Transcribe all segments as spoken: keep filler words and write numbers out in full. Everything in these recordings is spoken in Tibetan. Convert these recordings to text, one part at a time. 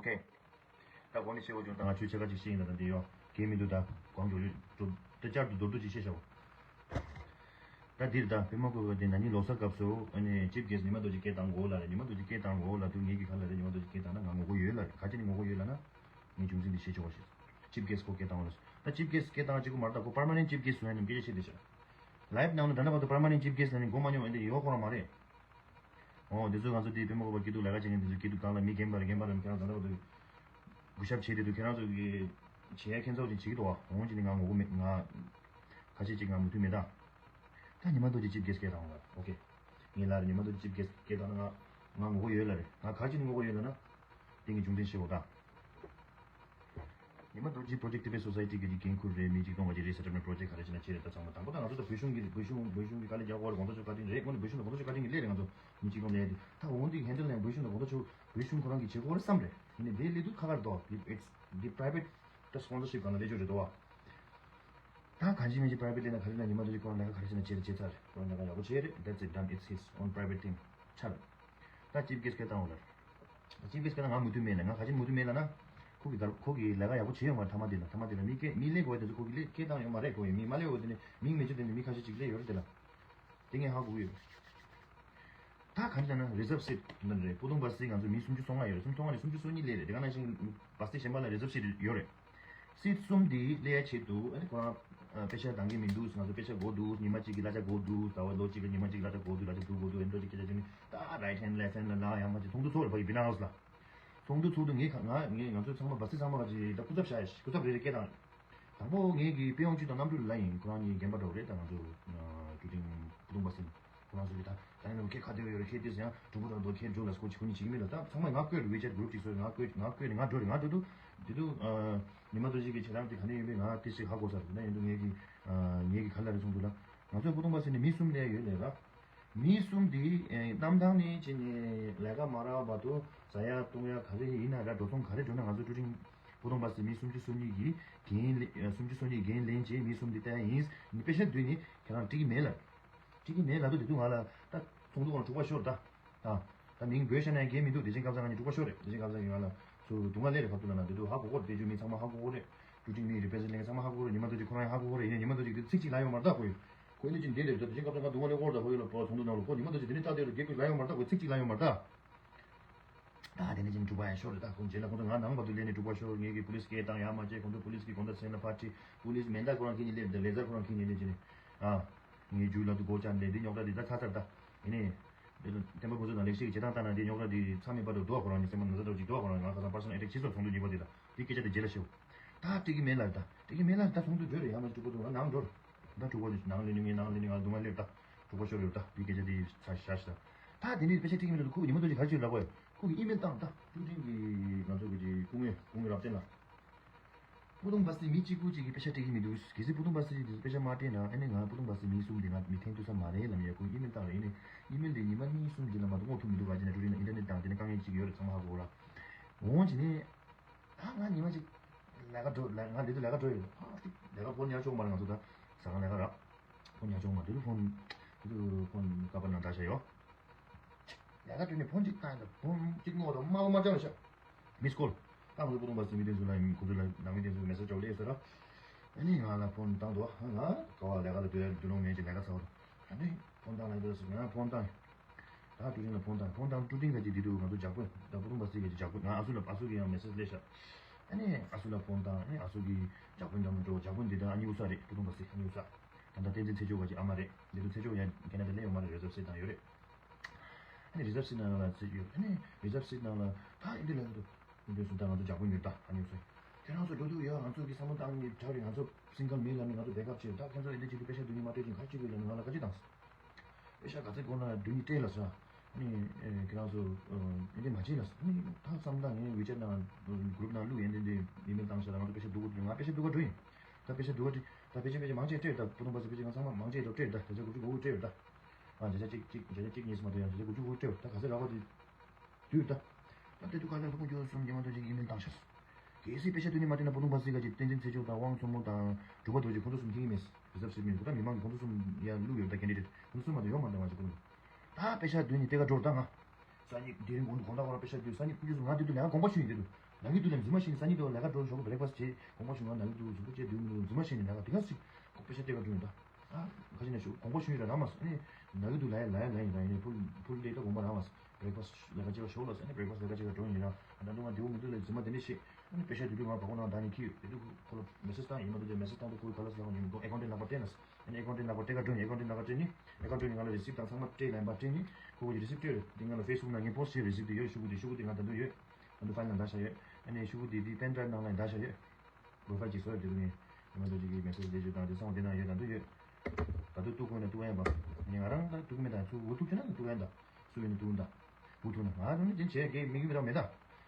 ཨོ་ཁེ། ད་གོང་ནས་བཤད་དགོས་བྱུང་། ད་ང་ཆོས་ཕྱེད་ཀ་ཅིག་བཤད་ཡིན། ད་ད་འདི་ཡོང་གལ་མི་འདུག་ད་གོང་མགྱོགས་ལུས་འགྲོ། ད་བསྐྱར་དུ་མདོར་བསྡུས་ཅིག་བཤད་བྱའོ། ད་འདིར་ད་པད་མ་བཀོད་པ་དེ་ན་ནིང་ལོ་གསར་སྐབས་སུ་ཨ་ནི་ཅིབ་གེ་སི་ཉི་མ་རྡོ་རྗེ་སྐད་བཏང་དགོས་ལ་རེད། ཉི་མ་རྡོ་རྗེ་སྐད་བཏང་དགོས་ལ་དུས་ངེད་ཀྱི་ཁ་ལ་རེད། ཉི་མ་རྡོ་རྗེ་སྐད་བཏང་ན་ང་ངོ་རྒོལ་ཡོད་ལ་རེད། ག་ཅི་ནས་ངོ་རྒོལ་ཡོད་ལ་ན། ངས་རྒྱུ་མཚན་འདི་བཤད་ཆོག་པ་ཞིག་ཅིབ་གེ་སི་ཁོ་སྐད་བཏང་བ་ཅིག་གོ་མ་རེད། ད་ཁོ་པར་མ་ནེན་ཊི་ཅིབ་གེ་སི་བཟོ་ཡ་ནི་སྐད་ཆ་བཤད་དེ་ཤག་ལའིབ་ནང་ལ་ད་ལྟ་བར་དུ་པར་མ་ནེན་ཊི་ཅིབ་གེ་སི་ལ་ནི་མགོ་མ་རྙོག་འདི་ཡོད་ཁོ་རང་མ་རེད། ཨོ་དེ་ཚོ་ང་ཚོ་དེ་པད་མ་བཀོད་པ་སྐྱིད་སྡུག་ལས་ཀ་བྱེད་མཁན་དེ་ཚོ་སྐྱིད་སྡུག་སྒང་ལ་མི་རྒན་པ་རེད། རྒན་པ་རེད། ཁྱེད་རང་ཚོ་ད་ལྟ་བར་དུ་གུ་ཞབས་བྱས་དེ་དུས་ཁྱེད་རང་ཚོ་གི་བྱེད་ཡ་ཁྱེད་ཚོ་ཅིག་བྱེད་ཀྱི་འདུག་བ། འོང་ཅིག་ནི་ང་ངོ་རྒོལ་མེད། ང་ཁ་ཤས་ཅིག་ང་མོས་མཐུན་མེད་ད། ད་ཉི་མ་རྡོ་རྗེ་ཅིབ་གེ་སི་སྐད་བཏང་བ། ཨོ་ཁེ། ངས་ལབ་རེད། ཉི་མ་རྡོ་རྗེ་ཅིབ་གེ་སི་སྐད་བཏང་ན་ང་ང་ངོ་རྒོལ་ཡོད་ལབ་རེད། ང་ག་ཅི་ནས་ངོ་རྒོལ་ཡོད་ལབ་ན། དེ་གི་རྒྱུ་མཚན་ཤེས་དགོས་ད། ཉི་མ་རྡོ་རྗེ་Project Tibet Society གི་འགན་འཁུར་རེད། མི་གཅིག་སྟོང་བ་ཅིག་རེད་ཟེར་ན་པྲོ་ཇེག་ག་རེ་བྱས་ན་བྱེད་རེད། ད་ཚང་མ་དང་པོ་ད་ང་ཚོ་ད་བོད་གཞུང་གི་བོད་གཞུང་བོད་གཞུང་གི་དཀའ་ལས་རྒྱག་དགོས་རེད། དགོངས་དག་ཆོས་བཀའ་དྲིན་རེད། དངོས་གནས་བོད་གཞུང་ད་དགོངས་དག་ཆོས་བཀའ་དྲིན་གྱི་སླད་རེད། ང་ཚོ་མི་གཅིག་སྟོང་ལས་ཡ་དེ་ད་འོང་དེ་ཧེན་ཌལ་ལ་བོད་གཞུང་ད་དགོངས་དག་ཆོས་བོད་གཞུང་ཁོ་རང་གི་བྱེད་དགོས་རེད་བསམ་རེད། ཡིན་ནའི་དེ་སླེབས་དུས་ཁག་ཁག་རེད་དོ། It's the private ད་སྤོན་སར་ཤིབ་སྒང་ལ་སླེབས་ཆོག་རེད་དོ། ད་གང་ཅི་མིན་ཅི་པ་རའི་བེ་ཊི་སླེབས་ན་ག་རེ་ལ་ཉི་མ་རྡོ་རྗེ་ཁོ་རང་ལས་ཀ་ག་རེ་བྱས་ན་བྱས་རེད། བྱས་ཚར་རེད། ཁོ་རང་ལས་ཀ་ཡག་པོ་བྱས་རེད། That's it, done, it's his own private thing. ཆར། ད་ཅིབ་གེ་སི་སྐད་བཏང་བ་ལ། ཅིབ་གེ་སི་སྐད་ན་ང་མོས་མཐུན་མེད་ལ། ང་ག་ཅི་མོས་མཐུན་མེད་ལ་ན། ཁོ་གི་དར་ཁོ་གི་ལས་ཀ་ཡག་པོ་བྱས་ཡོང་བ་རེད། ཐ་མ་དེ་ལ་ཐ་མ་དེ་ལ་མི་སྐད་མི་སླེབས་དགོས་དེ་ཚོ་ཁོ་གི་སླེབས་སྐད་བཏང་ཡོད་མ་རེད། ཁོ་ཡི་མི་མ་སླེབས་དགོས་དེ་ནི་མིང་མི་བརྗོད་དེ་ནི་མི་ཁ་ཤས་ཅིག་སླེབས་ཡོད་རེད་དེ་ལ། དེ་ངས་ཧ་གོ་གི་ཡོད། ད་ག་རེ་ལབ་ན་རི་ཛརབ་སིཊ་འདི་རེད། སྤོ་ཏོང་བ་སི་ང་ཚོ་མི་སུམ་ཅུ་སོ་ལྔ་ཡོད་རེད། སུམ་ཅུ་སོ་ལྔ་ནས་སུམ་ཅུ་སོ་གཉིས་སླེབས་རེད། དེ་ག་ནང་བཞིན་བ་སི་གཞན་པ་ལ་རི་ཛརབ་སིཊ་ཡོད་རེད། སིཊ་གསུམ་དེ་སླེབས་ཡ་ཆེད་དུ་ཨ་ནི་ཁོ་རང་ཨ་པེ་ཤ་འདང་གི་མི་འདུག་ང་ཚོ་པེ་ཤ་དགོས་འདུག་ཉི་མ་གཅིག་གི་གླ་ཆ་དགོས་འདུག་ཟླ་བ་ལོ་གཅིག་ལ་ཉི་མ་གཅིག་གླ་ཆ་དགོས་འདུག་གླ་ཆ་བསྡུ་དགོས་འདུག་འདྲ་ཅིག་སྐད་ཆ་བྱས་ནས་ད་རའིཊ་ཧེན་ལེཕཊ་ཧེན་ལ་ལ་ཡང་མ་ཅིག་ཚོགས་འདུ་ཚོགས་རེད། ཕ་གི་བི་ན་ཧའུ་སི་ལ་ཚོགས་འདུ་ཚོགས་དུས་ངས་ང་ངས་ང་ཚོ་ཚང་མ་བ་སི་ཚང་མ་ག་ཅིག་ད་སྐུ་ཚབ་བཞག་ཡ་ཞིག་སྐུ་ཚབ་རེ་རེ་སྐད་བཏང་། དང་པོ་ངེད་ཀྱི་པེ་ཡོང་ཅུས་དང་རྣམ་གྲོལ་ལ་ཡིན། ཁོ་རང་གཉིས་རྒན་པ་འདྲ་བོ་རེད། ད་ང་ཚོ་ཀྲུ་ཏིང་བུ་ཏུང་བ་སིན་ཁོ་རང་ཚོ་གི་ད་ད་ནི་ཁྱེད་ཁ་བདེ་བོ་ཡོད་རེད། ཁྱེད་དེ་ཟེར་ཡང་གྲུ་པོ་དང་དོ་ཁྱེད་འགྲོ་ལ་སྐོར་ཅིག་ཁོ་གཉིས་བྱེད་ཀྱི་མེད་ལ། ད་ཚང་མས་ང་བསྐོས་རེད། ཝེ་ཆེ་ཊི་གུ་རུབ་ཅིག་བཟོས། ང་བསྐོས་ང་བསྐོས་ནས་ང་འགྲོ་རེད། ང་འགྲོ་དུས་དེ་དུས་ཉི་མ་རྡོ་རྗེ་གི་བྱེད་སྟངས་དེ་ག་ནས་ཡིན་པས་ང་དེ་ཞིག་ཧ་གོ་ས་རེད། ན་ཡིན་དུས་ངེད་ཀྱི་ངེད་ཀྱི་ག་ལ་རེ་ཚོགས་འདུ་ལ་ང་ཚོས་བུ་ཏུང་བ་སིན་ནས་མི་གསུམ་སླེབས་ཡོད་ལས་ལ། མི་གསུམ་དེ་ཨེ་གནམ་ཐང་ནས་ཕྱིན་ནས་ལས་ཀ་མ་རག་བར་དུ་ཟ་ཡ་བཏུང་ཡ་ག་རེ་ཡིན་ན་ར་འགྲོ་སོང་ག་རེ་འགྲོ་ན་ང་ཚོ་ཀྲུ་ཀྲིང་བུ་ཏོང་བ་སི་མི་སུམ་ཅུ་སོ་གཉིས་ཀྱིས་འགན་ལེན་སུམ་ཅུ་སོ་གཉིས་འགན་ལེན་བྱས་མི་གསུམ་དེ་བསྟན་ཡིན། ནི་པེ་ཤ་བསྡུས་ནི་ཁྱེད་རང་འགྲིག་གི་མེད་ལ། འགྲིག་གི་མེད་ལབ་དུས་དེ་དུས་ང་ལ་ད་ཚོགས་འདུ་ཁོ་ན་དྲུག་པ་ཤོར་ད། ད་ད་མིང་འབོད་བཤད་ན་ཡང་འགན་མི་འདུག་བདེ་ཆེན་ཁ་སང་ང་གཉིས་དྲུག་པ་ཤོར་རེད། བདེ་ཆེན་ཁ་སང་གིས་ང་ལ་ཚུར་སྡུག་བསྔལ་སླེབས་རེད། ཁ་ཐུག་ལ་ན་དེ་དུས་ཧ་གོ་གོ་རེད། དེ་ཆོས་མི་ཚང་མ་ཧ་གོ་གོ་རེད། ཀྲུ་ཀྲིང་མི་རི་པེ་རེ་ཛེན་ཊི་ལེན་མཁན་ཚང་མ་ཧ་གོ་གོ་རེད། ཉི་མ་རྡོ་རྗེ་དེ་ཚིག་གཅིག་ལབ་ཡོད་མ་རེད་ད། ཁོ་ཡོད་ཁོ་ཡིན་ན་ཅིག་འདི་ལས་རེད་ད། དེ་ཅིག་སྐབས་ད་ང་སྡུག་བསྔལ་ལས་ཁོ་ར་ད་ཁོ་ཡོད་ལ་པོ་ཚོགས་འདུ་ནང་ལ་ཁོ་ཉི་མ་རྡོ་རྗེ་དེ་ནས་ལྟ་དེ་རུ་རྒྱལ་ཁོས་ལབ་ཡོད་མ་རེད་ད། ཁོ་ཚིག་གཅིག་ལབ་ཡོད་མ་རེད་ད། ད་དེ་ནས་ཅིག་དྲུག་པ་ཡང་ཤོར་རེད་ད། ཁོ་རྗེས་ལ་ཁོ་ཚོ་ང་ནང་བར་དུ་སླེབས་ནས་དྲུག་པ་ཤོར། ངེད་ཀྱི་པུ་ལིས་སྐད་བཏང་ཡ་མ་བྱས། ཁོ་ཚོ་པུ་ལིས་ཀྱིས་དགོང་དག་སེམས་ལ་ཕར་ཁྲིད། པུ་ལིས་མེ་མདའ་ཁོ་རང་ཁྱེར་ནས་སླེབས་ད། ལེ་ཟར་ཁོ་རང་ཁྱེར་ནས་སླེབས་ནས་ཅིག་ནས་ཨ་ངའི་རྒྱུགས་ལ་དུ་སྒོ་བཅག་ནས་འདི་རྙོག་དྲ་འདི་ད་ཚར་ཚར་ད། ཡིན་ནའི། འདི་ལ་བསྟན་པ་ཕུན་ཚོགས་དང་ལེགས་བཤད་ཀྱི་བྱེད་སྟངས་ལྟ་ན་འདི་རྙོག་དྲ་འདི་ཚར་མེད་པ་འདྲ་བོ་ཅིག་འདུག་ཁོ་རང་གཉིས་སེམས་པ་ན་ཚ་འདྲ་བོ་ཅིག་འདུག་ཁོ་རང་ང་ཁ་སང་པར་སོ་ནལ་ཨེ་ཊེག་བྱས་སོང་། ཚོགས་འདུ་གཉིས་པ་འདི་ལ་འདི་སྐད་ཆ་དེ་རྗེས་ལ་བཤད། ད་འགྲིག་གི་མེད་ལབ་ད། འགྲིག་གི་མེད་ལབ་ད། ཚོགས་འདུ་གྲོལ་རེད། ཡ་མ་གཅིག་པོ་འདུག་ང་ནང་འགྲོ་རེད། ད་དྲུག་པ་འདུག་ནང་སླེབས་ནས་ངས་ནང་སླེབས་ནས་ང་ལ་སྡུག་བསྔལ་སླེབས་ད། དྲུག་པ་ཤོར་ཡོད་ད། འདི་སྐད་ཆ་འདི་ཚར་བཞག་ཤི་ད། ད་དེ་འདྲའི་དཔེ་ཆ་སྤྲད་ཀྱི་མི་འདུག་ཁོ་གི་ཉི་མ་རྡོ་རྗེ་ག་རེ་བྱས་ལབ་པ་ཡོད། ཁོ་གི་ཨི་མེལ་བཏང་ད། ཀྲུ་ཀྲིང་གི་ང་ཚོ་གི་ཅིག་སྐུ་ངོ་སྐུ་ངོ་རབ་བརྟན་ལ། བུ་ཏོང་བ་སི་མི་གཅིག་པུ་གཅིག་གིས་དཔེ་ཆ་སྤྲད་ཀྱི་མི་འདུག་གལ་སྲིད་བུ་ཏོང་བ་སི་འདི་དཔེ་ཆ་མ་སྤྲད་ན་ཨ་ནི་ང་བུ་ཏོང་བ་སི་མི་གསུམ་འདི་ང་མི་འཐེན་ཐུབ་ས་མ་རེད་ལབ་ཡ། ཁོ་ཨི་མེལ་བཏང་རེད། ཨ་ནི་ཨི་མེལ་འདི་ཉི་མ་གཉིས་གསུམ་འདི་ལ་མ་གཏོགས་ཀློག་ཐུབ་མི་འདུག་ག་ཅི་ན་ཀྲུ་ཀྲིང་ལ་ཨིན་ཊར་ནེཊ་དང་དེ་ནས་དཀའ་ངལ་ཅིག་ཡོད་རེད། ཚང་མ་ཧ་གོ་ར། འོང་ཅི་ནས། ད་ང་ཉི་མ་གཅིག་ལས་ཀ་འགྲོ་ལས་ང་འདི་དུས་ལས་ཀ་འགྲོ་ཡོད། ཨ་ལས་ཀ་ཕོན་ཉར་ཆོག་མ་རེད། ང་ཚོ་ད་ཟ་ཁང་ལས་ཀ་ར། ཕོན་ཉར་ཆོག་མ་དུས་དུས་ཕོན་དུས་དུས་ཕོན་ཀ་པར་ནང་བཞག་བཞག་ཡོད། ལས་ཀ་འགྲོ་ནས་ཕོན་གཅིག་བཏང་ཡོད། ཕོན་གཅིག་ངོ་ད་དམར་པོ་དམར་རྐྱང་རེད་ཤག་མིས་ཀོལ། ད་ང་ཚོ་བུ་ཏོང་བ་སི་མི་དེ་ཚོ་ལ་ཁོ་ཚོ་ལ་ནང་མི་དེ་ཚོ་མེ་སེ་ཇི་འདྲ་བོ་སླེབས་ཟེར་ར། ཨ་ནི་ང་ལ་ཕོན་བཏང་འདུག་ང་ག་བ་ལས་ཀ་ལ་སྡོད་ཡ་འདུག་ལོང་མེད་ཅིག་ལས་ཀ་ཚར་བ་ར། ཨ་ནི་ཕོན་བཏང་ལ་འདུག་ཟེར་ང་ཕོན་བཏང་། ད་ཀྲུ་ཀྲིང་ལ་ཕོན་བཏང་། ཕོན་བཏང་ཀྲུ་ཀྲིང་ག་ཅིག་དེ་དུས་ང་ཚོ་ཇག་པོ་ད་བུ་ཏོང་བ་སི་ག་ཅིག་ཇག་པོ་ང་ཨ་སུ་ལ་ཨ་སུ་གི་ཡང་མེ་སེ་ཇི་སླེབས་ཤག་ཨ་ནི་ཨ་སུ་ལ་ཕོན་བཏང་། ཨ་ནི་ཨ་སུ་གི་ཇག་པོ་འདྲ་མི་འགྲོ། ཇག་པོ་འདི་ད་ཨ་ནི་ཨུ་ས་རེད། བུ་ཏོང་བ་སི་ཨ་ནི་ཨུ་ས། ད་ད་བསྟན་འཛིན་ཚེ་མཆོག་ག་ཅིག་ཨ་མ་རེད། འདི་དུས་ཚེ་མཆོག་ཡང་ཁེ་ན་ཌ་སླེབས་ཡོད་མ་རེད། རེ་ཟར་སི་ཊི་བཏང་ཡོད་རེད། ཨ་ནི་རི་ཛབ་སིཊ་ནང་ལ་ཚིག་ཡོད། ཨ་ནི་རི་ཛབ་སིཊ་ནང་ལ་ད་ཨིན་དུ་ལ་འདུག་ཨིན་དུ་སུ་ད་ང་ཚོ་ཇག་པོ་ཉོས་ད། ཨ་ནི་སུ་ཁྱེད་རང་ཚོ་འགྲོ་འདུག་ཡ། ང་ཚོ་གི་བསམ་བློ་བཏང་ནས་དྲག་རེད། ང་ཚོ་སིང་གལ་མེད་ལ་ནི་ང་ཚོ་བེག་ཨབ་བྱེད། ད་ཁྱེད་ཚོ་ཨིན་དུ་བྱེད་དུས་པེ་ཤ་བསྡུ་ནི་མ་སྤྲད་ཅིང་ག་ཅི་དགོས་ལ་ནི་ང་ལ་ག་ཅི་བཏང་། པེ་ཤ་ག་ཚོད་དགོས་ན་བསྡུ་ནི་སྤྲད་ལ་ཟ། ཨ་ནི་ཁྱེད་རང་ཚོ་ཨིན་དུ་མ་བྱེད་ལ་ཟ། ཨ་ནི་ད་བསམ་ད་ངས་ཝི་ཅེཊ་ནང་གུ་རུབ་ནང་བླུག་ཡིན། དེ་འདི་ཨི་མེལ་བཏང་ཤག་ད་ང་ཚོ་པེ་ཤ་བསྡུ་དགོས་འདུག་ང་པེ་ཤ་བསྡུ་ག་འགྲོ་ཡིན། ད་པེ་ཤ་བསྡུ་ག་འགྲོ། ད་པེ་ཤ་པེ་ཤ་མང་ཆེ་སྤྲད་ད། བུ་ཐུང་པ་ཚོ་པེ་ཤ་ང་ཚང་མ་མང་ཆེ་ད་སྤྲད་ད། བརྒྱ་ཆ་དགུ་བཅུ་གོ་དགུ་སྤྲད་ད། ཨ་བརྒྱ་ཆ་གཅིག་གཅིག་བརྒྱ་ཆ་གཅིག་གཉིས་སུ་མ་གཏོགས་ཡང་བརྒྱ་ཆ་དགུ་བཅུ་གོ་དགུ་སྤྲད་པ་ད་ག་ཚད་རག་པ་དེ་བསྡུས་ད། ད་ལྟ་དུས་ག་ལ་ལྷུག་རྒྱུ་གསུམ་ཉི་མ་ཐོན་ཅིག་ཨི་མེལ་བཏང་ཤག་གལ་སྲིད་པེ་ཤ་བསྡུ་ནི་མ་སྤྲད་ན་བུ་ཐུང་པ་ཚོ་ག་ཅིག་བསྟན་འཛིན་ཚེ་མཆོག་དང་དབང་མཚོ་མོ་དང་གྲུབ་པ་རྡོ་རྗེ་ཁོང་ཚོ་གསུམ་ཁྱེར་མེད། རི་ཛབ་སིཊ་མེད་ཁོ་ད་མི་མང་གི་ཁོང་ཚོ་གསུམ་ཡ་བླུག་ཡོད་ད། ཀེན་ཌི་ཌེཊ་ཁོང་ཚོ་གསུམ་མ་གཏོགས་ཡོད་མ་རེད། ད་ང་ཚོ་ཁོང་ཚོ་ད་པེ་ཤ་བསྡུ་ནི་ལྟེ་ཀ་འགྲོ་ད། ང་སང་ཉིན་དེ་རིང་དགོང་དགོང་དག་ཁོ་རང་པེ་ཤ་བསྡུས། སང་ཉིན་ཕུ་རྒྱུ་སུ་ང་དེ་དུས་ལས་ཀ་དགོངས་པ་ཞུ་ཡིན་དེ་དུས། ནང་གི་དུས་ལ་རྫུན་མ་ཤེས་ནས་སང་ཉིན་དུ་ལས་ཀ་འགྲོ་ཞོག་བྷི་རེག་ཕ་སི་བྱེད་དགོངས་པ་ཞུ་ང་ནང་གི་དུས་གཟུགས་པོ་བཅད་སྡོད་མི་འདུག་རྫུན་མ་ཤེས་ནས་ལས་ཀ་དེ་ག་ཞིག་ཁོ་པེ་ཤ་སྟེར་ག་འགྲོ་ཡིན་ད། ཨ་ཁ་ཅིག་ནས་ཞུ་དགོངས་པ་ཞུ་ཡིན་ར་རང་མ་སོང་ནས་ནང་གི་དུས་ལ་ཡ་ལ་ཡ་ལ་ཡིན་ད་ཡིན་ནས་ཕུལ་ཕུལ་ཏེ་ད་དགོངས་པ་རང་མ་སོང་བྷི་རེག་ཕ་སི་ལས་ཀ་བྱེད་ག་ཞོག་ལ་སོང་ནས་བྷི་རེག་ཕ་སི་ལས་ཀ་བྱེད་ག་འགྲོ་ཡིན་ར་ཨ་ད་འདུག་ང་འདིའུ་མི་འདུག་ལ་རྫུན་མ་དེ་འདྲ་བཤད་ཨ་ནི་པེ་ཤ་དུས་དུས་ང་བ་གོ་ནང་ད་ནས་ཁྱི་ཡོད་དེ་དུས་ཁོ་ལ་མེ་སེ་ཇི་བཏང་ཡིན་མ་འདུག་དེ་མེ་སེ་ཇི་བཏང་དུས་ཁོ་ག་ལ་སོང་ཡིན་འདུག་ཨེ་ཀའུན་ཊེན་ནག་པ་སྟེར་ན་སོང་ཨ་ནི་ཨེ་ཀའུན་ཊེན་ནག་པ་སྟེར་ག་འགྲོ་ཡིན་ཨེ་ཀའུན་ཊེན་ནག་པ་སྟེར་ནི་ཨེ་ཀའུན་ཊེན་ནི་ང་ལ་རི་སིབ་དང་ཚང་མ་སྤྲད་ལན་པ་སྤྲད་ནི་ཁོ་གི་རི་སིབ་སྤྲད་དེ་ང་ལ་ཕེ་སི་བུག་ནང་ངས་པོ་སི་ཊི་བྱས་རི་སིབ་དེ་ཡོད་ཤོག་གུ་དེ་ཤོག་གུ་དེ་ང་ད་དུང་ཡོད། ཨ་ནི་ཕ་ཡིལ་ནང་བཞག་བཞག་ཡོད། ཨ་ནི་ཤོག་གུ་དེ་དེ་པེན་ཌ་རའིབ་ནང་ལ་བཞག་བཞག་ཡོད། པོ་རོ་ཕ་ཡིལ་ཅིག་བཟོ་ཡོད་དེ་དུ་ནི་ཉི་མ་དུ་ཅིག་གི་མེ་སེ་ཇི་དེ་ཅིག་དང་དེ་སོང་དེ་ནང་ཡོད་དང་དུ་ཡོད། ད་དུ་ཏུ་ཁོ་ན་ཏུ་ཡན་པ། ཨ་ནི་ང་རང་ད་ཏུ་མེད་དང་ཚུ་འུ་ཐུག་ཅེ་ན་ཏུ་ཡན་ད། སུ་ཡོད་ན་ཏུ་ཡན་ད། འུ་ཐུག་ན་ང་རང་ནི་དེ་བྱས་གེ་མི་གི་མི་རང་མེད་ད།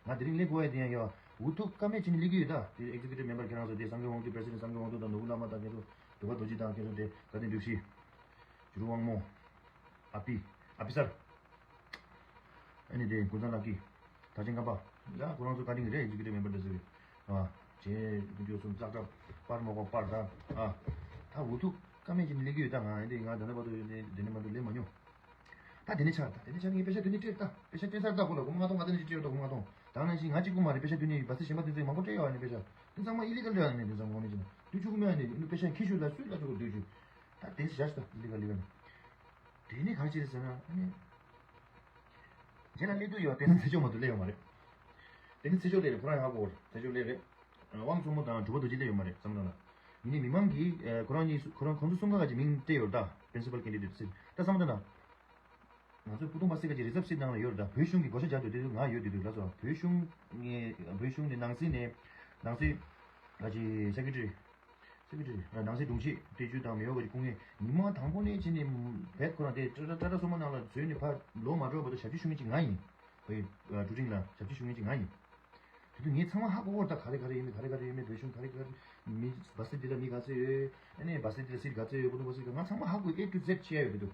ང་དེ་རིང་ལས་དགོས་ཡ་དེ་ཡང་ཡོད། འུ་ཐུག་ཀ་མེད་ཅི་ནི་ལི་གི་ཡོད་ད། དེ་ཨེག་ཛེ་ཀུ་ཊིབ་མེམ་བར་ཁྱེད་རང་ཚོ་དེ་སངས་རྒྱས་དབང་ཕྱུག་པེ་སི་ཌེན་སངས་རྒྱས་དབང་ཕྱུག་དང་ནོར་བུ་བླ་མ་དང་ཁྱེད་ཚོ་འབྲུག་པ་རྡོ་རྗེ་དང་ཁྱེད་ཚོ་དེ་བཀའ་དྲིན་བསྒྲུབས་ཤིག་ཇུ་རུ་དབང་མོ། ཨ་པི། ཨ་པི་སར། ཨ་ནི་དེ་ཀུན་བཟང་ལགས་ཀྱིས། ད་ཅིང་ཀམ་པ། ཡ་ཁོ་རང་ཚོ་བཀའ་དྲིན་གྱི་རེད་ཨེག་ཛེ་ཀུ་ཊིབ་མེམ་བར་དེ་ཚོ་གི། ཨ། ཇེ་ཀུན་སྤྱོད་གསུམ་ཙག་ཙག་པར་མོ་གོ་པར་ད། ཨ། ད་འུ་ཐུག་ཀ་མེད་ཅིག་ནི་ལི་གི་ཡོད་ད་ང་ཨེ་འདི་ང་ད་ནི་བར་དུ་ཡོད་ནི་འདི་ནི་མ་འདུག་ལས་མ་མྱོང་། ད་དེ་ནི་ཆར་ད་དེ་ནི་ཆར་ངས་པེ་ཤ་དུ་ནི་སྤྲད་ད་པེ་ཤ་སྤྲད་ཚར་ད་ཁོ་ལ་སྒོར་མོ་ལྔ་སྟོང་ང་ད་ནི་ཅིག་སྤྲད་ད་སྒོར་མོ་ལྔ་སྟོང་། ད་ནང་བཞིན་ང་གཅིག་པུ་མ་རེད་པེ་ཤ་དུ་ནི་བ་སི་གཞན་པ་དེ་ཚོས་མང་པོ་སྤྲད་ཡོད་ཨ་ནི་པེ་ཤ། དེ་ཚང་མ་ཨི་ལི་གལ་རེད་ཨ་ནི་དེ་ཚང་མ་ངོ་མི་ཅི་ན་དུ་ཆུ་གུ་མེད་ཨ་ནི་ཨ་ནི་པེ་ཤ་ཁྱི་ཤུ་ལ་སུས་ལ་ཆུ་གུ་དུ་ཆུ། ད་དེ་ཞག་ད་ཨི་ལི་གལ་ལི་གལ། དེ་ནི་ག་རེ་བྱེད་རེད་ཟེར་ན་ཨ་ནི། རྗེས་ལ་སླེབས་དུས་ཡོད་དེ་ནི་ཚེ་ཆོག་མ་གཏོགས་སླེབས་ཡོད་མ་རེད། དེ་ནི་ཚེ་ཆོག་སླེབས་རེད་ཁོ་རང་ཧ་གོ་རེད་ཚེ་ཆོག་སླེབས་རེད། དབང་མཚོ་མོ་དང་གྲུབ་པ་རྡོ་རྗེ་སླེབས་ཡོད་མ་རེད་བསམ་བློ་ན། ཡིན་ནའི་མི་མང་གིས་ཁོ་རང་གཉིས་སུ་ཁོ་རང་ཁོང་ཚོ་གསུམ་ཀ་ག་ཅིག་མིང་སྤྲད་ཡོད་ད་པི་རིན་སི་པལ་ཀེན་ཌི་ཌེ་ཊི་ཟེར་ད་བསམ་བློ་ན། ང་ཚོའི་སྤུ་ཏོང་པ་སི་ཀ་ཅིག་རི་ཛབ་སིཊ་ནང་ལ་ཡོད་རེད་ད་བོད་གཞུང་གི་བགོ་བཤའ་རྒྱག་འདོད་དུས་ང་ཡོད་དུས་དུས་ལ་སོ་བོད་གཞུང་ངས་བོད་གཞུང་ནས་ནང་སྲིད་ནས་ནང་སྲིད་ག་ཅིག་སེ་ཀེ་ཊི་རི། སེ་ཀེ་ཊི་རི་ནང་སྲིད་དྲུང་ཆེ་སྤྲད་རྒྱུ་དང་མེའོ་གི་སྐུ་ངལ་ཉི་མ་དང་པོ་ནས་བྱས་ནས་བེད་ཁོ་རང་དེ་ཏྲ་ཏྲ་ཏྲ་སོ་མ་ནང་ལ་འཛུལ་ནས་ཕར་ལོག་མ་འགྲོ་བར་དུ་ཞབས་ཕྱི་ཞུ་མཁན་གཅིག་ང་ཡིན། བོད་ཀྲུའུ་ཀྲིང་ལ་ཞབས་ཕྱི་ཞུ་མཁན་གཅིག་ང་ཡིན། དེ་དུས་ངས་ཚང་མ་ཧ་གོ་གོ་ད་ག་རེ་ག་རེ་ཡོད་མེད་ག་རེ་ག་རེ་ཡོད་མེད་བོད་གཞུང་ག་རེ་ག་རེ་མི་བ་སི་འདི་ལ་མི་ག་ཚོད་ཡོད་ཨ་ནི་བ་སི་འདི་ལ་སིཊ་ག་ཚོད་ཡོད་སྤུ་ཏོང་པ་སི་ཀ་ང་ཚང་མ་ཧ་གོ་ཨེ་ཊུ་ཛེཌ་བྱས་ཡོད་དེ་དུས།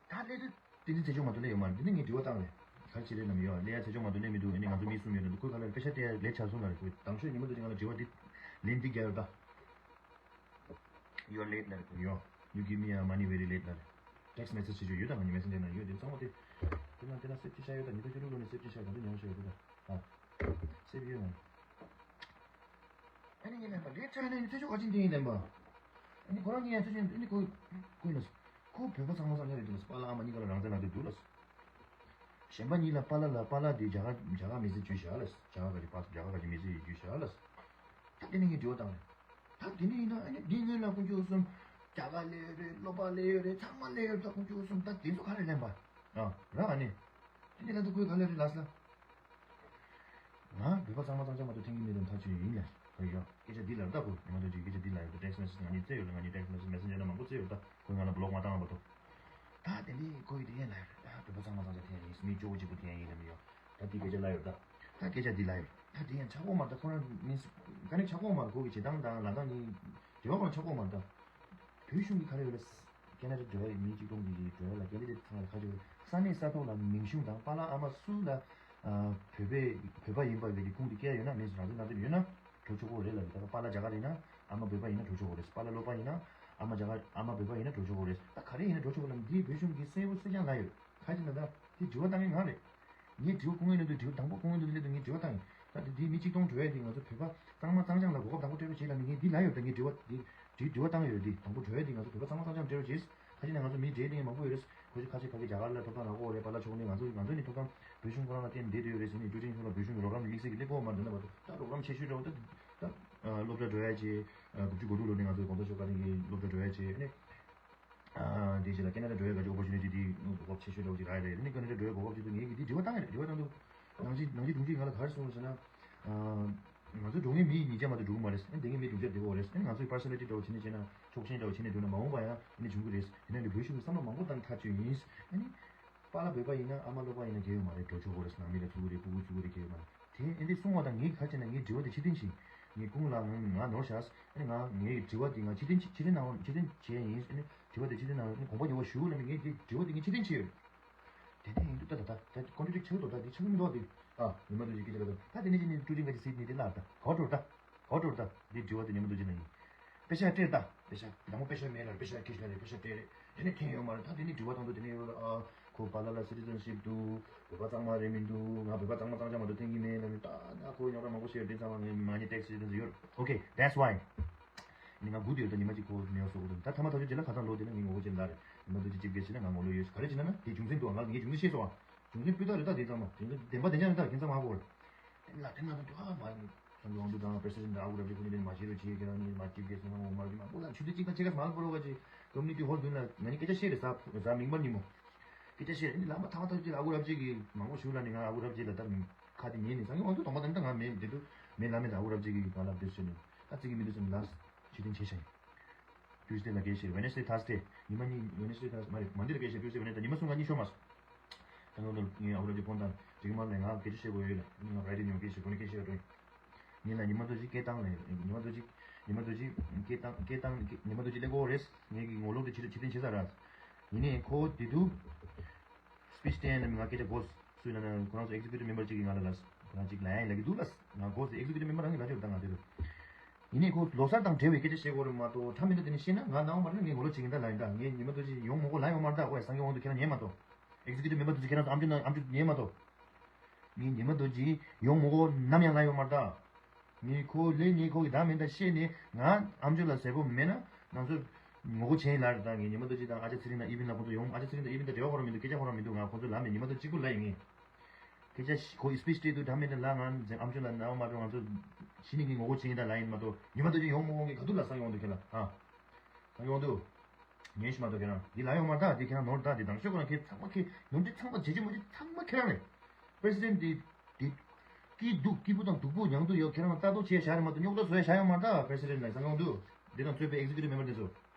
ད་སླེབས་དུས་དེ་འདྲའི་ཚེ་ཆུང་མ་གཏོགས་སླེབས་ཡོད་མ་རེད། འདི་ནི་ངས་དྲི་བ་བཏང་རེད། ག་རེ་བྱེད་རེད་ལབ་ཡོད་སླེབས་ཡ་ཚེ་ཆུང་མ་གཏོགས་སླེབས་མི་འདུག་ཨ་ནི་ང་ཚོ་མི་གསུམ་ཡོད་ན་འདུག་ཁོས་ག་ལ་པེ་ཤ་སྟེར་ཡ་ལས་ཆར་སོང་ལ་རེད། ཁོས་དང་ཤོས་ཉི་མ་དུ་ཅིག་ང་ལ་དྲི་བ་འདི་ལན་འདི་རྒྱག་ཡོད་ད། You're late ལབ་རེད་ཁོས་ཡོ། You give me a money very late ལབ་རེད། ཊེག་སི་མེ་སེ་ཇི་བྱེད་ཡོད་ད་ང་གཉིས་མེ་སེན་ཇར་ནང་ཡོད་དེ་ཚང་མ་དེ། དེ་ན་དེ་ན་སེབ་ཅིག་བྱ་ཡོད་ད་ཉི་ཤུ་རྩ་དྲུག་ལོ་ནས་སེབ་ཅིག་བྱ་ཡོད་ད་དེ་ཉུང་ཤོས་ཡོད་ད། ཨ། སེབ་ཡོད་ང་། ཨ་ནི་ངས་ལན་པ་ལས་ཆ་ནས་ཚེ་ཆུང་ཨ་ཅིན་དེ་ཡིན་ལན་པ། ཨ་ནི་ཁོ་རང་གཉིས་ཡང་ཚེ་ཆུང་ཨ་ནི་ཁོ་ཁོ་ཡིན་ན། ཁོ་བོད་པ་ཚང་མ་ཚང་མ་ཡོད་འདུག་ལ་པཱ་ལགས་ཨ་མ་གཉིས་ཀ་ལ་རང་བཙན་ལག་དེབ་འདུག་ལ། གཞན་པ་གཉིས་ལ་པཱ་ལགས་ལ་པཱ་ལགས་དེ་རྒྱ་གར་རྒྱ་གར་མི་ཚེ་བརྒྱུད་བཞག་ལ། རྒྱ་གར་ག་རེ་པཱ་རྒྱ་གར་ག་རེ་མི་ཚེ་ཡི་བརྒྱུད་བཞག་ལ། ད་དེ་ནས་ངས་དྲི་བ་བཏང་རེད། ད་དེ་ནས་ཡིན་ན་ཨ་ནི་འདི་སྔོན་ལ་དཀོན་མཆོག་གསུམ་རྒྱ་གར་ལས་ཡོད་རེད་སློབ་པ་ལས་ཡོད་རེད་ཚང་མ་ལས་ཡོད་རེད་ད་དཀོན་མཆོག་གསུམ་ད་དེ་ཚོ་ག་རེ་ལེན་པ། ཨ་ར་ཨ་ནི། དེ་ནས་ལ་དུ་ཁོས་ག་ལས་རེད་ལ་ས། ང་བོད་པ་གཙང་མ་གཙང་རྐྱང་མ་གཏོགས་འཐེན་གྱི་མེད་དམ་ཐག་ཆོད་ཡིན་ལ། ཧོ་ཡོ། སྐད་ཆ་འདི་ལ་ད་ཁོ་ཉི་མ་དོན་གྱི་སྐད་ཆ་འདི་ལ་ཡོད་དོ་ཊེག་སི་མེ་སེ་ཇི་ང་གཉིས་བཙལ་ཡོད་ལ་ང་གཉིས་ཊེག་སི་མེ་སེ་མེ་སེན་ཇར་ནང་མང་པོ་བཙལ་ཡོད་ད་ཁོས་ང་ལ་བི་ལོག་མ་བཏང་བ་དོ། ད་དེ་ནས་ཁོ་ཡི་དེ་ཡན་ལ་ཡོད་ད་བོད་པ་གཙང་མ་གཙང་རྐྱང་འཐེན་ཡིན་མི་སྐྱོ་བོ་གཅིག་པུ་འཐེན་ཡིན་ལ་མི་ཡོ། ད་འདི་སྐད་ཆ་ལ་ཡོད་ད། ད་སྐད་ཆ་འདི་ལ་ཡོད་ད་དེ་ཡན་ཆག་གོ་མ་ད་ཁོ་རང་མིན་ག་ནས་ཆག་གོ་མ་ཁོ་གི་བྱེད་སྟངས་དང་ལ་དྭགས་གཉིས་དེ་བ་ཁོ་རང་ཆག་གོ་མ་ད། བོད་གཞུང་གི་ག་རེ་ཡོད་ལ། ཁེ་ན་ཌ་འགྲོ་ཡ་མི་གཅིག་སྟོང་གི་འགྲོ་ཡ་ལ་ཁེ་ན་ཌ་ཚང་ལ་ཁ་ཆེ་ས་གནས་ས་ཐོག་ལ་མིང་གཞུང་དང་པཱ་ལགས་ཨ་མ་སུ་ལ་བོད་པའི་བོད་པ་ཡིན་པ་གི་ཁུངས་དེ་སྐྱེལ་ཡོད་ན་མིན་རང་བཙན་རང་བཙན་ཡོད་ན་འགྲོ་ཆོག་གོ་རེད་ལབ་ད་པཱ་ལགས་རྒྱ་གར་ཡིན་ན་ཨ་མ་བོད་པ་ཡིན་ན་འགྲོ་ཆོག་གོ་རེད་པཱ་ལགས་སློབ་པ་ཡིན་ན་ཨ་མ་རྒྱ་གར་ཨ་མ་བོད་པ་ཡིན་ན་འགྲོ་ཆོག་གོ་རེད་ད་ག་རེ་ཡིན་ན་འགྲོ་ཆོག་གོ་ལབ་འདིའི་བོད་གཞུང་གི་གསལ་པོ་གསལ་རྐྱང་ལ་ཡོད་ཁ་ཅིག་ལ་ད་དེ་དྲི་བ་བཏང་མཁན་ང་རེད། ངས་དྲི་བ་སྐུ་ངལ་གནང་དུས་དྲི་བ་དང་པོ་སྐུ་ངལ་གནང་དུས་སླེབས་དུས་ངས་དྲི་བ་བཏང་ཡིན། ད་དེ་དེའི་མི་གཅིག་སྟོང་བྲོས་ཡ་དེ་ང་ཚོ་བོད་པ་གཙང་མ་གཙང་རྐྱང་ལ་གོ་སྐབས་དང་པོ་སྤྲད་རོགས་བྱེད་ལ་ནི་ངས་འདི་ལ་ཡོད་ད་ངས་དྲི་བ་འདི་དྲི་དྲི་བ་བཏང་ཡོད་འདི་དང་པོ་བྲོས་ཡ་དེ་ང་ཚོ་བོད་པ་གཙང་མ་གཙང་རྐྱང་སྤྲད་རོགས་བྱེད། ཁ་ཅིག་ནས་ང་ཚོ་མི་འདྲེས་ནས་མང་པོ་ཡོད་རེད། ཁོ་ཅིག་ཁ་ཅིག་ཕ་གི་རྒྱ་གར་ལ་ཐོབ་ཐང་རག་གོ་རེད་པཱ་ལགས་ཕྱོགས་ནས་ང་ཚོ་ང་ཚོ་ནི་ཐོབ་ཐང་བོད་གཞུང་ཁོ་རང་ལ་བརྟེན་བསྡད་དུ་ཡོད་རེད་ཟེར་ནས་ཀྲུའུ་ཀྲིན་ཚོ་ལ་བོད་གཞུང་གི་རོགས་རམ་དམིགས་བསལ་གྱི་སླེབས་ཕོད་མ་འདི་ན་བ་ད་རོགས་རམ་ཆེ་ཤོས་འདྲ་བ་ད་ད་སློབ་གྲྭ་འགྲོ་ཡ་ཆེ་དགུ་བཅུ་གོ་དྲུག་ལོ་ནས་ང་ཚོ་གོང་ས་མཆོག་བཀའ་དྲིན་གྱིས་སློབ་གྲྭ་འགྲོ་ཡ་ཆེ་ནས། ཨ་དེ་རྗེས་ལ་ཁེ་ན་ཌ་འགྲོ་ཡའི་གོ་སྐབས་ཆེ་ཤོས་དེ་གོ་སྐབས་ཆེ་ཤོས་འདྲ་བོ་ཅིག་རག་ཡ་རེད། ཨ་ནི་ཁེ་ན་ཌ་འགྲོ་ཡའི་གོ་སྐབས་ཅིག་ཏུ་ངས་ཀྱིས་དེ་དྲི་བ་བཏང་ཡ་རེད། དྲི་བ་བཏང་དུས་ང་ཚོའི་དྲུང་ཆེ་ང་ལ་ག་རེ་གསུངས་ཟེར་ན། ཨ་ང་ཚོའི་འགྲོ་མཁན་མི་ཉིས་བརྒྱ་མ་གཏོགས་འགྲོ་གི་མ་རེད། ཨ་ནི་བསྡད་མཁན་མི་དྲུག་བརྒྱ་བསྡད་ཀྱི་ཡོད་རེད། ཨ་ནི་ང་ཚོའི་པར་སོ་ནལ་ཊི་འདྲ་བོ་བྱས་ནས་བྱས་ན་ཆོག་མཆན་འདྲ་བོ་བྱས་ནས་འགྲོ་ན་མ་འོངས་པ་ཡང་ཨ་ནི་འབྱུང་གི་རེད། དེ་ནང་གི་བོད་གཞུང་གི་བསམ་བློ་མང་པོ་བཏང་ཐག་ཆོད་ཡིན། ཨ་ནི་པཱ་ལགས་བོད་པ་ཡིན་ན་ཨ་མ་སློབ་པ་ཡིན་ན་གལ་ཡོད་མ་རེད། འགྲོ་ཆོག་གི་རེད། ནང་མི་ལ་ཐུག་གི་རེད། ཕྲུ་གུ་ཚུགས་ཀྱི་རེད་གལ་ཡོད་མ་རེད། དེ་ཨེ་འདྲས་གསུངས་པ་དང་ངས་ག་རེ་བྱས་ན་ངའི་དྲི་བ་དེ་ཕྱིར་འཐེན་བྱས། ངས་ཁོང་ལ་ང་ང་ནོར་བཞག་ཨ་ནི་ང་ངའི་དྲི་བ་དེ་ང་ཕྱིར་འཐེན་ཕྱིར་འཐེན་གནང་བ་ཕྱིར་འཐེན་བྱས་ཡིན། ཨ་ནི་དྲི་བ་དེ་ཕྱིར་འཐེན་གནང་བ་ཨ་ནི་དགོངས་པ་རྒྱལ་བ་ཞུ་ལ་ནི་ངས་དེ་དྲི་བ་དེ་ངས་ཕྱིར་འཐེན་བྱས་ཡོད། དེ་ནས་ཡིན་དུས་ད་ད་ད་ད་ཀོན་ཊྲ་ཌིག་ཆགས་འདུག་ད་དེ་ཆགས་མི་འདུག་དེ་ཨ་ཉི་མ་དུ་ཅིག་སྐད་ཆ་ལ་ད་ད་དེ་ནས་ཅི་ནས་ཀྲུའུ་ཀྲིང་ག་ཅིག་སྲིད་ནས་དེ་ལ་ད་གོ་འགྲོ་ད་གོ་འགྲོ་ད་དེ་དྲི་བ་དེ་ཉི་མ་དུ་ཅི་ན་ཡིན། པེ་ཤ་སྤྲད་ད་པེ་ཤ་དང་པོ་པེ་ཤ་མེད་ལ་པེ་ཤ་ཁྱི་ཤ་རེད། པེ་ཤ་སྤྲད་རེད། དེ་ནས་འཐེན་ཡོད་མ་རེད། ད་དེ་ནས་དྲི་བ་དང་དུ་དེ་ནས་ཡོད་ཨ། ཁོ་པཱ་ལགས་ལ་སི་ཊི་ཛེན་ཤིབ་འདུག་བོད་པ་གཙང་མ་རེད་མི་འདུག་ང་བོད་པ་གཙང་མ་གཙང་ཆགས་མ་གཏོགས་འཐེན་གྱི་མེད་ལབ་ནས་ད་ད་ཁོ་རྙོག་དྲ་མང་པོ་བཤད་ཡོད། དེ་ཚང་མ་ངས་མ་ཉེས་ཏེག་སི་ཊི་ཛེན་ཡོད། ཨོ་ཁེ། that's why ནི་ང་སྒུག་བསྡད་ཡོད། ད་ཉི་མ་གཅིག་ཁོ་མེད་པ་བཟོ་དགོས་འདུག་ད་ཐ་མ་ཐག་ཆོད་རྗེས་ལ་ཁ་སང་ལོ་དེ་ན་ངས་ངོ་རྒོལ་བྱེད་ལ་རེད། ཉི་མ་རྡོ་རྗེ་ཅིབ་གེ་བྱས་ན་ང་ངོ་ལོག་ཡོད། ག་རེ་བྱས་ན་ན་དེ་རྒྱུ་མཚན་འདུག་ང་ངས་རྒྱུ་མཚན་ཤེས་སོང་ཨ། རྒྱུ་མཚན་སྤུས་དག་རེད། ད་དེ་ཚང་མ་རྒྱུ་མཚན་བདེན་པ་བདེན་ཆ་རེད། ད་ཁྱེད་ཚང་མ་ཧ་གོ་རེད། དེ་ལ་དེ་ང་ཚོ་འདུག་ཨ་མ་ཡིན། ཁོང་ཚོ་དབང་འདུས་དང་པེ་སི་ཌེན་ཊི་ཨ་ཁུ་རབ་རྒྱས་ཁོ་གཉིས་ནས་མ་བྱེད་རོགས་བྱེད། ཁྱེད་རང་གཉིས་མ་ཅིབ་གེ་སོང་ན་ངོ་མ་རྒྱུ་མ་པོ་ལ་ཆུ་ཚོད་གཅིག་དང་ཕྱེད་ཀ་མ་ལ་པོ་རོ་ག་ཅིག་ཀོ་མུ་ནི་ཊི་ཧོལ་མདུན་ལ་ང་གཉིས་སྐད་ཆ་བཤད་རེད། གཟའ་གཟའ་མིག་དམར་ཉིན་མོ་སྐད་ཆ་བཤད་རེད། ཨ་ནི་ལམ་པ་ཐག་པ་ཐག་ཅིག་ཨ་ཁུ་རབ་རྒྱས་ཀྱིས་མང་པོ་ཞུ་ལ་ནི་ང་ཨ་ཁུ་རབ་རྒྱས་ལ་ད་ཁ་དེ་ཉན་ནས་སང་ཉིན་དབང་འདུས་དོང་པ་དང་ད་ང་མེད་དེ་དུ་མེད་ལ་མེད། ད་ཨ་ཁུ་རབ་རྒྱས་ཀྱིས་ང་ལ་བསྡད་ཟེར་ནས་ད་ཙི་གི་མི་འདུག་སེམས་ལ་ཕྱིར་འཐེན་བྱས་ཤག་ཡིན། ཊུ་སི་ཌེ་ལ་སྐད་བཤད། ཝེ་ནེ་སི་ཌེ། ཐར་སི་ཌེ། ཉི་མ་གཉིས། ཝེ་ནེ་སི་ཌེ། ཐར་སི་ཌེ་མ་རེད། མན་ཌེ་ལ་སྐད་བཤད། ཊུ་སི་ཌེ། ཝེ་ནེ་སི་ཌེ། ཉི་མ་གསུམ་ག་གཉིད་ཤོར་མ་སོང་། ད་ང་ཚོ་ངའི་ཨ་ཁུ་རབ་རྒྱས་ཕོན་དང་འགྲིག་མ་ལས་ང་སྐད་ཆ་བཤད་དགོས་ཡོད་ལ་ང་ཕ་རའི་ཌེ་ཉི་མ་སྐད་བཤད། ཁོ་ནས་སྐད་བཤད་ཡོད་དོ། ངེད་ལ་ཉི་མ་རྡོ་རྗེ་སྐད་བཏང་ལ་ཉི་མ་རྡོ་རྗེ་ཉི་མ་རྡོ་རྗེ་སྐད་བཏང་སྐད་བཏང་ཉི་མ་རྡོ་རྗེ་སླེབས་ཀྱི་ཡོད་རེད། ངེད་ཀྱི་ངོ་ལོག་དེ་ཕྱིར་ཕྱིར་འཐེན་བྱས་ཚར་ར། ཡིན་ནའི་ཁོ་དེ་དུས་སི་པི་ཆི་སྤྲད་ན་ང་སྐད་ཆ་གོ་སུ་ཡིན་ན་ཁོ་རང་ཚོ་ཨེག་ཟི་ཀིའུ་ཊིབ་མེམ་བར་གཅིག་གིས་ང་ལ་ལབ། ཁོ་རང་གཅིག་ལབ་ཡ་ཡིན་ལབ་ཀྱི་འདུག་ལབ། ང་གོ་སུ་ཨེག་ཟི་ཀིའུ་ཊིབ་མེམ་བར་རང་གིས་ལབ་ཀྱི་ཡོད། ད་ང་དེ་རུ་ཡིན་ནའི་ཁོ་ལོ་གསར་དང་འབྲེལ་བའི་སྐད་ཆ་བཤད་དགོས་རེད་མ་གཏོགས་ཐ་མི་འདྲ་དེ་ནས་བཤད་ན་ང་སྣང་བ་མ་རེད། ངས་ངོ་ལོག་བྱེད་ཀྱིན་ད་ལབ་ཡིན། ད་ངས་ཉི་མ་རྡོ་རྗེ་ཡོང་མི་དགོས་ལབ་ཡོད་མ་རེད། ད་ཨོ་ཡ་སངས་རྒྱས་དབང་འདུས་ཁྱེད་རང་ཉན་མ་གཏོགས། ཨེག་ཟི་ཀིའུ་ཊིབ་མེམ་བར་དེ་ཚོ་ཁྱེད་རང་ཚོ་ཨམ་ཅོག་ནང་ཨམ་ཅོག་ཉན་མ་གཏོགས། ངས་ཉི་མ་རྡོ་རྗེ་ཡོང་མི་དགོས་ནམ་ཡང་ལབ་ཡོད་མ་རེད་ད། ངས་ཁོ་ལས་ངས་ཁོ་གི་བདག་མེད་ད་བཤད་ནས་ང་ཨམ་ཅོག་ལ་ཟེར་གོ་མེད་ན་ང་ཚོ་ངོ་རྒོལ་བྱས་ཡིན་ལབ་རེད། ད་ངས་ཉི་མ་རྡོ་རྗེ་དང་ཨ་ཅག་ཚེ་རིང་དང་ཨི་ཝིན་ལ་ཁོ་ཚོ་ཡོང་། ཨ་ཅག་ཚེ་རིང་དང་ཨི་ཝིན་དང་འབྲེལ་བ་ཁོ་རང་མི་འདུག་སྐད་ཆ་ཁོ་རང་མི་འདུག་ང་ཁོ་ཚོ་ལབ་མེད། ཉི་མ་རྡོ་རྗེ་གཅིག་པུ་ལབ་ཡིན། ངས་སྐད་ཆ་ཁོ་ཡི་སི་པི་ཆི་སྤྲད་དུས་བདག་མེད་ད་ལབ་ང་ཨམ་ཅོག་ལ་ན་བ་མ་འགྲོ། ང་ཚོ་གཞི་ནས་ངས་ངོ་རྒོལ་བྱས་ཡིན་ད་ལབ་ཡིན་མ་གཏོགས་ཉི་མ་རྡོ་རྗེ་ཡོང་མི་དགོས། ངས་ག་དུས་ལབ་སོང་། ཡོང་དུས་ཁྱེད་ལ་ཨ། ད་ཡོང་དུས། ཉན་ཤི་མ་གཏོགས་ཁྱེད་རང་འདི་ལ་ཡོང་མ་ད། འདི་ཁྱེད་རང་ནོར་ད། འདི་དང་ཤོག་ཁོ་རང་ཁྱེད་ཚང་མ་ཁྱེད་ནོར་འདི་ཚང་མ་བྱེད་ཀྱི་མ་བྱེད་ཚང་མ་ཁྱེད་རང་རེད། པེ་སི་ཌེན་ཊི་འདི་འདི་སྐྱིད་སྡུག་སྐྱིད་པོ་དང་སྡུག་པོ་མྱང་དུ་ཡོད། ཁྱེད་རང་ལྟ་རྟོག་བྱས་བཞག་རེད་མ་གཏོགས་རྙོག་དྲ་བཟོས་བཞག་ཡོད་མ་ད། པེ་སི་ཌེན་ཊི་ལ་སང་ཡོང་དུས་འདི་དང་གཙོས་པའི་ཨེག་ཟི་ཀིའུ་ཊིབ་མེམ་བར་དེ་ཚོ་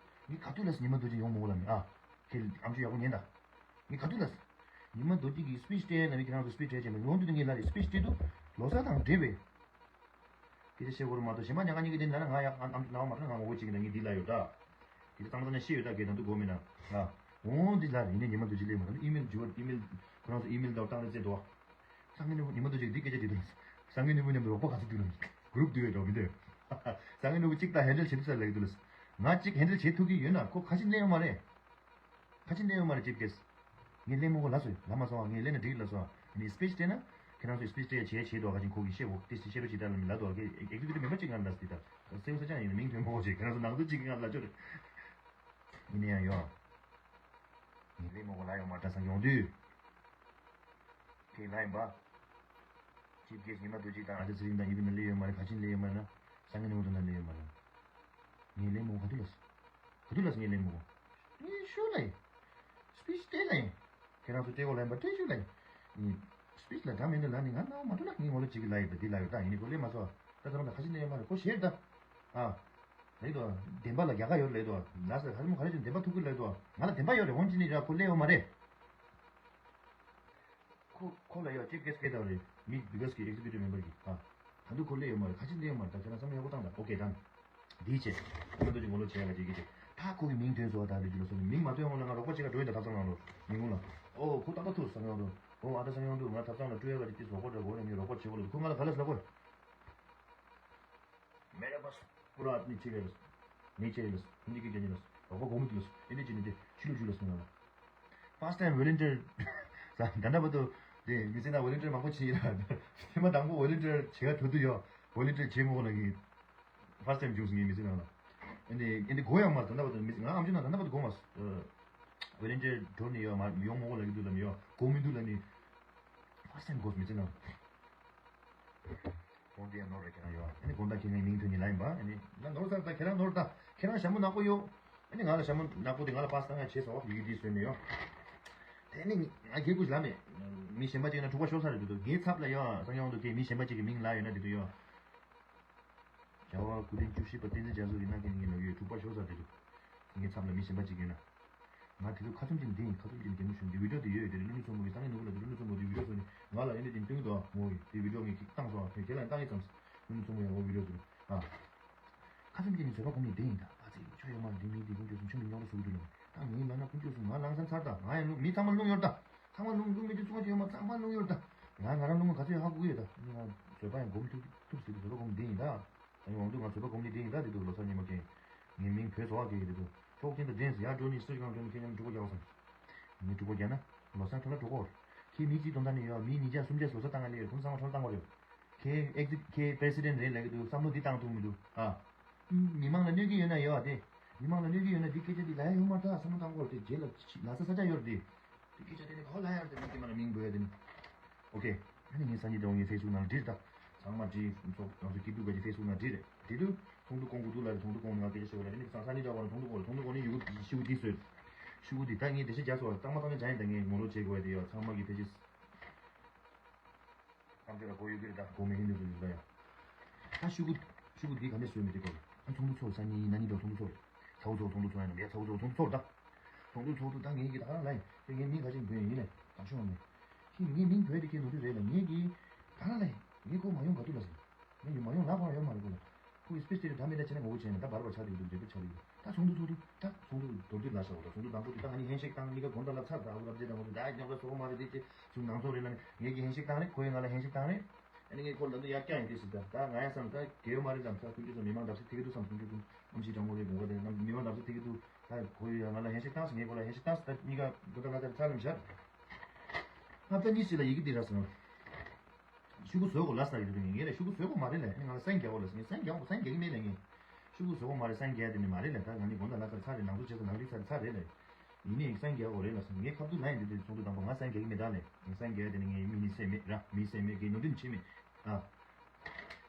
ངས་ག་དུས་ལ་ཉི་མ་རྡོ་རྗེ་ཡོང་མ་དགོས་ལབ་མེད་ཨ། ཁྱེད་ཨམ་ཅོག་ཡག་པོ་ཉན་ད། ངས་ག་དུས་ལ་ཉི་མ་རྡོ་རྗེ་གི་སི་པི་ཆི་སྤྲད་ན་མི་ཁྱེད་རང་ཚོ་སི་པི་ཆི་སྤྲད་བྱས་མ་ཡོང་དུས་ངས་ལ་རེ་སི་པི་ཆི་སྤྲད་དུས་ལོ་གསར་དང་འབྲེལ་བའི། སྐད་ཆ་བཤད་དགོས་རེད་མ་གཏོགས་གཞན་པ་ཉག་ག་ཉིག་གི་དེ་ན་ང་ཡག་ཨམ་ཨམ་ནང་མ་ཐོན། ང་ངོ་རྒོལ་བྱེད་ཀྱི་འདུག་ངས་འདི་ལ་ཡོད་ད། དེ་ཚོ་གཙང་མ་གཙང་མ་ཤེས་ཡོད་ད། གལ་ད་དུང་དགོས་མེད་ན། ཨ། འོང་འདི་ལ་ཡིན་ནའི་ཉི་མ་རྡོ་རྗེ་སླེབས་མ་ཐུབ། ཨི་མེལ་འབྱོར་ཨི་མེལ་ཁོ་རང་ཚོ་ཨི་མེལ་དང་བཏང་རེ་བཙལ་འདུག་བ། སང་ཉིན་ཉི་མ་རྡོ་རྗེ་འདི་སྐད་ཆ་དྲིས་འདུག་ལ། སང་ཉིན་ཉི་མ་མཉམ་དུ་རོགས་པ་ག་ཚོད་འདུག་ལ། གུ་རུབ་འདུག་བས་འགྲོ་མི་འདོད། སང་ཉིན་ཉི་མ་གཅིག་ད་ཧེན་ཌལ་བྱེད་ཐུབ་ས་ལབ་ཀྱི་འདུག་ལ། ང་གཅིག་ཧེན་ཌལ་བྱེད་ཐུབ་ཀྱི་ཡོད་ན་ཁོ་ཁ་ཕྱིར་སླེབས་ཡོད་མ་རེད། ཁ་ཕྱིར་སླེབས་ཡོད་མ་རེད་ཅིབ་ཀེས། ངས་ལེན་མོ་གོ་ལ་སོ་ལ་མ་སོང་བ། ངས་ལེན་ན་འགྲིག་ལ་སོང་བ། ངས་སི་པི་ཆི་སྤྲད་ན་ཁྱེད་རང་ཚོས་སི་པི་ཆི་སྤྲད་བྱས་བྱས་འདུག་ག་ཅིང་ཁོ་གིས་བཤད་འོ་དེ་བཤད་རོགས་བྱེད་ད་ལ་མི་ལ་འདུག་ག་ཨེག་ཟི་ཀིའུ་ཊིབ་མེམ་བར་གཅིག་ང་ལ་སི་ད་སེའུ་ས་ཅང་ཡིན་ན་མིང་ཐོན་མོ་གོ་བྱེད། ཁྱེད་རང་ཚོ་ནང་དུ་གཅིག་གིས་ང་ལ་ཅོ་རེད། ཡིན་ན་ཡང་ཡོད། ངས་ལེན་མོ་གོ་ལ་ཡོང་མ་ད་སང་ཡོང་དུས། ཁྱེད་ལ་ཡིན་པ། ཅིབ་ཀེས་ཉི་མ་རྡོ་རྗེ་དང་ཨ་ཅག་ཚེ་རིང་དང་ཨི་བི་ན་སླེབས་ཡོད་མ་རེད། ག་ཅིན་སླེབས་ཡོད་མ་རེད་ན། སང་ཉིན་ཉི་མ་རྡོ་ན་སླེབས་ཡོད་མ་རེད། ངས་ལེན་མོ་ག་དུས་ལ་སོང་། ག་དུས་ལ་སོང་ངས་ལེན་མོ་གོ། ངས་ཤོད་ལ་ཡིན། སི་པི་ཆི་སྤྲད་ལ་ཡིན། ཁྱེད་རང་ཚོ་སྤྲད་གོ་ལ་ཡིན་པ་སྤྲད་ཤོད་ལ་ཡིན། ངས་སི་པི་ཆི་ལ་འདྲ་མིན་འདྲ་ལ་ནི་ང་སྣང་བ་མ་འགྲོ་ལ། ངས་ངོ་ལོག་བྱེད་ཀྱི་ལ་ཡིན་པ་འདི་ལ་ཡོད་ད། ཡིན་ནི་ཁོ་ལེན་མ་སོང་། ད་ད་རང་ད་ག་ཅིན་ལེན་ཡོད་མ་རེད། ཁོ་ཞེད་ད། ཨ། ད་ཡིན་དོ། བདེན་པ་ལ་རྒྱལ་ཁ་ཡོད་ལ་ཡོད་དོ། ན་ས་ཧ་ལམ་ག་རེ་ཅིན་བདེན་པ་ཐུག་གི་ལ་ཡོད་དོ། ང་ལ་བདེན་པ་ཡོད་རེད། འོན་ཅི་ནི་ར་ཁོ་ལེན་ཡོད་མ་རེད། ཁོ་ཁོ་ལ་ཡོད་ཅིབ་ཀེས་སྐད་བཏང་རེད། མི་བི་ག་སི་གི་ཨེག་ཟི་ཀིའུ་ཊིབ་མེམ་བར་གི་ཨ། ད་དུང་ཁོ་སླེབས་ཡོད་མ་རེད། ག་ཅི་སླེབས་ཡོད་མ་རེད། ད་ཁྱེད་རང་བསམ་བློ་ཡག་པོ་བཏང་དང་། ཨོ་ཀེ་ཌན། འདིའི་ཆེད། ཉི་མ་རྡོ་རྗེ་ངོ་ལོག་བྱེད་ཡག་ག་བྱེད་ཀྱི་ཆེད། ད་ཁོ་གི་མིང་ཐོན་སོང་བ། ད་རེ་ཇུ་ལ་སོང་ནས་མིང་མ་ཐོན་སྔོན་ལ་ང་རོགས་པ་བྱེད་ག་འགྲོ་ཡིན། ད་ཐབ་ཚང་ནང་ལོགས་མི་ཁུངས་ལ། ཨོ་ཁོ་ཏག་ཏག་ཐུག་སང་ཡོང་དུ། ཨོ་ཨ་ད་སང་ཡོང་དུ་ང་ཐབ་ཚང་ལ་སྤྲོད་ཡག་ག་ཅིག་དེ་བཟོ་དགོས་འདྲ་དགོས་ནས་ངས་རོགས་པ་བྱེད་དགོས་ལ། ཁོ་ང་ལ་ག་ལ་ཟེར་དགོས། མེ་ར་པ་སུ་ར་ནི་ཆེ་གེ་རེ། ནི་ཆེ་གེ་རེ། ཧིན་དི་གི་རྒྱ་ནི་རེ། རོགས་པ་གོ་མི་འདུག་ལ། ཨེ་འདི་ཅི་ནི་དེ་ཕྱི་ལུགས་ཞུ་ལ་སོང་ལ། First time volunteer། ད་ལྟ་བར་དུ་དེ་མི་ཚེ་ནང་ཝོ་ལན་ཊི་ཡར་མང་པོ་བྱས་ཡིན་ལ། ཐེངས་མ་དང་པོ་ཝོ་ལན་ཊི་ཡར་བྱེད་ཡ་འགྲོ་དུས་ཡོད། ཝོ་ལན་ཊི་ཡར་བྱེད་མ་དགོས་ལ་ངས་first time བྱུང་སོང་ངའི་མི་ཚེ་ནང་ལ། ཨེ་འདི་ཨེ་འདི་གོ་ཡང་མ་ད་ལྟ་བར་དུ་མི་ཚེ་ང་ཨམ་ཆི་ནང་ད་ལྟ་བར་དུ་གོ་མ་སོང་། ཝོ་ལན་ཊི་ཡར་འགྲོ་ནི་ཡོད་མ་ཡོང་མ་དགོས་ལ་གི་འདུག་ལ་མི་ཡོད་གོ་མི་འདུག་ལ་ནི། First time གོ་མི་ཚེ་ནང་། ཁོང་དེ་ཡང་ནོར་རེད་ཁྱེད་རང་ཡོད། ཨ་ནི་དགོང་དག་ཁྱེད་ངའི་མིང་ཐོན་ནི་ལ་ཡིན་པ། ཨ་ནི་ང་ནོར་ཚར་ད་ཁྱེད་རང་ནོར་ད། ཁྱེད་རང་ཞྭ་མོ་ནག་པོ་ཡོད། ཨ་ནི་ང་ལ་ཞྭ་མོ་ནག་པོ་དེ་ང་ལ་པཱ་སི་བཏང་ཡ་བྱས་སོང་། ཡི་གེ་འདི་བཟོས་ནས་ཡོད། དེ་ནི་ང་རྒྱལ་ཁུ་ལ་མེད། མི་གཞན་པ་ཅིག་ན་འཁྲུག་པ་ཤོར་ས་རེད་འདུག་ངའི་ཚབ་ལ་ཡོད། སང་ཡོང་དུ་ཁྱེད་མི་གཞན་པ་ཅིག་གི་མིང་ལ་ཡོད་ན་འདི་དུ་ཡོད། རྒྱལ་བ་སྐུ་ཕྲེང་བཅུ་བཞི་པ་བསྟན་འཛིན་རྒྱ་མཚོ་ཡིན་ན་ཁྱེད་ངའི་ལ་ཡོད་འཁྲུག་པ་ཤོར་ས་རེད་འདུག་ངའི་ཚབ་ལ་མི་གཞན་པ་ཅིག་ཡོད་ན། ང་དེ་ཚོ་ཁ་ཚུམ་ཅན་འདི་ཡིན། ཁ་ཚུམ་ཅན་གད་མོ་ཤོར་འདི་བི་ཌིའོ་དེ་ཡོད་དེ་ལུ་ནུ་ཚོ་མོ་གི་ཏང་ཡིན་ནུ་གུ་ལ་དེ་ལུ་ནུ་ཚོ་མོ་དེ་བི་ཌིའོ་བཟོ་ནི་ང་ལ་ཡིན་ནི་དེ་སྟོན་གི་འདུག་མོ་གི་དེ་བི་ཌིའོ་ངས་ཁིག་བཏང་སོང་། དེ་ཁྱེད་ལ་བཏང་ཡིན་ཙམ་ལུ་ནུ་ཚོ་མོ་ཡང་མོ་བི་ཌིའོ་བཟོ་ནི་ཨ། ཁ་ཚུམ་ཅན་ནི་བཟོད་པ་སྒོམ་ནི་དེ་ཡིན་ད། ཨ་ཙི་ཁྱོད་ཡོད་མ་འདི་མི་འདི་ཀུན་སྤྱོད་སུ་ཆུ་མི་རྙོག་ར་བཟོ་གི་འདུག་ལ་ད་ངའི་ལ་ན་ཀུན་སྤྱོད་སུ་ང་ལང་སང་ཚར་ད། ང་ཡང་ལུང་མི་ཚང་མ་ལུང་ཡོད་ད། ཚང་མ་ལུང་ལུང་མི་དེ་ཚོ་ཡོད་མ་ཚང་མ་ལུང་ཡོད་ད། ང་ང་རང་ལུང་མ་ག་ཚོད་ཧ་གོ་གི་ཡོད་ད། ང་བཟོད་པ་ཡང་སྒོམ་ཐུབ་ཐུབ་ཟེར་གི་བཟོད་པ་སྒོམ་དེ་ཡིན་ད། ད་ཡོང་དུས་ང་བཟོད་པ་སྒོམ་ནི་དེ་ཡིན་ད། དེ་དུས་ལོ་གསར་ཉིན་མོ་ཁེ། ངའི་མིང་བོད་བཟོ་བ་གེ་ཡི་དེ་དུས་ཕྱོགས་ཅན་དུ་འདྲེན་ཟེར་ཡ་འགྲོ་ནི་སྲིད་སྒང་འགྲོ་ནི་ཁེ་ཉམ་འགྲུག་པ་རྒྱག་སོང་། ངས་འགྲུག་པ་རྒྱག་ན། ལོ་གསར་འཕྲོ་བརླག་འགྲོ་གོ། ཁྱེད་མི་གཅིག་སྟོང་ཐང་ནས་ཡོད། མི་ཉིས་བརྒྱ་སུམ་བརྒྱ་བཟོ་ས་བཏང་ག་ལས་ཡོད། ཁོང་ཚང་མ་འཕྲོ་བརླག་བཏང་གོ་རེད། ཁྱེད་ཨེག་ཛི་ཁྱེད་པེ་རེ་སི་ཌེན་ཊི་རེད་ལབ་ཀྱི་འདུག་བསམ་བློ་འདི་བཏང་ཐུབ་མི་འདུག་ཨ། མི་མང་ལ་གནོད་ཀྱི་ཡོད་ན་ཡོད་ཨ། དེ་མི་མང་ལ་གནོད་ཀྱི་ཡོད་ན་འདི་སྐད་ཆ་འདི་ལབ་ཡ་ཡོད་མ་རེད། བསམ་བློ་བཏང་གོ། དེ་རྗེས་ལ་ལབ་ས་ས་ཆ་ཡོད་རེད་དེ། དེ་སྐད་ཆ་དེ་ནི་ག་པར་ལབ་ཡ་རེད། དེ་མི་དེ་མ་ལ་མིང་འབོད་ཡ་དེ་ནི། ཨོ་ཁེ། ཨ་ནི་ངས་སང་ཉིན་དེ་འོང་ངས་ཕེ་སི་བུག་ནང་ལ་བྲིས་ད། ཚང་མ་བྲིས། ཚོགས་ང་ཚོ་སྐྱིད་སྡུག་ག་ཅིག་ཕེ་སི་བུག་ནང་བྲིས་རེད། བྲིས་དུས་ཚོགས་འདུ་སྐོང་དགོས་འདུག་ལབ་རེད། ཚོགས་འདུ་སྐོང་ནས་ང་སྐད་ཆ་བཤད་དགོས་རེད། ཨ་ནི་སང་སང་ཉིན་འདྲ་བ་ལ་ཚོགས་འདུ་སྐོང་རེད། ཚོགས་འདུ་སྐོང་ནས་ཡི་གུ་ཤོག་གུ་འདི་བཟོས། ཤོག་གུ་འདི་ད་ངས་འགྲེལ་བཤད་རྒྱག་སོང་། གཙང་མ་གཙང་རྐྱང་བྱས་ཡིན། ད་ངས་ངོ་ལོག་བྱེད་དགོས་ཡ་དེ་ཡོད། ཚང་མ་གི་ཕེ་ཇི་ཐམས་ཅད་ལ་གོ་ཡོད་ཀྱི་རེད། ད་གོ་མེད་མཁན་དེ་ཚོ་ཡོད་ད་ཡ། ད་ཤོག་གུ་ཤོག་གུ་འདི་ག་ནས་བཟོས་མེད་དེ་གོ། ད་ཚོགས་འདུ་ཚོགས་སང་ཉིན་ཡིན། ན་ནིང་འདྲ་ཚོགས་འདུ་ཚོགས་རེད། ཚ་བོ་ཚོགས་ཚོགས་འདུ་ཚོགས་ཡིན་ན་ཡ། ཚ་བོ་ཚོགས་ཚོགས་འདུ་ཚོགས་རེད་ད། ཚོགས་འདུ་ཚོགས་འདུ་ད་ངས་ཀྱི་ད་ག་རང་ལ་ཡིན། ངས་མིང་ག་ཅིག་འབོད་ཡིན་ལས་ད་ཤོག་ནས། ཁྱེད་ངས་མིང་འབོད་དེ་ཁྱེད་ནོར་འཁྲུལ་རེད་ལ། ངས་ཀྱི་ད་ག་རང་ལ་ཡིན། ངས་ཁོ་མ་ཡོང་ག་དུས་ལ་ཟེར། ངས་མ་ཡོང་ལབ་པ་ཡོད་མ་རེད་ཁོ་ལ། ཁོ་ཡི་སི་པེ་ཤལ་ལི་ད་མེད་ད་བྱས་ན་ངོ་རྒོལ་བྱས་ནས་ད་བར་བར་ཆགས་དེ་འདུག་འབྲས་བུ་ཆགས་དེ་འདུག་ད་ཚོགས་འདུ་ཚོགས་དུས་ད་ཚོགས་འདུ་མདོར་བསྡུས་ལ་བཞག་འོ་ད། ཚོགས་འདུ་དང་པོ་དེ་ད་ང་གཉིས་ཧེན་ཤེག་བཏང་། གཉིས་ཀ་དགོང་དག་ལ་ཚར་ད་ཨ་ཁུ་རབ་རྫས་དང་ཁོ་ཚོ་ད་ཉོག་ད་བཟོ་གི་མ་རེད། དེ་ཅི་ཚུར་ནང་ཚོགས་རེད་ལ་ནི་ངས་ཀྱི་ཧེན་ཤེག་བཏང་རེད། ཁོ་ཡི་ང་ལ་ཧེན་ཤེག་བཏང་རེད། ཨ་ནི་ངས་ཁོ་ལ་འདི་ཡག་རྐྱང་ཡིན་དུས་སུ་ད་ད་ང་ཡ་བསམ་ད་གལ་ཡོད་མ་རེད་དམ། ད་ཁོ་ཚོ་མི་མང་བརྡབ་གསིག་ཐེབས་ཀྱི་འདུག་བསམ། ཁོ་ཚོ་ཨམ་ཆི་དྲང་མོ་རེད། དགོངས་པ་དེ་ན་མི་མང་བརྡབ་གསིག་ཐེབས་ཀྱི་འདུག་ད་ཁོ་ཡི་ང་ལ་ཧེན་ཤེག་བཏང་སོང་། ངས་ཁོ་ལ་ཧེན་ཤེག་བཏང་སོང་། ད་གཉིས་ཀ་དགོང་དག་ལ་ཚར་ཚར་ལམ་བཞག་ལྔ་བརྒྱ་གཉིས་བཞི་ལ་ཡི་གེ་འདི་རག་སོང་། ཤོག་གུ་བཟོ་དགོས་ལབ་ས་ཡོད་དུས་ངས་ལས་ཤོག་གུ་བཟོ་དགོས་མ་རེད་ལས། ཨ་ནི་ང་ལ་སན་རྒྱག་དགོས་ལབ་སོང་། ངས་སན་རྒྱག་དགོས་སན་རྒྱག་གི་མེད་ལས། ངས་ཤོག་གུ་བཟོ་དགོས་མ་རེད། སན་རྒྱག་དེ་ནི་མ་རེད་ལས། ད་ང་ནི་དགོང་དག་ལ་ཚར་ཚར་རེད། ནང་དུ་བྱས་ཙང་ནང་དུ་ཚར་ཚར་རེད་ལས། ཡིན་ནའི་སན་རྒྱག་དགོས་རེད་ལབ་སོང་། ངས་ཁ་ཐུག་ལ་ཡིན་དུས་དུས་ཚོགས་འདུ་དང་པོ་ང་སན་རྒྱག་གི་མེད་ད་ལས། ངས་སན་རྒྱག་དེ་ནི་ངས་མི་ནི་སེམས་མེད་ར། མི་སེམས་མེད་ཀྱི་ནོར་འཁྲུལ་བྱེད་མེད་ཨ།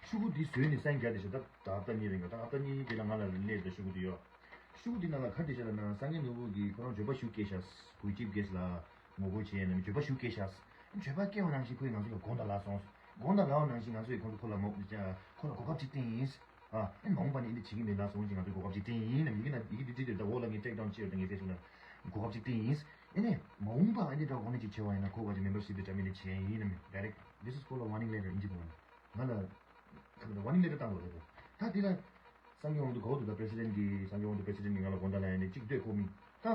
ཤོག་གུ་འདི་བཟོས་ནས་སན་རྒྱག་དེ་བྱས་ད་ད་ཧབ་ཏ་གཉིས་རིང་ག་ད་ཧབ་ཏ་གཉིས་དེ་ལ་ང་ལ་སླེབས་ད་ཤོག་གུ་འདི་ཡོད། ཤོག་གུ་འདི་ནང་ལ་ག་རེ་བྲིས་བཞག་ལབ་ན། སངས་རྒྱས་ནོར་བུ་གིས་ཁོ་རང་བརྗོད་པ་ཞུ་སྐད་ཤག་ཁོའི་ཅིབ་གེ་སི་ལ་ངོ་རྒོལ་བྱས་ནས་བརྗོད་པ་ཞུ་སྐད་ཤག་བརྗོད་པ་སྐྱེལ་བ་ནང་བཞིན་ཁོས་ང་ཚོ་ལ་དགོངས་དག་ལབ་སོང་། དགོངས་དག་ལབ་པ་ནང་བཞིན་ང་ཚོས་ཁོ་ཚོ་ཁོ་ལ་མོ་ཁོ་ལ་གོ་སྐབས་ཅིག་སྟེར་ཡིན། ཨ་ཨེ་མ་འོངས་པ་ནས་ཨེ་འདི་བྱེད་ཀྱི་མེད་ལབ་སོང་ཅིག་ང་ཚོས་གོ་སྐབས་ཅིག་སྟེར་ཡིན་ནམ། ཡི་གེ་ན་ཡི་གེ་འདི་བྲིས་དེ་ད་འོག་ལ་ངས་ཀྲེག་ཌའོན་བྱས་ཡོད། ད་ངས་ཕེ་སི་བུག་ན་གོ་སྐབས་ཅིག་སྟེར་ཡིན། ཨེ་ནས་མ་འོངས་པ་ཨེ་འདི་འདྲ་གོ་གནས་ཅིག་བྱས་པ་ཡིན་ན་ཁོ་ག་ཅིག་མེམ་བར་ཤིབ་དེ་ཊར་མི་ནེཊ་བྱས་ཡིན་ནམ། ཌའི་རེག་This is called a warning letter ཨིན་ཇི་ཐོག་ནས། ང་ལ་ཁ་མི་ད་ཝར་ནིང་ལེ་ཊར་བཏང་འདུག་ལབ་དུས། ད་དེ་ལ་སངས་རྒྱས་དབང་འདུས་ག་པར་འདུག་ད་པེ་རེ་སི་ཌེན་ཊི་གིས་སངས་རྒྱས་དབང་འདུས་པེ་རེ་སི་ཌེན་ཊི་གིས་ང་ལ་དགོངས་དག་ལབ་ཡ་ནི་གཅིག་ལྟོས་ཁོ་མིན། ད་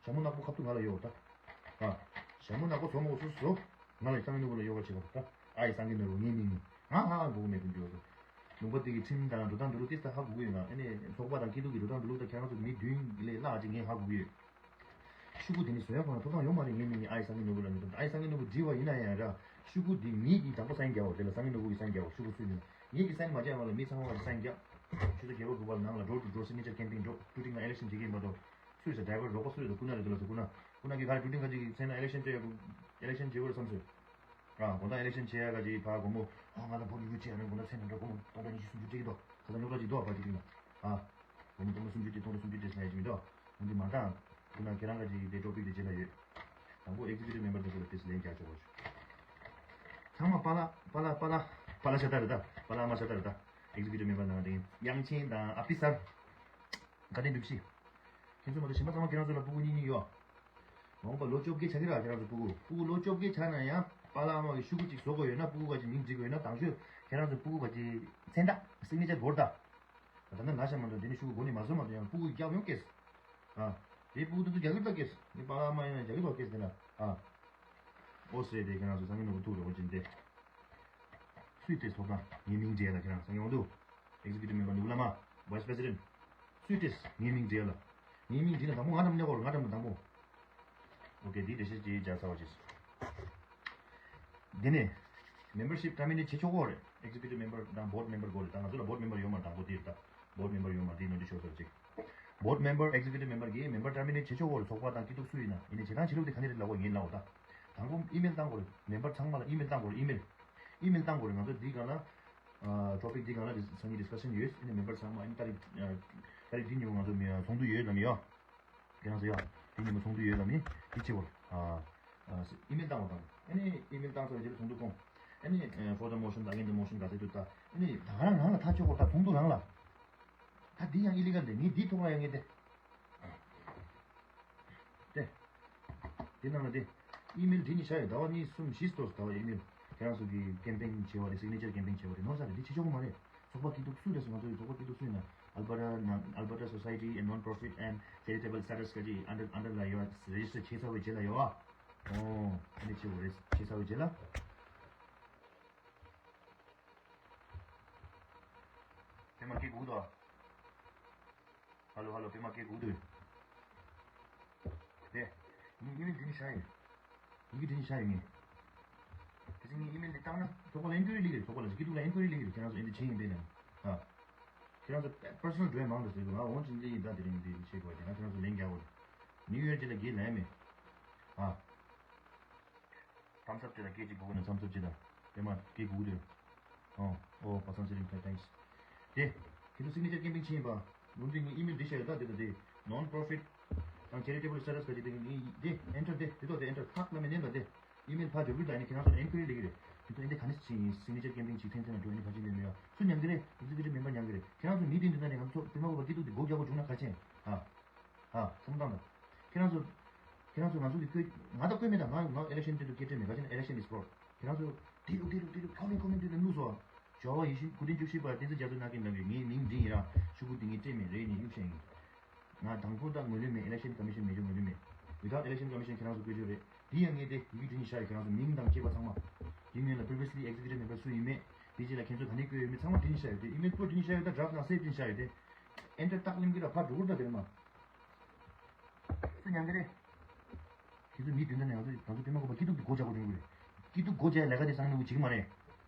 ཞྭ་མོ་ནག་པོ་ཁ་ཐུག་ང་ལ་ཡོད་ད། ཨ་ཞྭ་མོ་ནག་པོ་བཟོ་མ་དགོས་སོ་སོ་ང་ལ་སངས་རྒྱས་ནོར་བུ་ལ་གཡོག་པ་བྱེད་པ་ད། ཨ་ཡི་སངས་རྒྱས་ནོར་བུ་ངའི་མིང་ནི་ང་ཧ་ཧ་གོ་གི་མེད་དུ་འགྱུར་སོང་། ལུང་པ་དེ་གི་ཁྲིམས་དང་འགྲོ་སྟངས་འགྲོ་ལུགས་དེ་ད་ཧ་གོ་གི་ཡོད་ང་། ཨ་ནི་ཚོགས་པ་དང་སྐྱིད་སྡུག་གི་འགྲོ་སྟངས་འགྲོ་ལུགས་ད་ཁྱེད་རང་ཚོ་མི་བདུན་ལས་ལྷག་ཅིག་ངས་ཧ་གོ་གི་ཡོད། ཤོག་གུ་དེ་ནི་བཟོ་ཡ་ཁོ་ན་ཐོབ་ཐང་ཡོད་མ་རེད། ངའི་མིང་ནི་ཨ་ཡི་སངས་རྒྱས་ནོར་བུ་ལ་མི་ཐོབ། ཨ་ཡི་སངས་རྒྱས་ནོར་བུ་བྲིས་པ་ཡིན་ན་ཡང་ར། ཤོག་གུ་འདི་ངེད་ཀྱིས་དང་པོ་སན་རྒྱག་འོ། དེ་ལ་སངས་རྒྱས་ནོར་བུ་གིས་སན་རྒྱག་འོ། ཤོག་གུ་སུས་ནི་ངེད་ཀྱིས་སན་མ་རྒྱག་ཡང་ལ་མི་ཚང་མ་གིས་སན་རྒྱག་ཆུ་ཚོད་བརྒྱད་པ་དགུ་པ་ལ་ནང་ལ་door to door signature campaign འགྲོ། ཀྲུ་ཀྲིང་ལ་ཨི་ལེག་ཤན་བྱེད་ཀྱི་ཡིན་པ་དང་། སུས་ཟེར་ཌ་རའི་བར་རོགས་པ་སུས་ཟེར་སྐུ་ན་རེད། དེ་ལ་ཟེར་སྐུ་ན། སྐུ་ན་གིས་ག་རེ་ཀྲུ་ཀྲིང་ཁ་ཅིག་གིས་མཚན་ན་ཨི་ལེག་ཤན་བྱེད་ཨི་ལེག་ཤན་བྱེད་དགོས་རེད་བསམ་ཟེར། རང་དགོང་དག་ཨི་ལེག་ཤན་བྱེད་ཡ་ག་ཅིག་ཕ་དགོང་མོ་ཨོ་ང་ལ་བོ་ཊི་ཡོད་ཀྱི་ཅེས་ཡ་ནི་དགོང་དག་མཚན་ན་འགྲོ་དགོང་མོ་སྟོང་ཕྲག་ཉི་ཤུ་སུམ་ཅུ་སྤྲད་ཀྱི་འདུག་ཁ་སང་རྙོག་དྲ་ཅིག་འདུག་ཕ་ཅིག་ཀྲིང་ལ། ཨ། དགོང་མོ་སྟོང་ཕྲག་སུམ་ཅུ་སྤྲད་སྟོང་ཕྲག་སུམ་ཅུ་སྤྲད་ཟེར་ཡ་ཅིག་མི་འདུག་འོན་ཏེ་མ་འདང་། སྐུ་ན་ཁྱེད་རང་ག་ཅིག་དེ་ཊོ་པིག་དེ་རྗེས་ལ་ཡོད། དང་པོ་ཨེག་ཛི་ཀིའུ་ཊིབ་མེམ་བར་དེ་ཚོ་ལ་ཏོག་ཙམ་ལན་རྒྱག་ཆོག་གོ། ཚང་མ་པཱ་ལགས་པཱ་ལགས་པཱ་ལགས་པཱ་ལགས་ཤ་སྟག་རེད་ད། པཱ་ལགས་ཨ་མ་ཤ་སྟག་རེད་ད། ཨེག་ཛི་ཀིའུ་ཊིབ་མེམ་བར་ནང་དེ་དབྱངས་ཅན་དང་ཨ་པི་སར། དགའ་ལྡན་བདུད་བཞི། ཁྱེད་ཚོ་མ་གཏོགས་གཞན་པ་ཚང་མ་ཁྱེད་རང་ཚོ་ལ་སྤུ་གུ་གཉིས་གཉིས་ཡོད། མ་འོངས་པ་ལོ་བཅོ་བརྒྱད་ཆགས་ཀྱི་རེད། ཁྱེད་རང་ཚོ་སྤུ་གུ་སྤུ་གུ་ལོ་བཅོ་བརྒྱད་ཆགས་ན་ཡང་པཱ་ལགས་ཨ་མ་གི་ཤོག་གུ་གཅིག་བཟོ་དགོས་ཡོད་ན་སྤུ་གུ་ག་ཅིག་མིང་བྲིས་དགོས་ཡོད་ན་དང་ཤོས་ཁྱེད་རང་ཚོ་སྤུ་གུ་ག་ཅིག་མཚན་རྟགས་སིག་ནེ་ཅར་བོར་ད། ད་ལྟ་ན་ཤ་མ་འདུག་དེ་ནི་ཤོག་གུ་མགོ་ནས་མ་བཟོ་མ་གཏོགས་ཡང་སྤུ་གུ་རྒྱག་མྱོང་སྐྱེས། ཨ། དེ་སྤུ་གུ་དེ་ཚོ་རྒྱག་གི་རེད་ད་སྐྱེས། ངའི་པཱ་ལགས་ཨ་མ་ཡིན་ན་རྒྱག་གི་རེད་སྐྱེས་དེ་ན། ཨ། ཨོ་སེ་དེ་ཁྱེད་རང་ཚོ་སང་ཉིན་ནོར་བུ་ཐུག་རེད་འོ་ཅིན་དེ། སུས་སྤྲད་ཐོབ་ཐང་ངའི་མིང་བྲིས་ལ་ཁྱེད་རང་སང་ཉིན་འོང་དུ། ཨེག་ཛི་ཀིའུ་ཊིབ་མེམ་བར་ནོར་བུ་བླ་མ། བྷའི་སི་པྲེ་སི་ཌེན་ཊི། སུས་སྤྲད་ངའི་མིང་བྲིས་ལ། ངའི་མིང་བྲིས་ན་དང་པོ་ང་འགྲམ་སླེབས་དགོས་རེད། ང་འགྲམ་དང་པོ། ཨོ་ཀེ་འདི་འགྲེལ་བཤད་ཅིག་རྒྱག་ཚར་བ་བྱས། འདི་ནས་མེམ་བར་ཤིབ་ཊར་མི་ནེཊ་བྱེད་ཆོག་གོ་རེད། ཨེག་ཛི་ཀིའུ་ཊིབ་མེམ་བར་དང་བྷོར་ཌི་མེམ་བར་དགོས་རེད། ད་ང་ཚོ་ལ་བྷོར་ཌི་མེམ་བར་ཡོད་མ་རེད། དང་པོ་འདི་རེད་ད། བྷོར་ཌི་མེམ་བར་ཡོད་མ་རེད། འདི་ནོར་འཁྲུལ་ཤོར་སོང་ཅིག་བྷོར་ཌི་མེམ་བར་ཡོད་མ་རེད། འདི་ནོར་འཁྲུལ་ཤོར་སོང་ཅིག་བྷོར་ཌི་མེམ་བར་ཨེག་ཛི་ཀིའུ་ཊིབ་མེམ་བར་གིས་མེམ་བར་ཊར་མི་ནེཊ་བྱེད་ཆོག་གོ་རེད། ཚོགས་པ་དང་སྐྱིད་སྡུག་སུ་ཡིན་ན་ཡིན་ནའི་བྱེད་སྟངས་བྱེད་ལུགས་དེ་ག་འདྲ་རེད་ལབ་གོ་ངས་ལབ་འོ་ད། དང་པོ་ཨི་མེལ་བཏང་དགོས་རེད། མེམ་བར་ཚང་མ་ལ་ཨི་མེལ་བཏང་དགོས་རེད། ཨི་མེལ། ཨི་མེལ་བཏང་དགོས་རེད། ང་ཚོ་འདི་སྒང་ལ། ཊོ་པིག་འདི་སྒང་ལ་འདི་སང་ཉིན་ཌི་སི་ཀ་ཤན་ཡོད། ཨ་ནི་མེམ་བར་ཚང་མ་ཨ་ནི་ཏ་རིག་ཏ་རིག་འདི་ཉིན་མོ་ང་ཚོ་མི་ཚོགས་འདུ་ཡོད་ལབ་ཡོད། ཁྱེད་རང་ཚོ་ཡ། དེ་ཉིན་མོ་ཚོགས་འདུ་ཡོད་ལབ་ནི་དེ་བྱེད་དགོས། ཨ། ཨ། ཨི་མེལ་བཏང་བ་དང་། ཨ་ནི་ཨི་མེལ་བཏང་ཚར་བའི་རྗེས་ལ་ཚོགས་འདུ་སྐོང་། ཨ་ནི་ཨ། for the motion, against the motion ག་ཚོད་འདུག་ད། ཨ་ནི་ད་ག་རང་རང་ལ་ཐག་གཅོད་དགོས། ད་ཚོགས་འདུ་རང་ལ། ད་འདི་ཡང་ཨི་ལི་གལ་རེད། ངས་འདི་ཐོག་ལ་ཡང་ངས་དེ། དེ། དེ་ནང་ལ་དེ། ཨི་མེལ་འདི་ནི་ཤ་ཡོད། ཟླ་བ་གཉིས་གསུམ་བཞི་སྟོར་ཟླ་བ་ཨི་མེལ། ཁྱེད་རང་ཚོ་གི་ཀེམ་པེན་བྱས་པ་རེད། སིག་ནེ་ཅར་ཀེམ་པེན་བྱས་པ་རེད། ནོར་ས་རེད། འདི་བྱེད་ཆོག་གི་མ་རེད། ཚོགས་པ་སྐྱིད་སྡུག་སུ་རེད་ཟེར། ང་ཚོའི་ཚོགས་པ་སྐྱིད་སྡུག་སུ་ཡིན་ན། Alberta ན་Alberta Society and Non-Profit and Charitable Status ག་ཅིག་ཨན་ཌར་ཨན་ཌར་ལ་ཡོད། རེ་ཇི་སི་ཊར་བྱས་ཚར་བའི་རྗེས་ལ་ཡོད་ཨ། ཨོ། ཨ་ནི་བྱེད་དགོས་རེད། བྱས་ཚར་བའི་རྗེས་ལ། དེ་མ་སྐད་གུག་དོ། ཧ་ལོ་ཧ་ལོ། པད་མ་སྐད་གུག་དུས། དེ། ཉིན་ཉིན་འདི་ནི་ཤ་ཡིན། ཡི་གེ་འདི་ནི་ཤ་ཡོད་ངེས། དེ་ཚེ་ངས་ཨི་མེལ་འདི་བཏང་ན་ཚོགས་པ་ལ་ཨེན་ཀུ་རི་ལིག་རེད། ཚོགས་པ་ལ་སྐྱིད་སྡུག་ལ་ཨེན་ཀུ་རི་ལིག་རེད། ཁྱེད་རང་ཚོ་ཨེ་འདི་བྱེད་ཡིན་པས་ན། ཨ། ཁྱེད་རང་ཚོ་པར་སོ་ནལ་འགྲོ་ཡ་མང་དུ་ཟེར་གི། ང་འོང་ཅིང་འདི་ཡིན་ད་དེ་རིང་འདི་བྱེད་དགོས་དེ་ང་ཁྱེད་རང་ཚོ་ལན་རྒྱག་དགོས། ནིའུ་ཡོར་ཅི་ལ་གེ་ལན་མེད། ཨ། ཐམས་ཨབ་ཅི་ལ་སྐད་ཅིག་སྒུག་ན་ཐམས་ཨབ་ཅི་ལ་པད་མ་སྐད་སྒུག་དུས། ཨོ་ཨོ་པ་སངས་ཚེ་རིང་ཕེ་ཐེངས། དེ། ཁྱེད་ཚོ་སིག་ནེ་ཅར་ཀེམ་པིང་བྱེད་ཡིན་པ། ལུང་འདྲེན་ངའི་ཨི་མེལ་འདི་བཤད་ཡོད་ད་དེ་ད་དེ། Non-profit དང་charitable status ག་ཅིག་དེ་ངའི་དེ་enter དེ་དེ་ཐོག་དེ་enter ཐག་ལ་མེ་ནེན་ད་དེ། ཨི་མེལ་ཕར་འབྱོར་གི་ད་ནི་ཁྱེད་རང་ཚོ་ཨེན་ཀུ་རི་ལེགས་རེད། དེ་ཚོ་ཨེ་འདི་ག་ནས་ཕྱིན་ཡིན། སིག་ནེ་ཅར་ཀེམ་པིང་ཅིག་ཐེན་ཐེན་ན་འགྲོ་ཨེ་འདི་ཕར་ཕྱིན་ནས་མེད་ཡ་སུ་ཉན་གི་རེད། ཨེག་ཛི་ཀུ་ཊིབ་མེམ་བར་ཉན་གི་རེད། ཁྱེད་རང་ཚོ་མི་དེ་འདི་ན་ནས་ང་ཚོ་པད་མ་གོ་པ་སྐྱིད་སྡུག་དེ་སྒོ་རྒྱག་པ་བྱུང་ན་ག་ཆེན། ཧ། ཧ། སེམས་ཐང་དང་། ཁྱེད་རང་ཚོ། ཁྱེད་རང་ཚོ་ང་ཚོ་གི་བསྐོས། ང་ད་བསྐོས་མེད་ད། ང་ང་ཨི་ལེག་ཤན་དེ་ཚོ་སྐད་སྤྲད་མེད། ག་ཅི་ན་election is fraud། ཁྱེད་རང་ཚོ། དེ་ལུགས་དེ་ལུགས་དེ་ལུགས་ཁོ་མིན་ཁོ་མིན་དེ་ལ་བླུགས་སོ། ཇོ་བོ་ཡེ་ཤུ་དགུ་སྟེང་བཅུ་བཞི་པ་བསྟན་འཛིན་རྒྱ་མཚོ་ནག་ཁྱེད་ལ་གི་ངའི་མིང་འདི་ཡིན་ར་ཤུ་གུ་འདི་ངས་སྤྲད་མེད་རེད་ནས་གཡུག་བཤད་ཡིན། ང་དང་པོ་ད་ངོས་ལེན་མེད། election commission མེད་ཅོ་ངོས་ལེན་མེད། Without election commission ཁྱེད་རང་ཚོ་བསྐོས་ཆོག་རེད། འདི་ཡང་ངས་དེ་ཡི་གེ་འབྲི་ནས་བཞག་ཡོད། ཁྱེད་རང་ཚོ་མིང་དང་བཅས་པ་ཚང་མ། འདི་ངོས་ལ་previously executive member སུ་ཡིན་མེད། དེ་རྗེས་ལ་ཁྱེད་ཚོ་ག་ནས་བསྐོས་ཡོད་མེད་ཚང་མ་འབྲི་ནས་བཞག་ཡོད་དེ། ཨི་མེལ་པོ་འབྲི་ནས་བཞག་ཡོད་དེ། enter ཐག་ལེན་གི་ར་ཕར་འགྲོ་གི་ར་ད་དེ་མ། སུ་ཉན་གི་རེད། ཁྱེད་ཚོ་མི་བདུན་ད་ནས་ང་ཚོ་ང་ཚོ་པད་མ་གོ་པ་སྐྱིད་སྡུག་གི་སྒོ་རྒྱག་དགོས་བྱུང་གི་རེད། སྐྱིད་སྡུག་སྒོ་རྒྱག་ལས་ཀ་དེ་སང་ཉིན་བྱེད་ཀྱི་མ་རེད།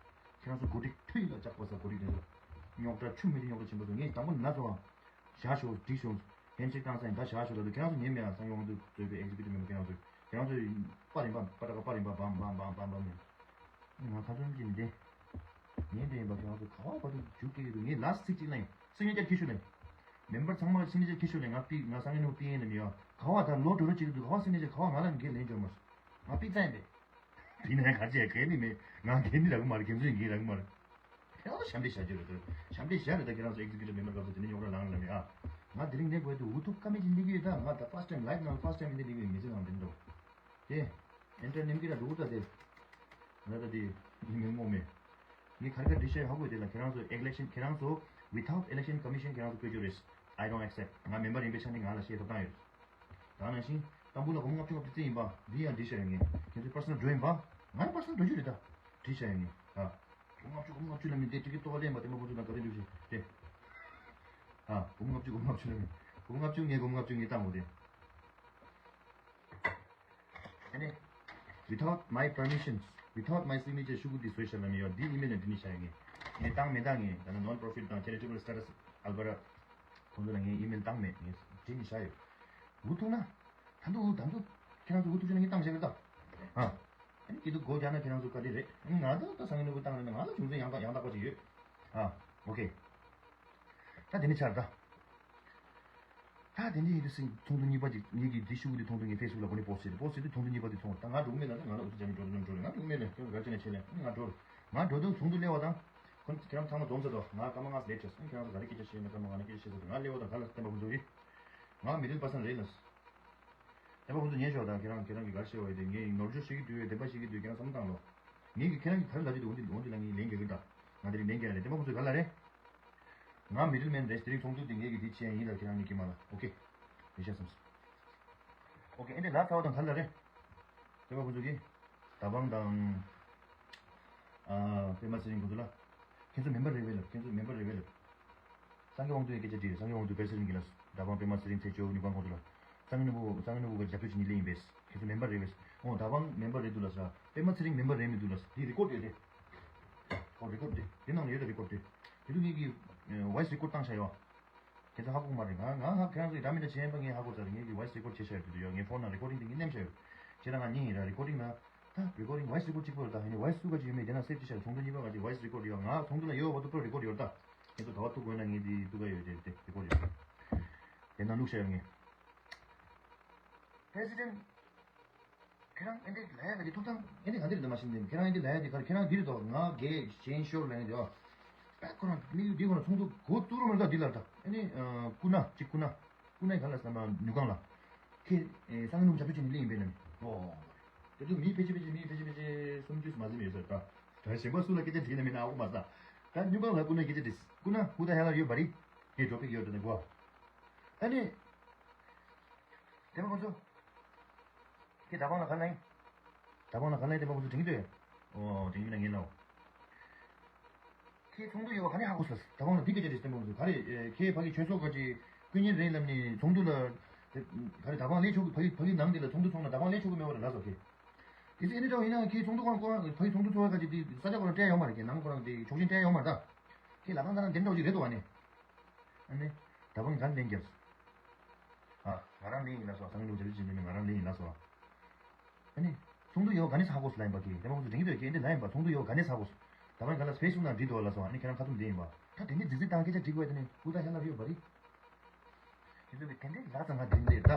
ཁྱེད་རང་ཚོ་གོ་སྒྲིག་ཐུ་ཡིག་ལ་བཅག་པ་ས་གོ་སྒྲིག་དེ་ཚོ། རྙོག་དྲ་ཆུ་མེད་དུ་རྙོག་དྲ་ཆེན་པོ་ཚོ་ངས་དང་པོ་ན་ཚོ་བ། བཞག་ཤོག་འགྲིག་ཤོག་ཧེན་ཤེག་བཏང་ས་ཡིན་ད་བཞག་ཤོག་ལ་དུ་ཁྱེད་རང་ཚོ་ཉན་མེད་ཨ། སང་ཡོང་དུ་གཙོས་པའི་executive member ཁྱེད་རང་ཚོ། ཁྱེད་རང་ཚོ་པར་ཡིན་པ་པར་པར་ཡིན་པ་བམ་བམ་བམ་བམ་བམ་ནས། ང་ཁ་ཚོན་གྱི་འདི། ངས་འདི་ཡིན་པ་ཁྱེད་རང་ཚོ་ག་བ་བར་དུ་རྒྱུག་སྐྱེལ་གྱི་འདུག་ངས་last ཚིག་གཅིག་གླེང་། སིག་ནེ་ཅར་ཁྱེར་ཤོག་གླེང་། མེམ་བར་ཚང་མ་སིག་ནེ་ཅར་ཁྱེར་ཤོག་གླེང་། ང་པི་ང་སང་ཉིན་ནུབ་པི་ཨེན་ནས་མི་ཡོང་། ག་བ་ད་ལོ་འགྲོ་རོ་བྱེད་ཀྱི་འདུག་ག་བ་སིག་ནེ་ཅར་ག་བ་ང་ལ་འགན་ལེན་འབྱོར་མ་སོང་། ང་པི་ཙ་ཡིན་པས། དེ་ནས་ག་བྱས་གལ་ནི་མེད། ང་འགན་ནི་རག་གི་མ་རེད། ཁྱེད་ཚོ་ཡིན་གྱི་རག་གི་མ་རེད། ཁྱེད་རང་ཚོ་ཞབས་འདྲེན་བྱ་རྒྱུ་རེད་དོ། ཞབས་འདྲེན་བྱ་རེད་ད། ཁྱེད་རང་ཚོ་executive member སྐབས་སུ་དེ་ནས་རྙོག་དྲ་ལངས་ལ་མེད་ཨ། ང་དེ་རིང་ནས་དགོས་དུ་འུ་ཐུག་ཀ་མེད་ཅིག་འདི་གི་ཡོད་ད། ང་ད་first time life ནང་first time འདི་འདི་གི་མི་ཚེ་ནང་འདི་འདུག་དེ། ཨེན་ཏར་ནེམ་གི་ར་འགྲོ་ད་དེ། ང་ད་དེ་ཡིན་མིན་ངོ་མེད། ངས་ག་རེ་ག་རེ་བཤད་ཧ་གོ་དེ་ལ་ཁྱེད་རང་ཚོ་election ཁྱེད་རང་ཚོ་without election commission ཁྱེད་རང་ཚོ་བཀོད་རྒྱུ་རེད། I don't accept། ང་མེམ་བར་ཡིན་པའི་ཆ་ནས་ང་ལ་བཤད་ཐོབ་ཐང་ཡོད། ད་ནང་བཞིན་དང་པོ་ལ་སྒོར་མོ་ལྔ་བཅུ་ལྔ་བཅུ་རྩིས་ཡིན་པ་འདི་ཡང་འདྲི་བྱ་ཡོད་ངེས། ཁྱེད་ཚོའི་personal འགྲོ་ཡིན་པ། ང་ཡང་personal འགྲོ་རྒྱུ་རེད་ད། འདྲི་བྱ་ཡོད་ངེས་ད། སྒོར་མོ་ལྔ་བཅུ་སྒོར་མོ་ལྔ་བཅུ་ལ་མི་དེ་ཊི་ཀེ་ཊི་ལྟོ་བ་ལེན་པ་དེ་མ་ཁོ་ཚོ་དང་ག་དེ་འགྲུབ་ཤེས་དེ། ཨ་སྒོར་མོ་ལྔ་བཅུ་སྒོར་མོ་ལྔ་བཅུ་ལ་མི། སྒོར་མོ་ལྔ་བཅུ་ངས་སྒོར་མོ་ལྔ་བཅུ་ངས་བཏང་འོ་དེ། ཨ་ནི། Without my permissions, without my signature ཤུ་གུ་འདི་བཟོས་ཤག་ལ་མི་ཡོད། འདི་ཨི་མེལ་ནས་འདི་ནི་བཞག་ཡོད་ངེས། ངས་བཏང་མེད་བཏང་ངས་ད་ནི་non profit དང་charitable status ཨལ་བ་ར། ཁོང་ཚོ་ལ་ངས་ཨི་མེལ་བཏང་མེད། ངས་བྲིས་ནས་བཞག་ཡོད། འུ་ཐུག་ན། ད་དུང་འུ་ད་དུང་། ཁྱེད་རང་ཚོ་འུ་ཐུག་བྱུང་ན་ངས་བཏང་བཞག་གི་ད། ཨ། ཨ་ནི་སྐྱིད་སྡུག་སྒོ་རྒྱག་ན་ཁྱེད་རང་ཚོ་བཀའ་དྲིན་རེད། ང་ད་ད་སང་ཉིན་ནུབ་བཏང་རེད་ན་ང་ལ་བྱུང་རྩིས་ཡང་དག་ཡང་དག་པ་ཅིག་ཡོད། ཨ། ཨོ་ཁེ། ད་དེ་ནི་ཆར་ད། ད་དེ་འདྲ་ཡིན་དུས་སྲིད་ཚོགས་འདུ་གཉིས་པ་ཅིག་ངེད་ཀྱིས་འདི་ཤུ་གུ་འདི་མཐོང་དུས་ངས་ཕེ་སི་བུག་ལ་ཁོ་ནས་པོ་སི་བྱས་ཏེ་པོ་སི་བྱས་དུས་ཚོགས་འདུ་གཉིས་པ་འདི་མཐོང་ད་ང་འགྲོ་གི་མེད་ལ་ང་ལ་འུ་ཚོ་འཇམ་འགྲོ་རེད་ནམ་འགྲོ་རེད་ང་འགྲོ་གི་མེད་ལ་ཁྱོད་ག་ཅི་ནས་བྱས་ལས་ང་འགྲོ་རེད། ང་འགྲོ་དུས་ཚོགས་འདུ་སླེབས་པ་དང་ཁོ་ཁྱེད་རང་ཚང་མ་འཛོམས་ཚར་དོ། ང་སྐར་མ་ལྔ་ཙམ་ལེཊ་བྱས་སོང་། ཁྱེད་རང་ཚོ་ག་རེ་སྐད་ཆ་བཤད་ཡིན་ན་སྐར་མ་ལྔ་ནས་སྐད་ཆ་བཤད་ཚར་དུས་ང་སླེབས་པ་དང་ག་ལ་བསྟན་པ་ཕུན་ཚོགས་ཀྱིས་ང་མི་ཌལ་པར་སན་རེད་ལ། བསྟན་པ་ཕུན་ཚོགས་ཉན་ཤོག་དང་ཁྱེད་རང་ཁྱེད་རང་གིས་ག་རེ་བཤད་པ་ཡིན་ཏེ་ངས་ནོར་འཆུག་བཤད་ཀྱི་འདུག་བདེན་པ་བཤད་ཀྱི་འདུག་ཁྱེད་རང་བསམ་བློ་བཏང་ལོ། ངས་ཀྱིས་ཁྱེད་རང་གིས་ག་རེ་ལབ་ཀྱི་འདུག་འོན་ཏེ་འོན་ཏེ་ལ་ངས་ལན་རྒྱག་གི་ད། ང་དེ་རིང་ལན་རྒྱག་ལ་བསྟན་པ་ཕུན་ཚོགས་ག་ལ་རེད། ང་མི་ཌལ་མེན་རེད། དེ་རིང་ཚོགས་འདུ་དེ་ངེད་ཀྱི་དེ་བྱས་ཡིན་ལ་ཁྱེད་རང་གཉིས་ཀྱིས་མ་ལ་ཨོ་ཁེ། མི་ཤེས་སམ། ཨོ་ཁེ་ཨེ་འདྲ་ལབ་ཚར་བ་དང་ག་ལ་རེད། སྟོན་པ་ཕུན་ཚོགས་ཀྱིས། ད་བང་དང་། ཨ། པད་མ་ཚེ་རིང་ཁོང་ཚོ་ལ། ཁྱེད་ཚོ་མེམ་བར་རེད་པས་ལབ། ཁྱེད་ཚོ་མེམ་བར་རེད་པས་ལབ། སངས་རྒྱས་དབང་འདུས་ཀྱི་སྐད་ཆ་དྲིས། སངས་རྒྱས་དབང་འདུས་པད་ཚེ་རིང་གིས་ལབ། ད་བང་པད་མ་ཚེ་རིང་ཚེ་སྐྱོ་ནུས་ཁང་ཁོང་ཚོ་ལ། སངས་རྒྱས་ནོར་བུ་སངས་རྒྱས་ནོར་བུ་ག་རྒྱབ་སྐྱོར་བྱེད་ཉིན་ལེ་ཡིན་པས། ཁྱེད་ཚོ་མེམ་བར་རེད་པས། ཨོ་ད་བང་མེམ་བར་རེད་འདུག་ལབ་ས་པད་མ་ཚེ་རིང་མེམ་བར་རེད་མི་འདུག་ལབ་ས་འདི་རི་ཀོར་ཡོད་རེད། ཨོ་རི་ཀོར་འདི་འདི་ནང་ལ་ཡོད་རེད་རི་ཀོར་འདི། དེ་དུས་ངེད་ཀྱིས་ཝོ་ཡིས་རི་ཀོར་བཏང་བཞག་ཡོད། ཁྱེད་ཚོ་ཧ་གོ་གི་མ་རེད། ང་ང་ཧ་ཁྱེད་རང་ཚོ་ཡི་འདྲ་མི་འདྲ་བྱས་ཡིན་པ་ངས་ཧ་གོ་ཚར་རེད། ངེད་ཀྱིས་ཝོ་ཡིས་རི་ཀོར་བྱས་བཞག་ཡོད་དུས་ཡོད། ངའི་ཕོན་ནང་རི་ཀོར་ཌིང་དེ་ངས་མནན་བཞག་ཡོད། ཁྱེད་རང་ང་གཉིས་ཡིན་ར་རི་ཀོར་ཌིང་ན། ད་རི་ཀོར་ཌིང་ཝོ་ཡིས་རི་ཀོར་གཅིག་པོ་རེད། ད་ཧེ་ནི་ཝོ་ཡིས་སུ་ག་ཅིག་ཡོད་མེད་དེ་ན་སེབ་ཅིག་བཞག་ཚོགས་འདུ་གཉིས་པ་ག་ཅིག་ཝོ་ཡིས་རི་ཀོར་ཌ་ཡོད། ང་ཚོགས་འདུ་ལ་ཡོད་པ་ཏུ་པྲོ་རི་ཀོར་ཌ་ཡོད་ད། ཁྱེད་ཚོ་ད་བ་ཐུག་དགོས་ན་ངས་འདི་ཐུག་ག་ཡོད་དེ་དེ་རི་ཀོར་ཌ་ཡོད། དེ་ན་བླུགས་བཞག་ཡོད་ངས། པེ་རེ་སི་ཌེན་ཁྱེད་རང་ཨེ་འདྲ་ལ་ཡ་ག་དེ་ཐུག་ཐང་ཨེ་འདྲ་ག་འདི་རེད་ད་མ་ཤེས་འདི་ཁྱེད་རང་ཨེ་འདྲ་ལ་ཡ་དེ་ག་རེ་ཁྱེད་རང་འདི་རེད་དོ། ང་རྒས་ཇེན་ཤོར་ལ་ཡ་དེ་ཨ། པད་ཁོ་རང་མི་འདི་ཁོ་རང་ཚོགས་འདུ་གོ་ཏུ་རུ་མ་རེད་ད་འདི་ལ་ད་ཨེ་ནི་སྐུ་ན་གཅིག་སྐུ་ན། སྐུ་ན་ག་ལ་ས་ན་ནུས་ཁང་ལ། ཁྱེད་ཨེ་སང་ནུབ་བྱ་ཕུ་ཅན་ནི་གླིང་ཡིན་པས་ན་ནི། ཨོ། དེ་དུས་མི་ཕལ་ཆེར་ཕལ་ཆེར་མི་ཕལ་ཆེར་ཕལ་ཆེར་སུམ་ཅུ་མ་ཟིན་ཡོད་ཟེར་ད། ད་གཞན་པ་སུ་ལ་སྐད་ཆ་དྲིས་ན་མིན་ན་ཨ་ཁུ་མ་ས། ད་ནུས་ཁང་ལ་སྐུ་ན་སྐད་ཆ་དྲིས། སྐུ་ན་who the hell are you buddy? ངས་འགྲོ་ཕིག་ཡོད་དེ་ནི་གོ། ཨ་ནི། དེ་མ་ཁོ་ཚོ། ཁྱེད་ད་བང་ལ་ག་ལ་ཡིན། ད་བང་ལ་ག་ལ་ཡིན་དེ་མ་ཁོ་ཚོ་དྲིན་གྱི་འདུག་ཨོ་དྲིན་གྱི་མིན་ན་ངས་ལའོ། ཁྱེད་ཚོགས་འདུ་ཡོད་པ་ག་ནས་ཧ་གོ་སོང་། ད་བང་ལ་འདི་སྐད་ཆ་རེད་བསྟན་པ་ཚོ་ག་རེ་ཁྱེད་ཕ་གི་ཆོས་ཚོགས་ག་ཅིག་ཀུན་ཉན་རེད་ལབ་ནས་ཚོགས་འདུ་ལ། ག་རེ་ད་བང་ལས་ཆོག་གི་ཕ་གི་ཕ་གི་ནང་འདི་ལ་ཚོགས་འདུ་ཚོགས་ན་ད་བང་ལས་ཆོག་གི་མེད་པ་རེད་ལ་སོ་ཁྱེད། ཨེ་ཙི་ཨེ་ནི་ཏོག་ཡིན་ན་ཁྱེད་ཚོགས་འདུ་ཁང་ཁོ་རང་ཕ་གི་ཚོགས་འདུ་ཚོགས་ཡ་ག་ཅིག་དེ་ས་ཆ་ཁོ་རང་སྤྲད་ཡོང་མ་རེད། ཁྱེད་ནང་ཁོ་རང་དེ་ཆོག་མཆན་སྤྲད་ཡོང་མ་རེད། ད་ཁྱེད་ལ་ཁང་ཁ་རང་དེ་འདྲ་ཅིག་རེད་འདུག་ཨ་ནི། ཨ་ནི། ད་བང་ག་ལེན་རྒྱབ། ཨ། ང་རང་ལེན་ཡིན་ལ་སོ། སང་ཉིན་ལོ་བྱ་བྱེད་ཅིག་ནི་ང་རང་ལེན་ཡིན་ལ་སོ། ཨ་ནི། ཚོགས་འདུ་ཡོ་ག་ནས་ཚགས་གོ་སུ་ལ་ཡིན་པ་གི་དེ་མ་ཁོ་ཚོ་དྲན་གྱི་འདུག་ཁྱེད་འདི་ལ་ཡིན་པ་ཚོགས་འདུ་ཡོ་ག་ནས་ཚགས་གོ་སུ། ད་བང་ག་ལ་ཕེ་སི་བུག་ནང་བྲིས་འདུག་ལ་སོ། ཨ་ནི་ཁྱེད་རང་ཁ་ཐུམ་དེ་ཡིན་པ། ད་དེ་འདྲའི་རྫིག་རྫིག་དང་སྐད་ཆ་འདྲི་དགོས་དེ་ནི་ཀུ་ད་ཤ་ལ་རིའོ་བ་རི། ཁྱེད་ཚོ་གི་དེ་འདྲའི་ལ་ཙང་ང་དྲན་འདི་ད།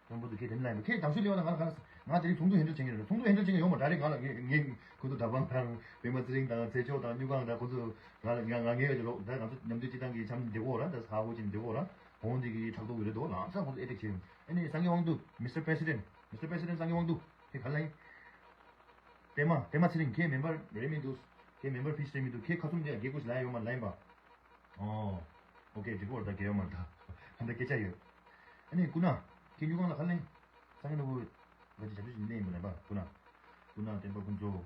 དང་པོ་དུ་ཁྱེད་དེ་འདྲ་ཡིན་པ་ཁྱེད་དང་ཤོས་ལེའོ་ན་ང་ལ་ག་ལ་ང་དེ་རིང་ཚོགས་འདུ་ཧེན་ཌལ་བྱེད་མཁན་རེད། ཚོགས་འདུ་ཧེན་ཌལ་བྱེད་མཁན་ཡོང་མ་ད་རེས་ང་ལ་ངས་ངས་ཁོ་ཚོ་ད་བང་དང་པད་མ་ཚེ་རིང་དང་ཚེ་མཆོག་དང་སྨྱུག་ཁང་དང་ཁོ་ཚོ་ང་ལ་ང་ང་ངས་ཡོད་ལོ་ད་ང་ཚོ་མཉམ་འདུས་སྤྱི་བཏང་གི་འཆམ་འདེབས་འོ་ར་ད་ཧ་གོ་ཅིང་འདེབས་འོ་ར་གོང་འདི་གི་ཕྲག་དོག་གི་རེད་དོ་ལ་ཚ་ཁོ་ཚོ་ཨེ་ཊེག་བྱེད་ཡོང་། ཨ་ནི་སངས་རྒྱས་དབང་འདུས། Mister President, Mister President སངས་རྒྱས་དབང་འདུས་ཁྱེད་ག་ལ་ཡིན། པད་མ་པད་མ་ཚེ་རིང་ཁྱེད་མེམ་བར་རེད་མི་འདུག་ཁྱེད་མེམ་བར་ཕིས་རེད་མི་འདུག་ཁྱེད་ཁ་ཚུམ་འདི་ཡང་རྒྱལ་སྐུ་ཞིག་ལ་ཡོད་མ་ལ་ཡིན་པ། ཨོ། ཨོ་ཀེ་འགྲིག་གོ་ར་ད་རྒྱལ་ཡོད་མ་རེད་ད། ད་སྐད་ཆ་ཡོད། ཨ་ནི་སྐུ་ན། ཁྱེད་སྨྱུག་ཁང་ལ་ག་ལ་ཡིན། སངས་རྒྱས་ནོར་བུ། ག་ཅི་བྱ་བྱེད་ཅིག་གནས་ཡིན་པ་ལ་ཡིན་པ་སྐུ་ན། སྐུ་ན་བསྟན་པ་ཕུན་ཚོགས།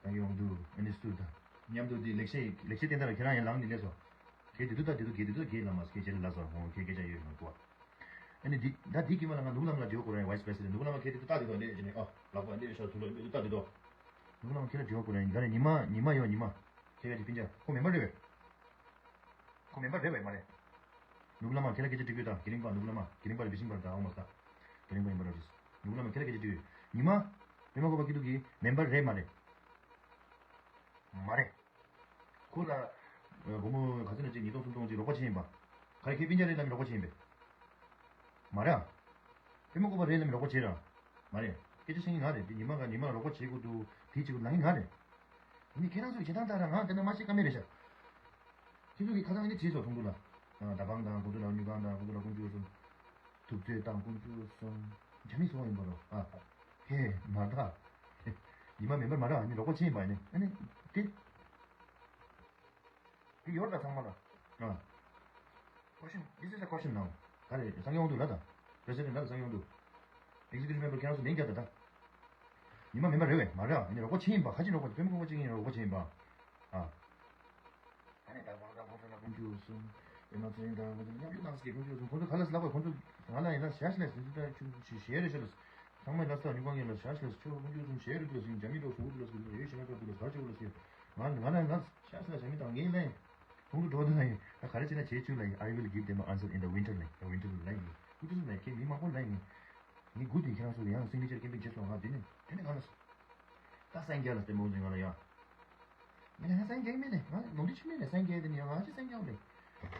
ད་གི་འོང་དུ་ཨ་ནི་སུ་ད། མཉམ་དུ་འདི་ལེགས་བཤད་ལེགས་བཤད་བསྟན་དར་ཁྱེད་རང་ཡང་ལངས་ནས་སླེབས་སོ། གལ་ཏེ་དུ་ད་དེ་དུ་གལ་ཏེ་དུ་གལ་ལ་མ་སྐད་ཆ་ལ་ལ་སོ་འོང་ཁྱེད་སྐད་ཆ་ཡོད་མ་གོ། ཨ་ནི་འདི་ད་འདི་གི་མ་ལ་ང་ནུབ་ལམ་ལ་འགྲོ་གོ་ར་ཡིན་ཝའི་སི་པེ་སི་ཌེན་ཊི་ནུབ་ལམ་ཁྱེད་དེ་དུ་ད་དེ་དུ་ཨ་ནི་ཨ་ལག་པ་ཨ་ནི་ཤ་ཐུ་ལ་ཨ་ནི་དུ་ད་དེ་དུ། ནུབ་ལམ་ཁྱེད་ལ་འགྲོ་གོ་ར་ཡིན་ག་རེ་ཉི་མ་ཉི་མ་ཡོ་ཉི་མ། ཁྱེད་ཀྱི་སྤུན་ཀྱག་ཁོ་མེམ་བར་རེད་བས། ཁོ་མེམ་བར་རེད་བས་མ་རེད། ནུབ་ལམ་ཁྱེད་ལ་སྐད་ཆ་འདྲི་དགོས་ད་དེ་རིང་པ་ནུབ་ལམ་དེ་རིང་པ་རེད་བི་ཤིང་པར་ད་ཨོ་མ་ད། དེ་རིང་པ་ཡིན་པ་རེད། ནུབ་ལམ་ཁྱེད་ལ་སྐད་ཆ་འདྲི་དགོས། ཉི་མ། མེ་མ་ཁོ་པ་སྐྱིད་སྡུག་གི་མེམ་བར་རེད་མ་རེད། མ་རེད། ཁོ་ལ། སྒོར་མོ་ག་ཚོད་ན་ཅིག་ཉིས་སྟོང་སུམ་སྟོང་ཅིག་རོགས་པ་བྱེད་ཡིན་པ། ག་རེ་ཁྱེད་སྤུན་ཀྱག་རེད་ལ་མི་རོགས་པ་བྱེད་ཡིན་པས། མ་རེད་ཨ། ཕེ་མ་ཀོ་པ་རེད་ལ་མི་རོགས་པ་བྱེད་ར། མ་རེད། སྐད་ཆ་བཤད་མཁན་ང་རེད་དེ་ཉི་མ་ག་ཉི་མ་ལ་རོགས་པ་བྱེད་དགོས་འདུག་དེ་བྱེད་དགོས་ལབ་མཁན་ང་རེད། ཡིན་ནའི་ཁྱེད་རང་ཚོས་བྱེད་སྟངས་ལྟར་ང་འདི་ན་མ་ཤེས་ཀ་མེད་རེད་ཤག་ཁྱེད་ཚོ་གི་ཁ་སང་ནི་བྱས་སོ་ཚོགས་འདུ་ལ། ད་བང་དང་ཁོ་ཚོ་ལ་སྨྱུག་ཁང་དང་ཁོ་ཚོ་ལ་ཀུན་སྤྱོད་གསུམ། ཐུབ་ཚོད་དང་ཀུན་སྤྱོད་གསུམ། རྒྱ་མི་སོང་ཡིན་པ་རོ་ཨ། ཧེ་མ་ད། ཉི་མ་མེད་པར་མ་ར་ནི་རོགས་པ་བྱེད་ཡིན་པ་ནི་ཨ་ནི། དེ། འདི་ཡོད་ད་ཚང་མ་ལ། ཨ། Question, this is a question now. ག་རེ་སངས་རྒྱས་དབང་འདུས་ལ་ད། President ལ་ད་སངས་རྒྱས་དབང་འདུས། Executive member ཁྱེད་རང་ཚོ་ལན་རྒྱག་ད་ད། ཉི་མ་མེད་པ་རེད་བས་མ་རེད་ཨ་ནི་རོགས་པ་བྱེད་ཡིན་པ་ཁ་ཅིག་རོགས་པ་བེམ་ཁོ་པ་གཅིག་ཡིན་རོགས་པ་བྱེད་ཡིན་པ། ཨ། ཨ་ནི་ད་བར་ད་ཁོང་ཚོ་ལ་ཀུན་སྤྱོད་གསུམ། ཨེ་མ་ཚེ་རིང་ད་ཁོང་ཚོ་མཉམ་དུ་གནང་སྲིད་ཀུན་སྤྱོད་གསུམ་ཁོང་ཚོ་ག་ལ་སླ་བ་ཁོང་ཚོ་ང་ལ་ཡིན་ན་ཞག་ཞིག་ལ་ཟིན་ཚུལ་ད་ཆུ་ཞེ་རེ་ཤ་ལ། ཚང་མས་ལབ་སོ་ཉུང་མཁན་ཡིན་ལ་ཤ་ཤ་ལ་ཆུ་ཀུན་སྤྱོད་གསུམ་ཞེ་རེ་འདུག་ཟིན་རྒྱ་མི་འགྲོ་ཟུག་འདུག་ལ་ཟིན་ཡོད་ཞེ་ན་ཀ་འདུག་ལ་གར་ཆེ་བོ་ལ་ཟིན། ང་ང་ལ་ང་ཤ་ཤ་ལ་རྒྱ་མི་དང་ངའི་ལན། ཁོང་ཚོ་འགྲོ་དུས་ན་ཡིན་ད་ག་རེ་བྱས་ན་བྱེད་བཅུག་ལ་ཡིན། I will give them an answer in the winter line. The winter line. ཀུན་སྤྱོད་གསུམ་ལ་ཁྱེད་མི་མང་པོ་ལ་ཡིན། ངས་སྒུག་དེ་ཁྱེད་རང་ཚོ་ཡང་སིང་ལི་ཅར་ཀེམ་པིང་བྱེད་སོང་ང་དེ་ནས་དེ་ནས་ང་ལ། ད་སངས་རྒྱས་ལ་བསྟན་པ་འོང་ཟིན་ང་ལ་ཡ། ངས་ལ་ང་སངས་རྒྱས་མེད་ལེ་ང་ནོར་འཁྲུལ་ཆི་མེད་ལེ་སངས་རྒྱས་དེ་ནས་ཡང་ང་ཅི་སངས་རྒྱས་ལེ།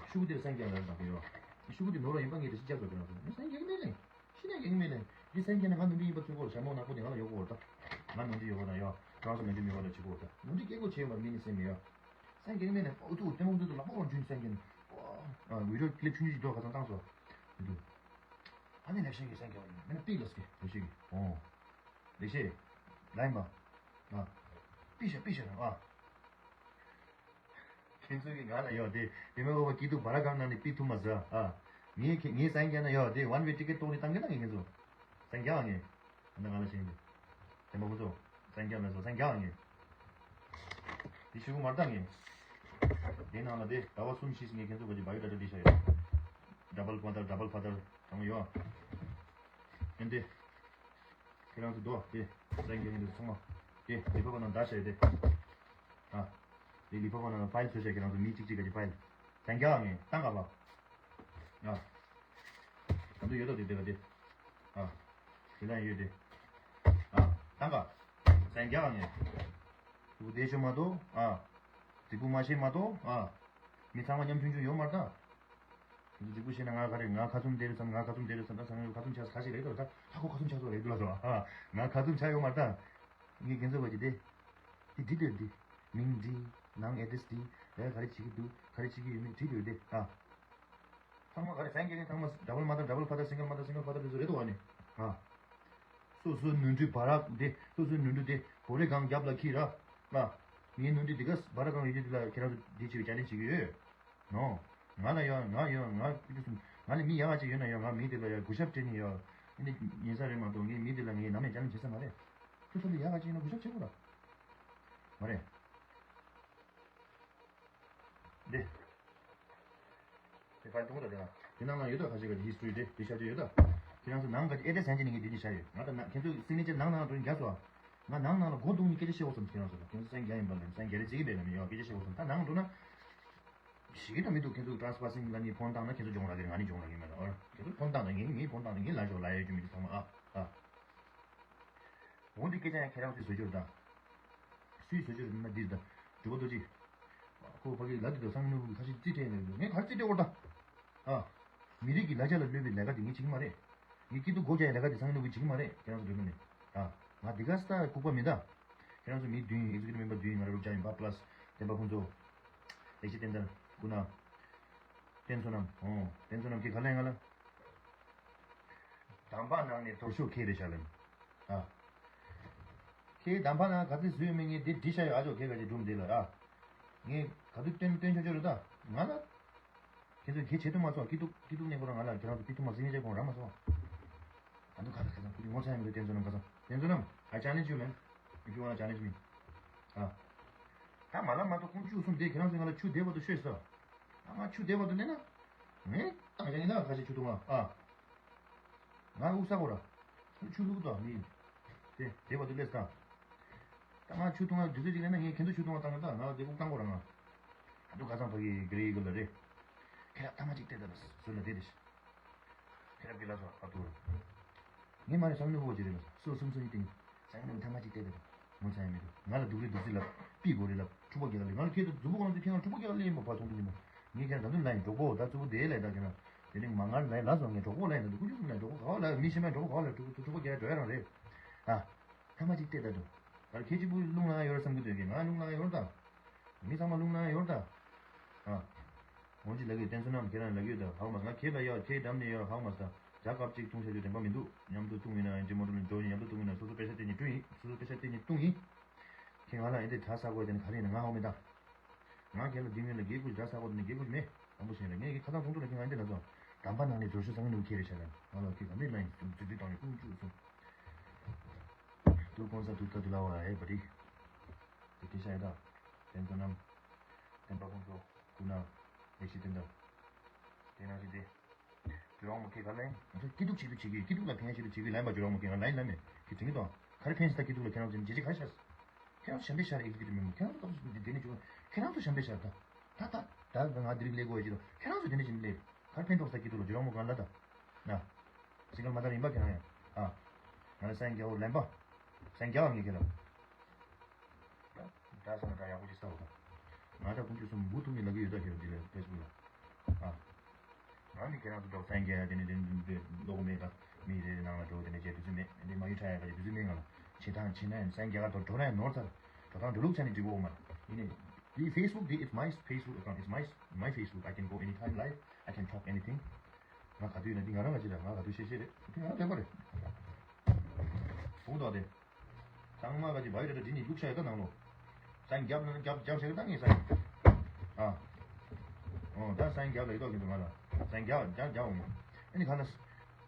ཤུ་གུ་དེར་སངས་རྒྱས་ལ་བཏགས་ཡོད། ཤུ་གུ་དེ་ནོར་ལ་ཡིན་པ་ངས་དེ་ཤི་རྒྱག་དགོས་ཀྱི་རང་ཚོ་ངས་སངས་རྒྱས་མེད་ལེ། ཤི་ན་རྒྱག་མེད་ལེ། འདི་སངས་རྒྱས་ན་ང་ནོར་འཁྲུལ་ཡིན་པ་ཚོད་གོ་ཞྭ་མོ་ནག་པོ་དེ་ང་ལ་ཡོད་གོ་ད། ང་ནོར་འཁྲུལ་ཡོད་གོ་ད་ཡོད། ཁྱོད་རང་ཚོ་ནོར་འཁྲུལ་མེད་གོ་ད་ཆི་གོ་ད་ནོར་འཁྲུལ་སྐྱེ་དགོས་བྱས་ཡོད་པར་མི་ནི་སེམས་མེད་ཡོད། སངས་རྒྱས་མེད་ནས་ཨུ་ཚུགས་ལྟད་མོ་ཚོད་དུ་ལག་པ་བར་འཇུས་སངས་རྒྱས་ནས། ཨ་བི་ཌིའོ་ཀི་ལིབ་ཆུང་ཆུང་ཞིག་འགྲོ་ཁ་སང་བཏང་སོ། འདུག་ཨ་ནི་ལེགས་བཤད་ཀྱི་སངས་རྒྱས་པ་ཡིན་མིན་ན་པིག་ལ་སྐྱེ་ལེགས་བཤད་ཀྱི་ཨོ། ལེགས་བཤད། ལ་ཡིན་པ། ཨ། པིག་ཤ་པིག་ཤ་རང་ཨ། ཁྱེད་ཚོ་གི་ང་ལ་ཡོད་དེ་དེ་མེད་པ་སྐྱིད་སྡུག་བ་ར་གང་ན་ནི་པིག་ཐུབ་མ་ཟ་ཨ། ངས་ཁྱེད་ངས་སངས་རྒྱས་ན་ཡོད་དེ་ཝན་ཝེ་ཊི་ཀེ་ཊི་གཏོང་རེ་བཏང་གི་ན་ངས་ཁྱེད་ཚོ། སངས་རྒྱས་ཨ་ངས། ཨ་ན་ང་ལ་ཤེས་ཀྱི། དེ་མ་ཁོ་ཚོ། སངས་རྒྱས་མེད་སོ་སངས་རྒྱས་ཨ་ངས། དེ་ཤུ་གུ་མར་ད་ངས། དེ་ནང་ལ་དེ་ཟླ་བ་གསུམ་བཞི་ངས་ཁྱེད་ཚོ་ག་ཅིག་བ་ཡོ་ཌ་ཊ་འདི་བྱ་ཡོད། ཌ་བལ་ཕ་དར་ཌ་བལ་ཕ་དར་གང་ཡོད་ཨ། ཨེ་འདི། ཁྱེད་རང་ཚོ་དོ་དེ། སངས་རྒྱས་ངས་འདི་ཚང་མ། དེ་ལི་ཕ་པ་ནང་ད་བྱ་ཡོད་དེ། ཨ། དེ་ལི་ཕ་པ་ནང་ཕ་ཡིལ་བཟོས་བྱ་ཁྱེད་རང་ཚོ་མི་གཅིག་གཅིག་ག་ཅིག་ཕ་ཡིལ། སངས་རྒྱས་ཨ་ངས་བཏང་ག་པ། ཨ། ད་དུང་ཡོད་དོ་དེ་དེ་ག་དེ། ཨ། དེ་ལ་ཡོད་དེ། ཨ། ད་ག་སངས་རྒྱས་ཨ་ངས། ཕྲུ་གུ་བདེ་ཤོས་མ་གཏོགས། ཨ། རྫིག་པོ་མ་བཤད་མ་གཏོགས། ཨ། མི་ཚང་མ་ཉམ་ཆུང་ཆུང་ཡོད་མ་རེད་ད། ཁྱེད་ཚོ་རྫིག་པོ་བཤད་ན་ང་ག་རེ་ང་ཁ་ཚུམ་དེ་རེད་བསམ་ང་ཁ་ཚུམ་དེ་རེད་བསམ་ད་ཚང་མས་ཁ་ཚུམ་ཆགས་ཁ་ཞིག་རེད་འདུག་ད་ཧ་གོ་ཁ་ཚུམ་ཆགས་སོ་རེད་འདུག་ལ་སོ། ཨ། ང་ཁ་ཚུམ་ཆགས་ཡོད་མ་རེད་ད། ངས་ཁྱེད་ཚོ་བ་ཅི་དེ། དེ་འདི་འདིར་འདི། མིང་འདི། ནང་ཨེ་ཌི་རེ་སི་འདི། ཡ་ག་རེ་བྱེད་ཀྱི་འདུག་ག་རེ་བྱེད་ཀྱི་ཡོད་མེད་བྲིས་འདུག་དེ། ཨ། ཚང་མ་ག་རེ་ཟན་རྒྱག་མཁན་ཚང་མ་ཌ་བལ་མ་དར་ཌ་བལ་ཕ་དར་སིང་གལ་མ་དར་སིང་གལ་ཕ་དར་དེ་ཚོ་རེད་འདུག་བ་ནི། ཨ། སོ་སོའི་ནོར་འཁྲུལ་བ་ར་དེ་སོ་སོའི་ནོར་འཁྲུལ་དེ་གོ་རེ་གང་རྒྱབ་ལ་ཁྱེར་ར། ཨ། ངའི་ནོར་འཁྲུལ་འདི་ག་བ་ར་གང་ཡོད་རྒྱུ་དེ་ལ་ཁྱེད་རང་ཚོ་འདི་བྱེད་པའི་ཅ་ལེན་བྱེད་ཀྱི་ཡོད། ནོ། ང་ལ་ཡོད་ང་ཡོད་ང་ཀུ་ཅི་གསུམ། ང་ལ་མི་ཡག་ག་ཅིག་ཡོད་ན་ཡོད་ང་མི་དེ་ལ་ཡ་གུས་ཞབས་སྤྲད་ནི་ཡོད། ཨ་ནི་ཉན་ས་རེད་མ་གཏོགས་ངས་མི་དེ་ལ་ངས་ནམ་ཡང་ཅ་ལེན་བྱེད་ས་མ་རེད། ཁྱོད་ཚོ་ལ་ཡག་ག་ཅིག་ཡོད་ན་གུས་ཞབས་བྱེད་དགོས་ར། མ་རེད། འདི། དེ་ཕར་གཏོང་ར་དེ་ན། དེ་ནང་ལ་ཡོད་ད་ཁ་ཤས་ཀྱི་ཧི་སི་ཊོ་རི་དེ་དེ་ཤ་ཅིག་ཡོད་ད། ཁྱེད་རང་ཚོ་ནང་ག་ཨེ་ཌི་རེ་སི་ཡང་ཅི་ནས་ངས་འདི་ནས་བཞག་ཡོད། ང་དང་ཁྱེད་ཚོ་སིག་ནེ་ཅར་ནང་ནང་འགྲོ་ནས་རྒྱག་སོང་། ང་ནང་ནང་ལ་སྒོ་རྡུང་ནས་སྐད་ཆ་བཤད་དགོས་བསམ། ཁྱེད་རང་ཚོ་ལ་ཁྱེད་ཚོ་སང་རྒྱ་ཡིན་པ་ལ་སང་རྒྱ་རེ་བརྩི་གི་མེད་ལ་མི་ཡོང་སྐད་ཆ་བཤད་དགོས་བསམ། ད་ནང་འགྲོ་ན་ཞིག་གི་ད་མི་འདུག་ཁྱེད་ཚོ་ཊ་རན་སི་པ་སིང་ལ་ནི་ཕོན་བཏང་ན་ཁྱེད་ཚོ་སྦྱོང་ལ་གི་རེད། ང་ནི་སྦྱོང་ལ་གི་མེད་ལ། ཨོ་ཁྱེད་ཚོ་ཕོན་བཏང་ན་ངས་ངས་ཕོན་བཏང་ན་ངས་ལ་ཞོག་ལ་ཡ་རྒྱུ་མི་འདུག་ཚང་མ་ཨ་ཨ། འོ་འདི་སྐད་ཆ་ཡང་ཁྱེད་རང་ཚོས་བཟོ་རྒྱུར་དང་། སུས་བཟོ་རྒྱུར་ན་འདིར་དང་། གྲུབ་པ་རྡོ་རྗེ། ཁོ་ཕ་གི་ལ་འདི་དང་སང་ནུ་གི་ཁ་ཤས་རྩིས་སྤྲད་ནས་ངས་ག་རེ་རྩིས་སྤྲད་འོར་དང་། ཨ། མི་རིགས་ཀྱི་ལ་རྒྱ་ལ་གནོད་པའི་ལས་ཀ་འདི་ངས་བྱེད་ཀྱི་མ་རེད། ངས་སྐྱིད་སྡུག་སྒོ་རྒྱག་ཡའི་ལས་ཀ་འདི་སང་ནུ་གི་བྱེད་ཀྱི་མ་རེད། ཁྱེད་རང་ཚོ་འདོད་མོ་ནས། ཨ། ང་འདི་ག་ས་ལྐུགས་པ་མིན་ད། ཁྱེད་རང་ཚོ་མི་བདུན་ཨེག་ཛི་ཀུ་ཊིབ་མེམ་བར་བདུན་ང་ར་རུབ་ཅག་ཡིན་པ་པ་ལ་སི་བསྟན་པ་ཕུན་ཚོགས། ལེགས་བཤད་བསྟན་དར། སྐུ་ན། བསྟན་བསོད་ནམས། ཨོ། བསྟན་བསོད་ནམས་ཀྱིས་ག་ལན་ང་ལ། གདམས་པ་ནང་ནས་དོར་ཤོག་ཁྱེད་རེད་ཤག་ལབ། ཨ། ཁྱེད་གདམས་པ་ནང་ག་ཚོད་བཟོས་མིན་ངས་འདི་འབྲི་ཤག་ཡོད། ཨ་ཅོ་ཁྱེད་ག་ཅིག་སྒྲུང་འདི་ལ་ར། ངས་ག་དུས་སྟོན་སྟོན་ཆོག་ཆོག་རེད་ད། ང་ལ། ཁྱེད་ཚོས་ཁྱེད་བྱེད་ཐུབ་མ་སོང་། སྐྱིད་སྡུག་སྐྱིད་སྡུག་གནས་སྐོར་ང་ལ་ཁྱེད་རང་ཚོ་སྐྱིད་སྡུག་མ་སེང་ངེ་བྱས་ཁོང་རང་མ་སོང་། ད་དུང་ཁ་ཚ་ཁ་ཚ་ཁུ་ངོ་ཚ་ཡ་མི་འདུག་བསྟན་བསོད་ནམས་ཁ་ཚ། བསྟན་བསོད་ནམས། I challenge you, man. If you wanna challenge me. ཨ། ད་མ་ལ་མ་ཐོ་ཁུང་བཅུ་གསུམ་དེ་ཁྱེད་རང་ཚོས་ང་ལ་ཆུ་དེ་བར་དུ་ཤོད་ཟེར། ད་ང་ཆུ་དེ་བར་དུ་སླེབས་ན། ངས་བཏང་བཞག་ཡིན་ན་ཁ་ཤས་ཆུ་འཐུང་ང་ཨ། ང་དབུགས་ས་གོ་ར། ཆུ་བླུག་དང་མི། དེ་དེ་བར་དུ་སླེབས་དང་། ད་ང་ཆུ་འཐུང་ང་དུས་ཚོད་ཅིག་སླེབས་ན་ངས་ཁྱེད་ཚོ་ཆུ་འཐུང་ང་བཏང་ང་ད་ང་དེ་དབུགས་བཏང་གོ་ར་ང་། ད་དུང་ཁ་སང་ཕ་གི་གི་རེ་གི་ལ་རེ། ཁྱེད་རང་ཐ་མ་ཅིག་བལྟས་ད་ལ་ཟུར་ལ་བལྟས་ཏེ། ཁྱེད་རང་གི་ལ་སོ་ཨ་ཐུར། ངས་མ་རེད་སང་ནུ་བོ་ཅི་རེད་ལ་སོ་སུམ་སུ་ཡི་སྟེང་། སང་ནུ་ཐ་མ་ཅིག་བལྟས་ད་ལ། ངོ་ཚ་ཡ་མི་འདུག་ང་ལ་སྡུག་རེད་སྡུག་རྩི་ལབ། པི་གོ་རེད་ལབ། འཁྲུག་པ་རྒྱག་ལེ་ང་ལ་ཁྱེད་ཚོ་མཛུབ་གུ་གང་ཚོ་ཁྱེད་རང་འཁྲུག་པ་རྒྱག་ལེ་ཡིན་པ་བར་མཐོང་གི་མི་འདུག་ངས་ཁྱེད་རང་ད་དུང་ལ་ཡིན་གྲོགས་པོ་ད་གཙོ་བོ་དེ་ལས་ད་ཁྱེད་རང་། དེ་རིང་མ་ངར་ལ་ཡིན་ལ་སོང་ངས་གྲོགས་པོ་ལ་ཡིན་ད་འདུག་ཀུ་ཅུ་སུམ་ལ་གྲོགས་པོ་ག་བ་ལ་མི་ཤེས་མ་གྲོགས་པོ་ག་བ་ལ་འཁྲུག་འཁྲུག་པ་རྒྱག་འགྲོ་ཡ་རང་རེད། ཨ། ཐ་མ་ཅིག་བལྟས་ད་འདུག་ད་ཁྱེད་གཅིག་པུ་རླུང་ལངས་ཡོད་རེད་བསམ་གི་འདུག་གི་ང་རླུང་ལངས་ཡོད་རེད་ད། མི་ཚང་མ་རླུང་ལངས་ཡོད་རེད་ད། ཨ། འོན་ཅི་ལ་གི་བསྟན་བསོད་ནམས་ཁྱེད་རང་ལ་གི་ད་ཧག་མ་ང་ཁྱེད་ལ་ཡ་ཁྱེད་འགྲམ་ནས་ཡ་ཧག་མ་ས་ཇ་ཀབ་ཅིག་འཐུང་བྱ་རྒྱུ་དྲན་པ་མི་འདུག་མཉམ་དུ་འཐུང་ཡིན་ན་ཡང་ཅི་མོ་ཊ་ལ་འགྲོ་ཡིན་མཉམ་དུ་འཐུང་ཡིན་ན་སོ་སོ་པེ་ཤ་སྟེར་ནས་བཏུང་ཡིན་སོ་སོ་པེ་ཤ་སྟེར་ནས་བཏུང་ཡིན། ཁྱེད་ང་ལ་ཨེ་འདྲའི་གྲྭ་ས་གོ་དེ་ནི་ག་རེ་ཡིན་ན་ང་ཧོ་མི་ད། ང་ཁྱེད་ལ་འདི་ངོས་ལ་དགེ་བསྐུལ་གྲྭ་ས་གོ་དེ་ནི་དགེ་བསྐུལ་མེད། དང་པོ་ཞིག་ལ་ངས་ཀྱི་ཁ་སང་ཚོང་དུ་ལ་ཁྱེད་ང་འདི་ལ་ཚོ། དམ་པ་ནང་ནས་འགྲོ་ཤོག་སང་ནུ་ཁྱེད་རེ་བྱ་ལ་ང་ལ་ཁྱེད་ག་འདི་ལ་ཡིན་ཙུ་ཙུ་དང་ནི་ཀུང་ཅུ་སོང་། དུ་གོང་ས་དུ་ཁ་དུ་ལ་བ་ཨེ་བ་རི། དེ་སྐད་ཆ་ཡ་ད། བསྟན་བསོད་ནམས། བསྟན་པ་ཁོང་ཚོ། སྐུ་ན། ལེགས་བཤད་བསྟན་དར། དེ་ནང་བཞིན་དེ། ཇོ་རོང་མོ་ཁྱེད་ག་ལེན། ང་ཚོ་སྐྱིད་སྡུག་ཆེད་དུ་བྱེད་ཀྱི་སྐྱིད་སྡུག་ལ་ཕན་ཆེད་དུ་བྱེད་ཀྱི་ལན་པ་ཇོ་རོང་མོ་ཁྱེད་ང་ལན་ལན་མེད་ཁྱེད་དྲན་གྱི་དང་ག་རེ་ཕན་སྲིད་ད་སྐྱིད་སྡུག་ལ་ཁྱེད་རང་ཚོ་འཇལ་བྱེད་ག་རེ་བྱ། ཁྱེད་རང་ཚོ་ཞབས་འདྲེན་བྱ་རེད་ཨེག་ཛི་ཀུ་ཊིབ་མེམ་བར་ཁྱེད་རང་ཚོ་ཏོག་ཙམ་འདི་འདི་ནས་བྱུང་ཁྱེད་རང་ཚོ་ཞབས་འདྲེན་བྱ་རེད་ད། ད་ད་ད་ང་འདི་རིང་སླེབས་དགོས་ཡ་ཅི་དང་ཁྱེད་རང་ཚོ་འདི་འདྲ་བྱེད་ནས་སླེབས་ག་རེ་ཕན་ཐོགས་ས་སྐྱིད་སྡུག་ལ་ཇོ་རོང་མོ་གང་ལ་ད། ན། སིང་གལ་མ་དར་ཡིན་པ་ཁྱེད་རང་ཡང་ཨ། ང་ལ་སང་རྒྱ་བོ་ལན་པ། སང་རྒྱ་བ་ངས་ཁྱེད་ལ། ད་ས་ན་ད་ཡག་པོ་ཅིག་ས་འོ་ད། ང་ད་ཀུན་སྤྱོད་གསུམ་འབུ་ཐུག་ནི་ལ་གི་ཡོད་ད་ཁྱེད་འདི་ལ་ཕེ་སི་བུག་ལ། ཨ། ང་ནི་ཁྱེད་རང་ཚོ་འགྲོ་སང་རྒྱ་དེ་ནི་དེ་ནི་དེ་ལོག་མེད་ད། མི་རེ་རེ་ནང་ལ་འགྲོ་དེ་ནི་བྱེད་དུས་ཚོད་མེད་དེ་མ་ཡུལ་ཁྲ་ཡ་ག་དུས་ཚོད་མེད་ང་ལ། བྱེད་ཐང་བྱེད་ན་ཡང་སང་རྒྱ་ག་དོ་འགྲོ་ན་ཡང་ནོར་ཚར། འགྲོ་ཐང་འགྲོ་ལུགས་ཆ་ནི་འགྲིག་གོ་མ། ཡིན་ནི། དེ་Facebook དེ་it's my Facebook account, it's my my Facebook, I can go anytime live, I can talk anything. ང་ག་དུས་ཡིན་ན་འདི་ང་རང་ག་ཅི་རེད་ང་ག་དུས་ཤེས་ཤེས་རེད་འདི་ང་རང་བདེན་པ་རེད། བུང་དོག་དེ། ཚང་མ་ག་ཅི་བ་ཡོད་རེད་འདི་ནི་ལུག་ཤ་ཡོད་ད་ནང་ལོ། སང་རྒྱབ་ན་རྒྱབ་རྒྱབ་ཤ་གི་ད་ངས་སང་། ཨ། ཨོ་ད་སང་རྒྱབ་ལ་ཡོད་དོག་གི་འདུག་ང་ལ། སང་རྒྱབ་རྒྱབ་རྒྱབ་འོང་། ཨ་ནི་ག་ལ།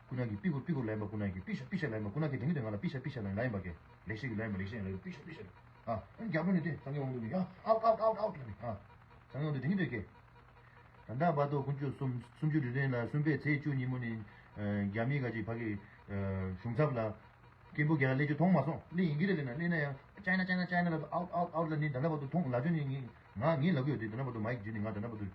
ཀུ་ན་གི་པི་གུར་པི་གུར་ལ་ཡིན་པ་ཀུ་ན་གི་པི་ཤ་པི་ཤ་ལ་ཡིན་པ་ཀུ་ན་གི་དྲན་གི་འདུག་ང་ལ་པི་ཤ་པི་ཤ་ལ་ཡིན་པ་གི། ལེགས་བཤད་ཀྱི་ལ་ཡིན་པ་ལེགས་བཤད་ལ་ཡིན་པ་པི་ཤ་པི་ཤ་ལ། ཨ། ཨ་ནི་རྒྱབ་ལོ་ནི་དེ་སང་ཉིན་འོང་དུས་ཡ་ཨའུ་ཨའུ་ཨའུ་ཨའུ་ལ་ནི་ཨ། སང་ཉིན་འོང་དུས་དྲན་གི་འདུག་གི། ད་ལྟ་བར་དུ་དགུ་བཅུ་གསུམ་སུམ་ཅུ་དུས་དྲན་ལ་གསུམ་པའི་ཚེས་བཅུ་ཉིན་མོ་ནི། རྒྱ་མི་ག་ཅིག་ཕ་གི། གཞུང་ཚབ་ལ། སྐད་འབོད་རྒྱག་སླེབས་རྒྱུ་མཐོང་མ་སོང་སླེབས་ཡིན་གྱི་རེད་ལབ་ན་སླེབས་ན་ཡང་ཅའི་ན་ཅའི་ན་ཅའི་ན་ལབ་ཨའུ་ཨའུ་ཨའུ་ལབ་ནི་ད་ལྟ་བར་དུ་མཐོང་ལབ་རྒྱུ་ནི་ངས་ང་ངས་ལབ་གི་ཡོད་དེ་ད་ལྟ་བར་དུ་མའིག་བརྒྱུད་ནས་ང་ད་ལྟ་བར་དུ།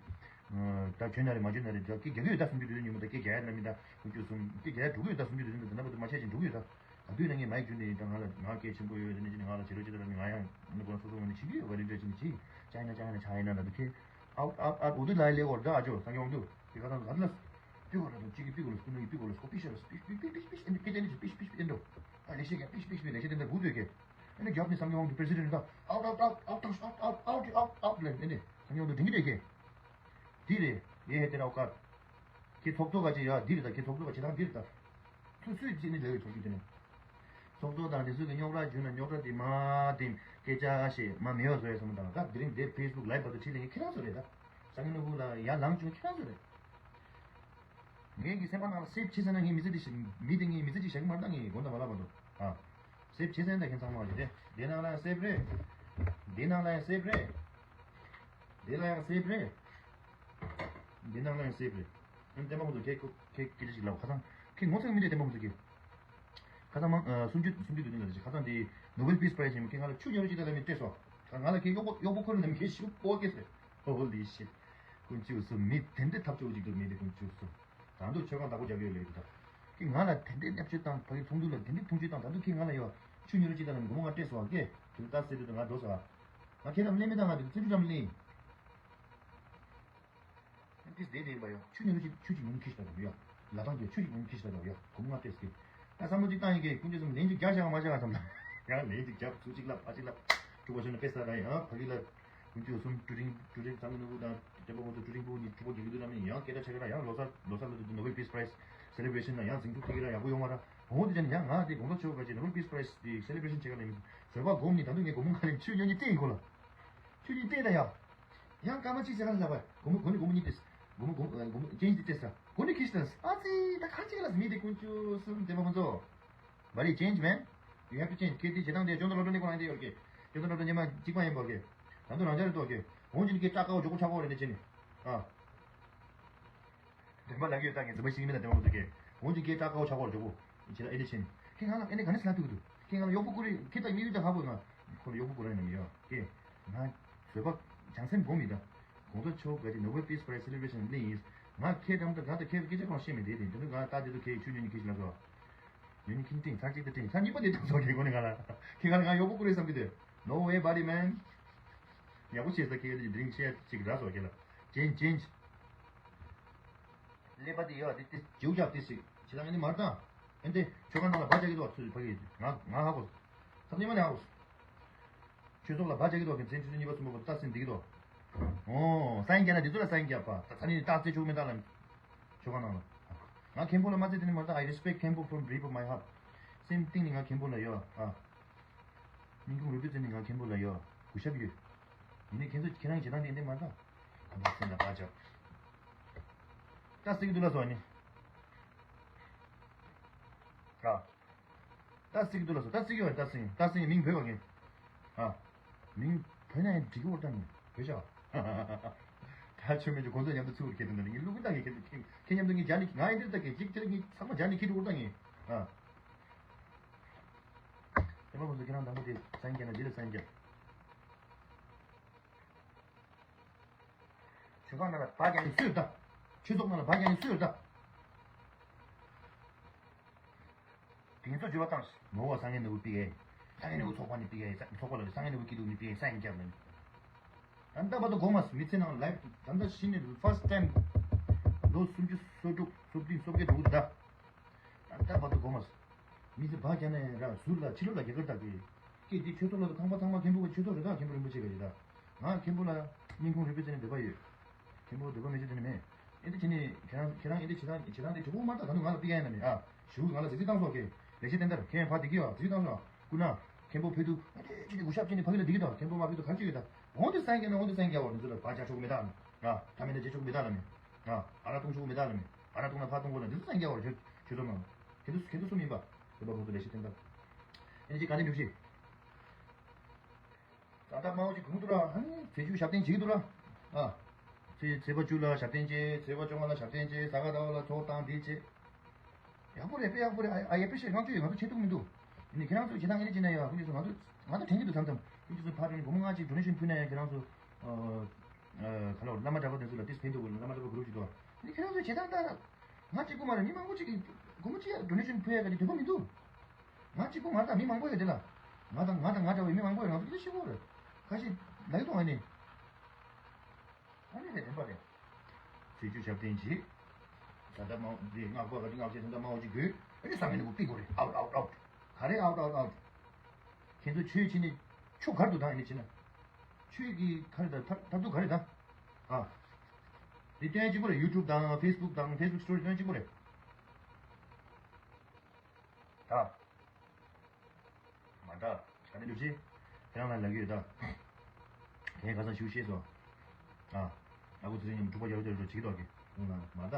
ད་བྱོན་ན་རེད་མ་བྱོན་ན་རེད་ད་སྐད་རྒྱག་གི་ཡོད་ད་སུམ་ཅུ་དུས་དྲན་ཉིན་མོ་ད་སྐད་རྒྱག་ཡ་ལབ་མི་ད་དགུ་བཅུ་གསུམ་སྐད་རྒྱག་ཡ་འགྲོ་གི་ཡོད་ད་སུམ་ཅུ་དུས་དྲན་ད་ད་ལྟ་བར་དུ་མ་བྱས་ཅིང་འགྲོ་གི་ཡོད་ད། ག་དུས་ན་ངས་མའིག་བརྒྱུད་ནས་ད་ང་ལ་ང་སྐད་ཆེན་པོ་ཡོད་ད་ནི་ཅི་ནི་ང་ལ་བྱེད་རོགས་བྱེད་ད་ལབ་ནི་ང་ཡང་ནི་གོ་སོ་སོ་ངོས་ནས་བྱེད་ཀྱི་ཡོད་པ་རེད་འདྲ་ཅི་ནི་ཅི་ཅའི་ན་ཅའི་ན་ཅའི་ན་ལབ་དུས་ཁྱེད། ཨའུ་ཨའུ་ཨའུ་འོ་དུ་ལ་ཡི་ལེ་གོ་ར་ད་ཨ་ཅོ་སང་གི་ཝང་དུ་དེ་ག་ཚང་ག་དུ་ལ། པི་གོ་ལ་དང་གཅིག་གི་པི་གོ་ལ་སྐུ་ནུ་ཡི་པི་གོ་ལ་སྐོ་པི་ཤ་ལ་པི་པི་པི་པི་པི་པི་ཨེ་འདི་སྐད་ཆ་ནི་པི་ཤ་པི་ཤ་པི་ཨེ་འདྲ། ཨ་ལེ་ཤེ་ག་པི་ཤ་པི་ཤ་པི་ལེ་ཤེ་དེ་འདྲ་བུ་དུ་གེ། ཨེ་འདི་རྒྱབ་ནི་སང་གི་ཝང་དུ་པེ་སི་ཌེན་ཊི་ད་ཨའུ་ཨའུ་ལེ་ཨེ་འདི་སང་གི་ཝང་དུ་དྲན་གི་དེ་གེ། འདི་རེད་ཡེ་ཧེ་དེ་ར་ཨོ་ཀ། ཁྱེད་ཚོགས་གཙོ་ག་ཅི་ཡ་འདི་རེད་ད་ཁྱེད་ཚོགས་གཙོ་ག་ཅི་ད་འདི་རེད་ད། ཚུ་སུས་ཅི་ནི་ལས་ཡོད་ཚོགས་ཀྱི་དེ་ནི། ཚོགས་གཙོ་དང་དེ་ཚོས་ཀྱི་རྙོག་དྲ་བརྒྱུད་ན་རྙོག་དྲ་དེ་མ་དེ་སྐད་ཆ་ཞེས་མ་མི་ཡོད་བཟོ་ཡ་སོང་དང་ད་དེ་རིང་དེ་ཕེ་སི་བུག་ལའིབ་བར་དུ་ཁྲིད་ལེ་ངས་ཁྱེད་རང་ཚོ་རེད་ད། སང་ཉིན་ནུ་བུ་ལ་ཡར་ལངས་བྱུང་ཁྱེད་རང་ཚོ་རེད། ངས་ཀྱི་སེམས་པ་ནང་ལ་སེབ་བྱེད་ཟེར་ན་ངས་མི་ཚེ་འདི་ཞིག་མི་དེ་ངས་མི་ཚེ་གཅིག་བཞག་གི་མ་རེད་ད་ངས་དགོངས་དག་མ་ལབ་མ་འདུག་ཨ། སེབ་བྱེད་ཟེར་ན་ད་ཁྱེད་ཚང་མ་བ་ཞིག་རེད་དེ་ནང་ལ་ཡང་སེབ་རེད། དེ་ནང་ལ་ཡང་སེབ་རེད། དེ་ལ་ཡང་སེབ་རེད། དེ་ནང་ལ་ཡང་སེབ་རེད། ཨ་ནི་བསྟན་པ་ཁོང་ཚོ་ཁྱེད་ཁོ་ཁྱེད་སྐད་ཆ་ཞིག་ལབ་ཁ་སང་ ཁྱེད་ངོ་ཚ་གི་མི་འདུག་དེ་མ་ཁོང་ཚོ་ཁྱེད། ཁ་སང་མང་ཨ་སུམ་ཅུ་སུམ་ཅུ་དུས་ནང་ལ་ཁ་སང་དེ་Nobel Peace Prize ཡིན་མོད། ཁྱེད་ང་ལ་ཆུ་ཉོ་རོགས་བྱེད་དང་ལབ་ནས་སྤྲད་སོང་། ང་ལ་ཁྱེད་གཡོག་པོ་གཡོག་པོ་ཁོ་ལ་ནམ་ཁྱེད་ཤི་པོ་སྐྱེས་ཟེར། Holy shit. དཀོན་མཆོག་གསུམ། མི་དེ་འདྲའི་ཐབས་སྐྱོ་པོ་ཅིག་འདུག་མི་དེ། དཀོན་མཆོག་གསུམ། ད་དུང་མཆོད་ཁང་བདག་པོ་རྒྱག་གི་ཡོད་ལེ་ད། ཁྱེད་ང་ལ་དེ་འདྲའི་བརྙས་བཅོས་བཏང་། ཕ་གི་ཚོགས་འདུ་ལ་དེ་འདྲའི་མཐོང་ཆུང་བཏང་། ད་དུང་ཁྱེད་ང་ལ་ཡོད་ཆུ་ཉོ་རོགས་བྱེད་དང་ལབ་ནས་སྒོར་མོ་ང་སྤྲད་སོང་། ཨ་ཀེ་དེ་ལ་ད་ཟེར་དུས་ང་འགྲོ་སོང་ཨ། ང་ཁྱེད་རང་ལེན་མི་བཏང་། ང་དེ་བཙན་བྱོལ་འགྲམ་ལེན། ཨ་ཏིས་བསྡད་བསྡད་པ་ཡོད། ཆུ་ཉོ་རོགས་བྱེད། ཆུ་ཅིག་ཉོ་ནས་ཁྱེར་ཤོག་དང་ཡོད། ལ་ཐང་གི་ཆུ་ཅིག་ཉོ་ནས་ཁྱེར་ཤོག་དང་ཡོད། སྒོར་མོ་ང་སྤྲད་ཟེར་གི། ད་བསམ་བློ་ཅིག་བཏང་ཡིན་གི། དཀོན་མཆོག་གསུམ། ལན་ཅིག་རྒྱག་བཞག་མ་བཞག་བསམ་ད། ཡང་ལན་ཅིག་རྒྱག་ཚུར་ཅིག་ལབ་ཕར་ཅིག་ལབ། ཕྲུ་གུ་ཚོ་ནི་དཔེ་ས་ར་ཡང་ཕ་གི་ལ། དཀོན་མཆོག་གསུམ། ཀྲུ་ཀྲིང་ཀྲུ་ཀྲིང་ཚང་མི་ནུ་གུ་དང་བསྟན་པ་ཁོང་ཚོ་ཀྲུ་ཀྲིང་ཕྲུ་གུ་གཉིས་ཕྲུ་གུ་རྒྱག་གི་འདུག་ལབ་ནས་ཡང་སྐད་ཆ་ཆེ་ག་ར། ཡང་ལོ་གསར་ལོ་གསར་ལ་དུ་Nobel Peace Prize celebration ལ་ཡང་ཟིང་འཁྲུག་ཐེབས་ཀྱི་ར། ཡག་པོ་ཡོང་མ་ར། འོ་དེ་ཅན་ཡང་ང་དེ་དགོང་དག་ཆོ་ག་ཅིག་Nobel Peace Prize དེ་celebration བྱེད་ག་ལ་ཡིན། བཟོད་པ་སྒོམ་ནི་ད་དུང་ངས་སྒོར་མོ་ཁ་ལེན་ཆུ་ཉོ་ནི་སྟེ་ཡིན་གོ་ལ། ཁྱོད་གཉིས་བལྟས་ད་ཡ། ཡང་སྐར་མ་གཅིག་བྱས་ཁ་ལ་ལབ་པ། སྒོར་མོ་སྒོར་མོ་སྒོར་མོ་གཉིས་ཏེ། སྒོར་མོ་སྒོར་མོ་སྒོར་མོ་ཅན་གཅིག་ཏེ་ས། སྒོར་མོ་ཁྱི་ཤི་ད། ཨ་ཙི། ད་ཁ་ཅིག་ལ་མི་དེ་དཀོན་མཆོག་གསུམ། བསྟན་པ་ཁོང་ཚོ། Buddy, change, man. You have to change. ཁྱེད་དེ་བྱེད་སྟངས་དེ་ཅོན་ཏ་ལོ་ཏོ་ནི་ཁོ་རང་དེ་ཡོད་ཀྱི། ཅོན་ཏ་ལོ་ཏོ་ཉི་མ་གཅིག་པ་ཡིན་པ་ཀྱི། ད་དུང་རང་ཅག་རེད་དོ་ཀྱི། འོང་ཅིན་ཀྱི་སྐྲག་དཀའ་བ་འཇོག་གོ་ཆག་གོ་རེད་འདི་བྱེད་ནི། ཨ། དྲན་པ་ལག་ཡོད་ད། ངས་རྫུན་མ་ཤིག་མིན་ན་དྲན་པ་མི་འདུག་གས། འོན་ཀྱང་ཁྱེད་སྐྲག་དཀའ་བ་ཆགས་པར་འཇོག་གོ། ཁྱེད་ལ་ཨེ་འདྲ་བྱས་ནས། ཁྱེད་ང་ལ་ཨེ་འདྲ་ག་ནས་ལབ་ཐུབ་ཀྱི་འདུག་ཁྱེད་ང་ལ་གཡོག་པོ་བསྐུར་རེད། ཁྱེད་ད་དམིགས་ཡུལ་ད་ཧ་གོ། ང་ཁོ་ལ་གཡོག་པོ་བསྐུར་ར་ཡིན་ནམ་ཡོད་ཀྱེ། ང་བཟོད་པ་བྱང་སེམས་སྒོམ་མི་ད། དགོང་དག་ཆོ་ག་དེ་Nobel Peace Prize celebration ལེན་ཡིན། ང་ཁྱེད་འགྲམ་ད་ག་ད་ཁྱེད་སྐད་ཆ་གང་བཤད་མི་བདེ་དེ། དེ་ནི་ང་ད་དེ་ཚོ་ཁྱེད་ཆུ་ཉོ་ནི་ཁྱེད་ལ་སོ། ཉོ་ནི་ཁྱེད་ཏིང་ཚར་གཅིག་ད་ཏིང་ཚར་གཉིས་པ་དེ་ད་སོ་ཁྱེད་ཁོ་ནི་ང་ལ། ཁྱེད་ང་ལ་ང་གཡོག་པོ་བསྐུར་རེད་བསམ་གི་དེ། No way, buddy, man. ཡག་པོ་བྱས་ས་ཁྱེད་དེ་drink share ཅིག་ར་སོ་ཁྱེད་ལ། Change, change. ཀླད་པ་དེ་ཡོད་དེ་དེ་ཇིའུ་རྒྱབ་དེ་ཞིག་བྱེད་སྟངས་ཨེ་འདི་མར་བཏང་། ཨེ་འདི་ཆོ་ག་ནང་ལ་བ་རྒྱག་གི་འདུག་ཚུལ་ཕ་གི་ང་ང་ཧ་གོ། ཐབས་ཉི་མ་ནས་ཧ་གོ། ཆོས་ཚོགས་ལ་བ་རྒྱག་གི་འདུག་གི་མཚན་ཆུ་ཚོད་གཉིས་པ་གསུམ་པ་བོ་རྟགས་ཟིན་འདི་གི་འདུག་ཨོ་སང་རྒྱ་ན་འདི་ཚོ་ལ་སང་རྒྱ་པ་ད་ཚ་ནི་རྟགས་རྩེ་ཆོག་མེད་ད་ལ། ཆོ་ག་ནང་ལ། ང་མཁན་པོ་ལ་མ་རྩེ་དེ་ནི་མ་རྟགས། I respect Khenpo from deep of my heart. སེམས་གཏིང་ནས་ང་མཁན་པོ་ལ་ཡོད་ཨ། སྙིང་ཁུང་རུས་པའི་རྩེ་ནས་ང་མཁན་པོ་ལ་ཡོད་གུས་ཞབས་ཡོད། ཡིན་ནའི་ཁྱེད་ཚོ་ཁྱེད་རང་བྱེད་སྟངས་དེ་འདི་མ་རྟགས། ཁོ་ཚོ་སེམས་ལ་བ་རྒྱག་ད་སྲིད་དུ་ལ་སོང་ནི། ཨ། ད་སྲིད་དུ་ལ་སོང་། ད་སྲིད་ཡོད། ད་སྲིད་ད་སྲིད་མིང་བོད་པ་ངས། ཨ། མིང་བོད་ན་ཡང་འགྲིག་གི་འོར་ད་ངས་བོད་ཤ། ད་ཆོས་མེད་ཀྱི་གོ་ཚོད་མཉམ་དུ་ཚུགས་ཁྱེད་དུ་འདི་ངས་ལུག་གི་ད་ངས་ཁྱེད་ཁྱེད་མཉམ་དུ་ངས་རྒྱ་ནི་ང་ཡིན་དུ་ད་ངས་གཅིག་ཁྱེད་ངས་ཚང་མ་རྒྱ་ནི་ཁྱེད་དུ་འོར་ད་ངས། ཨ། དེ་མ་ཁོང་ཚོ་ཁྱེད་རང་དང་པོ་དེ་སང་རྒྱ་ན་འདི་ལ་སང་རྒྱ། ཆོས་ཁང་ནང་ལ་བ་རྒྱག་ནི་སུས་ད། ཆོས་ཚོགས་ནང་ལ་བ་རྒྱག་ནི་སུས་ད། དེ་ཚོ་བརྗོད་པ་བཏང་། མོ་བ་སང་ངེ་ནུ་བུ་པི་ཨེ། སང་ངེ་ནུ་བུ་ཚོགས་པ་ནི་པི་ཨེ། ཚོགས་པ་ལ་སང་ངེ་ནུ་བུ་སྐྱིད་སྡུག་ནི་པི་ཨེ་སང་རྒྱབ་ནི། ད་ལྟ་བར་དུ་གོ་མ་སོང་མི་ཚེ་ནང་ལའིབ་ད་ལྟ་ཤི་ནི་first time། ལོ་སུམ་ཅུ་སོ་དྲུག་སོ་བདུན་སོ་བརྒྱད་འགྲོ་གི་འདུག་ད། ད་ལྟ་བར་དུ་གོ་མ་སོང་། མི་ཚེ་བག་རྒྱག་ནས་ར་ཟུར་ལ་ཕྱི་ལོགས་ལ་རྒྱ་གར་དག་གི། སྐད་འདི་ཆོས་ཚོགས་ལ་ཁང་པ་ཚང་མ་མཁན་པོ་གི་ཆོས་ཚོགས་རེད་ད། མཁན་པོ་རིན་པོ་ཆེ་གི་རེད་ད། ང་མཁན་པོ་ལ་སྙིང་ཁུང་རུས་པའི་རྩེ་ནས་འདོད་པ་ཡོད། མཁན་པོ་འདོད་པ་མེད་ཆོས་དེ་ནི་མེད། ཨེ་འདི་བྱས་ནས་ཁྱེད་རང་ཁྱེད་རང་ཨེ་འདི་བྱེད་སྟངས་བྱེད་སྟངས་དེ་གྲུ་གུ་མ་ད་ད་ནུ་ང་ལ་པི་ཡ་ཡིན་ན་མེད་ཨ། ཞུ་ང་ལ་ཟི་ཟི་བཏང་སོགས་ཀྱི་ལས་བྱེད་བསྟན་དར་ཁྱེད་ཕ་བདེ་གི་ཡོད་ཟི་ཟི་བཏང་སོགས་སྐུ་ན། མཁན་པོ་ཕེ་དུ་ཨེ་འདི་བྱས་ནས་གུ་ཞབས་བྱས་ནས་ཕ་གི་ལ་བདེ་གི་ད་མཁན་པོ་མ་ཕེ་དུ་ག་རེ་བྱེད་གི་ད། འོང་དུ་སང་རྒྱ་ན་འོང་དུ་སང་རྒྱ་བར་འདི་ཚོ་ལ་བ་རྒྱག་ཆོག་གི་མེད་ད་ལ་མེད། ཨ། ད་མེད་ན་རྒྱག་ཆོག་གི་མེད་ད་ལ་མེད། ཨ། བ་ར་གཏོང་ཆོག་གི་མེད་ད་ལ་མེད། བ་ར་གཏོང་ན་ཕ་གཏོང་དགོས་ན་འདི་ཚོ་སང་རྒྱ་བར་ཆོས་ཆོས་ཚོགས་ནང་། ཁྱེད་ཚོ་ཁྱེད་ཚོ་སུ་མིན་པ། དེ་པ་ཁོང་ཚོ་ལས་བྱེད་བསྟན་པ། ཨེ་ཅི་ག་ནས་འགྲུབ་ཤེས། ད་ལྟ་དམའ་བོ་ཅིག་གུང་དུ་ར། ཨ་ནི་ཚེ་ཆུ་ཞབས་བརྟན་བྱེད་ཀྱི་འདུག་ར། ཨ། ཚེ་ཚེ་པ་བཅུ་ལ་ཞབས་བརྟན་བྱེད། ཚེ་པ་བཅོ་ལྔ་ལ་ཞབས་བརྟན་བྱེད། ས་ག་ཟླ་བ་ལ་ཚོགས་བཏང་འདི་བྱེད། ཡག་པོ་རེད་དཔེ་ཡག་པོ་རེད། I, I appreciate. ང་ཚོ་ཡོད་ང་ཚོ་ཆེ་ཐུག་མི་འདུག་ཡིན་ནའི་ཁྱེད་རང་ཚོས་བྱེད་སྟངས་ཨེ་འདྲ་བྱེད་ན་ཡོད། ཁོང་ཚོས་ང་ཚོ་ང་ཚོ་དྲན་གྱི་འདུག་མཚམས་མཚམས། ཁོང་ཚོས་ཕར་སྒོར་མོ་ལྔ་གཅིག་donation ཕུལ་ན་ཡང་ཁྱེད་རང་ཚོ། ཨ། ཨ། ག་ལ་བླ་མ་གྲྭ་པ་དེ་ཚོ་ལ་ཏིས་ཕན་འདུག་བླ་མ་གྲྭ་པ་group ཅིག་འདུག་ཡིན་ནའི་ཁྱེད་རང་ཚོས་བྱེད་སྟངས་ལྟར། ང་གཅིག་པུ་མ་རེད། མི་མང་པོ་ཅིག་གིས་སྒོར་མོ་གཅིག་ཡ་donation ཕུལ་ཡ་ག་ཅིག་འདོད་པ་མི་འདུག་ང་གཅིག་པུ་མ་རེད་ད། མི་མང་པོ་ཡོད་དེ་ལ། ང་དང་ང་དང་ང་འདྲ་བའི་མི་མང་པོ་ཡོད། ང་ཚོ་སྐད་ཆ་བཤད་ཀྱི་ཡོད་རེད། ཁ་ཤས་ལབ་ཀྱི་འདུག་ཨ་ནི། ཨ་ནི་རེད། བདེན་པ་རེད། ཚེ་ཆུ་ཞབས་བརྟན་གྱིས། ད་ལྟ་མ་འདི་སྔགས་པ་ག་དུས་སྔགས་ཆེན་ད་ལྟ་མ་འོ་ཅིག་དགོས། ཨ་ནི་བསམ་ཡས་ནི་གུ་པི་གོ་རེད། out, out, out. ག་རེ་out, out, out? ཁྱེད་ཚོ་ཆོས་བྱེད་ནི་ཆོ་གར་དུ་དང་ཨ་ནི་བྱེད་ན། ཆོས་ཀྱི་ག་རེ་དང་ཐབས་ཐབས་སྡུག་ག་རེ་དང་། ཨ། འདི་སྟོན་གཅིག་པོ་རེད། YouTube དང་Facebook དང་Facebook story སྟོན་གཅིག་པོ་རེད། ད། མ་ད། ད་ནི་འདུག་ཅི། ཁྱེད་རང་ལ་ལབ་ཀྱི་ཡོད་ད། ཁྱེད་ཁ་སང་ཞུ་ཤེས་སོ། ཨ། ཨ་ཁུ་ཚེ་རིང་མཉམ་འཁྲུག་པ་ཡག་པོ་ཡག་པོ་བྱེད་ཀྱི་འདུག་གི། ཨུ་ལ་མ་ད།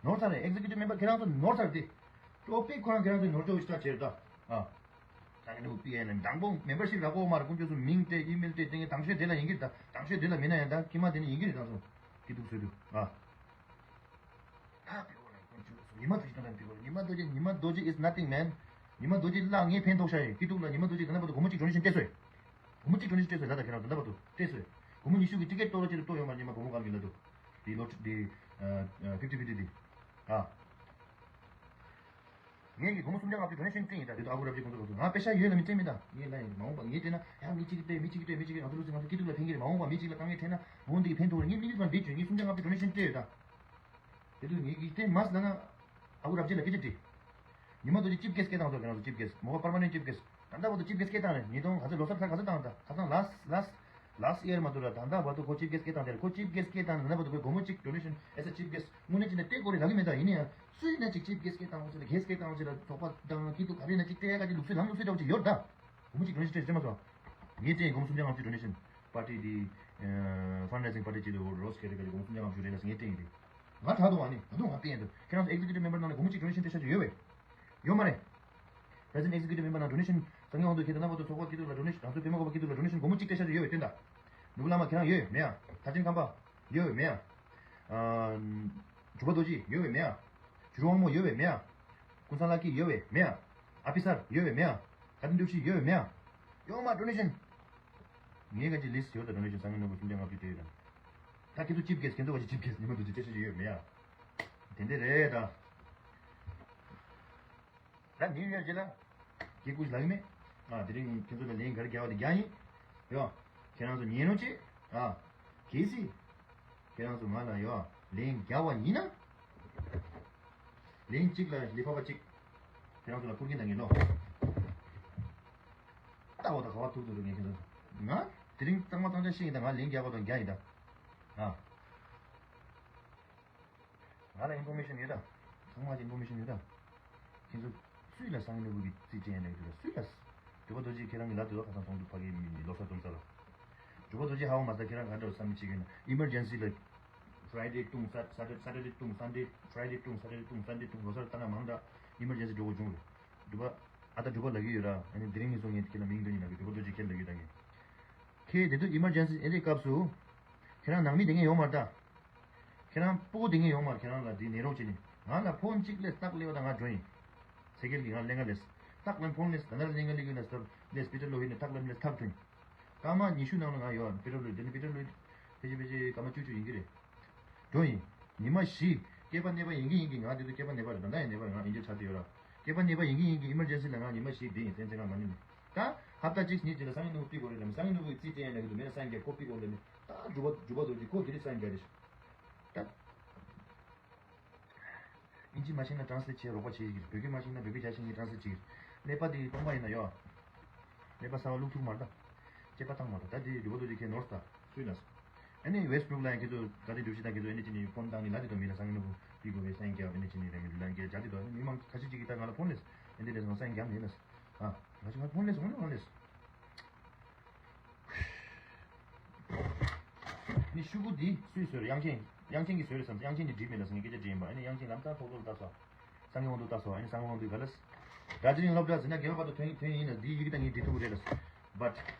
ནོར་ཚར་རེད། executive member ཁྱེད་རང་ཚོ་ནོར་ཚར་ཏེ། topic ཁོ་རང་ཁྱེད་རང་ཚོ་ནོར་ཅོག་ཤི་ད་བྱེད་ད། ཨ། ད་ནི་འདུག་པི་ཨེན་ཨེམ་དང་པོ་membership རག་གོ་མ་རེད། ཀུན་སྤྱོད་ཚོ་མིང་སྤྲད་ཨི་མེལ་སྤྲད་དེ་ངས་དང་ཤོས་དེ་ལ་ཡིན་གྱི་ད། དང་ཤོས་དེ་ལ་མིན་ན་ཡང་ད་ཀྱི་མ་དེ་ནི་ཡིན་གྱི་རེད། ད་ཚོ་སྐྱིད་སྡུག་བཟོས་འདུག་ཨ། ད་པི་ཨོ་ལ་ཀུན་སྤྱོད་ ཉི་མ་རྡོ་རྗེ་དང་འདྲ་འདི་གོ། ཉི་མ་རྡོ་རྗེ། ཉི་མ་རྡོ་རྗེ is nothing, man. ཉི་མ་རྡོ་རྗེ་ལ་ངས་ཕན་ཐོགས་ཤག་ཡིན། སྐྱིད་སྡུག་ལ་ཉི་མ་རྡོ་རྗེ་ད་ལྟ་བར་དུ་སྒོར་མོ་གཅིག་ཌོ་ནེ་ཤན་སྤྲད་སོང་། སྒོར་མོ་གཅིག་ཌོ་ནེ་ཤན་སྤྲད་སོང་། ད་ལྟ་ཁྱེད་རང་ད་ལྟ་བར་དུ་སྤྲད་སོང་། སྒོར་མོ་ཉི་ཤུ་གི་ཊི་ཀེ་ཊི་གཏོར་རོགས་བྱེད་ལ་གཏོར་ཡོད་མ་རེད། ཉི་མ་སྒོར་མོ་གང་གི་ལ་འདུག། དེ་ལོ་དེ་ཕིབ་ཊི་ཕིབ་ཊི་དེ། ཨ། ངས་ཀྱི་སྒོར་མོ་སུམ་བརྒྱ་ལྔ་བཅུ་ཌོ་ནེ་ཤན་སྤྲད་ཡིན། ད་དེ་དུས་ཨ་ཁུ་རབ་རྒྱས་ཁོང་ཚོ་ཁོང་ཚོ་ང་པེ་ཤ་ཡོད་ལ་མི་སྤྲད་མི་ད། ངས་ལ་ཡིན་མ་འོངས་པ་ངས་སྤྲད་ན་ཡང་མི་གཅིག་གིས་སྤྲད། མི་གཅིག་གིས་སྤྲད། མི་གཅིག་གིས་ང་ཚོ་ལུགས་སྲོལ་ང་ཚོ་སྐྱིད་སྡུག་ལ་ཕན་གྱི་རེད། མ་འོངས་པ་མི་གཅིག་ལ་དཀའ་ངལ་འཕྲད་ན་འོ་འདི་གིས་ཕན་ཐོགས་རེད། ངས་མི་གཅིག་ལ་འདི་བྱོས། ངས་སུམ་བརྒྱ་ལྔ་བཅུ་ཌོ་ནེ་ཤན་སྤྲད་ཡོད་ད། དེ་དུས་ངས་ཀྱི་སྤྲད་མ་སོང་ན་ཨ་ཁུ་རབ་རྒྱས་ལ་སྐད་ཆ་དྲིས། ཉི་མ་རྡོ་རྗེ་ཅིབ་གེ་སི་སྐད་བཏང་སོང་། ཁྱེད་རང་ཚོ་ཅིབ་གེ་སི་མོ་ག་པར་མ་ནེན་ཊི་ཅིབ་གེ་སི། ད་ལྟ་བར་དུ་ཅིབ་གེ་སི་སྐད་བཏང་རེད། ཉིས་སྟོང་ག་ཚོད་ལོ་གསར་ཚར་ག་ཚོད་བཏང་ད། ཁ་སང་ལཱསི་ལཱསི་ལཱསི་ཡར་མ་གཏོགས་ར། ད་ལྟ་བར་དུ་ཁོ་ཅིབ་གེ་སི་སྐད་བཏང་དེ་རེད། ཁོ་ཅིབ་གེ་སི་སྐད་བཏང་ནས་ད་ལྟ་བར་དུ་ཁོས་སྒོར་མོ་གཅིག་ཌོ་ནེ་ཤན་ཨེ་ས་ཅིབ་གེ་སི་དངོས་གནས་བྱས་ན་སྤྲད་དགོས་རེད་ལབ་ཀྱི་མེད་ད། ཡིན་ན་ཡང་སུས་ན་ཅིག་ཅིབ་གེ་སི་སྐད་བཏང་ཟེར་ལ་གེ་སི་སྐད་བཏང་ཟེར་ལ་ཚོགས་པ་དང་སྐྱིད་སྡུག་ག་རེ་ན་ཅིག་སྤྲད་ཡ་ག་ཅིག་ལུགས་སྲོལ་ལམ་ལུགས་སྲོལ་འདྲ་བོ་ཅིག་ཡོད་རེད་ད། སྒོར་མོ་གཅིག་ཌོ་ནེ་ཤན་སྤྲད་སྤྲད་མ་སོང་། ངས་སྤྲད་ཡིན། སྒོར་མོ་སུམ་བརྒྱ་ལྔ་བཅུ་ཌོ་ནེ་ཤན། པར་ཊི་དེ། ཕན་ཌ་རེ་ཛིང་པར་ཊི་ཅིག་ལ་རོ་སི་ཁེ་རེ་ག་ཅིག་སྒོར་མོ་སུམ་བརྒྱ་ལྔ་བཅུ་རེད་ལ་ངས་སྤྲད་ཡིན་དེ། ང་དྲག་འདུག་ཨ་ནི། ང་དུ་ང་སྤྲད་ཡིན་དུ། ཁྱེད་རང་ཚོ་ཨེག་ཛི་ཀིའུ་ཊིབ་མེམ་བར་ནང་ལ་སྒོར་མོ་གཅིག་ཌོ་ནེ་ཤན་སྤྲད་ཤག་ཅིག་ཡོད་པས། ཡོད་མ་རེད། པྲེ་སི་ཌེན་ཊི་ཨེག་ཛི་ཀིའུ་ཊིབ་མེམ་བར་ནང་ཌོ་ནེ་ཤན་སང་ཉིན་དབང་དུ་ཁྱེད་ད་ན་བར་དུ་ཚོགས་པ་སྐྱིད་སྡུག་ལ་ཌོ་ནེ་ཤན། ང་ཚོ་བོད་མི་ཁོ་པ་སྐྱིད་སྡུག་ལ་ཌོ་ནེ་ཤན་སྒོར་མོ་གཅིག་སྤྲད་ཤག་ཅིག་ཡོད་པས་སྟོན་ད། ནུ་བོ་བླ་མ་ཁྱེད་རང་ཡོད་མེད་ཨ། ཐར་ཆེན་ཁམས་པ་ཡོད་པས་མེད་ཨ། གྲུབ་པ་རྡོ་རྗེ་ཡོད་པས་མེད་ཨ། བྱུ་རུ་དབང་མོ་ཡོད་པས་མེད་ཨ། ཀུན་བཟང་ལགས་ཀྱིས་ཡོད་པས་མེད་ཨ། ཨ་ཕི་སར་ཡོད་པས་མེད་ཨ། དགའ་ལྡན་བདེ་སྐྱིད་ཡོད་པས་མེད་ཨ། ཡོད་མ་ཌོ་ནེ་ཤན། ངའི་ག་ཅིག་ལིསི་ཡོད་ད། ཌོ་ནེ་ཤན་སང་ཉིན་ནོར་བུ་སུམ་བརྒྱ་ལྔ་བཅུ་སྤྲད་ཡོད་ད། ད་ཁྱེད་ཚོ་ཅིབ་གེ་སི། ཁྱེད་ཚོ་ག་ཅིག་ཅིབ་གེ་སི་ཉི་མ་རྡོ་རྗེ་སྤྲད་ཤག་ཅིག་ཡོད་མེད་ཨ། དེ་འདྲ་རེད་ད། ད་ནིའུ་ཡོག་ཅིག་ལ་སྐད་སྐུ་ཞིག་ལབ་ཀྱི་མེད། ཨ་དེ་རིང་ཁྱེད་ཚོ་ལ་ལན་ག་རེ་རྒྱག་པ་དེ་རྒྱག་ཡིན། ཡོ། ཁྱེད་རང་ཚོ་ཉན་རོགས་བྱེད། ཨ་གལ་སྲིད་ཁྱེད་རང་ཚོ་ང་ལ་ཡོ་ལན་རྒྱག་པ་ཡིན་ན། ལན་གཅིག་ལ་ལི་ཕ་བ་གཅིག་ཁྱེད་རང་ཚོ་ལ་ཕུར་གྱིན་ད་ངས་ལོ། ལྟ་བ་དང་ག་བ་ཐུག་ཐུག་རུ་ངས་ཁྱེད་ཚོ། ང་དེ་རིང་གཙང་མ་གཙང་རྐྱང་བཤད་ཡིན་ད། ང་ལན་རྒྱག་པ་དང་རྒྱག་ཡིན་ད། ཨ། ང་ལ་ཨིན་ཕོར་མེ་ཤན་ཡོད་ད། ཚང་མ་ལ་ཨིན་ཕོར་མེ་ཤན་ཡོད་ད། ཁྱེད་ཚོ་སུས་ལ་སང་ཉིན་ནོར་བུ་གི་རྩིས་སྤྲད་ཡ་ལས་འདུག་ད། སུས་ལ། གྲུབ་པ་རྡོ་རྗེ་ཁྱེད་རང་གི་ལ་དུ་བ་ཁ་སང་གཏོང་འདུག་ཕ་གི་མི་ལོ་གསར་གཏོང་ས་ལ། གྲུབ་པ་རྡོ་རྗེ་ཧ་གོ་མ་ས། ཁྱེད་རང་ག་འདྲ་བསམ་བློ་བྱེད་ཀྱི་ཡོད་ན། ཨི་མར་ཇེན་སི་ལ་ཕ་རའི་ཌེ་བཏུང་ས་ས་ཊར་ཌེ་ས་ཊར་ཌེ་བཏུང་སན་ཌེ། ཕ་རའི་ཌེ་བཏུང་ས་ཊར་ཌེ་བཏུང་སན་ཌེ་བཏུང་། ལོ་གསར་ལྟ་ན་མང་དྲགས་ཨི་མར་ཇེན་སི་འགྲོ་དགོས་བྱུང་རེད། གྲུབ་པ། ཨ་ད་གྲུབ་པ་ལབ་ཀྱི་ཡོད་ར། ཨ་ནི་དེ་རིང་ངས་སོང་ངས་ཁྱེད་ལ་མིང་འདོན་ཡིན་ན་གི་གྲུབ་པ་རྡོ་རྗེ་ཁྱེད་ལབ་ཀྱི་ཡོད་ད། ངས་ཁྱེད་དེ་དུས་ཨི་མར་ཇེན་སི་ཨེ་འདྲའི་སྐབས་སུ། ཁྱེད་རང་ནང་མི་དེ་ངས་ཡོང་མ་རེད་ད། ཁྱེད་རང་སྤུ་གུ་དེ་ངས་ཡོང་མ་རེད། ཁྱེད་རང་ལ་དེ་ནད་རོགས་བྱེད་ནི། ང་ལ་ཕོན་གཅིག་སླེབས་ཏག་སླེབས་པ་དང་ང་འགྲོ་ཡིན། ཚེ་རྒྱལ་གྱིས་ང་ལེན་ག་སླེབས། ཏག་ལེན་ཕོན་སླེབས། ད་ནར་ལེན་ག་སླེབས་ཀྱི་ན་སྟབས་སླེབས། པི་ཊར་ལོ་ཧི་ནས་ཏག་ལེན་སླེབས་ཐག་ཐུང་། སྐར་མ་ཉི་ཤུ་ནང་ལ་ང་ཡོད། པི་ཊར་ལོ་ཧི་དེ་ནི་པི་ཊར་ལོ་ཧི་ཕལ་ཆེར་ཕལ་ཆེར་སྐར་མ་བཅུ་བཅུ་ཡིན་གྱི་རེད། འགྲོ་ཡིན། ཉི་མ་བཞི། སྐྱེས་པ་ནད་པ་ཡིན་གྱི་ཡིན་གྱི། ང་དེ་ཚོ་སྐྱེས་པ་ནད་པ་རེད། ད་ལྟ་ཡང་ནད་པ་རེད། ང་ཨིན་ཇར་ཆགས་ཀྱི་ཡོད་ར། སྐྱེས་པ་ནད་པ་ཡིན་གྱི་ཡིན་གྱི། ཨི་མར་ཇེན་སི་ལ་ང་ཉི་མ་བཞི་བསྡད་ཡིན། བཙན་བཙན་ང་མ་ཉན་ནས། ད་ཧབ་ཏ་གཅིག་གཉིས་རྗེས་ལ་སང་ཉིན་ནོར་བུ་ཕུད་དགོས་རེད་ལབ། སང་ཉིན་ནོར་བུ་གི་རྩིས་སྤྲད་ཡ་ལབ་ཀྱི་འདུག། མེད་ན་སང་ཉིན་ཁོ་ཕུད་དགོས་ལབ་ནས། ད་གྲུབ་པ་གྲུབ་པ་རྡོ་རྗེ་ཁོ་དེ་རིང་སང་ཉིན་རྒྱག་རེད། ད་ཨིན་ཇི་མ་ཤེས་ན་ཊ་རན་སི་ལེཊ་བྱེད་རོགས་པ་བྱེད་ཀྱི་རེད། བོད་སྐད་མ་ཤེས་ན་བོད་སྐད་རྒྱག་ཤེས་ཀྱི་ཊ་རན་སི་ལེཊ་བྱེད་ཀྱི་རེད། ཀླད་པ་དེ་སྟོང་པ་ཡིན་ན་ཡོད། ཀླད་པ་གསར་པ་བླུགས་ཐུབ་མ་རེད་ད། དཔྱད་པ་བཏང་མ་རེད། ད་དེ་གྲུབ་པ་རྡོ་རྗེ་ཁྱེད་ནོར་སི་ད་སུས་ལ། ཨ་ནི་ཝེ་སི་ཊི་བྷུ་རུག་ལ་ཡང་ཁྱེད་ཚོ་དགའ་ལྡན་གྲུབ་བཞི་དང་ཁྱེད་ཚོ་ཨ་ནི་ཅི་ནི་ཕོན་བཏང་ནི་ལ་དེ་དོ་མི་ལ་སང་ཉིན་ནོར་བུ་ཕུད་དགོས་པའི་སང་ཉིན་རྒྱབ་ཨ་ནི་ཅི་ནི་རེད། མི་ལ་རྒྱབ་རྒྱབ་དེ་དོ་ཨ་ནི་མི་མང་ཁ་ཤས་ཅིག་གིས་ད་ང་ལ་ཕོན་སླེབས། ཨ་འདི་འདྲ་སོང་སང་ཉིན་རྒྱབ་ནི་ལ། ཨ་ང་ཅི་ང་ཕོན་སླེབས་སོང་ནི་ཕོན་སླེབས། ནི་ཤུ་གུ་འདི་སུས་བཟོས་རེད། དབྱངས་ཅན། དབྱངས་ཅན་གྱིས་བཟོས་རེད་བསམ། དབྱངས་ཅན་ནི་འགྲིག་མེད་ལ་སང་ཉིན་སྐད་ཆ་དྲིས་ཡིན་པ། ཨ་ནི་དབྱངས་ཅན་ལམ་སང་ཐོག་ཐོག་ལ་ལྟ་སོང་། སང་ཉིན་དབང་དུ་ལྟ་སོང་། ཨ་ནི་སང་ཉིན་དབང་དུ་ག་ལ། རྡ་རྗེ་གླིང་སློབ་གྲྭ་ཟེར་ན་རྒྱལ་བ་དཔལ་དུ་ཐོན་ཐོན་ཡིན་ན་འདི་ཡི་གེ་ད་ངས་འབྲི་ཐུབ་ཀྱི་རེད་ལ། བཊ།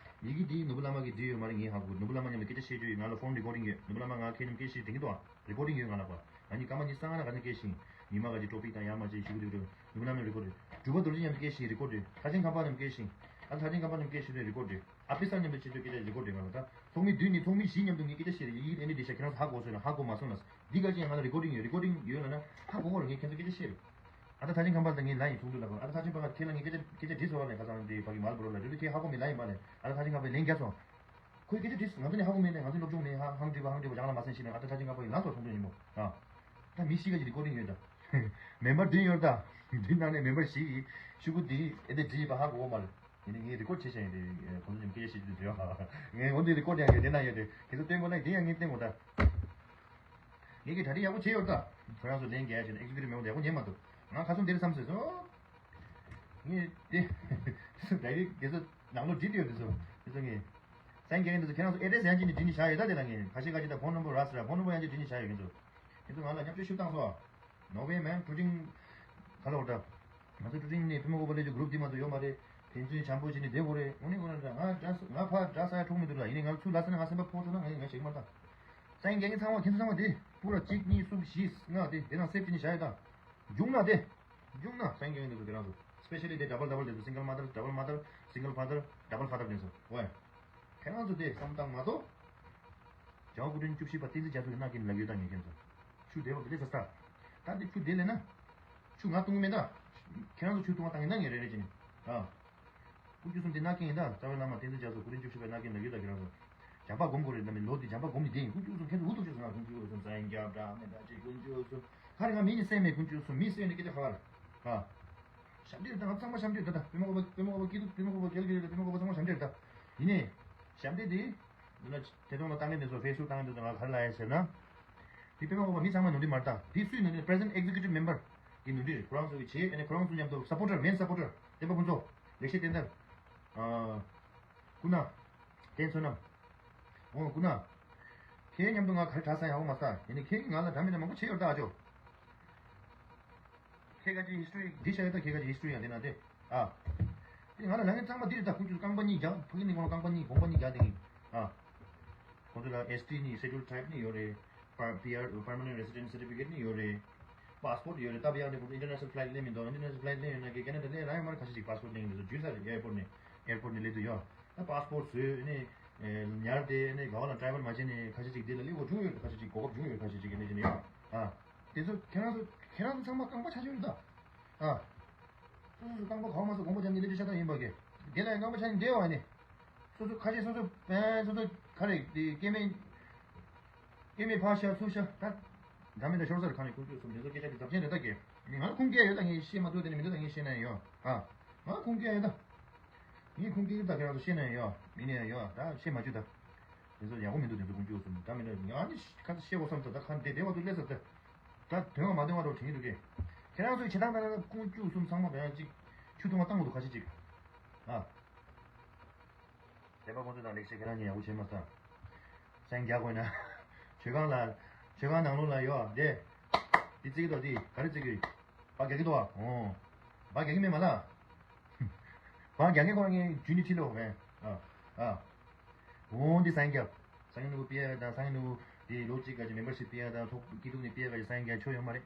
ཡི་གེ་འདི་ནོར་བུ་བླ་མ་གིས་འབྲི་ཡོད་མ་རེད། ངས་ཧ་གོ། ནོར་བུ་བླ་མ་མཉམ་དུ་སྐད་ཆ་བཤད་རྒྱུ་ཡིན། ང་ལ་ཕོན་རི་ཀོར་ཌིང་ཡོད། ནོར་བུ་བླ་མ་ང་ཁྱེད་མཉམ་སྐད་ཆ་བཤད་དྲན་གྱི་འདུག་ཨ། རི་ཀོར་ཌིང་ཡོད་ང་ལ་བ། ང་གཉིས་སྐར་མ་གཉིས་སང་ང་ན་ག་ནས་སྐད་ཆ་བཤད་ཡིན། ཉི་མ་ག་ཅིག་ཀྲོ་པིག་དང་ཡར་མར་བྱས་ཞུ་གི་འདུག་རེད། ནོར་བུ་བླ་མས་རི་ཀོར་ཌིང་། གྲུབ་པ་རྡོ་རྗེ་མཉམ་དུ་སྐད་ཆ་བཤད་རི་ཀོར་ཌིང་། ཐར་ཆེན་ཁམས་པ་མཉམ་སྐད་ཆ་བཤད་ཡིན། ཨ་ཐར་ཆེན་ཁམས་པ་མཉམ་སྐད་ཆ་བཤད་རི་ཀོར་ཌིང་། ཨ་ཕི་སར་མཉམ་དུ་བྱེད་དུས་སྐད་ཆ་རི་ཀོར་ཌིང་ང་ལ་ད། ཚོགས་མི་བདུན་ནས་ཚོགས་མི་བཞི་མཉམ་དུ་ངས་སྐད་ཆ་བཤད་རེད། ཡིག་ཨེ་འདྲ་འདྲ་ཤག་ཁྱེད་རང་ཚོ་ཧ་གོ་སོང་ན་ཧ་གོ་མ་སོང་ན། འདི་ག་ཅིག་ཡང་ང་ལ་རི་ཀོར་ཌིང་ཡོད། རི་ཀོར་ཌིང་ཡོད་ལ་ན་ཧ་གོ་གོ་རེད། ངས་ཁྱེད་ཚོ་སྐད་ཆ་བཤད་རེད། ཨ་ད་ཐར་ཆེན་ཁམས་པ་དང་ངས་ལ་ཡིན་ཚོགས་འདུ་ལ་གོ། ཨ་ད་ཐར་ཆེན་པ་ཁྱེད་ལ་ངས་སྐད་ཆ་སྐད་ཆ་དྲིས་སོང་བ་ལས་ཁ་སང་དེ་ཕ་གི་མལ་བོ་རོ་ལ་དེ་དུས་ཁྱེད་ཧ་གོ་མེད་ལ་ཡིན་པ་ལས། ཨ་ད་ཐར་ཆེན་ཁམས་པས་ལན་རྒྱབ་སོང་། ཁོས་སྐད་ཆ་དྲིས་སོང་། ང་ཚོ་ནི་ཧ་གོ་མེད་ལ། ང་ཚོ་སློབ་སྦྱོང་མེད། ཧ་ཧང་དྲིས་པ་ཅང་ལ་མ་སེམས་ཤེས་ནས། ཨ་ད་ཐར་ཆེན་ཁམས་པ་ཡིན་ལ་སོ་ཚོགས་འདུ་ཡིན་མོ། ཨ་ད་མི་ཤི་ག་ཅིག་རི་ཀོར་ཌིང་ཡོད་ད། མེམ་བར་བདུན་ཡོད་ད། འདི་ནང་ནས་མེམ་བར་བཞི་གིས་ཤུ་གུ་འདི་ཨེ་དེ་བྲིས་པ་ཧ་གོ་མ་རེད། ཡིན་ནའི་ངས་རི་ཀོཌ་བྱས་བཞག་ཡིན་ཏེ། ཁོང་ཚོ་མཉམ་སྐད་ཆ་བཤད་རྒྱུ་དེ་རེད་བ། ངས་འོ་འདི་རི་ཀོཌ་ཡང་ཡོད་དེ་ན་ཡོད་དེ། ཁྱེད་ཚོ་སྟོན་དགོས་ན་དེ་ཡང་ངས་སྟོན་དགོས་ད། ངས་ཀྱི་གྲ་སྒྲིག་ཡག་པོ་བྱས་ཡོད་ད། ཁྱོད་རང་ཚོ་ལན་རྒྱག་ཡ་བྱས་ན་ཨེག་ཛི་ཀིའུ་ཊིབ་མེམ་བར་ཡག་པོ་ཉན་མ་ཐུབ། ང་ཁ་སང་དེར་བསམ་སོང་སོང་། ངས་དེ། དེ་ཚོ་ཌའི་རེག་དེ་ཚོ་ནང་ལོགས་བྲིས་ཏེ་ཡོད་དེ་ཚོ། དེ་ཚོ་ངས། སང་རྒྱག་ཡིན་དེ་ཚོ་ཁྱེད་རང་ཚོ་ཨེ་ཌི་རེ་སི་ཡང་ཅིག་ནས་བྲིས་ནས་བཞག་ཡོད་ད། དེ་ལ་ངས་ཁ་ཤས་ཁ་ཤས་ད་ཕོན་ནམ་བར་རག་སོང་ར། ཕོན་ནམ་བར་ཡང་ཅིག་བྲིས་ནས་བཞག་ཡོད། ཁྱེད་ཚོ། ཁྱེད་ཚོ་ང་ལ་བརྙས་བཅོས་ཞིབ་བཏང་སོང་། No way, man. ཀྲུ་ཀྲིང་། ག་ལ་འོ་ད། ང་ཚོ་ཀྲུ་ཀྲིང་ནས་ཕི་མ་གོ་པ་ལས་ཀྱི་གུ་རུབ་འདི་མ་གཏོགས་ཡོད་མ་རེད། ཕན་ཚུན་བྱམས་པོ་བྱས་ནས་བསྡད་དགོས་རེད། འོ་ནི་འོ་ན་འདྲ་ང་འདྲ་ང་ཕར་འདྲ་ས་ཡ་འཁྲུག་མི་འདུག་ལ། ཡིན་ནའི་ང་ཚུར་ལ་ཟེར་ན་ང་སེམས་པ་ཕོག་ཐུབ་ན་ང་ཡིན་ང་ཞིག་མ་ད། ས་ཡིན་རྒྱ་ངན་ཚང་མ་ཁྱེད་ཚོ་ཚང་མ་དེ་པུ་ར་གཅིག་གཉིས་གསུམ་བཞི་ལྔ་དེ་དེ་ནང་སེབ་བྱས་ནས་བཞག་ཡོད་ད། བྱུང་ན་དེ། བྱུང་ན་སང་གི་ཡོང་དེ་ཚོ་དེ་རང་ཚོ། སི་པེ་ཤལ་ལི་དེ་ཌབ་བལ་ཌབ་བལ་དེ་ཚོ། སིང་གལ་མ་དར་ཌབ་བལ་མ་དར། སིང་གལ་ཕ་དར་ཌབ་བལ་ཕ་དར་དེ་ཚོ། ཝེ། ཁྱེད་རང་ཚོ་དེ་བསམ་བཏང་མ་གཏོགས། བྱང་སྐུ་ཕྲེང་བཅུ་བཞི་པ་བསྟན་འཛིན་རྒྱ་མཚོ་གི་ནག་ཀིན་ལ་ཡོད་ད་ངས་ཁྱེད་ཚོ། ཆུ་དེ་བ་དེ་ལས་ས་སྟ། ད་དེ་ཆུ་དེ་ལས་ན། ཆུ་ང་བཏུང་གི་མེད་ད། ཁྱེད་རང་ཚོ་ཆུ་བཏུང་བ་བཏང་གི་ན་ངས་རེ་རེ་བྱས་ནས། ཨ། དཀོན་མཆོག་གསུམ་དེ་ནག་ཀིན་ཡིན་ད། རྩ་བའི་བླ་མ་བསྟན་འཛིན་རྒྱ་མཚོ་སྐུ་ཕྲེང་བཅུ་བཞི་པའི་ནག་ཀིན་ལ་ཡོད་ད་ཁྱེད་རང་ཚོ། བྱམས་པ་སྒོམ་དགོས་རེད་ད། མི་ལོ་དེ་བྱམས་པ་སྒོམ་ནི་དེ་ཡིན། དཀོན་མཆོག་གསུམ་ཁྱེད་ཚོ་འུ་ཐུག་ཆོད་སོང་ང་། དཀོན་མཆོག་གསུམ་སངས་རྒྱས་བྲག་མེད་ད་ཅིག་དཀོན་མཆོག་གསུམ་ག་རེ་ང་མི་ནི་སེམས་མེད། དཀོན་མཆོག་གསུམ་མི་སེམས་ནི་སྐད་ཆ་ག་རེ། ཨ། ཞབས་འདྲེན་ད་ང་ཚང་མ་ཞབས་འདྲེན་ད། ད་པདྨ་བཀའ་པོད་པདྨ་བཀའ་པོད་སྐྱིད་སྡུག་པདྨ་བཀའ་པོད་རྒྱལ་གྱི་རེད་ད། པདྨ་བཀའ་པོད་ཚང་མ་ཞབས་འདྲེན་ད། ཡིན་ནའི། ཞབས་འདྲེན་དེ། འདི་ན་དེ་ཐོག་ལ་ལྟ་མཁན་དེ་ཚོ་ཕེ་སི་བུག་ལྟ་མཁན་དེ་ཚོ་ང་ག་རེ་ལབ་ཡ་ཟེར་ན། དེ་པདྨ་བཀའ་པོད་མི་ཚང་མ་ནོར་འཁྲུལ་མ་རེད་ད། དེ་སུའི་ནོར་འཁྲུལ། Present Executive Member གི་ནོར་འཁྲུལ་རེད། ཁོ་རང་ཚོ་གི་བྱས་ཨ་ནི་ཁོ་རང་ཚོ་མཉམ་དུ་སབ་པོར་ཊར། མེན་སབ་པོར་ཊར་བསྟན་པ་ཕུན་ཚོགས། ལེགས་བཤད་བསྟན་དར། ཨ། སྐུ་ན། བསྟན་བསོད་ནམས། འོ་སྐུ་ན། ཁྱེད་མཉམ་དུ་ང་ག་རེ་གྲྭ་ས་ཡག་པོ་མ་ས། ཡིན་ནའི་ཁྱེད་ཀྱིས་ང་ལ་འདྲ་མི་འདྲ་མང་པོ་བྱས་ཡོད་ད་ཨ་ཅོ། ཁྱེད་ཀྱི་ཧི་སི་ཊོ་རི་འདི་བཤད་ཡོད་ད། ཁྱེད་ཀྱི་ཧི་སི་ཊོ་རི་ཡང་དེ་ན་དེ། ཨ། དེ་ང་ལ་ལབ་མཁན་ཚང་མ་འདི་རེད་ད། ཁོང་ཚོས་རྐང་པ་གཉིས་རྒྱག་ཕ་གི་ནི་ཁོང་ལ་རྐང་པ་གཉིས་གོམ་པ་གཉིས་རྒྱག་དེ་ཡིན། ཨ། ཁོང་ཚོ་ལ་ཨེས་ཊི་ནི་Scheduled Tribe ནི་ཡོད་རེད། པར་པི་ཨར་Permanent Resident Certificate ནི་ཡོད་རེད། པ་སི་པོར་ཊི་ཡོད་རེད། ད་བི་ཡག་ནི་ཁོང་ཚོ་International Flight ལེན་མི་འདུག International Flight ལེན་ཡོད་ན་ཀི་ཀེ་ན་ཌ་ལེན་རང་ཡོད་མ་རེད། ཁ་ཤས་ཅིག་པ་སི་པོར་ཊི་ལེན་ཡོད་ན་ཀི་འཇུ་ས་རེད། ཨེར་པོར་ཊི་ནས་ཨེར་པོར་ཊི་ནས་སླེབས་དུས་ཡོད། ད་པ་སི་པོར་ཊི་བཟོས་ནས་ཉར་ཏེ་ནས་ག་བ་ལ་ཊ་རེ་ཝལ་མ་བྱས་ནས་ཁ་ཤས་ཅིག་འདི་ལ་སླེབས་དགོས་བྱུང་ཡོད་རེད། ཁ་ཤས་ཅིག་གོ་སྐབས་བྱུང་ཡོད་རེད། ཁ་ཤས་ཅིག་གི་ནས་བྱས་ནས་ཡོད། ཨ། དེ་ཚོ་ཁྱེད་རང་ཚོ་ཁྱེད་རང་ཚོ་ཚང་མ་རྐང་པ་ཆག་ཆག་རེད་ད། ཨ། སོ་སོ་སོ་རྐང་པ་གང་མ་སོ་དགོངས་པ་བཅངས་ནས་སླེབས་རྒྱུ་ཤ་སྟག་ཡིན་པ་གི། དེ་ལ་ཡང་རྐང་པ་ཆག་ནས་བསྡད་པ་ནི། སོ་སོ་ཁ་ཤས་སོ་སོ་ཨེ་སོ་སོ་ག་རེ་དེ་སྐྱེ་དམན། སྐྱེ་དམན་ཕར་བཞག་ཚུར་བཞག་ད། འདྲ་མི་འདྲ་ཤོར་ས་རེད། ཁ་ནས་ཁོང་ཚོས་སོ་འདི་ཚོ་སྐད་ཆ་གི་རྫབ་ཆེན་རེད་ད་གི། ང་ཁུངས་སྐྱེལ་ཡོད་ད། ངས་བཤད་མ་ཐུབ་དེ་ནི་མི་འདུག་ད། ངས་བཤད་ན་ཡོད། ཨ། ང་ཁུངས་སྐྱེལ་ཡོད་ད། ངས་ཁུངས་སྐྱེལ་ཡོད་ད། ཁྱེད་རང་ཚོ་བཤད་ན་ཡོད། མིན་ན་ཡོད་ད། བཤད་མ་བཅུག་ད། དེ་ཚོ་ཡག་པོ་མི་འདུག་དེ་ཚོ་ཀུན་སྤྱོད་གསུམ་འདྲ་མི་འདྲ། ང་ནི་ཁ་ཚ་བཤད་དགོས་བསམ་ཚར་ད། ཁ་འདི་བདེ་བ་འདུག་སླེབས་ཚར་ད། ད་དོན་བ་མ་དོན་བ་རོགས་དྲན་གྱི་འདུག་གས། ཁྱེད་རང་ཚོའི་བྱེད་སྟངས་ལྟར་ན་ཀུན་སྤྱོད་གསུམ་ཚང་མ་བས་ཅིག་ཆུ་འཐུང་བ་བཏང་དགོས་འདུག་ཁ་ཤས་ཅིག་ཨ། བདེན་པ་ཁོང་ཚོ་དང་ལེགས་བཤད་ཁྱེད་རང་གཉིས་ཡག་པོ་བྱས་མ་ས། སང་རྒྱག་དགོས་ན། མཆོད་ཁང་ལ། མཆོད་ཁང་ནང་ལོགས་ལ་ཡོད་དེ། འདི་བརྩི་གི་འདུག་འདི་ག་རེ་བརྩི་གི། བ་རྒྱག་གི་འདུག་ཨ། འོ། བ་རྒྱག་གི་མེད་མ་ལ། བ་རྒྱག་གི་ཁོ་རང་ངས་རྒྱུ་ནི་ཁྲིད་ལོ་བས། ཨ། ཨ། འོ་འདི་སང་རྒྱག་སང་ཉིན་ནུ་པི་ཡ་དང་སང་ཉིན་ནུ་འདི་ལོ་གཅིག་ག་ཅིག་མེམ་བར་ཤིབ་པི་ཡ་དང་ཚོགས་སྐྱིད་སྡུག་ནི་པི་ཡ་ག་ཅིག་སང་རྒྱག་ཆོ་ཡོད་མ་རེད།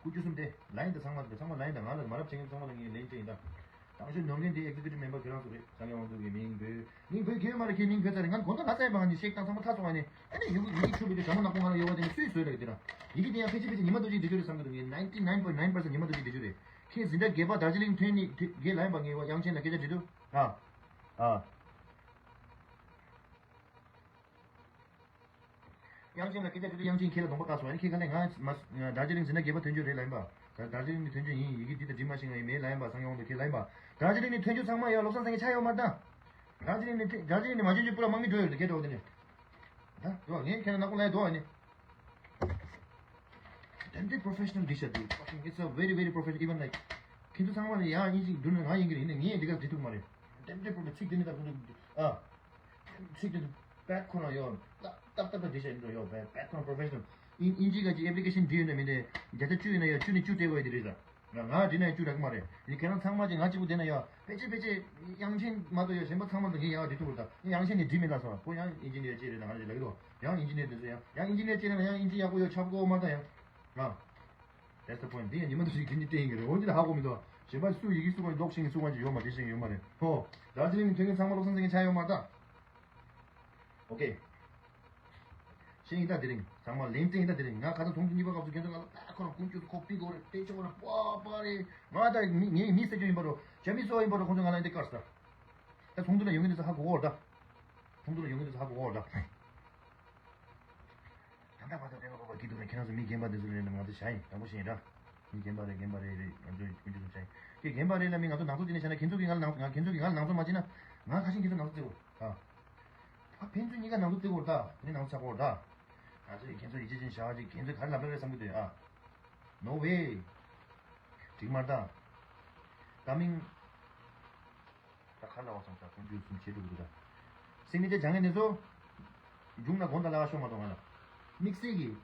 ཀུ་ཅུ་གསུམ་དེ་ལ་ཡིན་ད། ཚང་མ་ཚང་མ་ལ་ཡིན་ད། ང་ལ་མ་རབས་ཆེན་ཚང་མ་ལ་ངས་ལན་སྤྲད་ཡིན་ད། དང་ཤོས་ནོར་མཁན་དེ་ཨེག་ཛི་ཀུ་ཊིབ་མེམ་བར་ཁྱེད་རང་ཚོ་རེད། སངས་རྒྱས་དབང་ཕྱུག་གི་མིང་འབོད། མིང་འབོད་གི་ཡོད་མ་རེད། ཁྱེད་མིང་འབོད་ཚར་རེད། ང་དགོང་དག་ལྷ་སའི་བང་ནི་ཤེག་བཏང་ཚང་མ་ཐག་ཚོང་བ་ནི། ཨ་ནི་ཡུ་གུ་ཡི་གེ་ཆུ་བེད་དེ་གྲ་མོ་ནག་པོ་ང་ལ་ཡོད་བ་དེ་ནི་སུས་བཟོས་རེད་དེ་ར། ཡི་གེ་དེ་ཡང་ཕལ་ཆེར་ཕལ་ཆེར་ཉི་མ་རྡོ་རྗེ་འདི་ཆོ་རེད་བསམ་གི་འདུག་ངས་ནའིན་ཊི་ནའིན་པོ་ཨིན་ནའིན་པར་སེན་ཊི་ཉི་མ་རྡོ་རྗེ་འདི་ཆོ་རེད། ཁྱེད་འཛིན་གྲྭ་བརྒྱད་པ་དར་ཇི་ལིང་ཐོན་ནི་དེ་གའི་ལ་ཡིན་པ་ངས་བ་དབྱངས་ཅན་ལ་སྐད་ཆ་དྲིས་དུས། ཨ། ཨ། དབྱངས་ཅན་ལ་སྐད་ཆ་དྲིས་དུས་དབྱངས་ཅན་ཁྱེད་ལ་གདོང་པ་བཀག་སོང་། ཨ་ནི་ཁྱེད་ག་ལེ་ང་མ་དར་ཇི་ལིང་འཛིན་གྲྭ་བརྒྱད་པ་ཐོན་རྒྱུ་རེད་ལ་ཡིན་པ། ད་དར་ཇི་ལིང་ནས་ཐོན་རྒྱུ་ཡིན། ཡི་གེ་འདི་ད་འབྲི་མ་ཤེས་ང་ཡིན་མེད་ལ་ཡིན་པ། སངས་རྒྱས་དབང་ཕྱུག་ཁྱེད་ལ་ཡིན་པ། དར་ཇི་ལིང་ནས་ཐོན་རྒྱུ་ཚང་མ་ཡ་བློ་བཟང་སེང་གེ་ཆགས་ཡོད་མ་རེད་ད། དར་ཇི་ལིང་ནས་དར་ཇི་ལིང་ནས་མ་ཐོན་རྒྱུ་པུ་ར་དམག་མི་འགྲོ་ཡོད་རེད་སྐད་འགྲོ་དེ་ནས། ད་འགྲོ་ངས་ཁྱེད་ལ་ནག་པོ་ལ་ཡ་འགྲོ་ཨ་ནི། Damn professional dish, dude. Fucking, it's a very, very professional. Even like, ཁྱེད་ཚོ་ཚང་མ་ལ་ཡང་དབྱིན་ཇི་འདུག་ན་ང་ཡིན་གྱི་རེད། ཡིན་ན་ངས་འདི་ག་འབྲི་ཐུབ་མ་རེད། Damn professional. ཚིག་འདི་ནི་ད་ཁོ་ཚོ། ཨ། ཚིག་འདི་ནི་བད་ཁོ་རང་ཡོད། ཏག་ཏག་ཏག་ཏག་འབྲི་བྱས་འགྲོ་ཡོད། བད་བད་ཁོ་རང་པོ་རོ་ཕེ་ཤ་ནལ། དབྱིན་དབྱིན་ཇི་ག་ཅིག་ཨེབ་ལི་ཀེ་ཤན་འབྲི་ཡོད་ན་མིན་ཏེ། བརྒྱ་ཆ་བཅུ་ཡིན་ན་ཡང་བཅུ་ནས་བཅུ་སྤྲད་དགོས་ཡ་དེ་རེད་ད། ང་ང་འབྲི་ན་ཡང་བཅུ་རག་གི་མ་རེད། ཡིན་ཁྱེད་རང་ཚང་མ་ཅིག་ང་གཅིག་པུ་བསྡད་ན་ཡང་ཕལ་ཆེར་ཕལ་ཆེར་དབྱངས་ཅན་མ་གཏོགས་ཡང་གཞན་པ་ཚང་མ་ལ་ངས་ཡག་འབྲི་ཐུབ་པ་རེད་ད། དབྱངས་ཅན་ནས་འབྲི་མེད་ལ་སོང་། ཁོ་ཡང་ཨིན་ཇི་ནི་ཡར་ཅིག་རེད་ད། ང་རེ་ལབ་གི་འདུག་ཡང་ཨིན་ཇི་ནི་ཡར་དེ་ཚོ་ཡང་ཡང་ཨིན་ཇི་ནི་ཡར་ཅིག་རེད་ན་ཡང་ཨིན་ཇི་ཡག་པོ་ཡོད་ཆགས་ཀྱི་ཡོད་མ་རེད་ད། ཡང་ང་། That's the point. འདི་ཡང་ཉི་མ་འདུག་ཞིག་འདི་ནི་བསྟན་ཡིན་གི་རེད། འོ་འདི་ལ་ཧ་གོ་མི་འདུག་གཞན་པ་སུ་ཡི་གེ་སུ་གང་ལོག་ཤེས་ཀྱི་སུ་གང་ཅིག་ཡོད་མ་རེད། ཤེས་ཀྱི་ཡོད་མ་རེད། ཧོ། དར་ཇི་ལིང་ནས་ཐོན་མཁན་ཚང་མ་བློ་བཟང་སེང་གེ་ཆགས་ཡོད་མ་རེད་ད། ཨོ་ཀེ། ཤེས་ཡིན་ད་དེ་རིང་། ཚང་མ་ལན་སྤྲད་ཡིན་ད་དེ་རིང་། ང་ཁ་སང་དུང་ཕྱུར་གཉིས་པ་སྐབས་སུ་ཁྱེད་ཚོ་ང་ལ་ད་ཁོ་རང་ཀུན་སྤྱོད་ཁོ་པི་གོ་རེད་དེ་ཆོག་རེད་པ་པ་རེད། ང་ད་མི་ངའི་མི་སེ་ཅོ་ཡིན་པ་རོ་ཇ་མི་སོ་ཡིན་པ་རོ་ཁོ་ཚོ་ང་ལ་འདི་དཀར་ས། ད་ཚོགས་འདུ་ལ་ཡོང་གི་འདུག་ས་ཧ་གོ་གོ་ར་ད། ཚོགས་འདུ་ལ་ཡོང་གི་འདུག་ས་ཧ་གོ་གོ་ར་ད། ད་ལྟ་བར་དུ་དེ་ལ་ཧོ་བ་སྐྱིད་སྡུག་རེད། ཁྱེད་རང་ཚོ་མི་རྒན་པ་འདི་ཚོ་ལ་ཡིན་ན་ང་ཚོ་བྱ་ཡིན་དྲང་པོ་བཤད་ཡིན་ར། མི་རྒན་པ་རེད་རྒན་པ་རེད་རེད། ང་ཚོ་ཀུན་སྤྱོད་ཚོ་བྱ་ཡིན། ཁྱེད་རྒན་པ་རེད་ལ་མི་ང་ཚོ་ནང་ཚོགས་འདི་ནས་བྱས་ན་ཁྱེད་ཚོ་གིས་ང་ལ་ནང་ང་ཁྱེད་ཚོ་གིས་ང་ལ་ནང་ཚོགས་མ་བྱེད་ན། ང་ཁ་ཤས་ཁྱེད་ཚོ་ནང་ཚོགས་བརྩི་དགོས་ཨ། ཨ་ཕན་ཚུན་གཉིས་ཀ་ནང་ཚོགས་བརྩི་དགོས་ར་ད། དེ་ནས་ནང་ཚོགས་ཆགས་དགོས་ར་ད། ང་ཚོས་ཁྱེད་ཚོ་ཡིད་ཆེས་ཅན་བྱ་བ་ཅིག་ཁྱེད་ཚོས་ག་རེ་ལབ་ལ་རེད་བསམ་གི་འདུག་ཨ། No way. འགྲིག་མ་རེད་ད། ད་མིང་། ད་ཁ་ལ་བ་སང་ད་ཀུན་སྤྱོད་གསུམ་བྱེད་འགྲོ་གི་འདུག་ད། སིག་ནི་ཅར་སྦྱང་ཡས་འདི་ཚོ། བྱུང་ན་དགོང་དག་ལ་ཤོག་མ་གཏོང་ང་ལ། དམིགས་བསལ་གྱི།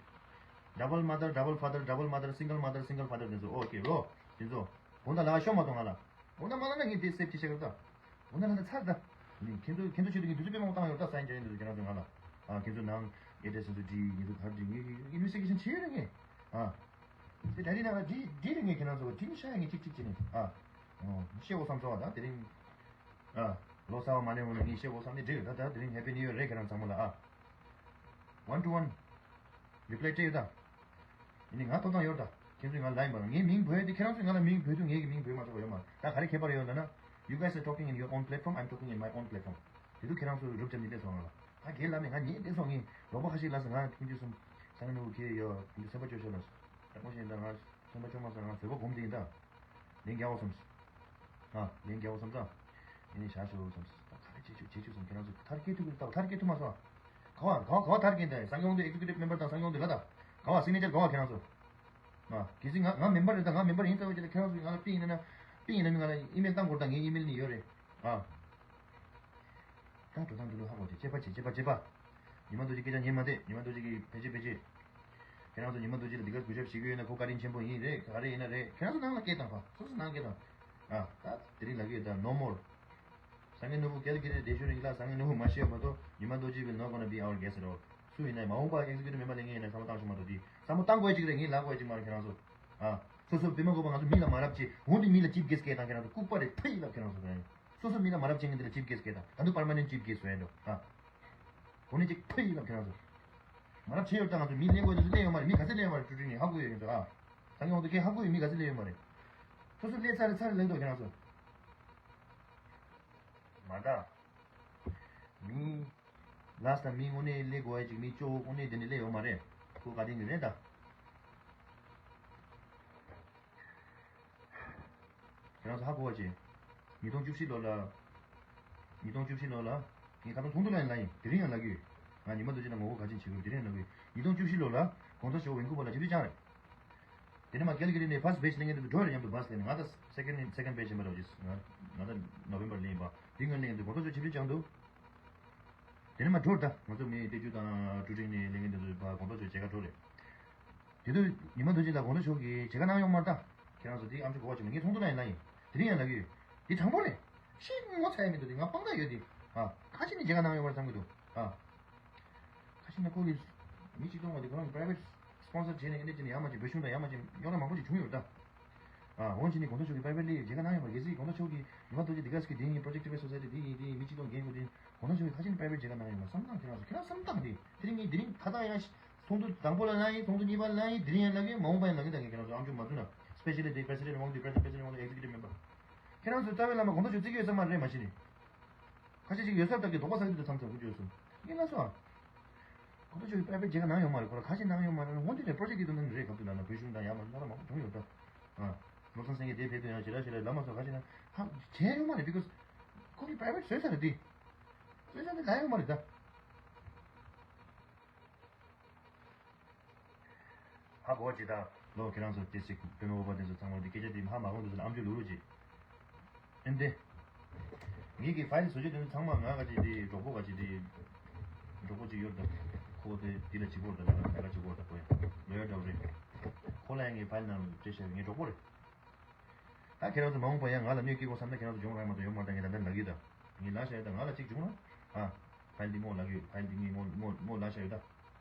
Double mother, double father, double mother, single mother, single father འདི་ཚོ། ཨོ་ཀེ་རོ། འདི་ཚོ། དགོང་དག་ལ་ཤོག་མ་གཏོང་ང་ལ། དགོང་དག་མ་ལ་ན་ངས་འདི་སེབ་བྱེད་ཤེས་གི་རེད་ད། དགོང་དག་ལ་ན་ཚར་ད། ནི་ཁྱེད་ཚོ་ཁྱེད་ཚོ་ཆེད་དུ་ངས་དུས་ཚོད་དཔེ་མང་པོ་བཏང་ཡོད་ད། སང་ཉིན་སྦྱང་ཡས་འདི་ཚོ་ཁྱེད་རང་ཚོས་ང་ལ། ཨ་ཁྱེད་ཚོ་ནང་ཨེ་ཌི་རེ་སི་འདི་ཚོ་བྲིས། ངས་ཚོ་ག་རེ་བྲིས། ངས་ཨིན་ཝེ་སི་ཊི་གེ་ཤན་བྱས་ཡོད་རེད་ངས། ཨ། དེ་ད་རིང་ནང་ལ་འདི་འདི་རིང་ངས་ཁྱེད་རང་ཚོ་འདི་ནི་ཤ་ཡ་ངས་གཅིག་གཅིག་བྱས་ནས་ཨ། ཨོ། ཤེས་འོ་བསམ་ཚོ་བ་ད་དེ་རིང་། ཨ། ལོ་གསར་བ་མ་ནས་འོང་ན་ངས་ཤེས་འོ་བསམ་ནས་འགྲིག་རེད་ད། ད་དེ་རིང་Happy New Year རེད་ཁྱེད་རང་ཚང་མ་ལ་ཨ། One to one reply སྤྲད་ཡོད་ད། ཡིན་ནི་ང་ཐོབ་ཐང་ཡོད་ད། ཁྱེད་ཚོས་ང་ལ་ཡིན་པ་ངའི་མིང་འབོད་དེ་ཁྱེད་རང་ཚོས་ང་ལ་མིང་འབོད་དུས་ངའི་གི་མིང་འབོད་མ་ཆོག་པ་ཡོད་མ་རེད། ད་ག་རེ་ཁྱད་པར་ཡོད་ལབ་ན། You guys are talking in your own platform, I'm talking in my own platform. དེ་དུས་ཁྱེད་རང་ཚོས་རུབ་ཅམ་ནི་བལྟས་སོང་ང་ལ། ད་རྒན་ལབ་ནས་ང་ཉན་བསྡད་སོང་ངས་ལོག་པ་ཁ་ཤས་ལབ་སོང་ང་ཕུན་ཚོགས་གསུམ། ས་ངན་ནོར་བུ་ཁྱེད་ཡོད་ཕུན་ཚོགས་སེམས་པ་སྐྱོ་ཤོས་ལབ་སོང་། དྲང་པོ་བཤད་ན་ང་སེམས་པ་སྐྱོ་མ་སོང་ང་བཟོད་པ་སྒོམ་དེ་ཡིན་ད། ལན་རྒྱག་འོ་བསམས། ང་ལན་རྒྱག་འོ་བསམས་ཙང་། ཡིན་ནའི་བཞག་ཤོག་བསམས། ད་ག་རེ་བྱེད་ཆུག་བྱེད་ཆུག་བསམས། ཁྱེད་རང་ཚོ་མཐར་སྐྱེལ་ཐུབ་ཀྱི་རེད་ད། མཐར་སྐྱེལ་ཐུབ་མ་སོང་ང་། ག་བ་ག་བ་ག་བ་མཐར་སྐྱེལ་ད་ཡིན་སངས་རྒྱས་དབང་འདུས་executive member དང་སངས་རྒྱས་དབང་འདུས་ལ་ད། ག་བ་signature ག་བ་ཁྱེད་རང་ཚོ། ང་གལ་སྲིད་ང་ང་member རེད་ད། ང་member ཡིན་ཚར་བའི་རྗེས་ལ་ཁྱེད་རང་ཚོས་ང་ལ་པི་ཡིན་ན་ན། པི་ཡིན་ན་ནི་ང་ལ་email བཏང་དགོས་ད། ངའི་email ནི་ཡོད་རེད། ཨ། ད་འགྲོ་སྟངས་འགྲོ་ལུགས་ཧ་གོ་བྱེད་ཅེས་པ་བྱེད་ཅེས་པ་བྱེད་པ། ཉི་མ་རྡོ་རྗེ་སྐད་ཆ་ཉན་མ་བསྡད། ཉི་མ་རྡོ་རྗེ་གིས་ཕལ་ཆེར་ཕལ་ཆེར། ཁྱེད་རང་ཚོ་ཉི་མ་རྡོ་རྗེ་ལ་འདི་གར་གུས་ཞབས་བྱེད་ཀྱི་ཡོད་ན་ཁོ་བཀའ་དྲིན་ཆེན་པོ་ཡིན་རེད། ག་རེ་ཡིན་ན་རེད། ཁྱེད་རང་ཚོ་ནང་ལ་སྐད་བཏང་ཕ་སོ་སོ་ནང་སྐད་བཏང་། ཨ། ད་དེ་རིང་ལབ་ཀྱི་ཡོད་ད། No more. སངས་རྒྱས་ནོར་བུ་ཀལ་ཀི་རི་བདེ་ཤོར་ཡིན་ལ་སངས་རྒྱས་ནོར་བུ་མ་ཤེས་བར་དུ་ཉི་མ་རྡོ་རྗེ་will not gonna be our guest at all. སུ་ཡིན་ན་མ་འོངས་པ་executive member ལས་ངན་ཡིན་ན་བསམ་བློ་བཏང་ཤོག་མ་གཏོགས་དེ་བསམ་བློ་བཏང་དགོས་ཅིག་རེད། ངས་ལབ་དགོས་ཅིག་མ་རེད་ཁྱེད་རང་ཚོ། ཨ། སོ་སོ་བོད་མི་དགོས་པ་ང་ཚོ་མི་ལ་མ་རབས་ཅིག་འོང་དུས་མི་ལ་chief guest སྐད་བཏང་ཁྱེད་རང་ཚོ་ལྐུགས་པ་རེད་ཕ་ཡིན་ལབ་ཁྱེད་རང་ཚོ་ལ་ཡིན། སོ་སོ་མི་ལ་མ་རབས་ཅན་གྱི་འདི་ལ་chief guest སྐད་དང་ད་དུང་permanent chief guest བཟོ་ཡ་འགྲོ་ཨ། གོ་གནས་ཅིག་ཕུལ་ཡིན་ལབ་ཁྱེད་རང་ཚོ། མ་རབས་ཆེ་ཡོད་ད་ང་ཚོ་མི་གླེང་དགོས་དུས་སུ་གླེང་ཡོད་མ་རེད། མི་ག་ཚོད་གླེང་ཡོད་མ་རེད། ཀྲུ་ཀྲུ་ནས་ཧ་གོ་ཡོད་ཡིན་ཚོ་ཨ། ད་ངས་འོང་དུས་ཁྱེད་ཧ་གོ་ཡོད་མི་ག་ཚོད་གླེང་ཡོད་མ་རེད། སོ་སོ་གླེང་ཚར་རེད་ཚར་རེད་ལབ་འདུག་ཁྱེད་རང་ཚོ། མ་ད། མི། last time མི་དངོས་གནས་གླེང་དགོས་ཡ་ཅིག་མི་གཅིག་པོ་དངོས་གནས་དེ་འདྲ་གླེང་ཡོད་མ་རེད། ཁོ་བཀའ་དྲིན་གྱི་རེད་ད། ཁྱེད་རང་ཚོ་ཧ་གོ་བ་བྱེད། ཉིས་སྟོང་བཅུ་བཞི་ལོ་ལ། ཉིས་སྟོང་བཅུ་བཞི་ལོ་ལ། ངས་ཁ་སང་ཚོགས་འདུ་ལ་ཡང་ལབ་ཡིན། དེ་རིང་ཡང་ལབ་ཀྱི་ཡོད། ང་ཉི་མ་རྡོ་རྗེ་ལ་ངོ་རྒོལ་ག་ཅན་བྱེད་དགོས་དེ་རིང་ཡང་ལབ་ཀྱི་ཡོད། ཉིས་སྟོང་བཅུ་བཞི་ལོ་ལ་གོང་ས་མཆོག་ཝེན་ཀུ་བར་ལ་ཆིབས་བསྒྱུར་བསྐྱངས་རེད། དེ་ནས་མ་ཀལ་ཀི་རི་ནས་first batch སླེབས་མཁན་དེ་ཚོ་འགྲོ་རེད། མཉམ་དུ་bus སླེབས་ནས་ང་ད་second second batch ཡིན་པ་རེད། ང་ད་November སླེབས་ཡིན་པ་དེ་སྔོན་སླེབས་མཁན་དེ་གོང་ས་མཆོག་ཆིབས་བསྒྱུར་བསྐྱངས་འདུག་དེ་ནས་མ་འགྲོ་ད་ང་ཚོ་མི་སྟོད་རྒྱུད་དང་ཀྲུ་ཀྲིང་ནས་སླེབས་མཁན་དེ་ཚོ་ཕར་གོང་ས་མཆོག་མཇལ་ཁ་འགྲོ་རེད། དེ་དུས་ཉི་མ་རྡོ་རྗེ་ལགས་གོང་ས་མཆོག་གིས་མཇལ་ཁ་གནང་ཡོད་མ་རེད་ད། ཁྱེད་རང་ཚོ་དེ་ཨམ་ཅོག་གོ་བ་བྱུང་ན་ངས་ཚོགས་འདུ་ནང་ཡིན་ལབ་ཡིན། དེ་རིང་ཡང་ལབ་ཀྱི་ཡོད། དེ་དྲང་པོ་རེད། ཤི་ངོ་ཚ་ཡ་མི་འདུག་དེ་ང་དཔང་རྟགས་ཡོད་དེ། ཨ། ཁ་ཅིག་ནས་མཇལ་ཁ་གནང་ཡོད་མ་རེད་བསམ་གྱི་འདུག་ཨ། ཁ་ཅིག་ནས་ཁོ་གིས་མི་གཅིག་སྟོང་བ་དེ་ཁོ་རང་གི་private sponsor བྱས་ནས་ཨེ་འདྲ་བྱས་ནས་ཡར་མར་ཅིག་འབོད་ཤུགས་དང་ཡར་མར་ཅིག་རྙོག་དྲ་མང་པོ་ཅིག་བྱུང་ཡོད་རེད་ད། ཨ། འོན་ཀྱང་ནི་གོང་ས་མཆོག་གིས་པར་པར་ལི་མཇལ་ཁ་གནང་ཡོད་མ་རེད། གལ་སྲིད་གོང་ས་མཆོག་གིས་ཉི་མ་རྡོ་རྗེ་འདི་ག་ཟེར་གི་འདི་ཡིན་project ཁྲི་པའི་society འདི་ཡིན་འདི་ཡིན་མི་གཅིག་སྟོང་འགན་དགོས་འདི་ཡིན་གོང་ས་མཆོག་གིས་ཁ་ཅིག་ནི་པར་པར་མཇལ་ཁ་གནང་ཡོད་མ་རེད་བསམ་སྟངས་ཁྱེད་རང་ཚོ་ཁྱེད་རང་བསམ་སྟངས་འདི་དེ་རིང་ངས་དེ་རིང་ཁ་ཐག་ཡང་ཚོགས་འདུ་དང་པོ་ལ་གནང་ཡིན། ཚོགས་འདུ་གཉིས་པ་ལ་གནང་ཡིན། དེ་རིང་ཡང་གནང་གི་མ་འོངས་པ་ཡང་གནང་གི་ད་ངས་ཁྱེད་རང་ཚོ་ཨམ་ཅོག་མ་བཙུགས་ན་specially the president དབང་འདུས president དབང་འདུས executive member ཁྱེད་རང་ཚོ་རྩ་བའི་བླ་མ་གོང་ས་མཆོག་བརྩི་གི་ཡོད་ས་མ་རེད་མ་གཞི་ནས། ཁ་ཤས་ཅིག་ཡོད་ས་ལྟ་གི་དོགས་པ་ཟ་གི་འདུག་མཚམས་མཚམས་ཁོ་ཚོས་གསུངས། ངས་ལབ་སོང་ཨ། ཁོ་ཚོ་ཆོས་པའི་པའི་མཇལ་ཁ་གནང་ཡོད་མ་རེད། ཁོ་ར་ཁ་ཤས་གནང་ཡོད་མ་རེད། འོན་ཏེ་ནས་པྲོ་ཇེཀ་འདི་ཚོ་ནང་ནས་རེད། ག་དུས་ན་བོད་གཞུང་དང་ཡང་མ་རྣམ་པ་མང་པོ་བྱུང་ཡོད་ད། ཨ། བློ་བཟང་སེང་གེ་དེ་ཕེབས་དུས་ཡང་ཞེ་དྲག་ཞེ་དྲག་ལབ་མ་སོང་། ཁ་ཤས་ན་ཧ་བྱས་ཡོད་མ་རེད། because ཁོ་གི་པའི་པའི་བཟོས་ཚར་རེད་དེ། བཟོས་ཚར་དེ་ལབ་ཡོད་མ་རེད་ད། ཧ་གོ་བ་ཅིག་དང་ལོ་ཁྱེད་རང་ཚོ་ཏེ་སི་པེ་མ་འོ་པ་དེ་ཚོ་ཚང་མ་འདི་སྐད་ཆ་དེ་ཧ་མ་གོ་འདུག་ཟེར་ཨམ་ཅོག་ལུག་ལུག་ཅིག་ཨེ་འདི། ངེད་ཀྱི་ཕའིལ་བཟོ་རྒྱུ་དེ་ཚོ་ཚང་མ་ང་ག་ཅིག་དེ་གྲོགས་པོ་ག་ཅིག་དེ། གྲོགས་པོ་ཅིག་ཡོད་ད། ཁོ་དེ་འདི་ལ་གཅིག་པོ་ད་ལ་ལ་ག་གཅིག་པོ་ད་ཁོ་ཡང་ལོ་ཡར་འདྲ་བོ་རེད། ཁོ་ལ་ཡང་ངའི་ཕའིལ་ནང་ལ་སྤྲད་བཞག་ངའི་གྲོགས་པོ་རེད། ད་ཁྱེད་རང་ཚོ་མ་འོངས་པ་ཡང་ང་ལ་གནོད་སྐྱེལ་དགོས་བསམ་ན་ཁྱེད་རང་ཚོ་སྦྱོང་རག་མ་གཏོགས་ཡོང་མ་རེད། ད་ངས་ད་ལྟ་ལབ་ཀྱི་ཡོད་ད། ངས་ལབ་བཞག་ཡོད་ད། ང་ལ་གཅིག་བྱུང་ན། ཨ། ཕའིལ་འདི་སྔོག་ལབ་ཀྱི་ཡོད། ཕའིལ་འདི་ངས་སྔོག་སྔོག་སྔོག་ལབ་བཞག་ཡོད་ད།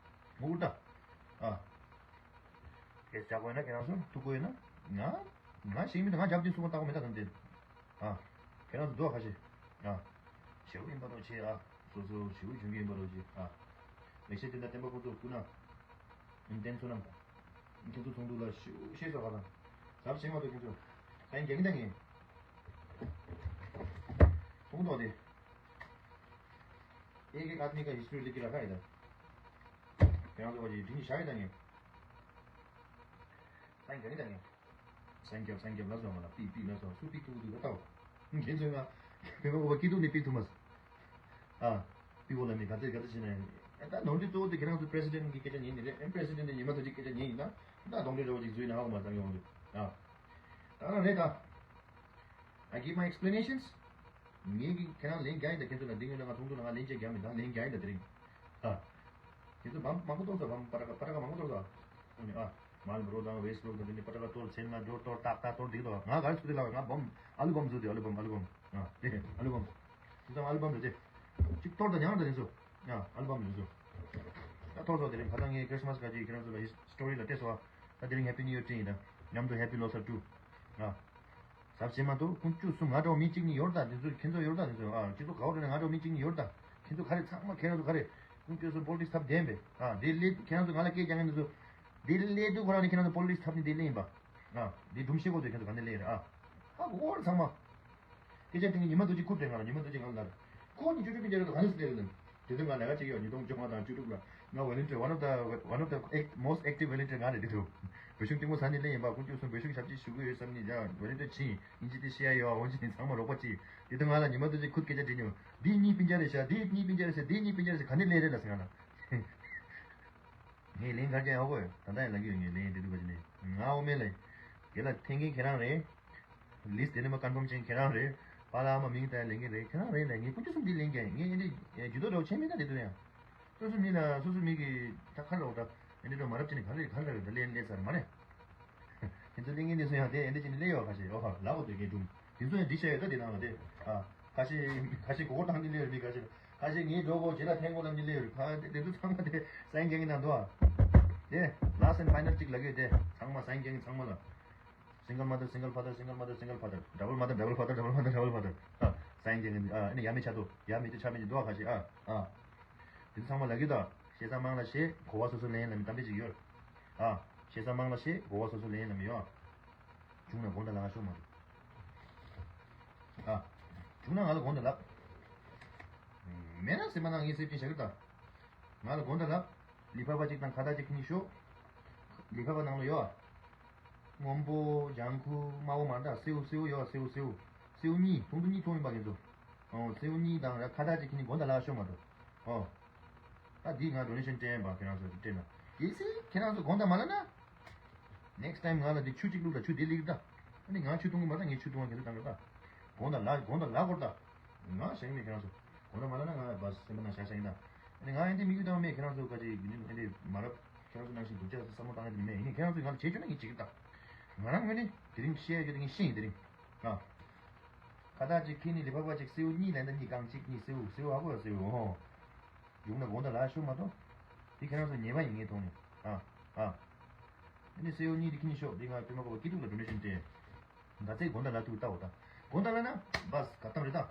སྔོག་ཨུར་ད། ཨ། དེ་བཞག་དགོས་ན་ཁྱེད་རང་ཚོ་ཐུག་དགོས་ཡོད་ན། ང་། ང་ཤེས་མི་འདུག་ང་རྒྱབ་ཀྱི་སུ་མ་བལྟ་དགོས་མེད་ད་ད་འདི། ཨ། ཁྱེད་རང་ཚོ་འདུག་ཁ་ཤས། ཨ། ཞེའུ་ཡིན་པ་འདྲ་བྱེད་ཨ། སོ་སོ་ཞེའུ་བྱུང་གི་ཡིན་པ་འདྲ་བྱེད་ཨ། ལེགས་བཤད་དེ་འདྲ་བསྟན་པ་ཕུན་ཚོགས་སྐུ་ན། བསྟན་བསོད་ནམས། ཁྱེད་ཚོ་ཚོགས་འདུ་ལ་ཤེས་ཤེས་སོ་ག་དང་། ཟབ་ཆེན་མ་གཏོགས་ཁྱེད་ཚོ། ད་ཡིན་རྒྱ་གིན་ད་ངས། ཚོགས་འདུ་དེ། एक एक आदमी का हिस्ट्री लिख के रखा है इधर। ཁྱེད་རང་ཚོ་བ་ཅིག་དྲིན་ཤ་ཡི་ད་ངས། ད་ཡིན་རྒྱ་གིན་ད་ངས། སན་རྒྱབ་སན་རྒྱབ་ལ་སོང་ང་ལ་པི་པི་ལ་སོང་སུ་པི་ཐུག་ཐུག་ད་ལྟ་བ། ཁྱེད་ཚོས་ང་བོད་པ་འོ་བ་སྐྱིད་སྡུག་ནས་པི་ཐུག་མ་སོང་། ཨ། པི་འོ་ལ་ནི་ག་ཚོད་ག་ཚོད་བྱས་ནས་ད་ནོར་འཁྲུལ་གཙོ་བོ་དེ་ཁྱེད་རང་ཚོ་པི་རེ་སི་ཌེན་གི་སྐད་ཆ་ཉན་ནི་རེད། ཨེམ་པི་རེ་སི་ཌེན་ཉི་མ་ཐུག་ཅིག་སྐད་ཆ་ཉན་ཡིན་ན་ད་གདོང་འདྲེ་འདྲ་བོ་ཅིག་བཟོས་ནས་ཧ་གོ་མ་ད་ཡོང་འདུག་ཨ། ད་རང་རེད་ད། I give my explanations. ངས་ཀྱི་ཁྱེད་རང་ལན་རྒྱག་ཡིན་ད། ཁྱེད་ཚོ་ལ་འདི་སྔོན་ལ་ང་ཚོགས་འདུ་ལ་ང་ལན་ཅིག་རྒྱག་མེད་ད། ལན་རྒྱག་ཡིན་ད་དེ་རིང་ཨ། ཁྱེད་ཚོ་བམ་མང་པོ་གཏོར་ཚར། བམ་པ་ཊ་ཀ་པ་ཊ་ཀ་མང་པོ་གཏོར་ཚར། ཨ་ནི་ཨ། མལ་བོ་རོ་དང་ཝེ་སི་ལོག་དང་དེ་ནི་པ་ཊ་ཀ་གཏོར་ཚེ་ན་འགྲོ་གཏོར་ཏག་ཏག་གཏོར་འདི་གི་དོ་ང་ག་རེ་ཚུགས་དེ་ལ་ང་བམ་ཨ་ལུ་བམ་བཟོ་དེ་ཨ་ལུ་བམ་ཨ་ལུ་བམ་ཨ་དེ་ཨ་ལུ་བམ། དེ་ཚོ་ཨ་ལུ་བམ་རེད་དེ། གཅིག་གཏོར་དང་ཉང་དང་དེ་ཚོ་ཨ་ཨ་ལུ་བམ་རེད་ཚོ། ད་གཏོར་ཚོ་དེ་རིང་ཁ་ད་ངས་ཁྲི་སི་མ་སི་ག་ཅིག་ཁྱེད་རང་ཚོ་ལ་ཧི་སི་ཊོ་རི་ལ་སྤྲད་སོ། ད་དེ་རིང་Happy New Year་བཀྲིན་ཡིན་ད། མཉམ་དུ་Happy Losar too། ཨ། ཟབ་བྱེད་མ་གཏོགས་ཀུན་སྤྱོད་གསུམ་ང་འདྲ་བ་མི་གཅིག་གཉིས་ཡོད་ད། དེ་ཚོ་ཁྱེད་ཚོ་ཡོད་ད། དེ་ཚོ་ཨ་སྤྱི་ཚོགས་ག་བ་འགྲོ་ན་ང་འདྲ་བ་མི་གཅིག་གཉིས་ཡོད་ད། ཁྱེད་ཚོ་ག་རེ་ཚང་མ་ཁྱེད་རང་ཚོ་ག་རེ་ཀུན་སྤྱོད་གསུམ་པོ་ལི་ཊིག་སི་འཐབ་བསྡད་པས། ཨ་དེ་ལས་ཁྱེད་རང་ཚོ་ང་ལ་སྐད་རྒྱག་མཁན་དེ་ཚོ་དེ་ལས་དུས་ཁོ་རང་ནི་ཁྱེད་རང་ཚོ་པོ་ལི་ཊིག་སི་འཐབ་ནི་དེ་ལས་ཡིན་པ། ཨ་དེ་སྒྲུང་བཤད་དགོས་དུས་ཁྱེད་ཚོ་ག་འདི་ལས་རེད། ཨ་ཧ་གོ་ཚང་མ། སྐད་ཆ་དྲི་ངས་ཉི་མ་རྡོ་རྗེ་ཁུར་དྲན་ང་ལ། ཉི་མ་རྡོ་རྗེ་ང་ལ་ལར་ཁོ་ཉིད་བཅུ་དྲུག་པའི་རྒྱལ་རབས་ག་ནས་སླེབས་ལ། དེ་དུས་ང་ལས་ཀ་བྱེད་ཀྱི་ཡོད། ཉིས་སྟོང་བཅོ་ལྔ་དང་བཅུ་དྲུག་ལ་ང་ཝོ་ལན་ཊི་ཡར་one of the one of the most active volunteer ང་རེད། དེ་དུས་བོད་གཞུང་གཏིང་མོ་ཟ་ནི་ལེན་ཡིན་པ། ཀུན་སྤྱོད་གསུམ་བོད་གཞུང་ཞབས་ཕྱི་ཞུ་གི་ཡོད་བསམ་ནི་ཡ་ཝོ་ལན་ཊི་ཡར་ཕྱིན་ཡིན་ཅི་དེ་ཤེས་ཡ་ཡོད། འོན་ཅི་ནི་ཚང་མ་རོགས་པ་ཅི། དེ་དུས་ང་ལ་ཉི་མ་རྡོ་རྗེ་ཁུར་སྐད་ཆ་དྲི་ཉོ། འདི་གཉིས་སྤུན་ཀྱག་རེད་ཤག་འདི་གཉིས་སྤུན་ཀྱག་རེད་ཤག་འདི་གཉིས་སྤུན་ཀྱག་རེད་ཤག་ག་ནས་སླེབས་རེད་ལ་ཟེར་ང་ལ། ངས་ལན་ག་རྒྱག་ཡག་པོ་ཡོད། ད་ལྟ་ཡང་ལབ་ཀྱི་ཡོད། ངས་ལན་དེ་དུས་ག་ཅི་ནས་ང་ཨོ་མེ་ལ་རྒན་ལགས་འཐེན་མཁན་ཁྱེད་རང་རེད། ལིས་དེ་ནས་མ་ཀོན་ཕོམ་ཅན་ཁྱེད་རང་རེད། པཱ་ལགས་ཨ་མ་མིང་ད་ལེན་མཁན་རེད། ཁྱེད་རང་རེད་ལ་ངས་ཀུན་སྤྱོད་གསུམ་འདི་ལེན་མཁན་ངས་ཨེ་འདྲ་ཇུས་གཏོགས་འདྲ་བོ་བྱས་མེད་ད། དེ་དུས་ཡང་སོ་སོ་མི་ལ་སོ་སོ་མི་གི་ད་ཁ་ལོག་ད་ཨེ་འདྲ་འདྲ་མ་རབས་ཅི་ནས་ག་རེ་ག་རེ་ད་ལེན་ལེན་ཚར་མ་རེད། དེ་ཚོ་ལེན་མཁན་དེ་ཚོ་ཡང་དེ་ཨེ་འདྲ་ཅི་ནས་ལེན་ཡོད་ཁ་ཤས་ཡོད་ཁ་ལབ་དགོས་དུས་ངས་སྒྲུང་དེ་ཚོ་ཡང་འབྲི་བྱས་ཡོད་ད། དེ་ནང་ལ་དེ་ཨ་ཁ་ཤས་ཁ་ཤས་མགོ་སྐོར་བཏང་གི་སླེབས་ཡོད་མི་ཁ་ཤས་ཁ་ཤས་ངའི་གྲོགས་པོ་རྗེ་ལ་འཐེན་དགོས་ལབ་ནི་སླེབས་ཡོད་ཁ། དེ་དེ་ཚོ་ཚང་མ་དེ་སའིན་རྒྱག་གི་ནང་འདུག་ཨ། དེ་last and final གཅིག་ལབ་ཀྱི་ཡོད། དེ་ཚང་མ་སའིན་རྒྱག་གི་ཚང་མ་ལ། Single mother, single father, single mother, single father, double mother, double father, double mother, double father. ཨ། སའིན་ཅན་ཨ་ནི་ཡ་མེད་ཆ་ཏོ་ཡ་མེད་དུ་ཆ་མེད་ཀྱི་འདུག་ཁ་ཤས་ཨ། ཨ། དེ་ཚང་མ་ལབ་ཀྱི་ད། ཤེས་ས་མང་ལ་ཤེས་གོ་བ་སོ་སོ་ལེན་ལ་མི་གཏམ་དཔེ་ཅིག་ཡོད། ཨ། ཤེས་ས་མང་ལ་ཤེས་གོ་བ་སོ་སོ་ལེན་ལ་མི་ཡོད། བྱུང་ན་དགོངས་དག་ལབ་ཤོག་མ་གཏོགས། ཨ། བྱུང་ན་ང་ལ་དགོངས་དག་ལབ། མེད་ན་སེམས་པ་ནང་ངས་སེམས་ཅན་བཞག་གི་ད། ང་ལ་དགོངས་དག་ལབ། ལི་ཕ་བ་གཅིག་དང་ཁ་བཏགས་གཅིག་ཁྱེར་ནས་ཤོག་ལི་ཕ་བ་ནང་ལ་ཡོད། སྔོན་པོ་ལྗང་ཁུ་དམར་པོ་མ་རེད་ད། སེའུ་སེའུ་ཡོད། སེའུ་སེའུ། སེའུ་གཉིས་ཐུང་ཐུང་གཉིས་ཐུང་ཡིན་པ་ཁྱེད་ཚོ། ཨོ་སེའུ་གཉིས་དང་ཁ་བཏགས་གཅིག་ཁྱེར་ནས་དགོངས་དག་ལབ་ཤོག་མ་གཏོགས། ཨོ། ད་འདི་ང་ཌོ་ནེ་ཤན་སྤྲད་པ་ཁྱེད་རང་ཚོ་སྤྲད་ན། གལ་སྲིད་ཁྱེད་རང་ཚོ་དགོངས་དག་མ་ལབ་ན། Next time ང་ལ་འདི་ཆུ་གཅིག་བླུགས་ད། ཆུ་འདི་བླུགས་ད། ཨ་ནི་ང་ཆུ་འཐུང་གི་མ་རེད་ད། ངས་ཆུ་འཐུང་བ་ཁྱེད་ཚོ་བཏང་གི་རེད་ད། དགོངས་དག་ལབ་དགོངས་དག་ལབ་དགོས་རེད་ད། ང་ཞེད་མེད་ཁྱེད་རང་ཚོ། དགོངས་དག་མ་ལབ་ན་ང་བ་སེམས་པ་ནང་བཞག་བཞག་ཡིན་ད། ཨ་ནི་ང་ཨེ་འདི་དམིགས་ཡུལ་བཏང་མེད། ཁྱེད་རང་ཚོ་ག་ཅིག་ཨེ་འདི་མ་རབས་ཁྱེད་རང་ཚོ་ནང་བཞིན་སྡུག་ཅག་བསམ་བློ་བཏང་ཡ་དེ་མེད། ཡིན་ནའི་ཁྱེད་རང་ཚོས་ང་ལ་བྱེད་བཅུག་ན་ངས་བྱེད་ཀྱི་ད། ང་རང་ངོས་ནས་དེ་རིང་བཤད་ཡ་རྒྱུ་དེ་ངས་ཤེས་ཡིན་དེ་རིང་། ཨ། ཁ་བཏགས་གཅིག་ཁྱེར་ནས་ལི་ཕ་བ་གཅིག་སེའུ་གཉིས་ལེན་ད། གཉིས་གང་གཅིག་གཉིས་སེའུ་སེའུ་ཧ་གོ་ཡ་སེའུ་ཧོ། ཡོང་ན་དགོངས་དག་ལབ་ཤོག་མ་གཏོགས། དེ་ཁྱེད་རང་ཚོ་ཉེས་པ་ཡིན་ངའི་ཐོག་ནས། ཨ། ཨ། ཨ་ནི་སེའུ་གཉིས་དེ་ཁྱེར་ནས་ཤོག་དེ་ང་པད་མ་བཀོད་པ་སྐྱིད་སྡུག་ལ་ཌོ་ནེ་ཤན་སྤྲད། ད་ཚེ་དགོངས་དག་ལབ་ཐུབ་ལྟ་འོ་ད། དགོངས་དག་ལབ་ན་བས་ག་གཏམ་རེད་ད།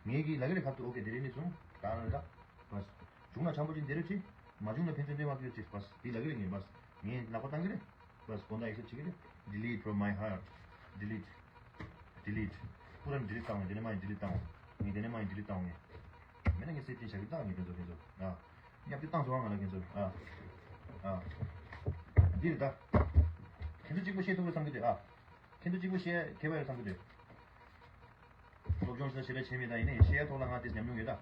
ངས་ཀྱིས་ལབ་ཀྱི་རེད་ཁ་ཐུག་ཨོ་ཁེ་དེ་རིང་ནས་བཟུང་ད་རང་རེད་ད། བས། བྱུང་ན་འཆམ་པོ་ཅིག་འདི་རེད་ཁྲིད། མ་བྱུང་ན་ཕན་ཚུན་འབྲེལ་བ་ཀྱི་ཅིག་བས་འདི་ལབ་ཀྱི་རེད་ངས་བས། ངས་ལག་པ་བཏང་གི་རེད། བས་དགོངས་དག་ཨེ་སེབ་བྱེད་ཀྱི་རེད། Delete from my heart. Delete. Delete. ཁོ་རང་ཌི་ལིཊ་བཏང་བ་དེ་ནས་མ་ཡིན་ཌི་ལིཊ་བཏང་བ། ངས་དེ་ནས་མ་ཡིན་ཌི་ལིཊ་བཏང་བ་ངས། མེད་ན་ངས་སེབ་ཅིག་བྱ་གི་བཏང་ངས་ཁྱེད་ཚོ་ཁྱེད་ཚོ། ཨ། བརྙས་བཅོས་བཏང་སོང་ང་ལ་ཁྱེད་ཚོ། ཨ། ཨ། འདི་རེད་ད། ཁྱེད་ཚོ་གཅིག་པོ་བཤད་ཐུབ་རེད་བསམ་གི་འདུག་ཨ། ཁྱེད་ཚོ་གཅིག་པོ་བཤད་མཁས་པ་ཡོད་བསམ་གི་འདུག་སློབ་སྦྱོང་ཞེ་དྲག་བྱས་མེད་ད། ཡིན་ནའི་བཤད་ཡ་ཐོག་ལ་ང་དེ་ཉམས་མྱོང་ཡོད་ད།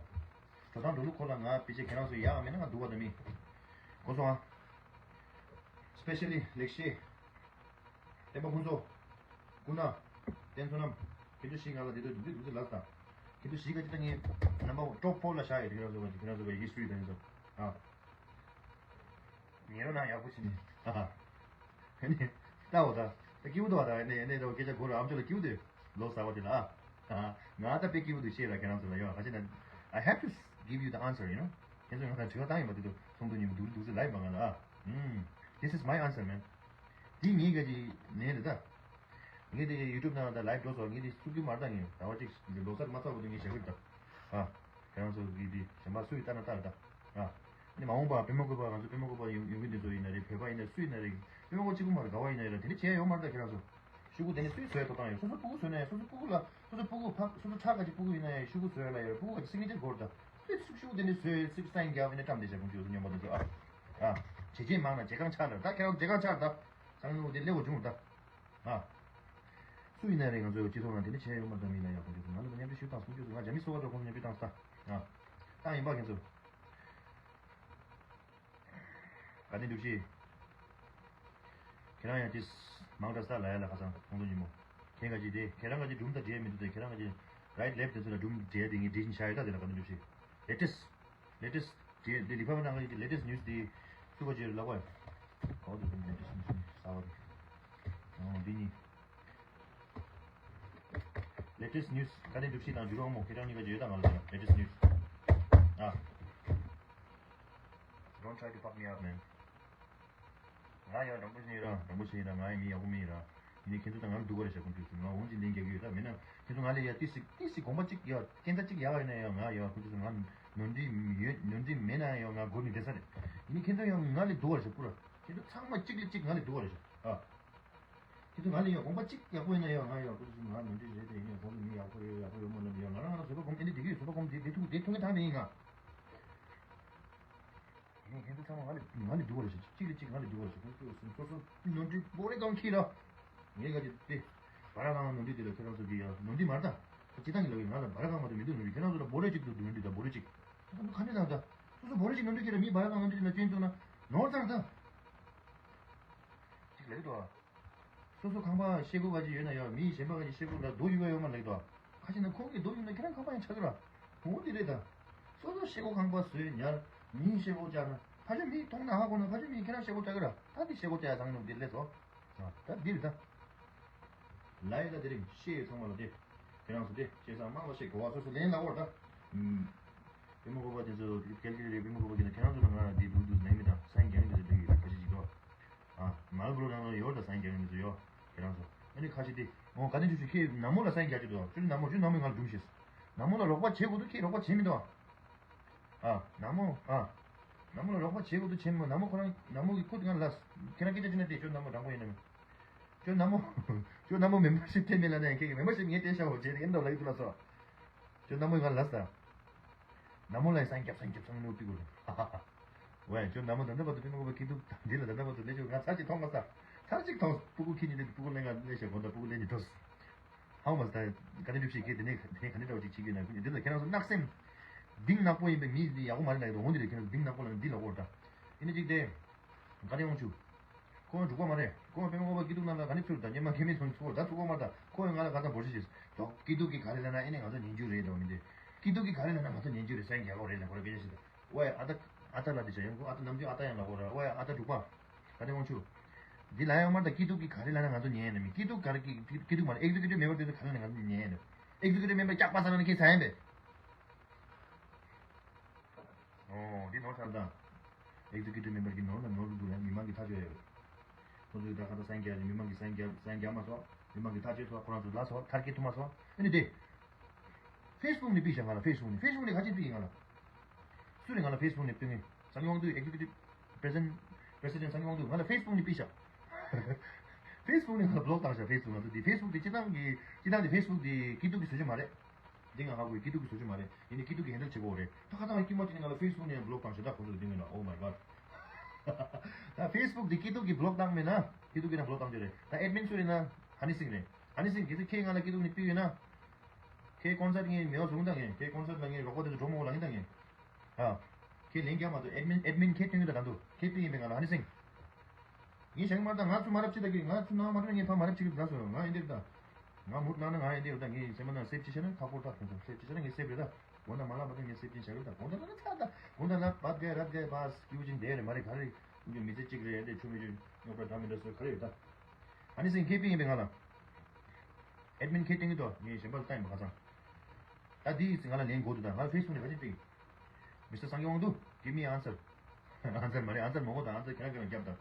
འགྲོ་སྟངས་འགྲོ་ལུགས་སྐོར་ལ་ང་ཕལ་ཆེར་ཁྱེད་རང་ཚོ་ཡག་མེད་ན་ང་སྡུག་པ་ད་མིན། གོ་སོང་ཨ། Especially ལེགས་བཤད། བསྟན་པ་ཕུན་ཚོགས། སྐུ་ན། བསྟན་བསོད་ནམས། ཁྱེད་ཚོ་བཞི་ང་ལ་དེ་ཚོ་འདུག་འདུག་འདུག་ལབ་དང་། ཁྱེད་ཚོ་བཞི་ག་ཅི་ད་ངས་ནམ་བར་ཊོབ་ཕོར་ལ་བཞག་ཡོད། ཁྱེད་རང་ཚོ་ག་ཁྱེད་རང་ཚོ་ག་ཧི་སི་ཊོ་རི་དང་ཚོ། ཨ། ཉན་རོགས་གནང་ཡག་པོ་བྱས་ནས། ཨ་ཧ། ནི། ལྟ་འོ་ད། ད་སྐྱིད་པོ་འདུག་ཨ། ད་ནི་ནི་ད་སྐད་ཆ་གོ་ར་ཨམ་ཅོག་ལ་སྐྱིད་པོ་འདུག་ལོ་གསར་པ་དེ་ལ་ཨ། ཨ། ང་ད་དཔེ་སྐྱིད་པོ་འདུག་བཤད་ར་ཁྱེད་རང་ཚོ་ལ་ཡོད་ག་ཅི་ན། I have to give you the answer, you know. ཁྱེད་ཚོས་ང་ད་དྲི་བ་བཏང་ཡིན་པ་དེ་ཚོ་ཚོགས་འདུ་ཉིན་མོ་འདུག་འདུག་ཟེར་ལབ་ཡིན་པ་ང་ལ་ཨ། ཨུམ། This is my answer, man. འདི་ངའི་ག་ཅི་ནས་རེད་ད། ངས་དེ་ཡུ་ཊུབ་ནང་ད་ལའིབ་འགྲོ་སོང་། ངས་དེ་བཙུགས་རྒྱུ་མ་རེད་ད། ངས་ཟླ་བ་གཅིག་ལོ་གསར་མ་ཚར་བར་དུ་ངས་བྱ་གི་རེད་ད། ཨ། ཁྱེད་རང་ཚོ་གིས་དེ་གཞན་པ་སུ་ཡིས་ལྟ་ན་ལྟ་རེད་ད། ཨ། ཨ་ནི་མ་འོངས་པ་པད་མ་བཀོད་པ་ང་ཚོ་པད་མ་བཀོད་པ་ཡོང་ཡོང་གི་འདི་ཚོ་ཡིན་ན་རེད། བོད་པ་ཡིན་ན་སུ་ཡིན་ན་རེད། པད་མ་བཀོད་པ་གཅིག་པུ་མ་རེད། ག་བ་ཡིན་ན་ཡིན་ན་དེ་འདྲ་བྱས་ཡོད་མ་རེད་ད་ཁྱེད་རང་ཚོ། ཤོག་གུ་དེ་ནི་སུས་བཟོས་ཐོབ་ཐང་ཡོད། སོ་སོ་སྤུ་གུ་བཟོས་ན་ཡང་སོ་སོ་སྤུ་གུ་ལ་སོ་སོ་སྤུ་གུ་ཕ་སོ་སོ་ཕྲུག་ག་ཅིག་སྤུ་གུ་ཡིན་ན་ཡང་ཤོག་གུ་བཟོས་ལ་ཡོད། སྤུ་གུ་ག་ཅིག་སིག་ནེ་ཅར་དགོས་རེད་ད། སུས་ཤོག་གུ་དེ་ནི་བཟོས་སིག་སའིན་རྒྱག་ཨ་ནི་བཀྲམ་བསྡད་བྱས་ཁོང་ཚོས་སུ་སྨྱོན་པ་དེ་ཚོ་ཨ། ཨ། བྱས་རྗེས་མང་ན་བྱེ་རྐང་ཆག་ལ་ད་ཁྱེད་རང་བྱེ་རྐང་ཆག་ད། སང་ཉིན་དེ་སླེབས་པ་བྱུང་ད། ཨ། སུ་ཡིན་ན་རེད་ང་ཚོའི་སྤྱི་ཚོགས་ནང་དེ་འདྲ་བྱས་ཡོད་མ་རེད་ད། མི་ལ་ཡག་པོ་འདུག་ང་ལ་མཉམ་འབྲེལ་ཞུ་དང་གསུང་རྒྱུ་ང་རྒྱ་མི་སོ་བ་འགྲོ་ཁོང་མཉམ་འབྲེལ་བཏང་ས་ད། ཨ། བཏང་ཡིན་པ་ཁྱེད་ཚོ། དགའ་ལྡན་སྒྲུབ་བྱེད། ཁྱེད་རང་ཡང་དེ་མང་དྲགས་ལ་ཡ་ལ་ཁ་སང་ཁོང་ཚོ་ཉིན་མོ། ཁྱེད་ག་ཅི་དེ་ཁྱེད་རང་ག་ཅི་སྒྲུང་དང་འབྲེལ་མི་འདུག་དེ་ཁྱེད་རང་ག་ཅི་རའིཊ་ལེཕ་དེ་ཚོ་ལ་སྒྲུང་འབྲེལ་དེ་ངས་འབྲི་བཞིན་བཞག་ཡོད་ད། དེ་ལ་དགའ་ལྡན་སྒྲུབ་བྱེད། Latest latest འབྲེལ་དེ་ལི་ཕ་མ་ནང་ག་ཅི་latest news དེ་སུ་ག་ཅི་ལ་གོ་ཡ། ག་བ་དེ་latest news གསར་བ་དེ། ཨོ་འདི་གཉིས། Latest news དགའ་ལྡན་སྒྲུབ་བྱེད་དང་འཇུ་རོགས་མོ་ཁྱེད་རང་གཉིས་ཀ་ཅི་ཡོད་ད་ང་ལ་ལྟ་ཡ་latest news ཨ། Don't try to fuck me up, man. ང་ཡང་དྲང་པོ་བཤད་ཡིན་ར། དྲང་པོ་བཤད་ཡིན་ར། ང་ཡང་མི་ཡག་པོ་མིན་ར། ཡིན་ནའི་ཁྱེད་ཚོ་དང་ང་ལ་སྡུག་ག་རེད་ཤག་ཁོང་ཚོས་ང་འོང་ཅིག་ལན་རྒྱག་གི་ཡོད་ད། མེད་ན་ཁྱེད་ཚོ་ང་ལ་ཡ་ཏིས་ཅིག་ཏིས་ཅིག་གོམ་པ་གཅིག་ཡ་སྐད་ཆ་གཅིག་ཡག་ཡོད་ན་ཡ། ང་ཡ་ཁོང་ཚོས་ང་ནོར་འཁྲུལ་ཡོད་ནོར་འཁྲུལ་མེད་ན་ཡ་ང་སྒུག་ནས་བསྡད་ས་རེད། ཡིན་ནའི་ཁྱེད་ཚོ་ཡང་ང་ལ་སྡུག་ག་རེད་ཤག་ཕུ་ར། ཁྱེད་ཚོ་ཚང་མ་གཅིག་ལས་གཅིག་ང་ལ་སྡུག་ག་རེད་ཤག་ཨ། ཁྱེད་ཚོ་ང་ལ་ཡང་དགོངས་པ་གཅིག་ཡག་པོ་ཡོད་ན་ཡང་ང་ཡང་ཁོ་ཚོ་ང་ནོར་འཁྲུལ་རེད་དེ། ཡིན་ནའི་ཁོང་ཚོ་མི་ཡག་པོ་རེད་ཡག་པོ་ཡོད་མ་ལབ་ཡང་ང་རང་ང་རང་བཟོད་པ་སྒོམ་ཨེ་འདྲ་བསྡད་ཀྱི་ཡོད། བཟོད་པ་སྒོམ་དེ་དེ་ཐུག་དེ་ཐུག་ངེས་ཐང་མེད་ཡིན་ང་། ཡིན་ནའི་ཁྱེད་ཚོ་ཚང་མ་ང་ལ་ང་ལ་སྡུག་པ་རེད་ཤག་གཅིག་ལས་གཅིག་ང་ལ་སྡུག་པ་རེད་ཤག་ཁོང་ཚོ་སོ་སོ་ནོར་འཁྲུལ་བོར་རེ་གང་ཁྱེར་ར། ངས་ག་ཅི་སྟེ། བ་ར་གང་ནོར་འཁྲུལ་དེ་ལ་ཁྱེད་རང་ཚོ་གི་ཡ་ནོར་འཁྲུལ་མ་རེད་ད། ཁོ་སྤྱི་བཏང་གི་ལབ་ཡོད། ང་ལ་བ་ར་གང་མ་གཏོགས་མི་འདུག་ནོར་འཁྲུལ། ཁྱེད་རང་ཚོ་ལ་བོར་རེ་གཅིག་འདུག་ནོར་འཁྲུལ་ད་བོར་རེ་གཅིག་ཁོང་ཚོ་ཁ་ནས་ལབ་ད། སོ་སོ་བོར་རེ་གཅིག་ནོར་འཁྲུལ་ཁྱེར་ར་མི་བ་ར་གང་ནོར་འཁྲུལ་དེ་ལ་སྐྱོན་བཙུགས་ན་ནོར་ཚར་ད། གཅིག་ལབ་ཀྱི་འདུག་ཨ། སོ་སོ་ཁང་པ་ཤེལ་སྒོ་ག་ཅིག་ཡོད་ན་ཡང་མི་གཞན་པ་ག་ཅིག་ཤེལ་སྒོ་ལ་རྡོ་གཡུག་ཡ་ཡོད་མ་ལབ་ཀྱི་འདུག་ཨ། ཁ་ཅིག་ན་ཁོང་གིས་རྡོ་གཡུག་ན་ཁྱེད་རང་ཁང་པ་ཡང་ཆགས་ཀྱི་ར། འོ་དེ་རེད་ད། སོ་སོ་ཤེལ་སྒོ་ཁང་པ་བཟོས་ཉར། མིའི་ཤེལ་སྒོ་བཅག་ན་ཕ་ཆོས་མིའི་མཐོང་ན་ཧ་གོ་ན་ཕ་ཆོས་མིའི་ཁྱེད་རང་ཤེལ་སྒོ་བཅག་གི་ར། ད་དེ་ཤེལ་སྒོ་བཅག་ཡ་ཚང་ནོ་དེ་ལས་སོ། ད་འདི་རེད་ད། ལ་ཡི་ད་དེ་རིང་ཤེས་ཡོད་ཚང་མ་ལ་དེ། ཁྱེད་རང་ཚོ་དེ་ཤེས་ས་མང་བ་ཤེས་གོ་བ་སོ་སོ་ལེན་ལ་འོར་ད། པི་མོ་ཁོ་པ་དེ་ཚོ་ཀལ་ཀི་རེད། པི་མོ་ཁོ་པ་གི་ན་ཁྱེད་རང་ཚོ་ལ་ང་དེ་འདུག་འདུག་ལེན་མི་དང་སང་རྒྱང་མི་ཚོ་དེ་གི་ཁ་ཤས་ཅིག་འདུག་ཨ། མལ་བོ་རང་ལ་ཡོད་ད་སང་རྒྱང་མི་ཚོ་ཡོད། ཁྱེད་རང་ཚོ་ཨ་ནི་ཁ་ཤས་དེ་འོ་ག་ནས་ཆུ་ཆུ་ཁྱེད་ནག་མོ་ལ་སང་རྒྱག་ཅིག་འདུག་ཨ། ཆུ་ནག་མོ་ཆུ་ནག་མོའི་ང་ལ་སྒྲུང་ཤེས། ནག་མོ་ལ་རོགས་པ་བྱེད་དགོས་འདུག་ཁྱེད་རོགས་པ་བྱེད་མི་འདུག་ཨ། ཨ། ནག་མོ་ཨ། ནག་མོ་ལ་རོགས་པ་བྱེད་དགོས་འདུག་བྱེད་མི་འདུག་ནག་མོ་ཁོ་རང་ནག་མོ་གི་ཁུ་དེ་ང་ལ་ཁྱེད་རང་སྐད་ཆ་བྱེད་ན་དེ་ཁྱོད་ནག་མོ་དྲང་པོ་ཡིན་ནམ། ཁྱོད་ནག་མོ། ཁྱོད་ནག་མོ་མེམ་བར་ཤིབ་འཐེན་མེད་ལ་ནས་ཁྱེད་ཀྱི་མེམ་བར་ཤིབ་ངས་སྟེར་ཤག་འོ་བྱས་ཏེ་ཨེ་འདྲ་ལབ་ཀྱི་འདུག་ལ་སོ། ཁྱོད་ནག་མོ་ཡིན་ང་ལ་ལབ་ས། ནག་མོ་ལ་ཡི་སང་རྒྱབ་སང་རྒྱབ་སང་ནོ་པི་གོ་ལ། ཝེ་ཁྱོད་ནག་མོ་ད་ལྟ་བར་དུ་པི་མོ་གོ་བ་ཁྱི་དུག་འདི་ལ་ད་ལྟ་བར་དུ་ལས་ཆོག་ང་ཚར་གཅིག་མཐོང་མ་ས། ཚར་གཅིག་མཐོང་སྤུ་གུ་ཁྱི་ཉིད་དེ་སྤུ་གུ་ལེན་ང་ལས་ཤག་གོ་ད་སྤུ་གུ་ལེན་ནི་འགྲོ། ཧང་མ་ས་ད་ག་ནས་འགྲུབ་ཤེས་ཀྱི་དེ་ནས་དེ་ག་ནས་འདྲ་བ་ཅིག་བྱེད་ཀྱི་ན་འདི་ལ་ཁྱེད་རང་ཚོ་གནག་སེམས། གཏིང་ནག་པོ་ཡིན་པའི་མི་འདི་ཡག་པོ་མ་རེད་ལ་ཡོད་འོང་འདི་ལ་ཁྱེད་རང་ཚོ་གཏིང་ནག་པོ་ལ་འདི་ལ་ཨོར་ད། ཨེ་ནི་གཅིག་དེ། ག་རེ་ཡོང་ཆུ། ཁོ་འབྲུག་པ་མ་རེད། ཁོ་པད་མ་ཁོ་པ་སྐྱིད་སྡུག་ནང་ལ་ག་ནས་ཚུར་དང་སྙེ་མ་ཁེ་མི་ཚོ་ཚུར་ད་ཚུར་གོ་མ་ད་ཁོ་ཡང་ང་ལ་ག་ཚ་འབོར་ཆེ་ཞིག་ཅོག་སྐྱིད་སྡུག་གི་ག་རེ་ལ་ན་ཨེ་ནས་ང་ཚོ་ཉན་རྒྱུ་རེད་འགྲོ་མི་འདུག་སྐྱིད་སྡུག་གི་ག་རེ་ལ་ན་ང་ཚོ་ཉན་རྒྱུ་རེད་སེང་རྒྱག་གོ་རེད་ལ་ཁོ་ར་སྐད་ཆ་ཞིག་ད། ཝེ་ཨ་ད་ཨ་ད་ལ་དེ་བྱ་ཡོང་གོ་ཨ་ད་ནམ་རྒྱུན་ཨ་ད་ཡང་ལ་གོ་ར་ཝེ་ཨ་ད་འབྲུག་པ། ག་རེ་ཡོང་ཆུ། འདི་ལ་ཡང་མར་ད་སྐྱིད་སྡུག་གི་ག་རེ་ལ་ན་ང་ཚོ་ཉན་ཡ་ན་མི་སྐྱིད་སྡུག་ག་རེ་སྐྱིད་སྐྱིད་སྡུག་མ་རེད། ཨེག་ཛི་ཀེ་ཊིབ་མེམ་བར་དེ་ཚོ་ག་རེ་ལ་ན་ང་ཚོ་ཉན་ཡ་ན། ཨེག་ཛི་ཀེ་ཊིབ་མེམ་བར་སྐྱག་པ་ཟ་ན་ཁྱེད་ཚ་ཡིན་པས། ཨོ། འདི་ནོར་ཚར་དང་། ཨེག་ཛི་ཀིའུ་ཊིབ་མེམ་བར་གྱི་ནོར་ལ་ནོར་འདུག་ལ་མི་མང་གི་ཐག་གཅོད་ཡོད། ཁོ་ཚོས་ད་ག་ད་སང་རྒྱ་ནི་མི་མང་གི་སང་རྒྱ་སང་རྒྱ་མ་སོང་། མི་མང་གི་ཐག་གཅོད་ཐོག་ཁོ་རང་ཚོ་ལ་སོང་མཐར་སྐྱེལ་ཐུབ་མ་སོང་། ཨ་ནི་དེ། ཕེ་སི་བུག་ནས་ཕུད་ཤག་ང་ལ་ཕེ་སི་བུག་ནས་ཕེ་སི་བུག་ནས་ག་ཅིག་ཕུད་ཡིན་ང་ལ། སུ་རེད་ང་ལ་ཕེ་སི་བུག་ནས་ཕུད་ངེས། སང་ཉིན་དབང་འདུས་ཨེག་ཛི་ཀིའུ་ཊིབ་པི་རེ་སི་ཌེན་ཊི་པི་རེ་སི་ཌེན་ཊི་སང་ཉིན་དབང་འདུས་ང་ལ་ཕེ་སི་བུག་ནས་ཕུད་ཤག་ཕེ་སི་བུག་ནས་ང་ལ་བི་ལོག་བཏང་ཤག་ཕེ་སི་བུག་ང་ཚོ་དེ་ཕེ་སི་བུག་དེ་སྤྱི་བཏང་གི་སྤྱི་བཏང་དེ་ཕེ་སི་བུག་དེ་སྐྱིད་སྡུག་གི་བཟོ་བཅོས་མ་རེད། འདི་ང་ཧ་གོ་ཡི་སྐྱིད་སྡུག་གི་བཟོ་བཅོས་མ་རེད། ཡིན་ནའི་སྐྱིད་སྡུག་གི་ཧེན་ཌལ་བྱེད་དགོས་རེད། ད་ཁ་ཐག་དཀྱུས་མ་ཅིག་ནས་ང་ལ་ཕེ་སི་བུག་ནས་བི་ལོག་བཏང་ཞེ་དྲག་ཁོང་ཚོ་གི་སྟེང་ཡོད་ན། Oh my god. ད་ཕེ་སི་བུག་འདི་སྐྱིད་སྡུག་གི་བི་ལོག་བཏང་མེད་ན་སྐྱིད་སྡུག་གི་ན་བི་ལོག་བཏང་རྒྱུ་རེད། ད་ཨེཌ་མིན་སུ་རེད་ན་ཧ་ནི་སིང་རེད། ཧ་ནི་སིང་གལ་སྲིད་ཁྱེད་ང་ལ་སྐྱིད་སྡུག་ནས་ཕུད་ཡོད་ན། ཁྱེད་ཀོན་སར་ངས་མེད་པ་བཟུང་བཏང་ངས། ཁྱེད་ཀོན་སར་ལ་ངས་རོགས་པ་དེ་ཚོ་འགྲོ་མ་དགོས་ལ་ངས་བཏང་ངས། ཨ། ཁྱེད་ལན་རྒྱག་མ་ཐུབ། ཨེཌ་མིན་ཨེཌ་མིན་ཁྱེད་སྟོན་གི་ད་ད་འདུག་ཁྱེད་སྟོན་ཡིན་པས་ང་ལ་ཧ་ནི་སིང་། ངས་བྱ་གི་མ་རེད་ད། ང་ཚུར་མ་རབས་ཅི་ད་གི། ང་ཚུར་ནང་མ་རེད། ངས་ཕ་མ་རབས་ཅི་གི་ད་སོ། ང་ཡིན་དེ་རེད་ད། ང་མུར་ནང་ན་ང་ཡིན་དེ་རེད་ད། ངས་སེམས་པ་ནང་སེབ་ཅི་བྱས་ན་ཁག་པོ་ད་ཁོང་ཚོ་སེབ་ཅི་བྱས་ན་ངས་སེབ་རེད་ད། དགོང་དག་མ་ལངས་པ་ད་ངས་སེབ་ཅི་བྱ་གི་ད། དགོང་དག་ལ་ཚ་ད། དགོང་དག་ལ་བབ་གའི་རབ་གའི་བ་སྐྱིད་པོ་ཅིག་བསྡད་རེད་མ་རེད། ག་རེ་ཡིན་རྒྱུ་མི་ཚེ་གཅིག་རེད། དེ་ཆུ་མི་ཆུ་རྙོག་དྲ་འདྲ་མི་འདྲ་བཟོས་ག་རེ་ཡོད་ད། ཨ་ནི་སེང་ཁྱེད་པི་ཡིན་པས་ང་ལ། ཨེཌ་མིན་ཁྱེད་སྟོན་གི་འདུག་ངས་གཞན་པ་ལ་ལྟ་ཡིན་པ་ཁ་སང་། ད་འདི་ང་ལ་ལན་དགོས་འདུག་ད་ང་ལ་ཕེ་སི་བུག་ནས་ག་ཅིག་སྟོན། མི་སི་ཊར་སངས་རྒྱས་དབང་འདུས། Give me answer. ཨན་སར་མ་རེད། ཨན་སར་མ་གོ་ད། ཨན་སར་ཁྱེད་རང་ཁྱེད་རང་རྒྱབ་ད།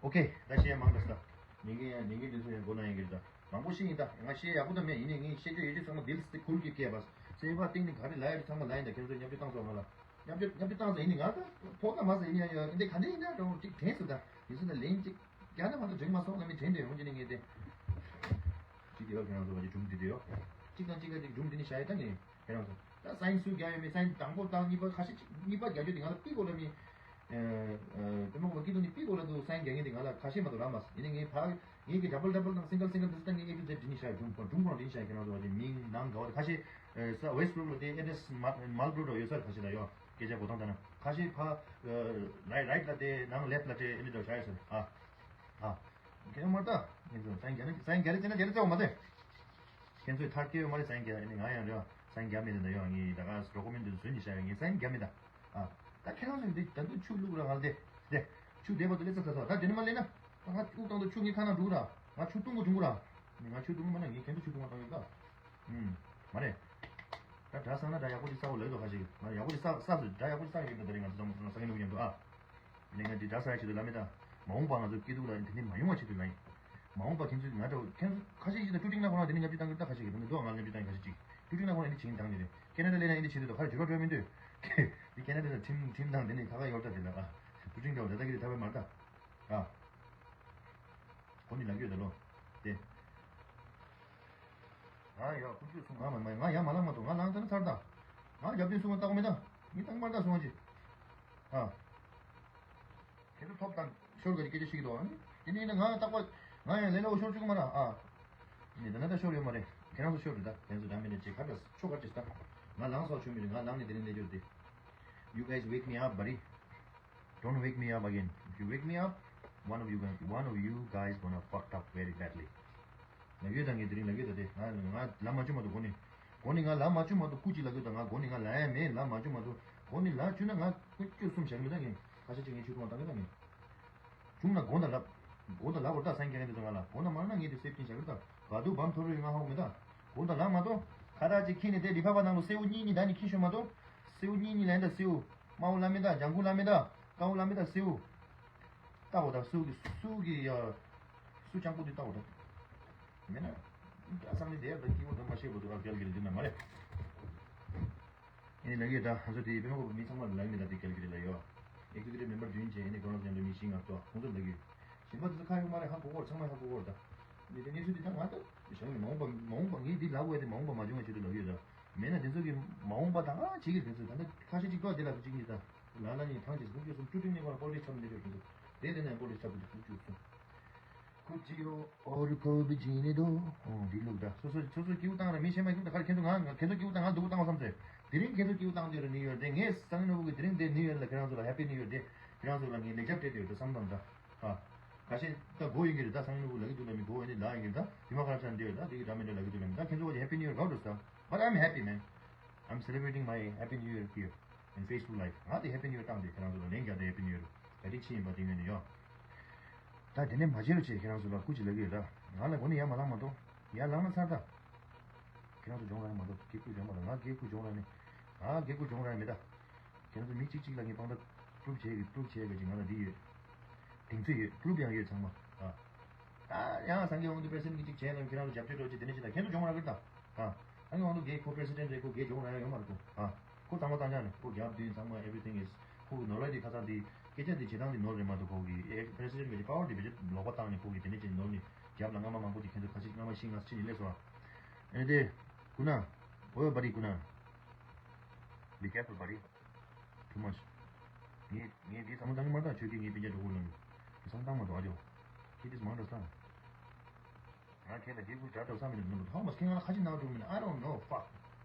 ཨོ་ཁེ། ད་བཤད་ཡ་མང་ད་ས། ཉན་མཁན་ཡང་ཉན་མཁན་དེ་ཚོ་ཡང་མགོ་ན་ཡིན་གྱི་རེད་ད། མང་པོ་ཤེས་ཡིན་ད། ང་བཤད་ཡག་པོ་ད་མེད། ཡིན་ནའི་ངས་བཤད་རྒྱུ་ཡོད་རྒྱུ་ཚང་མ་དིལ་སི་ཁུལ་གྱི་སྐད་པ། སེམས་པ་གཏིང་ནས་ག་རེ་ལབ་ཡ་རེད་ཚང་མ་ལབ་ཡིན་ད། ཁྱེད་ཚོས་བརྙས་བཅོས་བཏང་སོང་ང་ལ། བརྙས་བཅོས་བརྙས་བཅོས་བཏང་ས་ཡིན་ནའི་ང་ད་ཕོ་ཁ་མ་ས་ཡིན་ཡ་ཡ་འདི་ག་འདྲ་ཡིན་ན་འགྲོ་གཅིག་དྲན་སོང་ད། ཡིན་སོང་ད་ལན་གཅིག་རྒྱ་ནག་མ་གཏོགས་དྲན་མ་སོང་ལ་མི་དྲན་དེ་ཡོང་གི་ནི་ངས་དེ། ཅི་དེ་བ་ཁྱེད་རང་ཚོ་བ་ཅི་སྒྲུང་འདི་དེ་ཡོ། གཅིག་དང་གཅིག་ག་ཅིག་སྒྲུང་འདི་ནི་བྱ་ཡི་ད་ངས་ཁྱེད་རང་ཚོ། ད་སའིན་སུ་རྒྱ་ཡོད་མེད་སའིན་དང་པོ་དང་གཉིས་པ་ཁ་ཤས་གཅིག་གཉིས་པ་རྒྱ་ཆོས་དེ་ང་ལ་པི་གོ་ལ་མི། དེ་མོ་གོ་སྐྱིད་སྡུག་ནི་པི་གོ་ལ་དུ་སའིན་རྒྱ་ངས་དེ་ང་ལ་ཁ་ཤས་མ་གཏོགས་རག་མ་སོང་། ཡིན་ནི་ངས་ཕ་ངས་ཀྱི་ཌབ་བལ་ཌབ་བལ་དང་སིང་གལ་སིང་གལ་དུ་ད་ངས་ཨེ་ཊུ་ཛེཌ་འདི་ནི་བྱ་ཡི་སྒྲུང་སྒྲུང་གོ་རང་འདི་ནི་བྱ་ཡི་ཁྱེད་རང་ཚོ་བ་ཅི་མིང་ནང་ག་བ་དེ་ཁ་ཤས་ས་ཝེ་སི་ཊི་བུ་རུག་ལ་དེ་ཨེ་ཌི་རེ་སི་མལ་བུ་རུག་ལ་ཡོད་ས་རེད་ཁ་ཤས་ད་ཡོ། སྐད་ཆ་གོ་སྟངས་ལྟར་ན་ཁ་ཤས་ཕ། རའི་རའིཊ་ལ་དེ་ནང་ལེཕཊ་ལ་དེ་ཨེ་འདྲ་བྱ་ཡོད་ས་རེད་ཨ། ཨ། ཁྱེད་མ་ལྟ། ཁྱེད་ཚོ་སའིན་རྒྱ་ནི་སའིན་རྒྱ་རེད་ཟེར་ན་རྒྱ་རེད་ཟེར་བ་མ་ཟད། ཁྱེད་ཚོས་ཐར་སྐྱེ་བ་མ་རེད་སའིན་རྒྱ་ནི་ང་ཡང་རེད་བ། སའིན་རྒྱ་མི་རེད་ད་ཡོད་ངས་ད་ག་རོ་ཀོ་མེན་ཊི་བཟོས་ནས་བཞག་ཡོད། ངས་སའིན་རྒྱ་མི་ད། ཨ། ད་ཁྱེད་རང་ཚོ་འདི་ད་དུང་ཆུ་བླུག་ར་ང་ལ་དེ་དེ་ཆུ་དེ་བར་དུ་སླེབས་ཚར་ཚར་ད་དེ་ནི་མ་སླེབས་ན་ད་ང་དབུགས་བཏང་དུ་ཆུ་ངའི་ཁ་ནང་འགྲོ་གི་ར། ང་ཆུ་བཏུང་གི་འགྲོ་གི་ར། ནི་ང་ཆུ་བཏུང་གི་མ་ན་ངས་ཁྱེད་ཚོ་ཆུ་བཏུང་བ་བཏང་ཡོད་ད། ཨུམ། མ་རེད། ད་སྒྲ་བསགས་ན་སྒྲ་ཡག་པོ་ཅིག་བསགས་དགོས་ལབ་འདུག་ཁ་ཤས་ཀྱིས། ང་ཡག་པོ་ཅིག་བསགས་བསགས་སོང་། སྒྲ་ཡག་པོ་ཅིག་བསགས་ཡོད་པ་ད་རེད། ང་ཚོ་ཚང་མ་ཚང་མ་སང་ཉིན་ནུབ་ཀྱང་འདུག་ཨ། ལས་ངན་འདི་སྒྲ་བསགས་ཡ་ཆེད་དུ་ལབ་མེད་ད། མ་འོངས་པ་ང་ཚོ་སྐྱིད་སྡུག་ལ་དེ་འདྲ་མ་ཡོང་བ་ཆེད་དུ་ལ་ཡིན། མ་འོངས་པ་ཁྱེད་ཚོས་ང་འདྲ་བོ་ཁྱེད་ཚོ་ཁ་ཤས་ཤིག་དང་ཀྲུ་ཀྲིང་ནང་ཁོ་རང་དེ་ནས་ཉབ་ཆུ་བཏང་གི་ད། ཁ་ཤས་ཀྱིས་དེ་འདྲ་འདུག་ང་ཉབ་ཆུ་བཏང་གི་ཁ་ཤས་ཅིག་ཀྲུ་ཀྲིང་ནང་ཁོ་རང་དེ་འདྲ་བྱེད་ཀྱི་འདུག་ཁ་རེ་བྱུ་རོགས་སྤྲོད་མི་འདུག་དེ་ཁེ་ན་ཌ་ལ་ཁྲིམས་ཁྲིམས་དང་དེ་ནས་ཁ་ཁ་ཡོད་ད་དེ་ལ་ཨ། ཀྲུ་ཀྲིང་འདྲ་བོ་ད་ལྟ་གི་དེ་ཐར་པའི་མ་རེད་ད། ཨ། གོ་ནི་ལ་གི་ཡོད་ད་ལོ། དེ། ང་ཡ་ཀུ་ཅུ་སུ་ང་མ་མ་ང་ཡ་མ་ལངས་མ་ཐུབ། ང་ལངས་ཚར་ན་ཚར་ད། ང་རྒྱབ་མདུན་སུ་ང་བཏགས་མེད་ད། མི་བཏགས་མ་ད་སུ་ང་ཅི། ཨ། ཁྱེད་ཚོ་ཐོབ་དང་ཤོར་ག་ཅིག་སྐད་ཆ་བཤད་ཀྱི་འདུག་ཨ་ནི། དེ་ནས་ཡིན་ན་ང་རྟག་པར་ང་ཡང་ལས་སླ་བོ་ཤོར་བཅུག་གི་མ་རེད་ཨ། ནི་ད་ན་ད་ཤོར་ཡོད་མ་རེད། ཁྱེད་རང་ཚོ་ཤོར་རེད་ད། ཁྱེད་ཚོ་འདྲ་མི་འདྲ་ཅིག་ཁ་ཁ་ཆོ་ག་ཅིག་ད། ང་ལངས་སོགས་ཆོ་མི་རེད། ང་ལངས་ནས་དེ་རིང་ལས་རྒྱུར་དེ། You guys wake me up, buddy. Don't wake me up again. If you wake me up, one of you guys, one of you guys gonna fucked up very badly. ལབ་ཡོད་ད་ངས་དེ་རིང་ལབ་ཡོད་ད་དེ། ང་ང་ལབ་མ་བཅུག་མ་གཏོགས་སྒོ་ནས། སྒོ་ནས་ང་ལབ་མ་བཅུག་མ་གཏོགས་སྐུ་ཅིག་ལབ་ཡོད་ད། ང་སྒོ་ནས་ང་ལབ་ཡ་མེད། ལབ་མ་བཅུག་མ་གཏོགས་སྒོ་ནས་ལབ་བཅུག་ན་ང་ཀུ་ཅོ་གསུམ་བཞག་མེད་ད་ངས། ཁ་ཤས་ཅིག་ངས་ཆུ་ཐུང་བ་བཏང་གི་ད་ངས། བྱུང་ན་དགོངས་དག་ལབ། དགོངས་དག་ལབ་དགོས་ད་སང་རྒྱ་ནས་དེ་ཚོ་ང་ལ་དགོངས་དག་མ་ལབ་ན་ངས་དེ་སེབ་ཀྱིན་བཞག་གི་ད། ག་དུས་བམ་ཐོར་རུ་ཡོད་ང་ཧ་གོ་མེད་ད། དགོངས་དག་ལབ་མ་གཏོགས་ཁ་ཐག་ཅིག་ཁྱེར་ནས་དེ་ལི་ཕ་པ་ནང་ལ་སེའུ་གཉིས་གཉིས་ད་ནི་ཁྱི་ཤོད་མ་གཏོགས། སེའུ་གཉིས་གཉིས་ལན་ད་སེའུ། དམར་པོ་ལབ་མེད་ད། ལྗང་ཁུ་ལབ་མེད་ད། དཀར་པོ་ལབ་མེད་ད་སེའུ། ལྟ་འོ་ད་སུ་གི་སུ་གི་ཡ། སུ་སྤྱང་པོ་དེ་ལྟ་འོ་ད། མེད་ན། ཨ་སང་ནི་དེ་ཡ་ད་སྐྱིད་པོ་ད་མ་ཤེས་པོ་དུ་ཨ་རྒྱལ་གི་རེད་འདི་ན་མ་རེད། ཨེ་ནི་ལ་གི་ད་ང་ཚོ་དེ་པེ་མ་གོ་མི་ཚང་མ་ལ་ལ་ནི་ད་དེ་རྒྱལ་གི་རེད་ལ་ཡོ། ཨེག་ཛི་ཀུ་ཊིབ་མེམ་བར་བདུན་བྱས་ཨེ་ནི་ཀོ་ནོ་ཛན་མི་བཞི་ལྔ་ཏོ་ཁོང་ཚོ་ལ་གི། གཞན་པ་དེ་ཚོ་ཁ་ཡོད་མ་རེད། ཧ་གོ་གོ་རེད། ཚང་མ་ཧ་གོ་གོ་རེད་ད། ནི་དེ་གནས་ཚུལ་དེ་ད་ང་ད་བྱང་གི་མ་འོངས་པ་མ་འོངས་པ་ངས་འདི་ལབ་དགོས་དེ་མ་འོངས་པ་མ་བྱུང་བ་ཆེད་དུ་ལབ་ཡོད་ད། མེད་ན་དེ་ཚོ་གི་མ་འོངས་པ་ད་ང་བྱེད་ཀྱི་རེད། དེ་ཚོ་ད་ནི་ཁ་ཤས་ཅིག་ཏོ་དེ་ལ་གཅིག་གཉིས་ད། ལ་ལ་ནི་ཐང་ཆེ་སུ་ཀུ་ཅུ་སུམ་ཀྲུ་ཀྲིང་ནི་ཁོ་ན་པོ་ལི་ཆབ་ནི་ཆོག་གི་འདུག་དེ་དེ་ནས་པོ་ལི་ཆབ་གི་འདུག་ཀུ་ཅུ་སུམ། ཁུ་ཅི་ཡོ་ཨོ་རུ་ཁོ་བི་ཇི་ནི་དོ། ཨོ་འདི་ལུག་ད། སོ་སོ་སོ་སོ་སྐྱིད་པོ་བཏང་ར་མི་ཤེས་མ་ཤེས་ད་ག་རེ་ཁྱེད་ཚོ་ང་ཁྱེད་ཚོ་སྐྱིད་པོ་བཏང་ང་སྡུག་པོ་བཏང་བ་བསམ་ཚེ། དེ་རིང་ཁྱེད་ཚོ་སྐྱིད་པོ་བཏང་དུས་ར་ནིའུ་ཡོར་དེ་ངས་སང་ཉིན་ནོར་བུ་གི་དེ་རིང་དེ་ནིའུ་ཡོར་ལ་ཁྱེད་རང་ཚོ་ལ་ཧེ་པི་ནིའུ་ཡོར་དེ་ཁྱེད་རང་ཚོ་ལ་ངས་ལེགས་ཆ་སྤྲད་དུས་ར་བསམ་བསམ་ད། ཨ། ཁ་ཤས་ད་མགོ་ཡིན་གྱི་རེད་ད། སང་ཉིན་ནོར་བུ་ལ་གི་འདུག་ལ་མི་མགོ་ཡིན་ནི་ལ་ཡིན་གྱི་རེད་ད། དེ་མ་ཁ་ས་འདི་ཡོད་ད་དེ་གི་འདྲ་མི་འདྲ་ལ་གི་འདུག་ལ་མི་ད། ཁྱེད་ཚོ་བ་ཧེ་པི་ནིའུ་ཡོར་ག་འགྲོ་ས། But I'm happy, man. I'm celebrating my Happy New Year here in Facebook Live. ང་དེ་Happy New Year་བཏང་དེ་ཁྱེད་རང་ཚོ་ལ་ལན་རྒྱག་དེ་Happy New Year་ག་དེ་ཕྱི་ཡིན་པ་དེ་ངོས་ནས་ཡོད། ད་དེ་ནས་མ་བྱེད་རོགས་བྱེད། ཁྱེད་རང་ཚོ་ལ་སྐུ་ཅི་ལ་གི་ཡོད་ད། ང་ལ་གོ་ནས་ཡ་མ་ལངས་མ་གཏོགས། ཡ་ལངས་ན་ཚར་ད། ཁྱེད་རང་ཚོ་སྦྱོང་ར་མ་གཏོགས་སྐད་སྐུ་སྦྱོང་མ་གཏོགས་ང་སྐད་སྐུ་སྦྱོང་ར་ནི། ང་སྐད་སྐུ་སྦྱོང་ར་མེད་ད། ཁྱེད་རང་ཚོ་མི་གཅིག་གཅིག་ལ་ངས་དཔང་རྟགས་པུ་རུབ་བྱེད་གི་པུ་རུབ་བྱེད་གི་ཅིག་ང་ལ་འདི་ཡོད། གདེང་ཚོད་ཡོད། པུ་རུབ་ཡང་ཡོད་ཚང་མ། ཨ། ད་ཡང་སངས་རྒྱས་དབང་འདུས་པེ་རེ་སི་ཌེན་ཊི་གི་གཅིག་བྱས་ན་ཁྱེད་རང་ཚོ་རྒྱབ་སྐྱོར་འགྲོ་ཅིག་དེ་འདྲ་ཅིག་ད་ཁྱེད་ཚོ་སྦྱོང་ར་གི་ད། ཨ། སངས་རྒྱས་དབང་འདུས་རྒྱལ་ཁོ་པེ་རེ་སི་ཌེན་ཊི་རེད། ཁོ་རྒྱལ་སྦྱོང་ར་ཡང་ཡོད་མ་རེད་ཁོ། ཨ། ཁོ་ཚང་མ་བཏང་ཆ་ནས་ཁོ་རྒྱབ་མདུན་ཚང་མ་everything is ཁོ་གི་ནོར་བ་དེ་ཁ་ཚང་དེ་སྐད་ཆ་དེ་བྱེད་སྟངས་དེ་ནོར་རེད་མ་གཏོགས་ཁོ་གི་ཨེ་པེ་རེ་སི་ཌེན་ཊི་གི་པ་ཝར་དེ་བེད་སྤྱོད་ལོག་པ་བཏང་ནས་ཁོ་གི་དེ་འདྲ་ཅིག་ནོར་ནས་རྒྱབ་ལ་རྔ་མ་མང་པོ་དེ་ཁྱེད་ཚོ་ཁ་ཅིག་རྔ་མ་ཤིང་ང་ཕྱིན་ནས་སླེབས་སོང་ཨ། ཨ་ནི་དེ། ཀུ་ན། ཨོ་ཡོ་buddy ཀུ་ན། Be careful buddy. Too much. ངས་ངས་འདི་བསམ་བློ་བཏང་གི་མ་བཏང་ཆོས་ཀྱི་ངའི་སྤུན་ཀྱག་གྲོགས་པོ་ལ་ནི། དེ་བསམ་བཏང་མ་གཏོགས་ཨ་ཅོ། ཁྱེད་དེ་མང་འགྲོ་སྟངས། ང་ཁྱེད་ལ་རྒྱལ་ཁུལ་དྲ་གྲོགས་བསམ་མི་འདུག་ནོར་ཐོག་མ་ཁྱེད་ང་ལ་ཁ་ཅིག་ནང་འགྲོ་མིན། I don't know fuck.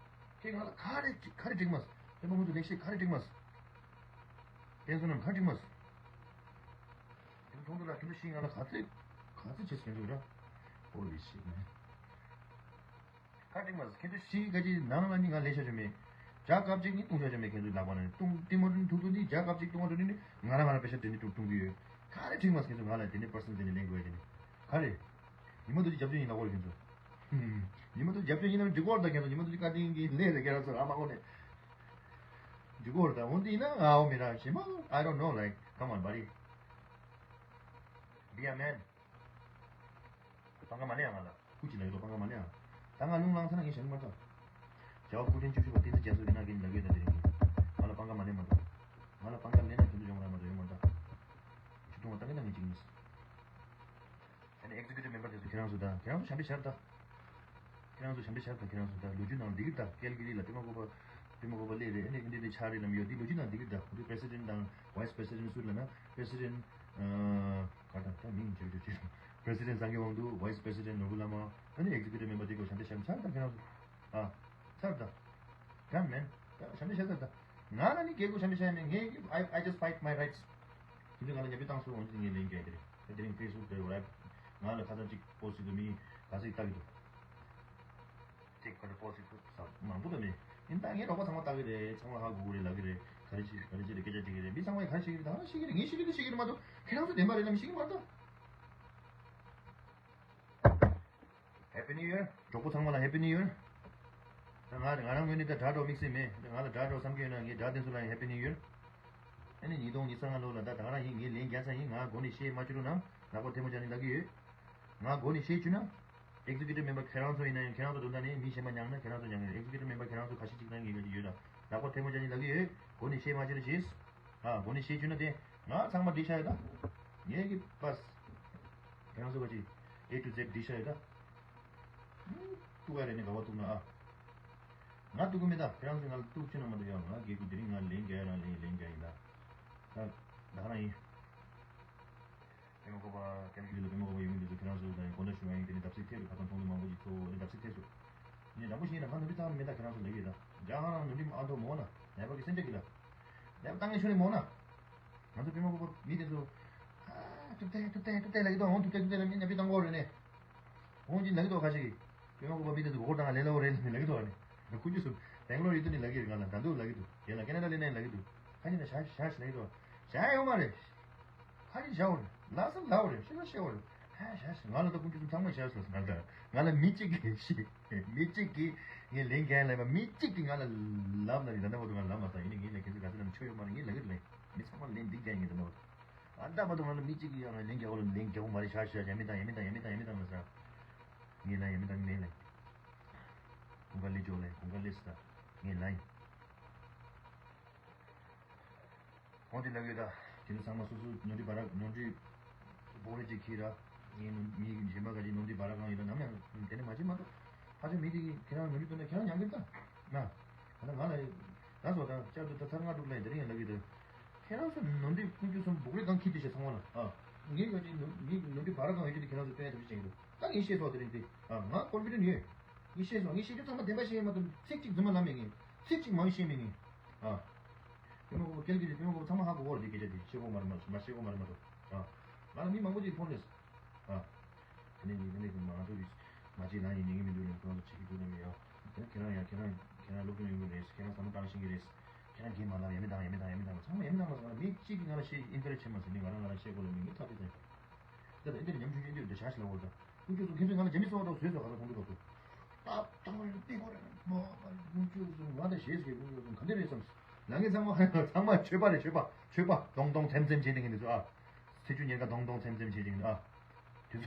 ཁྱེད་ང་ལ་ག་རེ་ག་རེ་འགྲིག་མ་སོང་། དེ་མ་མོ་ཚོ་ལེགས་བཤད་ག་རེ་འགྲིག་མ་སོང་། དེ་ཚོ་རྣམས་ག་རེ་འགྲིག་མ་སོང་། དེ་ཚོ་མཐོང་དུས་ལ་ཁྱེད་ཚོ་ཤིང་ང་ལ་ག་ཚོད་ག་ཚོད་བྱེད་སོང་འདུག་ར། Holy shit man. ཁ་ཁྲིག་མ་ཟེར། ཁྱེད་ཚོ་ཤི་ག་ཅིག་ནང་ལ་ནི་ང་ལས་ཤ་ཅོ་མེད། ཇ་ཀབ་ཅིག་ནི་བཏུང་ཤ་ཅོ་མེད། ཁྱེད་ཚོའི་ལག་པ་ན་ནི་བཏུང་ཏི་མོ་ཏུན་ཐུག་ཐུག་ནི་ཇ་ཀབ་ཅིག་བཏུང་བ་འགྲོ་ནི་ནི་ང་རང་ང་རང་པེ་ཤ་དེ་ནི་བཏུང་བཏུང་གི་ཡོད། ཁ་རེ་ཁྲིག་མ་ཟེར། ཁྱེད་ཚོ་ང་ལ་དེ་ནི་པར་སན་དེ་ནི་ལེན་དགོས་ཡ་དེ་ནི། ཁ་རེ། ཉི་མ་དུ་ཅི་རྒྱབ་སྐྱོར་ཡིན་ལ་གོ་རེ་ཁྱེད་ཚོ། ཉི་མ་དུ་རྒྱབ་སྐྱོར་ཡིན་ན་འགྲིག་གོ་ར་ད། ཁྱེད་ཚོ་ཉི་མ་དུ་ཅི་བཀའ་དྲིན་གི་ལས་རེད། ཁྱེད་རང་ཚོ་ར་མ་གོ་ནས། འགྲིག་གོ་ར་ད། འོན་ཏེ་ཡིན་ན་ང་འོ་མི་ར་ཞེ་མ། I don't know, like, come on buddy. Be a man. སྤང་ཁ་མ་ལེན་ཡ་ང་ལ། སྐུ་ཅི་ལ་ཡོད་དོ་སྤང་ཁ་མ་ལེན་ཡ། ད་ང་རླུང་ལངས་ཚར་ན་ངས་ཞང་མ་ཐོབ། རྒྱལ་བ་སྐུ་ཕྲེང་བཅུ་བཞི་པ་བསྟན་འཛིན་རྒྱ་མཚོ་གི་ནང་གི་ལ་ཡོད་ད་དེ་རིང་གི། ང་ལ་སྤང་ཁ་མ་ལེན་མ་ཐོབ། ང་ལ་སྤང་ཁ་ལེན་ན་དོན་དུ་ཡོང་ར་མ་ཐོབ་ཡོང་མ་ཐོབ། ཆུ་འཐུང་བ་ལྟ་གི་ན་ངས་ཅིག་ཉིས། ཨ་ནི་ཨེག་ཛི་ཀུ་ཊིབ་མེམ་བར་དེ་ཚོ་ཁྱེད་རང་ཚོ་ད་ཁྱེད་རང་ཚོ་ཞབས་འདེགས་ཞུ་ར་ད། ཁྱེད་རང་ཚོ་ཞབས་འདེགས་ཞུ་ར་ད། ཁྱེད་རང་ཚོ་ད་ལོ་རྒྱུས་ནང་འདི་གི་ད་ཀལ་གི་རི་ལ་པད་མ་བཀོད་པ། པད་མ་བཀོད་པ་སླེབས་རེད། ཨ་ནི་འདི་འདི་ཆགས་རེད་ལམ་ཡོད། འདི་ལོ་རྒྱུས་ནང་འདི་གི་ད་འདི་པེ་སི་ཌེན་ཊི་དང་བྷའི་སི་པེ་སི་ཌེན་ཊི་སུ་ལ་ན་པེ་སི་ཌེན་ཊི། ག་ད་ད་མིང་བརྗོད་བརྗོད་བརྗོད། པེ་སི་ཌེན་ཊི་སངས་རྒྱས་དབང་འདུས། བྷའི་སི་པེ་སི་ཌེན་ཊི་ནོར་བུ་བླ་མ། ཨ་ནི་ཨེག་ཛི་ཀུ་ཊིབ་མེམ་བར་འདི་གོ་ཞབས་འདེགས་ཞུ་ར་ད། ཁྱེད་རང་ཚོ་ཨ་ཚར་ད། Come man. ཞབས་འདེགས་ཞུ་ཚར་ད། ང་ལ་ནི་རྒྱལ་སྒོ་ཞབས་འདེགས་ཞུ་ཡ་མེད། ངས་I I just fight my rights. ཁྱེད་ཚོས་ང་ལ་ཉེས་པ་བཏང་སོང་འོན་ཏེ་ངས་ལན་རྒྱག་གི་རེད། དེ་རིང་ཕེ་སི་བུག་དེར་རེད། ང་ལ་ཁ་སང་གཅིག་པོ་སི་ཏུ་མི་ག་ཚོད་ལྟ་གི་འདུག་ཅིག་ཁ་ཏུ་པོ་སི་ཏུ་ས་མང་པོ་ད་མེད། ཡིན་ད་ངའི་རོགས་པ་ཚང་མ་ལྟ་གི་རེད། ཚང་མ་ཧ་གོ་གི་རེད། ལབ་གི་རེད། ག་རེ་བྱེད་ག་རེ་བྱེད་རེད། སྐད་ཆ་དྲི་གི་རེད། མི་ཚང་མས་ག་རེ་བྱེད་ཀྱི་རེད། ད་ག་རེ་བྱེད་ཀྱི་རེད། ངས་ཤེས་ཀྱི་རེད། ཤེས་ཀྱི་རེད་མ་གཏོགས་ཁྱེད་རང་ཚོ་བདེན་པ་རེད་ལབ་མི་ཤེས་ཀྱི་མ་གཏོགས། Happy New Year. གྲོགས་པོ་ཚང་མ་ལ་Happy New Year. ད་ང་ང་རང་ངོས་ནས་ད་དགྲ་གྲོགས་དམིགས་བསལ་མེད། ད་ང་ལ་དགྲ་གྲོགས་བསམ་གྱི་ཡོད་ན་ངས་དགྲ་དེ་ཚོ་ལ་ཡང་Happy New Year. ཨ་ནི་ཉིས་སྟོང་ཉི་ཤུ་རྩ་ལྔ་ལོ་ལ་ད་ད་ག་རང་ཡིན། ངས་ལན་རྒྱག་ཚར་ཡིན། ང་མགོ་ནས་བཤད་མ་བཅུག་རུང་ན་ལག་པ་ཐལ་མོ་སྦྱར་ནས་ལབ་ཀྱི་ཡོད། ང་མགོ་ནས་བཤད་བཅུག་ན། Executive Member ཁྱེད་རང་ཚོ་ཡིན་ན་ཡང་ཁྱེད་རང་ཚོ་དོན་དག་ནི་མི་གཞན་པ་མྱངས་ན་ཁྱེད་རང་ཚོ་མྱངས་ཡོད། Executive Member ཁྱེད་རང་ཚོ་ཁ་ཤས་གཅིག་དང་ངས་ག་ཅིག་ཡོད་ད། ལག་པ་ཐལ་མོ་སྦྱར་ནས་ལབ་ཀྱི་ཡོད། མགོ་ནས་བཤད་མ་བཅུག་རུང་བྱས། ཨ་མགོ་ནས་བཤད་བཅུག་ན་དེ་ང་ཚང་མ་འགྲིག་ཤག་ཡོད་ད། ངས་ཀྱི་པས། ཁྱེད་རང་ཚོ་ག་ཅིག A to Z འགྲིག་ཤག་ཡོད་ད། གཏུག་ག་རེ་ནས་ག་བ་གཏུག་ན་ཨ། ང་གཏུག་གི་མེད་ད། ཁྱེད་རང་ཚོས་ང་ལ་གཏུག་ཅི་ན་མ་གཏུག་ཡ། ང་རྒྱལ་ཁུག་དེ་རིང་ང་ལན་རྒྱག་ཡ་རང་ལན་ལན་རྒྱག་ཡིན་ད། ད་ད་ག་རང་ཡིན། པད་མ་བཀོད་པ་སྐད་ཡིག་ལ་པད་མ་བཀོད་པ་ཡོད་མི་འདི་ཚོ་ཁྱེད་རང་ཚོ་དང་དགོངས་དག་ཞུ་བ་ཡིན། དེ་ནི་བརྡབ་གསིག་ཐེབས་རེད། ཁ་སང་ཚོགས་འདུ་མང་པོ་ཞིག་ཚོགས་ནི་བརྡབ་གསིག་ཐེབས་སོང་། ངས་དྲང་པོ་ཞིག་ཡིན་ན་ང་ནོར་འཁྲུལ་བཏང་མེད་ད། ཁྱེད་རང་ཚོ་ལབ་ཀྱི་ཡོད་ད། རྒྱ་གར་རང་ནོར་འཁྲུལ་ཨ་མདོ་མོ་ན་ནད་པ་གི་སེམས་ཁྲལ་གྱི་ལ། ནད་པ་བཏང་ངེས་ཆོ་ནི་མོ་ན། ང་ཚོ་པད་མ་བཀོད་པ་མི་དེ་ཚོ། ཨ་ཐུབ་ཐལ་ཐུབ་ཐལ་ཐུབ་ཐལ་ལབ་ཀྱི་འདུག་ཨང་ཐུབ་ཐལ་ཐུབ་ཐལ་ལབ་མི་ནད་པའི་བཏང་གོ་རེད་ནས། འོང་ཅི་ལབ་ཀྱི་འདུག་ཁ་ཤས་ཀྱིས། པད་མ་བཀོད་པ་མི་དེ་ཚོ་མགོ་སྐོར་བཏང་ལས་སླ་བོ་རེད་ལབ་ནས་ལབ་ཀྱི་འདུག་ཨ་ནི། ཁུ་ཆུ་སུ། སྦེང་ལོར་ཡོད་དུས་ནས་ལབ་ཀྱི་རེད། ང་ལ་ད་འདུག་ལབ་ཀྱི་འདུག་རྒན་ལ་ཁེ་ན་ཌ་སླེབས་ནས་ལབ་ཀྱི་འདུག་ཁ་ཉིན་ན་ཞག་ཞག་ལབ་ཀྱི་འདུག་ཞག་ཡོད་མ་རེད། ཁ་ཉིན་ཞག་འོ་རེད། ལ་སང་ལ་འོ་རེད། ཤི་ལ་ཤི་འོ་རེད། ཧ་ཞག་ང་ལ་ད་ཁུ་ཆུ་སུ་ཚང་མ་ཞག་ལ་ང་ལ་ང་ལ་མི་གཅིག་གིས་ཤི། མི་གཅིག་གིས་ངས་ལན་རྒྱག་ལབ་པ་མི་གཅིག་གིས་ང་ལ་ལབ་ན་རེད། ད་ལྟ་བར་དུ་ང་ལ་ལབ་མ་སོང་། ཡིན་ནའི་ངས་ལབ་ཁྱེད་ཚོས་ག་ཚོད་ལབ་ན་ཆོ་ཡོད་མ་རེད། ངས་ལབ་ཀྱི་རེད། མི་ཚང་མ་ལན་འདི་རྒྱག་ཡིན་ད་ལྟ་བར་དུ། ཨ་ད་བར་དུ་ང་ལ་མི་གཅིག་གིས་ཡང་ལན་རྒྱག་གོ་ལ་ལན་རྒྱག་གོ་མ་རེད། ཤ་ཤ་ཡ་མི་དང་ཡ་མི་དང་ཡ་མི་དང་ལ་ཟ། ངས་ལ་ཡ་མི་དང་མེད་ལ། གོང་ཁ་ལེ་ཇོ་ལ་གོང་ཁ་ལེ་སི་ད་ངས་ལ་ཡིན། ཁོང་དེ་ལ་ཡོད་ད། དེ་ནི་ཚང་མ་སོ་སོ་ནོར་འཁྲུལ་བ་ར་ནོར་འཁྲུལ་བོ་རེ་ཅིག་ཁྱེར་ར། ངས་ནོར་མི་གཞན་པ་ག་ཅིག་ནོར་འཁྲུལ་བ་ར་གང་ཡོད་ད་ནམ་ཡང་དེ་ནི་མ་བྱེད་མ་གཏོགས། ཕ་ཆོས་མི་དེ་གིས་ཁྱེད་རང་ནོར་འཁྲུལ་སྟོན་ན་ཁྱེད་རང་ཉན་གི་རེད་ད། ན། ད་ལྟ་ང་ལ་ད་སོ་ད་བསྐྱར་དུ་ད་ཚར་ལྔ་དྲུག་ལ་ཡིན་དེ་རིང་ཡང་ལབ་ཀྱི་འདུག་ཁྱེད་རང་ཚོ་ནོར་འཁྲུལ་ཀུན་སྤྱོད་གསུམ་བུག་རེ་གང་ཁྱི་དེ་བྱས་ཚང་མ་ལ་ཨ། ངས་ག་ཅིག་ནོར་ངས་ནོར་འཁྲུལ་བ་ར་གང་ཡོད་ཀྱི་དེ་ཁྱེད་རང་ཚོ་སྟོན་ཡ་ཐབས་ཤེས་བྱེད་ཀྱི་འདུག་ད་ངས་ཤེས་སོང་དེ་རིང་དེ། ཨ་ང་ཀོན་ཕི་ཌེན་ཊི་ཡོད། ངས་ཤེས་སོང་། ངས་ཤེས་རྒྱུ་ཚང་མ་བདེན་པ་བཤད་ཡ་མ་གཏོགས་ཚིག་གཅིག་རྫུན་མ་ལབ་མེད་ངས། ཚིག་གཅིག་མང་བཤད་མེད་ངས། ཨ། པད་མ་བཀོད་པ་སྐྱེལ་གྱི་རེད། པད་མ་བཀོད་པ་ཚང་མ་ཧ་གོ་གི་རེད། དེ་སྐད་ཆ་དེ་བཤད་དགོས་མ་རེད། མ་མ་བཤད་དགོས་མ་རེད་མ་གཏོགས། ཨ། ང་ལ་མི་མང་པོ་ཅིག་ཕོན་རེད། ཨ། དེ་ནས་ཉིན་དེ་ནས་ང་ཚོ་གིས་མ་བྱེད་ན་ཡིན་ཉན་གྱི་མི་འདུག་ལབ་ཁོ་རང་ཚོ་བྱེད་ཀྱི་འདུག་ལབ་མི་ཡོད། དེ་ནས་ཁྱེད་རང་ཡང་ཁྱེད་རང་ཁྱེད་རང་སློབ་སྦྱོང་ཡོང་གི་རེད། ཁྱེད་རང་བསམ་བློ་བཏང་ཤེས་ཀྱི་རེད། ཁྱེད་རང་རྒན་མ་ལབ་ཡ་མི་བཏང་ཡ་མི་བཏང་ཡ་མི་བཏང་ཚང་མ་ཡ་མི་བཏང་ལ་སོང་ལ་མི་གཅིག་གིས་ང་ལ་བཤད་ཨིན་ཁ་རེ་ཇི་བྱེད་མ་ཟེར་ནས་ང་རང་ང་རང་བཤད་དགོས་ལབ་མི་ངས་ཐག་ཆོད་བསྟན། ད་ལྟ་འདིར་ཉམ་ཆུང་ཆུང་འདིར་འདི་ཞག་ཞིག་ལ་འོར་ད། ཀུན་སྤྱོད་ཚོ་ཁྱེད་ཚོས་ང་ལ་རྒྱ་མི་སོང་བ་འདྲ་བཟོས་སོང་། ག་ལ་ཁོང་ཚོ་ག་ཚོད། ད་ད་བར་པི་གོ་རེ་མ་པར་ཀུན་སྤྱོད་ཚོ་ང་དང་ཞེས་ཀྱི་ཀུན་སྤྱོད་ཚོ་ག་འདྲ་རེད་བསམ། ལ་ངས་ཚང་མ་ཚང་མ་ཆོས་པ་རེད། ཆོས་པ་ཆོས་པ་གདོང་གདོང་ཚེམ་ཚེམ་བྱེད་དེ་ངས་འདི་ཚོ་ཨ། ཚེ་ཆུ་ཉེར་ཀ་གདོང་གདོང་ཚེམ་ཚེམ་བྱེད་དེ་ངས་ཨ། དེ་ཚོ་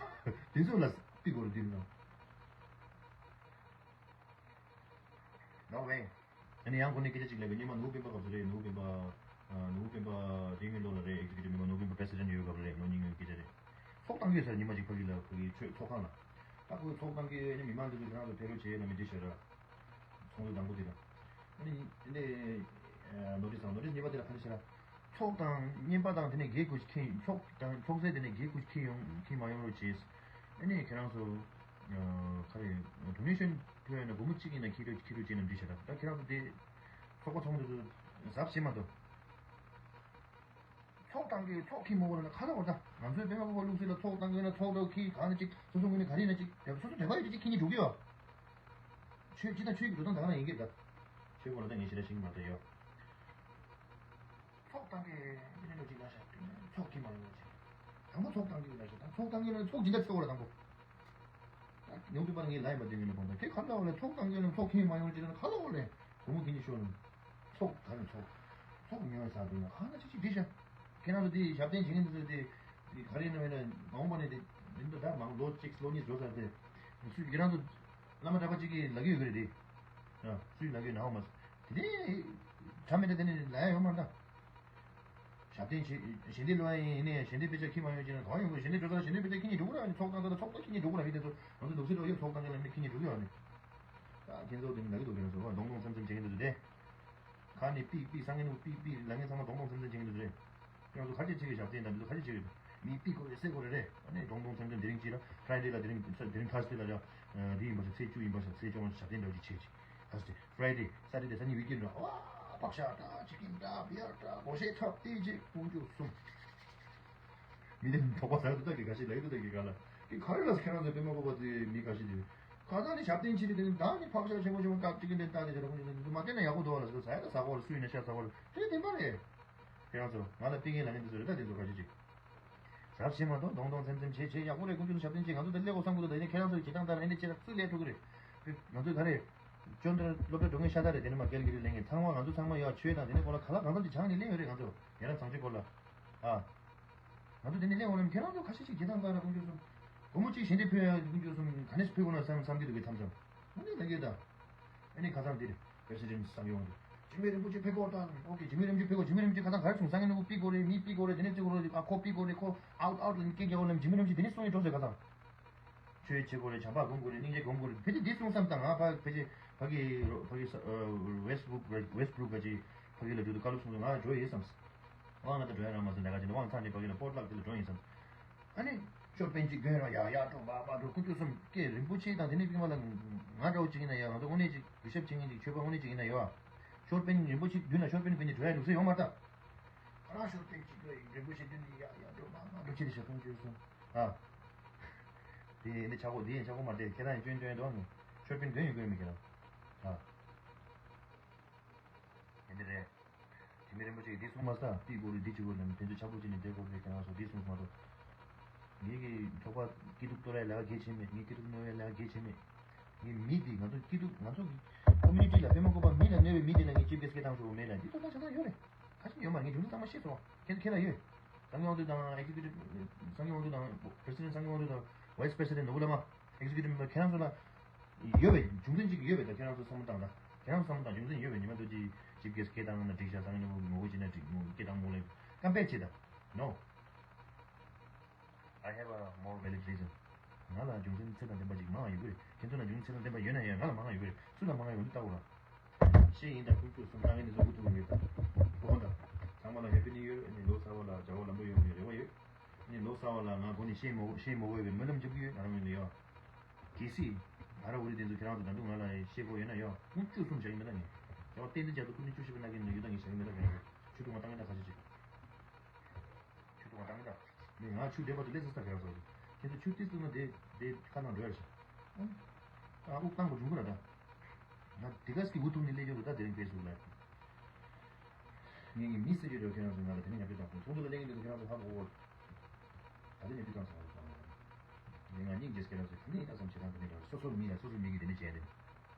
དེ་ཚོ་ལ་པི་གོ་རེ་དེ་ནོ། ནོ་ཝེ། ཨ་ནི་ཡང་ཁོ་ནས་སྐད་ཆ་གཅིག་ལབ་པའི་སྔོན་མ་ནོར་བུ་སྤེན་པ་སྐབས་སུ་རེད། ནོར་བུ་སྤེན་པ། ནོར་བུ་སྤེན་པ་རིང་མིན་ལོ་ལ་རེད། ཨེག་ཛི་ཀུ་ཊིབ་མེམ་བར་ནོར་བུ་སྤེན་པ་པེ་སི་ཌེན་ཊི་ཡོད་སྐབས་རེད། ལོ་གཉིས་སྔོན་སྐད་ཆ་རེད། ཚོགས་བཏང་གི་ཡོད་ས་རེད། ཉི་མ་གཅིག་ཕ་གི་ལ་ཕ་གི་ཆོས་ཚོགས་ཁང་ལ། ད་ཁོའི་ཚོགས་བཏང་གི་ཡོད་ནི་མི་མང་འདི་ཚོ་ཁྱེད་རང་ཚོ་ཕེབས་རོགས་བྱེད་ལ་མི་འདི་ཤོད་ར། ཚོགས་འདུ་དང་པོ་དེ་དང་། ཨ་ནི་འདི་ནོ་ཊིས་དང་ནོ་ཊིས་གཉིས་པ་དེ་ལ་ག་འདྲ་བྱེད་ར། ཚོགས་དང་བརྙན་པར་དང་དེ་ནས་སྒེར་ཁུ་ཁྱི་ཚོགས་དང་ཚོགས་ཟས་དེ་ནས་སྒེར་ཁུ་ཁྱི་ཡོང་ཁྱི་མ་ཡོང་རོགས་བྱེད། ཨ་ནི་ཁྱེད་རང་ཚོ། ག་རེ། ཌོ་ནེ་ཤན་ཕུལ་ཡ་ན་སྒོར་མོ་གཅིག་ཡིན་ན་ཁྱི་རོ་ཁྱི་རོ་གཅིག་ཡིན་ན་འགྲིག་ཤག་ད་ཁྱེད་རང་ཚོ་དེ། ཚོགས་པ་ཚོགས་མི་དེ་ཚོ་གཟབ་བྱེད་མ་གཏོགས། ཚོགས་བཏང་གི་ཚོགས་ཁྱི་མོ་གོ་ལ་ན་ཁ་ལོ་བ་ད་ང་ཚོའི་པད་མ་བཀོད་པ་ལུགས་སྲོལ་ལ་ཚོགས་བཏང་གི་ན་ཚོགས་འདྲ་ཁྱི་གང་ན་གཅིག་སོ་སོ་ངོས་ནས་ག་རེ་ཡིན་ན་གཅིག་དེ་སོ་སོ་དེ་ག་ཡོད་དེ་གཅིག་ཁྱི་གཉིས་འགྲོ་གི་ཡོད། ཆོས་སྤྱི་དང་ཆོས་ཀྱི་འགྲོ་སྟངས་ད་ག་ན་ཡིན་གི་ད། ཆོས་གོ་ལ་ད་ངས་ཞེ་དྲག་ཤེས་ཀྱི་མ་རེད་ཡོད། ཚོགས་བཏང་གི་ཡིན་ནོ་ཅིག་ལ་ཤག་ཚོགས་ཀྱི་མ་ཡོང་ཅིག་དང་པོ་ཚོགས་བཏང་གི་ལ་ཤག་ད་ཚོགས་བཏང་གི་ལ་ཚོགས་ཇི་འདྲ་ཚེ་བོ་ལ་དང་པོ། ད་ཉུང་དུ་པར་ངའི་ལ་ཡིན་པ་དེ་ངས་ལ་དགོངས་དག་ཁྱེད་ཁ་ལ་བ་ལ་ཚོགས་བཏང་གི་ལ་ཚོགས་ཁྱེད་མ་ཡོང་ཅིག་ལ་ཁ་ལ་བ་ལ་སྒོར་མོ་ཁྱེད་ཉིད་ཤོར་ནས་ཚོགས་ག་ནས་ཚོགས་ཚོགས་ཉོས་ས་དུ་ན་ཁ་ན་ཅིག་ཅིག་འདི་ཤག་ཁྱེད་རང་ཚོ་དེ་ཞབས་བརྟན་བྱེད་མཁན་དེ་ཚོ་དེ་ག་རེ་ཡིན་ན་མིན་ན་མ་འོངས་པ་ནས་དེ་མི་འདུག་ད་མང་ལོ་གཅིག་ལོ་གཉིས་འགྲོ་ཚར་དེ་སུས་ཁྱེད་རང་ཚོ་བླ་མ་གྲྭ་པ་གཅིག་གིས་ལབ་ཀྱི་ཡོད་གི་རེད་དེ། ཨ་སུས་ལབ་ཀྱི་ཡོད་ན་ཧོ་མ་སུ་དེ་དེ་གྲ་མི་འདྲ་དེ་ནས་ལབ་ཡ་ཡོད་མ་འདྲ། ཞབས་བརྟན་བྱེད་ཞལ་འདེབས་ལོ་ཡིན་ནས་ཞལ་འདེབས་དཔེ་ཆ་ཁྱི་མ་ཡོང་ཅེ་ན་གང་ཡོང་གི་ཞལ་འདེབས་འགྲོ་ས་ཞལ་འདེབས་དཔེ་ཆ་ཁྱི་གཉིས་འགྲོ་གི་ར་ནི་ཚོགས་བཏང་ས་ལ་ཚོགས་བཏང་ཁྱི་གཉིས་འགྲོ་གི་ར་མི་དེ་ཚོ་ང་ཚོ་འདུག་སེ་འགྲོ་ཡོད་ཚོགས་བཏང་ཅེ་ལ་མི་ཁྱི་གཉིས་འགྲོ་གི་ཡོད་ནི། ད་ཁྱེད་ཚོ་དེ་ནི་ལབ་ཀྱི་འདུག་ཁྱེད་རང་ཚོ་གདོང་གདོང་ཚེམ་ཚེམ་བྱེད་མཁན་དེ་ཚོ་དེ། ཁ་ནས་པིག་པིག་སང་ངེ་ནུ་པིག་པིག་ལ་ངེ་ཚང་མ་གདོང་གདོང་ཚེམ་ཚེམ་བྱེད་མཁན་དེ་ཚོ་རེད། ཁྱེད་རང་ཚོ་ག་རེ་བྱེད་ཀྱི་ཞབས་བརྟན་དང་འདི་ཚོ་ག་རེ་བྱེད་ཀྱི་མི་པིག་གོ་རེ་སེ་གོ་རེ་རེད། ཨ་ནི་གདོང་གདོང་ཚེམ་ཚེམ་དེ་རིང་ཅི་ར་ཕ་རའི་ཌེ་ལ་དེ་རིང་དེ་རིང་ཐར་སི་ཌེ་ལ་ར་འདི་ཡིན་པ་ཞིག་ཚེས་བཅུ་ཡིན་པ་ཞིག་ཚེས་བཅོ་ལྔ་ཞབས་བརྟན་འདྲ་བོ་ཅིག་བྱེད་ཅིག་ཐར་སི་ཌེ། ཕ་རའི་ཌེ། སེ་ཏར་ཌེ། སན་ཌེ་ཝིག་ཨེན་ཌི་ར། ཨ་ཕག་ཤ་འདྲ་ཅི་ཀིན་འདྲ་བི་ཡར་འདྲ་སྒོར་གཞས་འཁྲབ་སྟེ་ཅིག་དཀོན་མཆོག་གསུམ། མི་དེ་དོགས་པ་ཟ་གི་འདུག་ད་གི་ག་ཤེད་ལ་གི་འདུག་ད་གི་ག་ལ་གི་ག་རེ་ལ་ཁྱེད་རང་ཚོ་པད་མ་བཀོད་པ་དེ་མི་ག་ཤེད་དེ་ག་ད་ནི་ཞབས་བརྟན་ཕྱི་རེད་དེ་ནི་ད་ནི་ཕག་ཤ་ཆེན་པོ་ཆེན་པོ་སྐབས་ཅི་ཀིན་དེ་ལྟ་དེ་ཆེ་ར་ཁོང་ཚོ་མ་བསྟན་ན་ཡག་པོ་འདུག་བ་ལ་ཟ་ཡ་ད་ཟ་གོ་ར་སུ་ཡིན་ན་ཤ་ཟ་གོ་ར་དེ་བདེན་པ་རེད། ཁྱེད་རང་ཚོ་ང་ལ་པི་ངེ་ལ་ངེ་འདི་ཚོ་རེ་ད་དེ་ཚོ་ག་ཅི་ཅིག་ཟབ་ཆེ་མ་གཏོགས་གདོང་གདོང་ཚེམ་ཚེམ་བྱེད་བྱེད་ཡག་པོ་རེད། ཀུན་སྤྱོད་ཞབས་བརྟན་བྱེད་ང་ཚོ་དེ་ལས་འོ་བསམ་གི་འདུག་ད་ཡིན་ན་ཁྱེད་རང་ཚོའི་བྱེད་སྟངས་ལྟར་ཨེ་འདྲ་བྱེད་ལ་ཙི་ལས་ཐུག་གི་རེད། ང་ཚོས་ད་རེད། ཅོན་ཏེ་སློབ་གྲྭ་འགྲོ་མཁན་ཤ་སྟག་རེད། དེ་ནས་མ་སྐལ་གྱི་རིགས་ལེན་མཁན་ཚང་མ་ང་ཚོ་ཚང་མ་ཡོད། ཆོས་དང་དེ་ནས་སྐོར་ལ་ག་ལ་གང་འཚམ་ཅིག་སྦྱངས་ནས་གླེང་ཡོད་རེད། ང་ཚོ་ཡ་རབས་བཟང་སྤྱོད་སྐོར་ལ་ཨ། ང་ཚོ་དེ་ནས་གླེང་འོང་ལམ་ཁྱེད་རང་ཚོ་ཁ་ཤས་ཤིག་བྱེད་སྟངས་སྟངས་ར་ཀུན་སྤྱོད་གསུམ། སྒོར་མོ་གཅིག་ཞལ་འདེབས་ཕུལ་ཡ་ཀུན་སྤྱོད་གསུམ་ག་ནས་ཕུལ་དགོས་ན་བསམ་བསམ་གྱི་འདུག་གི་མཚམས་མཚམས། ཨ་ནི་ལབ་ཀྱི་ཡོད་ད། ཨ་ནི་ཁ་སང་འདིར་པེ་སི་ཌེན་སང་ཡོང་འདུག་འཇིགས་མེད་རིན་པོ་ཆེ་ཕེབས་སྐོར་དང་། ཨོ་ཀེ། འཇིགས་མེད་རིན་པོ་ཆེ་ཕེབས་སྐོར། འཇིགས་མེད་རིན་པོ་ཆེ་ཁ་སང་ག་རེ་གསུངས། སང་ཉིན་ནུ་པི་དགོས་རེད། མི་པི་དགོས་རེད། དེ་ནས་ཅི་དགོས་རེད། ཨ་ཁོ་པི་དགོས་རེད། ཁོ་ཨའུཊ་ཨའུཊ་ལ་སྐད་རྒྱག་འོང་ལམ་འཇིགས་མེད་རིན་པོ་ཆེ་དེ་ནས་གསུང་ཡི་འགྲོ་ཟེར་ཁ་སང་། ཆོས་བྱེད་དགོས་རེད། བྱམས་པ་སྒོམ་དགོས་རེད། སྙིང་རྗེ་སྒོམ་དགོས་རེད། ཕལ་ཆེར་འདི་གསུང་བསམ་དང་ང་ཕ་ཕལ་ཆེར་ཕ་གི་རོ་ཕ་གི་ས་ཨ་ཝེ་སི་ཊི་བྷུག་ཝེ་སི་ཊི་བྷུག་ག་ཅིག་ཕ་གི་ལ་འགྲོ་དུས་བཀའ་སློབ་གསུང་དུས་ང་འགྲོ་ཡི་བསམ། དབང་ང་ད་འགྲོ་ཡ་རང་མ་སོང་ད་ག་ཅིག་ནི་དབང་ཚང་ནི་ཕ་གི་ལ་སྤོ་ཊི་ལག་དེ་ལ་འགྲོ་ཡི་བསམ། ཨ་ནི་ཤོར་པན་ཅིག་གོན་རོགས་ཡ་ཡ་འགྲོ་མ་མ་འགྲོ་ཀུན་སྤྱོད་གསུམ་སྐད་རིན་པོ་ཆེ་དང་དེ་ནས་པི་མ་ལ་ང་འདྲ་བོ་ཅིག་ཡིན་ན་ཡ་ང་ཚོ་དངོས་གནས་ཅིག་གུས་ཞབས་བྱེད་མཁན་ཅིག་ཆོས་པ་དངོས་གནས་ཅིག་ཡིན་ན་ཡོད་ཨ། ཤོར་པན་རིན་པོ་ཆེ་མདུན་ལ་ཤོར་པན་གོན་ནས་འགྲོ་ཡ་ལུགས་སྲོལ་ཡོད་མ་རེད་ད། ཁོ་རང་ཤོར་པན་ཅིག་གོན་རིན་པོ་ཆེ་མདུན་ནས་ཡ་ཡ་འགྲོ་མ་མ་འགྲོ་ཆེ་དེ་ཞག་ཀུན་སྤྱོད་གསུམ། ཨ། དེ་ཡིན་ནི་ཆག་སྒོ་དེ་ཡིན་ཆག་སྒོ་མ་དེ་ཁྱེད་རང་ཡིན་སྐྱོན་སྐྱོན་འདུག་ནི་ཤོར་པན་གོན་ཡོད་གོན་མི་ཁྱེད་རང་། ཨ། ཡིན་ནི་རེད། འཇིགས་མེད་རིན་པོ་ཆེ་གིས་འདི་གསུངས་མ་ས་པི་གོ་རི་འདི་ཅི་གོ་ནི་དེ་ཚོ་ཆག་སྒོ་ཅི་ནི་དེ་གོ་རི་ཁྱེད་རང་ཚོ་འདི་གསུངས་མ་གཏོགས། ངེད་ཀྱི་ཚོགས་པ་སྐྱིད་སྡུག་གཏོར་ཡ་ལས་ཀ་གལ་ཆེ་མེད། ངས་སྐྱིད་སྡུག་གནོད་ཡ་ལས་ཀ་གལ་ཆེ་མེད། ངས་མི་འདི་ང་ཚོ་སྐྱིད་སྡུག་ང་ཚོ་གི་ཀོ་མུ་ནི་ཊི་ལ་དཔེ་མ་བཀོད་པ་མི་ལ་གནོད་པའི་མི་འདི་ལ་ངས་ཅིབ་གེ་སི་སྐད་བཏང་ཆོག་མེད་ལ་འདི་ཐོབ་ཐང་ཆ་ཚང་ཡོད་རེད། ག་ཅི་ཡོད་མ་རེད། ངས་རྒྱུ་མཚན་ཚང་མ་ཤེས་སོང་། ཁྱེད་ཁྱེད་ལ་ཡོད། སང་ཉིན་དབང་འདུས་དང་ཨེག་ཛི་ཀིའུ་ཊིབ་སང་ཉིན་དབང་འདུས་དང་པི་རེ་སི་ཌེན་ཊི། སང་ཉིན་དབང་འདུས་དང་ཝའི་སི་པི་རེ་སི་ཌེན་ཊི་ནོར་བུ་བླ་མ། ཨེག་ཛི་ཀིའུ་ཊིབ་མེམ་བར་ཁྱེད་རང་ཚོ་ལ་ཡོད་པས། རྒྱུ་མཚན་ཅིག་ཡོད་པས། ད་ཁྱེད་རང་ཚོ་བསམ་བློ་བཏང་ད། ཁྱེད་རང་ཚོ་བསམ་བློ་བཏང་། རྒྱུ་མཚན་ཡོད་པས། ཉི་མ་ཐུགས་རྗེ་ཅིབ་གེ་སི་སྐད་བཏང་ན་འགྲིག་ཤག་སང་ཉིན་ངོ་རྒོལ་བྱེད་ན་འགྲིག་ངོ་སྐད་བཏང་མོ་ལེ་ཀམ་པེར་བྱེད་ད། No. I have a more valid reason. ང་ལ་རྒྱུ་མཚན་ཚད་དང་ལྡན་པ་ཅིག་མང་བ་ཡོད་ཀྱི་རེད། ཁྱེད་ཚོ་ལ་རྒྱུ་མཚན་ཚད་དང་ལྡན་པ་ཡོད་ན་ཡང་ང་ལ་མང་བ་ཡོད་ཀྱི་རེད། སུ་ལ་མང་བ་ཡོད་འདི་ལྟ་དགོས་ར། ཤེས་ཡིན་དང་ཀུན་སྤྱོད་གསུམ་བཏང་མཁན་འདི་ཚོ་འུ་ཐུག་ཡོད་ད། གོ་ད། ཚང་མ་ལ་ཧེ་པི་ནིའུ་ཡིར། ཨ་ནི་ལོ་གསར་བ་ལ་བྱ་བ་ལམ་འགྲོ་ཡོང་བའི་རེ་བ་ཡོད། ཨ་ནི་ལོ་གསར་བ་ལ་ང་འགོ་ནས་བཤད་མ་དགོས་བཤད་མ་དགོས་པའི་སྨོན་ལམ་རྒྱབ་ཀྱི་ཡོད། ང་རང་ངོས་ནས་ཡོད། གལ་སྲིད་ང་རང་འུ་རི་དེ་ཚོ་ཁྱེད་རང་ཚོ་ད་དུང་ང་ལ་བཤད་དགོས་ཡོད་ན་ཡོད། ཀུན་སྤྱོད་གསུམ་བཞག་གི་མེད་ད་ངས། བྱ་བ་ཏན་ཏན་བྱ་དུ་ཀུན་ནས་བཅུ་བཞི་པའི་ནང་གི་ནང་ཡོད་ད་ངས་བཞག་གི་མེད་ད་ངས། ཆུ་དུང་བ་བཏང་གི་ད་ཁ་ཤས་ཅིག་ཆུ་དུང་བ་བཏང་གི་ད། ནི་ང་ཆུ་འདྲེན་པ་དེ་ལས་སུ་ས་ཁྱེད་རང་ཚོ། ཁྱེད་ཚོ་ཆུ་ཏིས་བཏུང་ན་དེ་དེ་ཁ་ནང་འགྲོ་ཡ་རེད་ཤག་ཨ་དབུགས་བཏང་དགོས་བྱུང་གི་ར་ད། ང་དེ་ག་སྐྱེ་དགུ་ཐུག་ནས་སླེབས་ཡོད་རེད་ད། དེ་རིང་ཕེ་སི་བུག་ལ། ངས་ངས་མི་སེར་ཡོད་རེད། ཁྱེད་རང་ཚོ་ང་ལ་དེ་ནས་ཉམས་ཞིབ་བཏང་སོང་། ཚོགས་འདུ་ལ་སླེབས་མཁན་དེ་ཚོ་ཁྱེད་རང་ཚོ་ཧ་གོ་གོ། ད་དེ་ཉམས་ཞིབ་བཏང་སོང་ང་ཚོ། ངས་ང་སྙིང་རྗེ་ཁྱེད་རང་ཚོ་དེ་ནས་ཡིན་ད་བསམ་བྱེད་སྟངས་དེ་ནས་རེད། སོ་སོ་མི་ལ་སོ་སོ་མི་གིས་དེ་ནས་བྱས་ནས།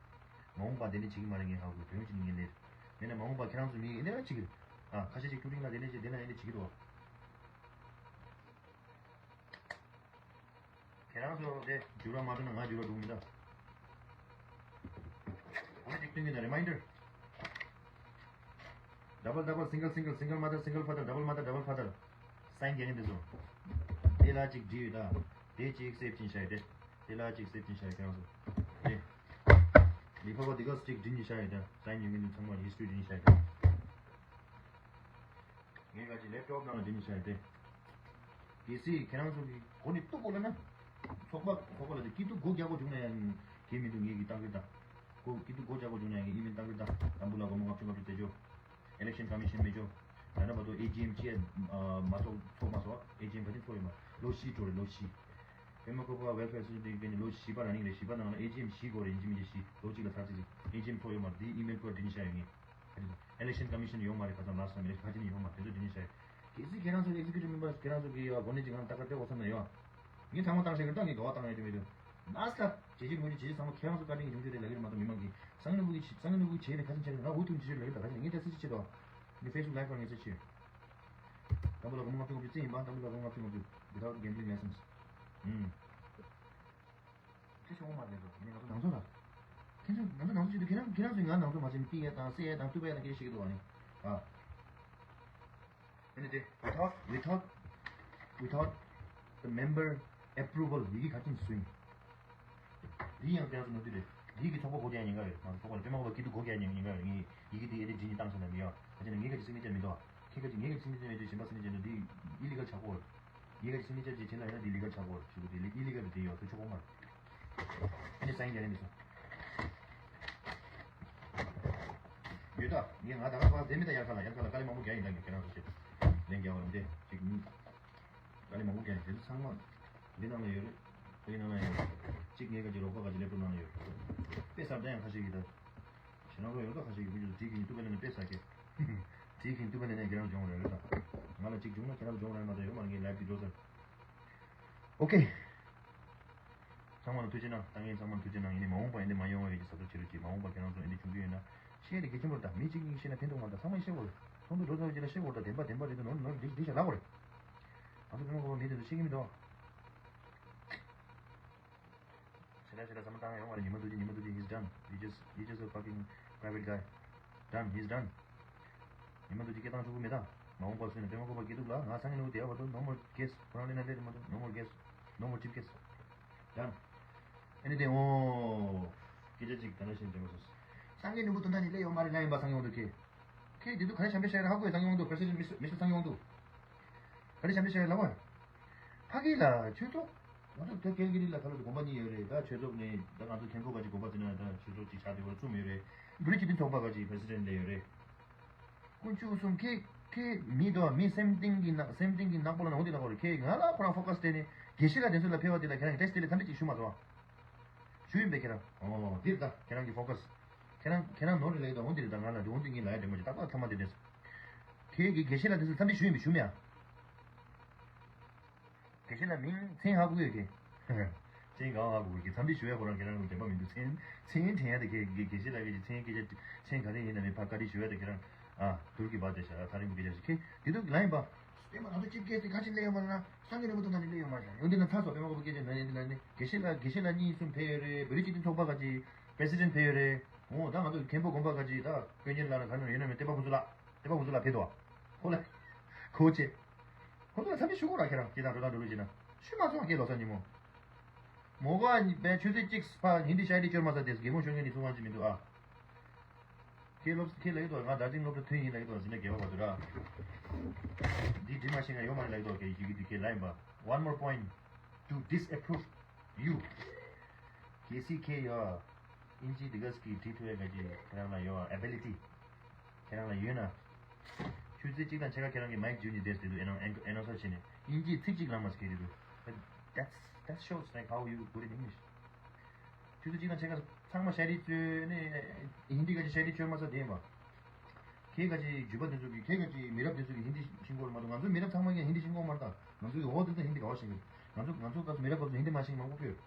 མ་འོངས་པ་དེ་འདྲ་བྱེད་ཀྱི་མ་རེད། ངས་ཧ་གོ། དོན་གཅིག་ནི་ངས་ལས་མེད་ན་མ་འོངས་པ་ཁྱེད་རང་ཚོ་མི་ཡིན་ན་བྱེད་ཀྱི་རེད། ཨ་ཁ་ཤས་ཅིག་ཀྲུ་ཀྲིང་ལ་དེ་འདྲ་བྱེད་དེ་ལ་ཡིན་ན་བྱེད་ཀྱི་འདུག་ཁྱེད་རང་ཚོ་དེ་འཇུ་ར་མ་འགྲོ་ན་ང་འཇུ་ར་འགྲོ་གི་མི་འདུག་འོ་ན་ཅིག་སྟོན་གྱི་ན་རི་མ་ཡིན་ཌར། Double, double, single, single, single mother, single father, double mother, double father. སའིན་རྒྱག་མཁན་དེ་ཚོ། དེ་ལ་གཅིག་བྲིས་ཡོད་ད། དེ་གཅིག་སེབ་བྱིན་བཞག་ཡོད་དེ། དེ་ལ་གཅིག་སེབ་བྱིན་བཞག་ཡོད་ཁྱེད་རང་ཚོ། དེ། ལི་ཕ་བ་དེ་ག་གཅིག་བྲིས་ནས་བཞག་ཡོད་ད། སའིན་ཡོད་མཁན་དེ་ཚང་མ་ཧི་སི་ཊོ་རི་བྲིས་ནས་བཞག་ཡོད་ད། ངས་ག་ཅིག་ལེབ་ཊོབ་ནང་ལ་བྲིས་ནས་བཞག་ཡོད་དེ། གལ་སྲིད་ཁྱེད་རང་ཚོ་གི་གོ་ནས་གཏུག་དགོས་ལ་ན། ཚོགས་པ་ཚོགས་པ་ལ་དེ་སྐྱིད་སྡུག་སྒོ་རྒྱག་དགོས་བྱུང་ན་ཡང་གལ་མི་འདུག་ངས་གི་བཏང་གི་ད། སྒོ་སྐྱིད་སྡུག་སྒོ་རྒྱག་དགོས་བྱུང་ན་ཡང་ཨི་མེལ་བཏང་གི་ད། དང་པོ་ལ་སྒོར་མོ་ལྔ་བཅུ་ལྔ་བཅུ་སྟེར་ཆོག་ཨི་ལེག་ཤན་ཀོ་མི་ཤན་མེད་ཆོག་ད་ལྟ་བར་དུ་ཨེ་ཇི་ཨེམ་ཅི་ཡ་མ་ཚོགས་ཚོགས་མ་སོང་། ཨེ་ཇི་ཨེམ་ག་ཅིག་ཚོགས་ཡོད་མ། ལོ་བཞི་འགྲོ་རེད། ལོ་བཞི། པད་མ་བཀོད་པ་ཝེལ་ཕེར་སོ་ཤལ་ཊི་ལོ་བཞི་པ་ར་ནིང་རེད། བཞི་པ་ནང་ལ་ཨེ་ཇི་ཨེམ་བཞི་དགོས་རེད། ཡིན་གཅིག་མིན་གཅིག་བཞི། ལོ་གཅིག་ལ་ཚར་གཅིག་ཅིག་ཨེ་ཇི་ཨེམ་ཚོགས་ཡོད་མ་རེད། དེ་ཨི་མེལ་སྐོར་འབྲི་ནས་བཞག་ཡོད་ངས། ཨི་ལེག་ཤན་ཀོ་མི་ཤན་ཡོད་མ་རེད། ཁ་སང་ལ་སོང་མི་རེད། ཁ་ཅིག་ནས་ཡོད་མ་རེད། དེ་ཚོ་འབྲི་ནས་བཞག་ཡོད། གལ་སྲིད་ཁྱེད་རང་ཚོ་ཨེག་ཛི་ཀིའུ་ཊིབ་མེམ་བར་ཁྱེད་རང་ཚོ་གི་ཡོད་གོ་གནས་ཅིག་ང་ལྟ་ག་སྤྲད་དགོས་བསམ་ན་ཡོད། ངས་ཐང་མ་བཏང་ཤེས་ཀྱི་རེད། ད་ངས་དོ་བ་བཏང་ཡོད་དེ་མེད་དུ། ནས་ཀ་བྱེད་ཀྱི་ངོས་ཀྱི་བྱེད་ཀྱི་ཚང་མ་ཁྱེད་རང་ཚོ་བཀའ་དྲིན་གྱི་བྱུང་ཆོས་རེད་ལབ་ཀྱི་རེད་མ་གཏོགས་མི་མང་གིས་སང་ཉིན་ནུ་གུ་གི་སང་ཉིན་ནུ་གུ་བྱས་ནས་ཁ་སང་བྱས་རེད། ང་འུ་ཐུག་ཅི་ཆོས་ལབ་ཀྱི་རེད། ད་ག་ཅིག་ངས་ད་སི་ཅི་ཆེ་དོ། ངས་ཕེ་སི་བུག་ལའིབ་ཁར་ངས་ཚེ་ཆེ། དང་པོ་ལ་སྒོར་མོ་ལྔ་བཅུ་ལྔ་བཅུ་རྩིས་ཡིན་པ། དང་པོ་ལ་སྒོར་མོ་ལྔ་བཅུ་ལྔ་བཅུ། Without gambling license. ཨུམ། ཁྱེད་ཆོག་མ་རེད་འགྲོ། ངས་ང་ཚོ་ནང་ཚོ་ལ། ཁྱེད་ཚོ་ང་ཚོ་ནང་ཚོ་བྱེད་དུས་ཁྱེད་རང་ཁྱེད་རང་ཚོས་ང་ནང་ཚོ་མ་བྱེད་ནས་ཏི་ཡ་དང་སེ་ཡ་དང་ཏུ་པ་ཡ་དང་སྐད་ཆ་བཤད་ཀྱི་འདུག་བ་ནི། ཨ། ཨ་ནི་དེ་without without without the member approval ཡི་གེ་ག་ཅིག་བཟོས་ཡིན། འདི་ཡང་ཁྱེད་རང་ཚོ་ནོར་འདུག་རེད། འདི་ཡི་གེ་ཚོགས་པ་སྒོ་རྒྱག་ཉེན་ཁ་རེད། ང་ཚོ་ཚོགས་པ་ལ་དཔེ་མ་གོ་བ་སྐྱིད་སྡུག་སྒོ་རྒྱག་ཉེན་ཉེན་ཁ་རེད། ངས་ཡི་གེ་འདི་ཨེ་ཌི་བྲིས་ནས་བཏང་སོང་ན་མི་ཡོང་། ཁ་ཅིག་ནས་ངས་ག་ཅིག་སི་གནེ་ཅར་མི་འདུག་ཨ། ཁྱེད་ག་ཅིག་ངས་ག་ཅིག་སི་གནེ་ཅར་མེད་དུས་གཞན་པ་སི་གནེ་ཅར་འདུག་འདི་ཨི་ལི་གལ་ཆགས་ཀྱི་ཡོད་རེད། ངས་ག་ཅིག་སི་གནེ་ཅར་ཅིག་བྱས་ན་ཡང་ན་འདི་ལི་གལ་ཆགས་ཀྱི་ཡོད་རེད། ཞུ་གི་འདི་ཨི་ལི་གལ་རེད། འདི་ཡོད་ཚོད་ཆོག་གོ་མ་རེད། ཨ་ནི་སའིན་རྒྱག་ཡ་འདི་སོང་། ཡོད་ད། ངས་ང་ད་ག་པར་བསྡད་མི་ད། ཡར་ཁ་ལ་ཡར་ཁ་ལ་དཀའ་ལས་མང་པོ་རྒྱག་ཡིན་ད། ངས་ཁྱེད་རང་ཚོ་ཆེད་ལན་རྒྱག་པ་ལ་འདི་ཅིག་དཀའ་ལས་མང་པོ་རྒྱག་ཡིན། དེ་ཚོ་ཚང་མ་འདི་ནང་ལ་ཡོད་རེད། འདི་ནང་ལ་ཡོད་རེད། གཅིག་ངས་ག་ཅིག་རོགས་པ་ག་ཅིག་ལེབ་ཊོབ་ནང་ལ་ཡོད་རེད། དཔེ་གསར་ད་ཡང་ཁ་ཤས་ཀྱིས་ད། ཞེ་ནང་ལོ་ཡོད་ད་ཁ་ཤས་ཀྱིས་ཁོ་ཚོ་བྲིས་ཀྱིན་ཏུ་པ་ལེན་ན་དཔེ་གསར་གི། བྲིས་ཀྱིན་ཏུ་པ་ལེན་ན་ཁྱེད་རང་སྦྱོང་རེད་ད། ང་ལ་གཅིག་བྱུང་ན་ཁྱེད་རང་སྦྱོང་རེད་མ་ད་ཡོད་མ་ངའི་ལའིབ་ཀྱི་འགྲོ་ཟེར། ཨོ་ཀེ། ཚང་མ་ལ་ཐུགས་རྗེ་གནང་། ལྟ་མཁན་ཚང་མ་ལ་ཐུགས་རྗེ་གནང་། ཡིན་ནའི་མ་འོངས་པ་འདི་མ་ཡོང་བའི་གི་གཟབ་གཟབ་བྱེད་རོགས་གྱིས། མ་འོངས་པ་ཁྱེད་རང་ཚོ་འདི་བྱུང་རྒྱུ་ཡོད་ན་ཤེས་རིག་གལ་ཆེན་པོ་རེད་ད། མི་གཅིག་གཉིས་ཤེས་ན་ཕན་ཐོགས་མ་རེད་ད། ཚང་མས་ཤེས་དགོས་རེད། ཚོགས་འདུ་འགྲོ་ཚར་རྗེས་ལ་ཤེས་དགོས་རེད་ད། བདེན་པ་བདེན་པ་རེད་ད། ནོར་ནོར་འགྲིག་འགྲིག་བྱས་ལབ་དགོས་རེད། ང་ཚོ་བདེན་པ་གོ་བ་མི་དེ་ཚོ་ཤེས་ཀྱི་མི་འདུག་ཤེས་ད་ཤེས་ད་བསམ་བློ་བཏང་ཡ་ཡོང་བ་རེད། ཉི་མ་རྡོ་རྗེ། ཉི་མ་རྡོ་རྗེ། He's done. He just, he just a fucking private guy. Done. He's done. ཉི་མ་རྡོ་རྗེ་སྐད་བཏང་ཆོག་གི་མེད་ད། མ་འོངས་པ་སུ་ཡིན་ན་པད་མ་བཀོད་པ་སྐྱིད་སྡུག་ལ་ང་སང་གི་ནུ་དེ་བ་དོ། No more guest. ཁོ་རང་ལས་ན་ལས་རེད་མ་གཏོགས། No more guest. No more chief guest. Done. Anything? ཨོ། སྐད་ཆ་གཅིག་ད་ནང་བཞིན་དྲན་པ་སོང་། སངས་རྒྱས་ནོར་བུ་དོན་དག་ནི་སླེབས་ཡོད་མ་རེད་ལབ་ཡིན་པ། སངས་རྒྱས་དབང་འདུས་ཁྱེད། ཁྱེད་དེ་དུས་ག་རེ་ཞབས་འདྲེན་བྱས་རེད་ཧ་གོ་ཡོད། སངས་རྒྱས་དབང་འདུས། President Mister Mister སངས་རྒྱས་དབང་འདུས། ག་རེ་ཞབས་འདྲེན་བྱས་རེད་ལབ་བ། ཕ་གི་ལ་ཆོས་ཚོགས། ང་ཚོ་ད་ཀལ་གི་རི་ལ་ཁ་ལོ་དུ་དགོན་པ་གཉིས་ཡོད་རེད། ད་ཆོས་ཚོགས་ནས་ད་ང་ཚོ་མཁན་པོ་ག་ཅིག་དགོན་པ་དེ་ན་ད་ཆོས་ཚོགས་ཅིག་ཆགས་དེ་བར་གསུམ་ཡོད་རེད། བོད་རིགས་སྤྱི་མཐུན་ཚོགས་པ་ག་ཅིག་President ལ་ཡོད་རེད། དཀོན་མཆོག་གསུམ། ཁྱེད་ཁྱེད་མི་དོ། མི་སེམས་གཏིང་གི་ནག་སེམས་གཏིང་གི་ནག་པོ་ལ་ནོར་འདི་ལ་གོ་རེད། ཁྱེད་ང་ལ་ཁོ་རང་focus སྤྲད་ནས་དགེ་བཤེས་ལགས་དེ་ཚོ་ལ་ཕེབས་པ་དེ་ལ་ཁྱེད་རང་གི་test དེ་ལ་ཐམས་ཅད་ཅིག་ཞུ་མ་ཐུབ་ཨ། ཞུ་ཡིན་པས་ཁྱེད་རང་། ཨོ་འདིར་ད་ཁྱེད་རང་གི་focus། ཁྱེད་རང་ཁྱེད་རང་ནོར་རེ་ལ་ཡོད་ད། འོ་འདིར་ད་ང་ལ་འདི་འོ་འདི་ངས་ལ་ཡ་དྲན་པ་ཅིག་ཏག་ཏག་ཐ་མ་དེ་དྲན་སོང་། ཁྱེད་ཀྱི་དགེ་བཤེས་ལགས་དེ་ཚོ་ལ་ཐམས་ཅད་ཞུ་ཡིན་པས་ཞུ་མེད་ཨ། དགེ་བཤེས་ལགས་མིང་མཚན་ཧ་གོ་ཡོད་ཀྱི། མཚན་གང་ཧ་གོ་གི། མཚམས་འདི་ཞུ་ཡ་ཁོ་རང་ཁྱེད་རང་ལ་འདོད་པ་མི་འདུག་མཚན་མཚན་དྲན་ཡ་དེ་ཁྱེད་ཀྱི་དགེ་བཤེས་ལགས་ཀྱི་མཚན་སྐད་ཆ་མཚན་ག་རེ་ཡིན་ན་མི་ཕ་བཀའ་དྲིན་ཞུ་ཡ་དེ་ཁྱེད་རང་ཨ་དུར་གྱི་བ་དེ་ཤ་ཐག་རིང་པོ་སྐད་ཆ་ཞིག་ཁྱེད་འདི་དུས་ལ་ཡིན་པ། པད་མ་ང་ཚོ་ཅིབ་ཀེ་སི་དེ་ག་ཅིག་ལས་ཡོད་མ་ན་སང་གི་ནུ་བུ་དང་ནི་ལས་ཡོད་མ་ཤ་ཡོང་འདི་ན་ཚ་སོ་པད་མ་གོ་བོ་སྐད་ཆ་ན་ཡིན་འདི་ལ་ནི་དགེ་བཤེས་ལགས་དགེ་བཤེས་ལགས་གཉིས་གསུམ་ཕེབས་ཡོད་རེད། བོད་རིགས་སྤྱི་མཐུན་ཚོགས་པ་ག་ཅིག་president ཕེབས་ཡོད་རེད། འོ་ད་ང་ཚོ་མཁན་པོ་དགོན་པ་ག་ཅིག་ད་དཔོན་གཉེར་ལ་ན་ག་ནས་ཡོད་ན་མི་བསྟན་པ་ཕུན་ཚོགས་ལགས། དེ་པ་ཁོ་ཚོ་ལ་ཕེབས་དོ། ཁོ་ལ་ཁོ་ཆེ། ཁོ་ཚོ་ལ་འཚམས་འདྲི་ཞུ་དགོས་ར། ཁྱེད་རང་སྐད་དང་འགྲོ་དང་འགྲོ་ལུགས་བྱེད་ན་ཞུ་མ་སོང་། ཁྱེད་ལོ་སར་ཉིན་མོ་མོ་ག་ནི་བའི་ཆུ་ཚོད་གཅིག་ཕ་ཧིན་དི་ཤ་ཡི་དྲི་བཅོལ་མ་ས་དེས་དགེ་མོ་ཤོར་མཁན་ནི་ཚུགས་ཁང་ཅི་མི་འདུག་ཨ། ཁྱེད་སློབ་ཁྱེད་ལ་ཡོད་དོ། ང་དར་ཅིང་སློབ་གྲྭ་ཐོན་ཡིན་ལ་ཡོད་དོ། ཟིན་ན་དགེ་བ་བ་དུ་ར། འདི་འདྲི་མ་ཤེས་ང་ཡོད་མ་རེད་ལ་ཡོད་དོ། ཁྱེད་ཡི་གེ་འདི་ཁྱེད་ལ་ཡིན་པ། One more point to disapprove you. གལ་སྲིད་ཁྱེད་ཡོད། ཨིན་ཇི་འདི་ག་སྐད་འབྲི་ཐུབ་ཡ་ག་ཅི་ཁྱེད་རང་ལ་ཡོད། ability ཁྱེད་རང་ལ་ཡོད་ན། ཆུ་ཚོད་གཅིག་དང་ཕྱེད་ཀ་ཁྱེད་རང་གི་མའིག་འཇུས་ནས་བསྡད་དེ་འདུག་ཨེ་ནོ་ཨེ་ནོ་སར་བྱས་ནས་ཨིན་ཇི་ཚིག་གཅིག་ལངས་མ་ཟེར་གྱི་འདུག That's, that shows like how you good in English. ཆུ་ཚོད་གཅིག་དང་ཕྱེད་ཀ་ཚང་མ་ཤ་རི་བཅོས་ནས་ཧིན་དི་ག་ཅི་ཤ་རི་བཅོས་མ་ས་དེ་ཡིན་པ། ཁྱེད་ག་ཅི་འཇུས་པ་དེ་ཚོ་གི་ཁྱེད་ག་ཅི་མི་རབས་དེ་ཚོ་གི་ཧིན་དི་ཤེས་ཀྱི་ཡོད་མ་གཏོགས་ང་ཚོའི་མི་རབས་ཚང་མ་ཡང་ཧིན་དི་ཤེས་ཀྱི་ཡོད་མ་རེད་ད། ང་ཚོ་གི་འོ་དེ་ཚོ་ཧིན་དི་ག་བ་ཤེས་ཀྱི། ང་ཚོ་ང་ཚོ་སྐབས་སུ་མི་རབས་སྐབས་སུ་ཧིན་དི་མ་ཤེས་མང་པོ་ཕེབས།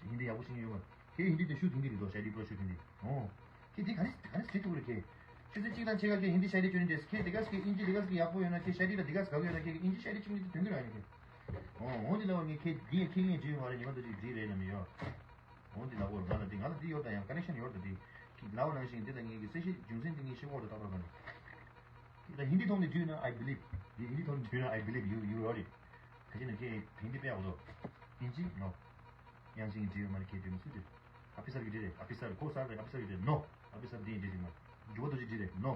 ཧིན་དི་ཡག་པོ་ཤེས་ཀྱི་ཡོད་མ་རེད། ཁྱེད་ཧིན་དི་དེ་ཤུ་ཐུང་གི་རེད་དོ། ཤ་རི་པྲོ་ཤུ་ཐུང་གི། ཨོ། ཁྱེད་དེ་ག་རེ་ག་རེ་ཟེར་ཐུབ་རེད་ཁྱེད། ཆུ་ཚོད་གཅིག་དང་ཕྱེད་ཀ་ཁྱེད་ཧིན་དི་ཤ་རི་བཅོས་ནས་བསྡད། ཁྱེད་དེ་ག་ཟེར་ཨིན་ཇི་དེ་ག་ཟེར་ཡག་པོ་ཡོད་ན་ཁྱེད་ཤ་རི་ལ་དེ་ག་ཟེར་དགའ་པོ་ཡོད་ན་ཁྱེད་ཨིན་ཇི་ཤ་རི་བཅོས་ནས་དོན་གྱི་རང་ཡིན་ཁྱེད། ཨོ་འོ་དེ་ལ་བ་ངས་ཁྱེད་འདི་ཡང་ཁྱེད་ངས་བརྗོད་མ་རེད། ཉི་མ་དེ་ཅིག་འདི་རེད་ལ་མི་ཡོད། འོ་འདི་ལ་བོར་ང་ལ་འདི་ང་ལ་འདི་ཡོད་ད། ཡང་ཀ་ནེག་ཤན་ཡོད་ད། འདི་ཁྱེད་ལ་བ་ནང་བཞིན་འདི་ད་ངས་ཀྱི་གསལ་བཤད་རྒྱུ་མཚན་འདི་ངས་ཤེས་གོ་ད་ཏག་ཏག་ད་ནི། ད་ཧིན་དི་ཐོག་ནས་བརྗོད་ན་I believe. འདི་ཧིན་དི་ཐོག་ནས་བརྗོད་ན་I believe you, you wrote it. ཁ་ཅིག་ན་ཁྱེད་ཧིན་དི་དཔེ་ཡག་པོ་འདུག་ཨིན་ཇི་no. དབྱངས་ཅན་གྱིས་བྲིས་ཡོད་མ་རེད། ཁྱེད་བྲིས་མི་སུ་བྲིས། ཨ་ཕི་སར་གྱིས་བྲིས་རེད། ཨ་ཕི་སར་ཁོ་སར་རེད། ཨ་ཕི་སར་གྱིས་བྲིས་རེད། No. ཨ་ཕི་སར་འདི་ཡིན་བྲིས་ཟིན་མ། འཇུ་བ་རྡོ་རྗེ་བྲིས་རེད། No.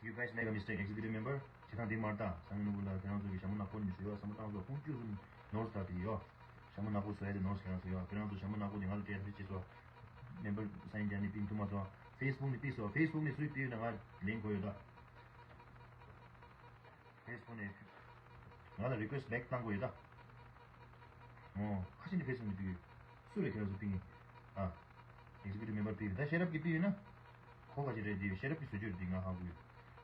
You guys make a mistake, executive member. བྱེད་སྟངས་འདི་མ་རེད་ད། སང་ཉིན་ནུ་བུ་ལ་ཁྱེད་རང་ཚོ་གི་ཞྭ་མོ་ནག་པོ་ནི་བཟོས་ཡོད། བསམ་བློ་བཏང་ཚོ་ཁོང་བཅུ་གསུམ་ནོར་སྟར་དེ་ཡོད། ཞྭ་མོ་ནག་པོ་བཟོ་ཡ་དེ་ནོར་ཁྱེད་རང་ཚོ་ཡོད། ཁྱེད་རང་ཚོ་ཞྭ་མོ་ནག་པོ་དེ་ང་ལ་སྤྲད་ཐུབ་ཅེས་སོ། མེམ་བར་སའིན་རྒྱག་ནི་པིན་ཐུབ་མ་སོང་། ཕེ་སི་བུག་ནས་པིན་སོང་། ཕེ་སི་བུག་ནས་སུས་པིན་ཡོད་ན་ང་ལེན་དགོས་ཡོད་ད། ཕེ་སི་བུག་ནས་ང་ལ་རི་ཀུ་ཨེ་སི་ཊི་བེག་བཏང་དགོས་ཡོད་ད། ཨོ། ཁ་ཤས་ནས་ཕེ་སི་བུག་ནས་པིན་ཡོད། སུ་རེད་ཁྱེད་རང་ཚོ་པིན་ཡོད། ཨ། ཨེག་ཟི་ཀིའུ་ཊིབ་མེམ་བར་པིན་ཡོད་ད། ཤེས་རབ་ཀྱིས་པིན་ཡོད་ན། ཁོ་ག་ཅི་རེད་དེ་ཤེས་རབ་ཀྱིས་བཟོ་རྒྱུ་རེད་དེ་ང་ཧ་གོ་ཡོད།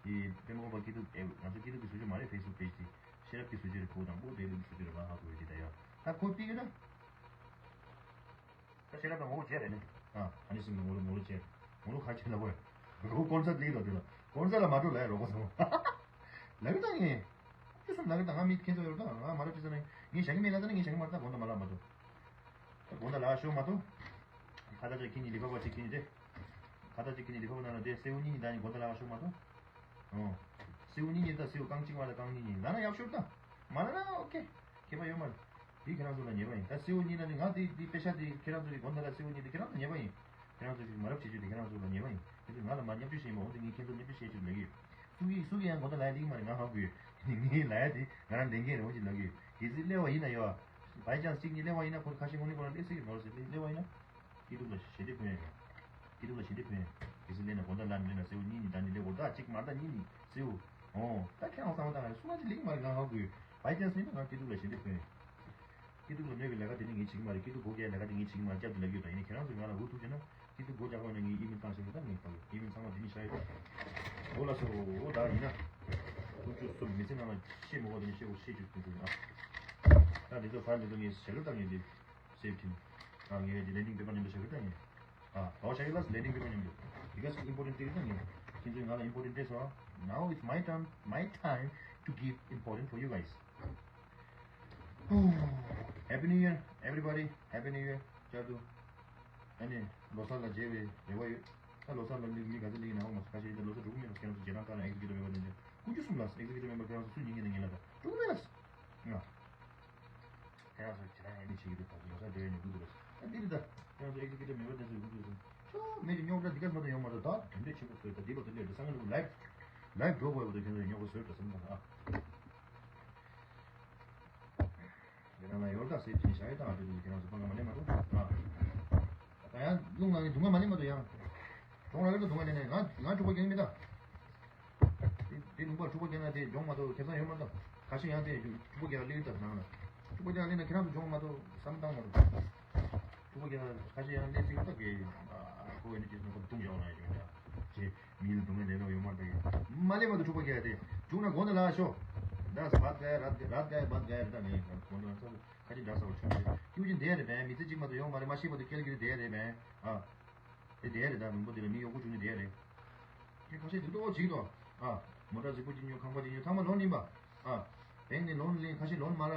དེ་པད་མ་དགོན་པ་སྐྱིད་སྡུག་ཨེ་ང་ཚོ་སྐྱིད་སྡུག་གིས་བཟོ་རྒྱུ་མ་རེད། ཕེ་སི་བུག་པེ་ཇི་དེ་ཤེས་རབ་ཀྱིས་བཟོ་རྒྱུ་རེད། ཁོ་དང་པོ་དེ་ལུགས་ཀྱིས་བཟོ་རྒྱུ་རེད་ང་ཧ་གོ་ཡོད་དེ་ད་ཡ། ད་ཁོས་པིན་ཡོད་ན། ད་ཤེས་རབ་དང་ངོ་བོ་བརྗེ་རེད་ནི། ཨ། ཨ་ནི་སིང་ངོ་ལོ་ངོ་ལོ་བརྗེ། ངོ་ལོ་ཁ་ཆེ་ལ་བོ། རོ་ཀོན་སར་ལི་ལོ་དེ་ལ། ཀོན་སར་ལ་མ་འགྲོ་ལ་ཡ་རོ་ཀོན་སར་མ། ལ་གི་ད་ངས། ཅི་སོང་ལ་གི་ད་ང་མི་ཁྱེད་ཚོ་ཡོད་ད་ང་མ་རབས་ཅི་ས་ནས་ངས་བཞག་གི་མེད་ལ་ད་ནི་ངས་བཞག་གི་མ་རེད་ད་དགོང་དག་མ་ལ་མ་འགྲོ། ད་དགོང་དག་ལ་ཤོག་མ་འགྲོ། ཁ་ད་ཅིག་ཁྱེད་གཉིས་ལི་ཕ་བ་ཅིག་ཁྱེད་གཉིས་དེ། ཁ་ད་ཅིག་ཁྱེད་གཉིས་ལི་ཕ་བ་ནང་ལ་དེ་སེའུ་གཉིས་གཉིས་ད་ནི་དགོང་དག་ལ་ཤོག་མ་འགྲོ། ཨོ། སེའུ་གཉིས་གཉིས་ད་སེའུ་རྐང་གཅིག་མ་ད་རྐང་གཉིས་གཉིས་ལ་ན་ཡག་ཤོས་ད། མ་ལ་ན་ཨོ་ཁེ། ཁྱད་པར་ཡོད་མ་རེད། འདི་ཁྱེད་རང་ཚོ་ལ་ཉེས་པ་ཡིན། ད་སེའུ་གཉིས་ལ་ནི་ང་དེ་དེ་དཔེ་ཆ་དེ་ཁྱེད་རང་ཚོ་གི་དགོན་བདག་ལ་སེའུ་གཉིས་དེ་ཁྱེད་རང་ཚོ་ཉེས་པ་ཡིན། ཁྱེད་རང་ཚོ་གི་མ་རབས་བྱེད་རྒྱུ་དེ་ཁྱེད་རང་ཚོ་ལ་ཉེས་པ་ཡིན། དེ་ཚོ་ང་ལ་མ་བརྙས་བཅོས་བྱེད་མ་འོང་། དེ་ངས་ཁྱེད་ཚོ་བརྙས་བཅོས་བྱེད་རྒྱུ་ལབ་ཀྱི་ཡོད། སུ་ཡིས་སུ་གིས་ཡང་དགོན་བདག་ལ་ཡ་ལིག་མ་རེད། ང་ཧ་གོ་ཡོད། ངས་ལ་ཡ་དེ་ང་རང་ལས་འགན་རེད་འོང་ཅིག་ལབ་ཀྱི་ཡོད། གལ་སྲིད་སླེབས་པ་ཡིན་ན་ཡོད། བའི་ཅན་སི་གཅིག་གཉིས་སླེབས་པ་ཡིན་ན་ཁོ་ཁ་ཤས་དངོས་གནས་ཁོ་རང་སླེབས་སྲིད་ཀྱི་མ་རེད་ཟེར། སླེབས་པ་ཡིན་ན། སྐྱིད་སྡུག་ལ་ཞེ་འདེབས་ཕན་ཡོད། སྐྱིད་སྡུག་ལ་ཞེ་འདེབས་ཕན་ཡོད། གལ་སྲིད་སླེབས་ན་དགོང་དག་ལ་མེད་ན་སེའུ་གཉིས་གཉིས་ད་ནི་སླེབས་དགོས། ད་གཅིག་མ་ད་གཉིས་གཉིས་སེའུ། ཨོ། ད་ཁྱེད་རང་བསམ་བློ་བཏང་ན་སུ་མ་ཅིག་ལེགས་མ་རེད་ང་ཧ་གོ་ཡོད། བའི་ཅན་སི་ཡིན་ན་ང་སྐྱིད་སྡུག་ལ་ཞེ་འདེབས་ཕན་ཡོད། སྐྱིད་སྡུག་ལ་གནོད་པའི་ལས་ཀ་དེ་ནི་ངས་བྱེད་ཀྱི་མ་རེད། སྐྱིད་སྡུག་སྒོ་རྒྱག་ལས་ཀ་དེ་ངས་བྱེད་ཀྱི་མ་རེད། སྐྱབས་དེ་ལབ་ཀྱི་ཡོད། ད་ཡིན་ན་ཁྱེད་རང་ཚོས་ང་ལ་འུ་ཐུག་བྱས་ན་སྐྱིད་སྡུག་སྒོ་རྒྱག་དགོས་ན་ངས་ཨི་མེལ་བཏང་ཤེས་ཀྱི། ད་ངས་བཏང་ཡོད། ཨི་མེལ་ཚང་མ་འདི་ནས་བཞག་ཡོད། འོ་ལགས་སོ། འོ་ད་ཡིན་ན་དཀོན་མཆོག་གསུམ་མི་ཚེ་ནང་ལ་བཤད་མི་དགོས་དེ་ནས་བཤད་དགོས་བཤད་རྒྱུ་དེ་ཚོ་ཡིན་ཨ། ད་འདི་ཚོ་ཕར་འདི་ཚོ་ངས་ཞལ་ལག་བཏང་ངས་འདི་སེབ་ཁྱིན། ཨ་ངས་འདི་ལེན་ཌིང་པེ་པར་མཉམ་དུ་ཞལ་ལག་བཏང་ངས། ཨ་ད་བ་ཞལ་ལག་ལེན་ཌིང་པེ་པར་མཉམ་དུ། འདི་ག་ཨིམ་པོར་ཊེན་ཊི་སྟེར་བཏང་ངས། ཁྱེད་ཚོས་ང་ལ་ཨིམ་པོར་ཊེན་ཊི་སྟེར་སོང་། Now it's my turn, my time to give important for you guys. Happy New Year, everybody. Happy New Year. ཅར་དུ། ཨ་ནི་ལོ་གསར་ལ་མཇལ་བའི་རེ་བ་ཡོད། ད་ལོ་གསར་ལ་མི་མི་ག་ཚོད་སླེབས་ཡིན་ནའང་མ་ཁ་ཤས་ད་ལོ་གསར་འགྲོ་གི་མེད་པ། ཁྱེད་རང་ཚོ་རྗེས་འབྲང་བཏང་ན་ཨེག་ཛི་ཀིའུ་ཊིབ་མེམ་བར་ནས་དཀོན་མཆོག་གསུམ་ལགས། ཨེག་ཛི་ཀིའུ་ཊིབ་མེམ་བར་ཁྱེད་རང་ཚོ་སུ་ཡིན་ཡིན་ན་ཡིན་ལ་ད་འགྲོ་གི་མེད་ལགས། ང་ཁྱེད་རང་ཚོ་ཇི་ལྟར་ཡང་མི་བྱེད་ཀྱི་འདུག་ད་ལོ་གསར་འགྲོ་ཡ་ནས་སྒུག་འདུག་ལགས། ད་འདི་རེད་ད། ཁྱེད་རང་ཚོ་ཨེག་ཛི་ཀིའུ་ཊིབ་མེམ་བར་དེ་ཚོས་སྒུག་འདུག་ཟེར། ཁྱོད་མེད་ཀྱི་རྙོག་དྲ་འདི་ག་མ་གཏོགས་ཡོང་མ་རེད། ད་དོན་འབྲས་ཆེན་པོ་བཟོས། ད་འདི་བར་དུ་སླེབས། ད་སང་ཉིན་ལ་ལའིབ་ལའིབ་འགྲོ་དགོས་པ་དང་ཁྱེད་ཚོ་རྙོག་པ་བཟོས་འགྲོ་བསམ་ད་ཨ། དེ་རང་ལ་ཡོར་ད་སེ་བྱིན་བཞག་ཡོད་ད། ང་དེ་དུས་ཁྱེད་རང་ཚོ་སྤང་ཁ་མ་ལེན་མ་གཏོགས་ཨ། ད་ཡང་རླུང་ནང་ནས་སྡུག་བསྔལ་མ་ལེན་མ་གཏོགས་ཡང་། གྲོང་ར་གི་སྡུག་བསྔལ་ལེན་ནས་ང་ང་འཁྲུག་པ་རྒྱག་མི་ད། དེ་དེ་ལུང་པར་འཁྲུག་པ་རྒྱག་ན་དེ་སྦྱོང་མ་གཏོགས་ཁེ་བཟང་ཡོད་མ་གཏོགས། ཁ་ཤས་ཡང་དེ་འཁྲུག་པ་རྒྱག་སླེབས་ད་ནང་ལ། འཁྲུག་པ་རྒྱག་སླེབས་ན་ཁྱེད་རང་ཚོ་སྦྱོང་མ་གཏོགས་བསམ་བཏང་མ་གཏོགས། འཁྲུག་པ་རྒྱག་ཁ་ཤས་ཡང་སླེབས་ཚིག་ད་གེ་ཨ་ཁོ་ཨེ་ནི་ཅིས་ནོ་ཁོ་བཏུང་བཞག་ན་ཡོད་ཀྱང་ཅེ། མི་ལ་སྡུག་བསྔལ་ལས་རོགས་ཡོད་མ་རེད། མ་སླེབས་མ་གཏོགས་འཁྲུག་པ་རྒྱག་དེ་བྱུང་ན་མགོ་ན་ལ་ཤོག་ད་སྦ་ག་ར་ར་ག་སྦ་ག་ར་ད་ངས་མགོ་ན་ཚ་ཁ་ཅིག་འདྲ་ས་བ་ཆུང་ཆུང་ཀྱུ་ཅིག་འདས་རེད་པས། མི་ཚེ་གཅིག་མ་གཏོགས་ཡོང་མ་རེད། མ་ཤེས་པ་དུ་ཁེལ་གྱི་རེད་དེ་རེད་པས། ཨ། དེ་དེ་རེད། ད་མི་འབོ་དེ་ལ་མི་གཡོག་པོ་བྱུང་ནི་དེ་རེད། ཁྱེད་ཁ་ཤས་དེ་ཏོག་ཅིག་དོ། ཨ། མོ་ཊ་རྫིག་པོ་ཅིག་ཉོ། ཁང་པ་ཅིག་ཉོ། ཚང་མ་ལོན་ཡིན་པ། ཨ། བེང་ནས་ལོན་ལེན། ཁ་ཤས་ལོན་མ་ར།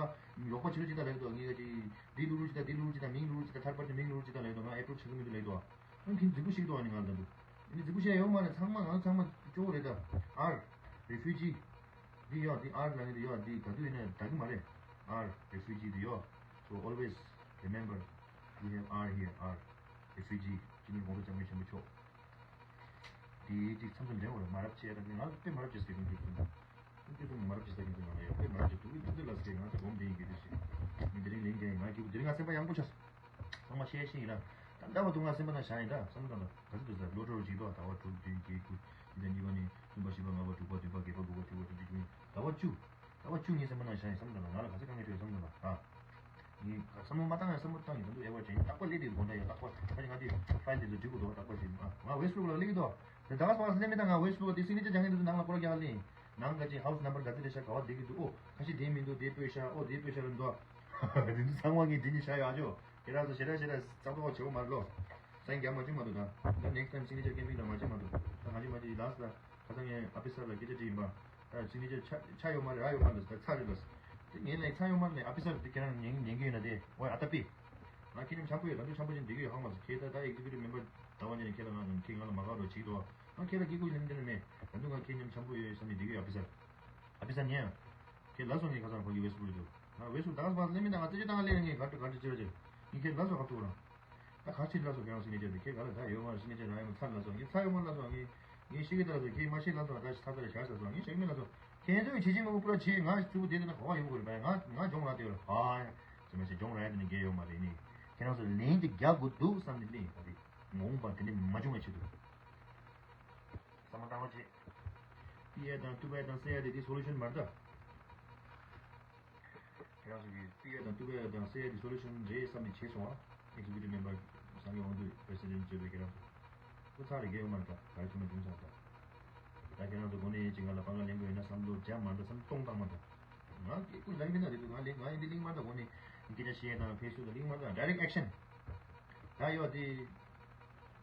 ལོག་པ་ཕྱི་ལོ་ཅིག་ད་ལེགས་དོ། ངས་ཀ་ཅིག་འདི་ལུ་རུ་ཅིག་ད་འདི་ལུ་རུ་ཅིག་ད་མིང་ལུ་རུ་ཅིག་ད་ཐར་པར་ཅིག་མིང་ལུ་རུ་ཅིག་ད་ལེགས་དོ། ང་ཨེ་པྲུབ་བྱེད་ཀྱི་མི་འདུག་ལེགས་དོ། ཨ་ཁྱེད་རྫིག་པོ་ཞིག་དོ། ཨ་ནི་ང་ཚང་མ་ཚང་མ་སྐྱོ་བོ་རེད་ད། ཨར། རེ་ཕུ་ཇི། འདི་ཡོད། འདི་ཨར་ལ་ནི་འདི་ཡོད། འདི་ག་དུས་ཡིན་ན་ད་གི་མ་རེད། ཨར། རེ་ཕུ་ཇི་འདི་ཡོད། So always remember, we have R here, R. Refugee. སྤྱི་ནོར་གོང་ས་སྐྱབས་མགོན་ཆེན་པོ་མཆོག་འདི་གཅིག་མཚམས་མཚམས་འདྲ་བོ་རེད། མ་རབས་བྱས་ད་ང་དཔེ་མ་རབས་བྱས་ཟེར་གྱི་འདུག་ཁྱོད་ཚོ་མ་རབས་བྱས་ཟེར་གྱི་འདུག་ང་ལ་ཡང་དཔེ་མ་རབས་བྱས་འདུག་ཐུགས་ལ་ཟེར། ང་ཚོ་སྒོམ་འདི་ཡིན་གྱི་འདུག་ཟེར། མི་འདི་རིང་ལེན་མཁན་ཡིན། ང་གི་འདི་རིང་ང་སེམས་པ་ཡག་པོ་ཆགས་སོང་། ཚང་མ་ཤེས་ཤེས་ཡིན་ལ། ད་ལྟ་བ་དུ་ང་སེམས་པ་ནང་བཞག་ཡིན་ད་བསམ་བློ་བཏང་ད། ག་ཚོད་དུ་ཟེར། ལོ་དྲུག་ཅིག་ཏོ། ཟླ་བ་དྲུག་བདུན་བརྒྱད་དགུ་བཅུ་གཉིས་པ་ནས་གསུམ་པ་བཞི་པ་ལྔ་པ་དྲུག་པ་བདུན་པ་བརྒྱད་པ་དགུ་པ་དྲུག་པ་བཅུ་གཅིག་བཅུ་གཉིས། ཟླ་བ་བཅུ། ཟླ་བ་བཅུ་ངའི་སེམས་པ་ནང་བཞག་ཡིན་བསམ་བློ་བཏང་ད། ང་ལ་ག་ཚོད་དཀའ་ངལ་འཕྲད་ཡོད་བསམ་བློ་བཏང་ད། ཨ། ངས་བསམ་བློ་མ་བཏང་ཡང་བསམ་བློ་བཏང་ཡིན། ད་དུང་ཨེ་ཝར་ཅན་རྟག་པར་སླེབས་དུས་དགོངས་དག་ཡོད། རྟག་པར་ཁ་ཅིག་ང་དེ་ཕའིལ་དེ་ཚོ་སྒྲིག་དགོས་འདུག་རྟག་པར་ཞིག་ཨ། ང་ཝེ་སི་བུག་ལ་སླེབས་ཀྱི་འདུག་དེ་ད་ག་སོང་སླེབས་མི་ད། ང་ཝེ་སི་བུག་ལ་དེ་སི་གནི་ཅར་སྦྱང་གི་འདུག་ནང་ལ་སྐོར་རྒྱག་ལེ། ནང་ག་ཅིག་ཧའུ་སི་ནམ་བར་ག་ཚོད་རེད་ཤག་ག་བ་བསྡད་ཀྱི་འདུག་ཨོ་ཁ་ཤས་བསྡད་མི་འདུག་དེ་སྤོས་ཤག་ཨོ་དེ་སྤོས་ཤག་རེད་འདུག་དེ་ཚོ་ཚང་མ་ངས་འདི་ནས་བཞག་ཡོད། ཨ་ཅོ་ཁྱེད་རང་ཚོ་ཞེ་དྲག་ཞེ་དྲག་རྩ་དོག་བྱེད་དགོས་མ་རེད་ལོ། སང་རྒྱ་མ་བཅུག་མ་འདུག་ད་ད་ནེགསི་ཊའིམ་སི་གནི་ཅར་སྐད་འབོད་ལ་མ་བྱེད་མ་འདུག་ད་གང་བྱེད་མ་བྱེད་ལགས་སོ། ད་ཁ་སང་ངས་ཨ་ཕི་སར་ལ་སྐད་ཆ་དྲིས་ཡིན་པ། ད་སི་གནི་ཅར་ཆ་ཆ་ཡོད་མ་རེད། རག་ཡོད་མ་རེད། ད་ཚར་རེད་ལགས། དེ་ངས་ལབ་ཚར་ཡོད་མ་རེད་ལབ། ཨ་ཕི་སར་དེ་ཁྱེད་རང་ཉན་ཉན་གི་ཡོད་ན་དེ་ཨོ་ཨ་ཏ་པི། ང་ཁྱེད་མཉམ་འཆམ་པོ་ཡོད། ད་དུང་འཆམ་པོ་ཅན་འདི་གི་ཡོད་ཧ་མ་སོང་། ཁྱེད་ད་ད་ཨེག་ཛི་ཀིའུ་ཊིབ་མེམ་བར་ད་བ་ཉན་ནས་ཁྱེད་ལ་ང་ཁྱེད་ང་ལ་མ་དགའ་རོགས་བྱེད་དོ། ང་ཁྱེད་ལ་སྐྱེ་དགུ་ལེན་འདི་ལ་མེད། ད་དུང་ང་ཁྱེད་མཉམ་འཆམ་པོ་ཡོད་བསམ་ནས་འདི་གི་ཡོད་ཨ་ཕི་སར། ཨ་ཕི་སར་ཉན། ཁྱེད་ལ་སོང་ངས་ཁ་སང་ཕ་གི་ཝེ་སི་བུག་ལ་འདུག་ང་ཝེ་སི་བུག་ད་ག་སོང་སླེབས་མི་ད་ང་ཏི་ཅི་ད་ང་སླེབས་ངས་ག་འདྲ་ག་འདྲ་བྱེད་ར་བྱེད། ངས་ཁྱེད་ལ་སོང་ཧ་ཐུག་རང་། ད་ག་ཅི་ལ་སོང་ཁྱེད་རང་སི་གནི་ཅར་དེ་ཁྱེད་ག་ལ་ད་ཡོད་མ་རེད། སི་གནི་ཅར་རང་ཡོད་མ་ཚར་ལ་སོང་ངས་ཚར་ཡོད་མ་ལ་སོང་ངས་ངས་ཤེས་ཀྱི་ད་ལ་སོང་ཁྱེད་མ་ཤེས་ལ་སོང་ད་ཚར་ཚར་བཞག་ཚར་སོང་ངས་ཤེས་ཀྱི་མེད་ལ་སོང་། ཁྱེད་ཚོས་བྱེད་ཅིག་མ་གོ་པུ་ར་བྱེད། ང་གཙུག་པུ་དེ་དེ་ན་གོ་བ་ཡོང་དགོས་རེད་པས། ང་ང་སྦྱོང་ར་དེ་ར་ཧ་ཡ་ཟེར་མ་བྱེད། སྦྱོང་ར་ཡ་དེ་ནི་རྒྱལ་ཡོད་མ་རེད། ནི་ཁྱེད་རང་ཚོ་ལན་དེ་རྒྱག་དགོས་འདུག་བསམ་ནས་སླེབས་ཡིན། ད་དེ་མ་འོངས་པ་དེ་འདྲ་མ་བྱུང་བའི་ཆེད་དུ་བསམ་བློ་བཏང་རོགས་བྱེད། ཕི་ཡ་དང་ཏུ་བ་དང་སེ་ཡ་དེ་དེ་སོ་ལུ་ཤན་མ་རེད་ད། ཁྱེད་རང་ཚོ་གིས་ཕི་ཡ་དང་ཏུ་བ་དང་སེ་ཡ་དེ་སོ་ལུ་ཤན་རེད་བསམ་ནས་བྱས་སོང་ཨ། ཨེག་ཛི་ཀུ་ཊིབ་མེམ་བར་སངས་རྒྱས་དབང་འདུས་པྲེ་སི་ཌེན་ཊི་གཙོས་པའི་ཁྱེད་རང་ཚོ། ཁོ་ཚ་རེ་རྒྱལ་ཡོད་མ་རེད་ད། ག་རེ་བྱུང་ན་བྱུང་སོང་ད། ད་ཁྱེད་རང་ཚོ་གོ་གནས་ཅིག་ང་ལ་སྤང་བླང་ལེན་དགོས་ཡོད་ན་བསམ་བློ་རྒྱ་མ་འདྲ་བསམ་སྟོང་བཏང་མ་འདྲ། ང་སྐད་ཁུ་ལ་མི་ན་རེད་འདུག་ང་ལེན་ང་ཡིན་འདི་གླིང་མ་འདྲ་གོ་ནས་སྐད་ཆ་བཤད་དང་ཕེ་སུ་ལ་གླིང་མ་འདྲ་direct action། ད་ཡོད་དེ།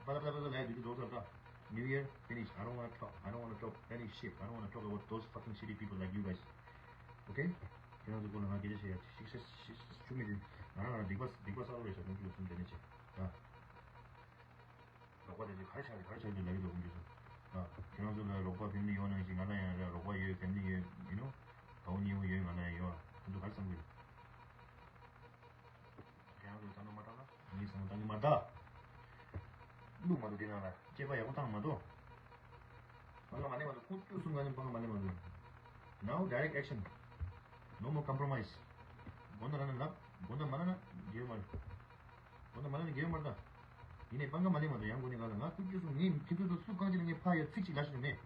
པ་ད་པ་ད་པ་ད་ལ་ཡ་དུས་དུས་འགྲོ་ཚར་ད། New Year finish. I don't wanna talk. I don't wanna talk any shit. I don't wanna talk about those fucking shitty people like you guys. Okay? ཁྱེད་རང་ཚོ་སྐོར་ལ་ང་སྐད་ཆ་བཤད་ཡ་ཤིག་ཤིག་ཤིག་ཤིག་ཆུ་མི་དེ་ང་རང་ང་རང་སྡིག་པ་སྡིག་པ་གསར་པ་རེད་ཤག་ཁོང་ཚོ་གསུམ་དེ་ནས་བྱེད་ད། རོགས་པ་དེ་ཚོས་ག་རེ་ཆགས་རེད་ག་རེ་ཆགས་རེད་ལབ་ཀྱི་འདུག་ཁོང་ཚོས། ད་ཁྱེད་རང་ཚོ་ལ་རོགས་པ་ཕེབས་ནི་ཡོད་ནང་བཞིན་ང་ལ་ཡང་རོགས་པ་ཡོད། ཕེབས་ནི་ཡོད། ཡིན་ནོ། དགའ་བོ་ཉེ་བོ་ཡོད། ང་ལ་ཡང་ཡོད། ཁོང་ཚོ་ག་རེ་བསམ་གི་རེད། ཁྱེད་རང་ཚོ་བསམ་བློ་མ་བཏང་ན་ངས་བསམ་བློ་བཏང་གི་མ་ད། བླུག་མ་འདུག་དེ་ནང་ལ་དཔྱད་པ་ཡག་པོ་བཏང་མ་འདུག་སྤང་ཁ་མ་ལེན་མ་འདུག་ཁོ་བཅུ་གསུམ་ག་ནས་སྤང་ཁ་མ་ལེན་མ་འདུག Now direct action. No more compromise. དགོངས་དག་ལབ་ན་ལབ། དགོངས་དག་མ་ལབ་ན་འགྱོད་མ་རེད། དགོངས་དག་མ་ལབ་ན་འགྱོད་མ་རེད་ད། ཡིན་ནའི་སྤང་ཁ་མ་ལེན་མ་འདུག་ཡང་དགོས་ནས་ང་ལ་ང་ཁོ་བཅུ་གསུམ་ངས་ཁྱེད་ཚོ་ཚོ་སུ་གང་ཅི་ལ་ངས་ཕ་ཡ་ཚིག་གཅིག་ལབ་ཤེས་ཀྱི་མེད།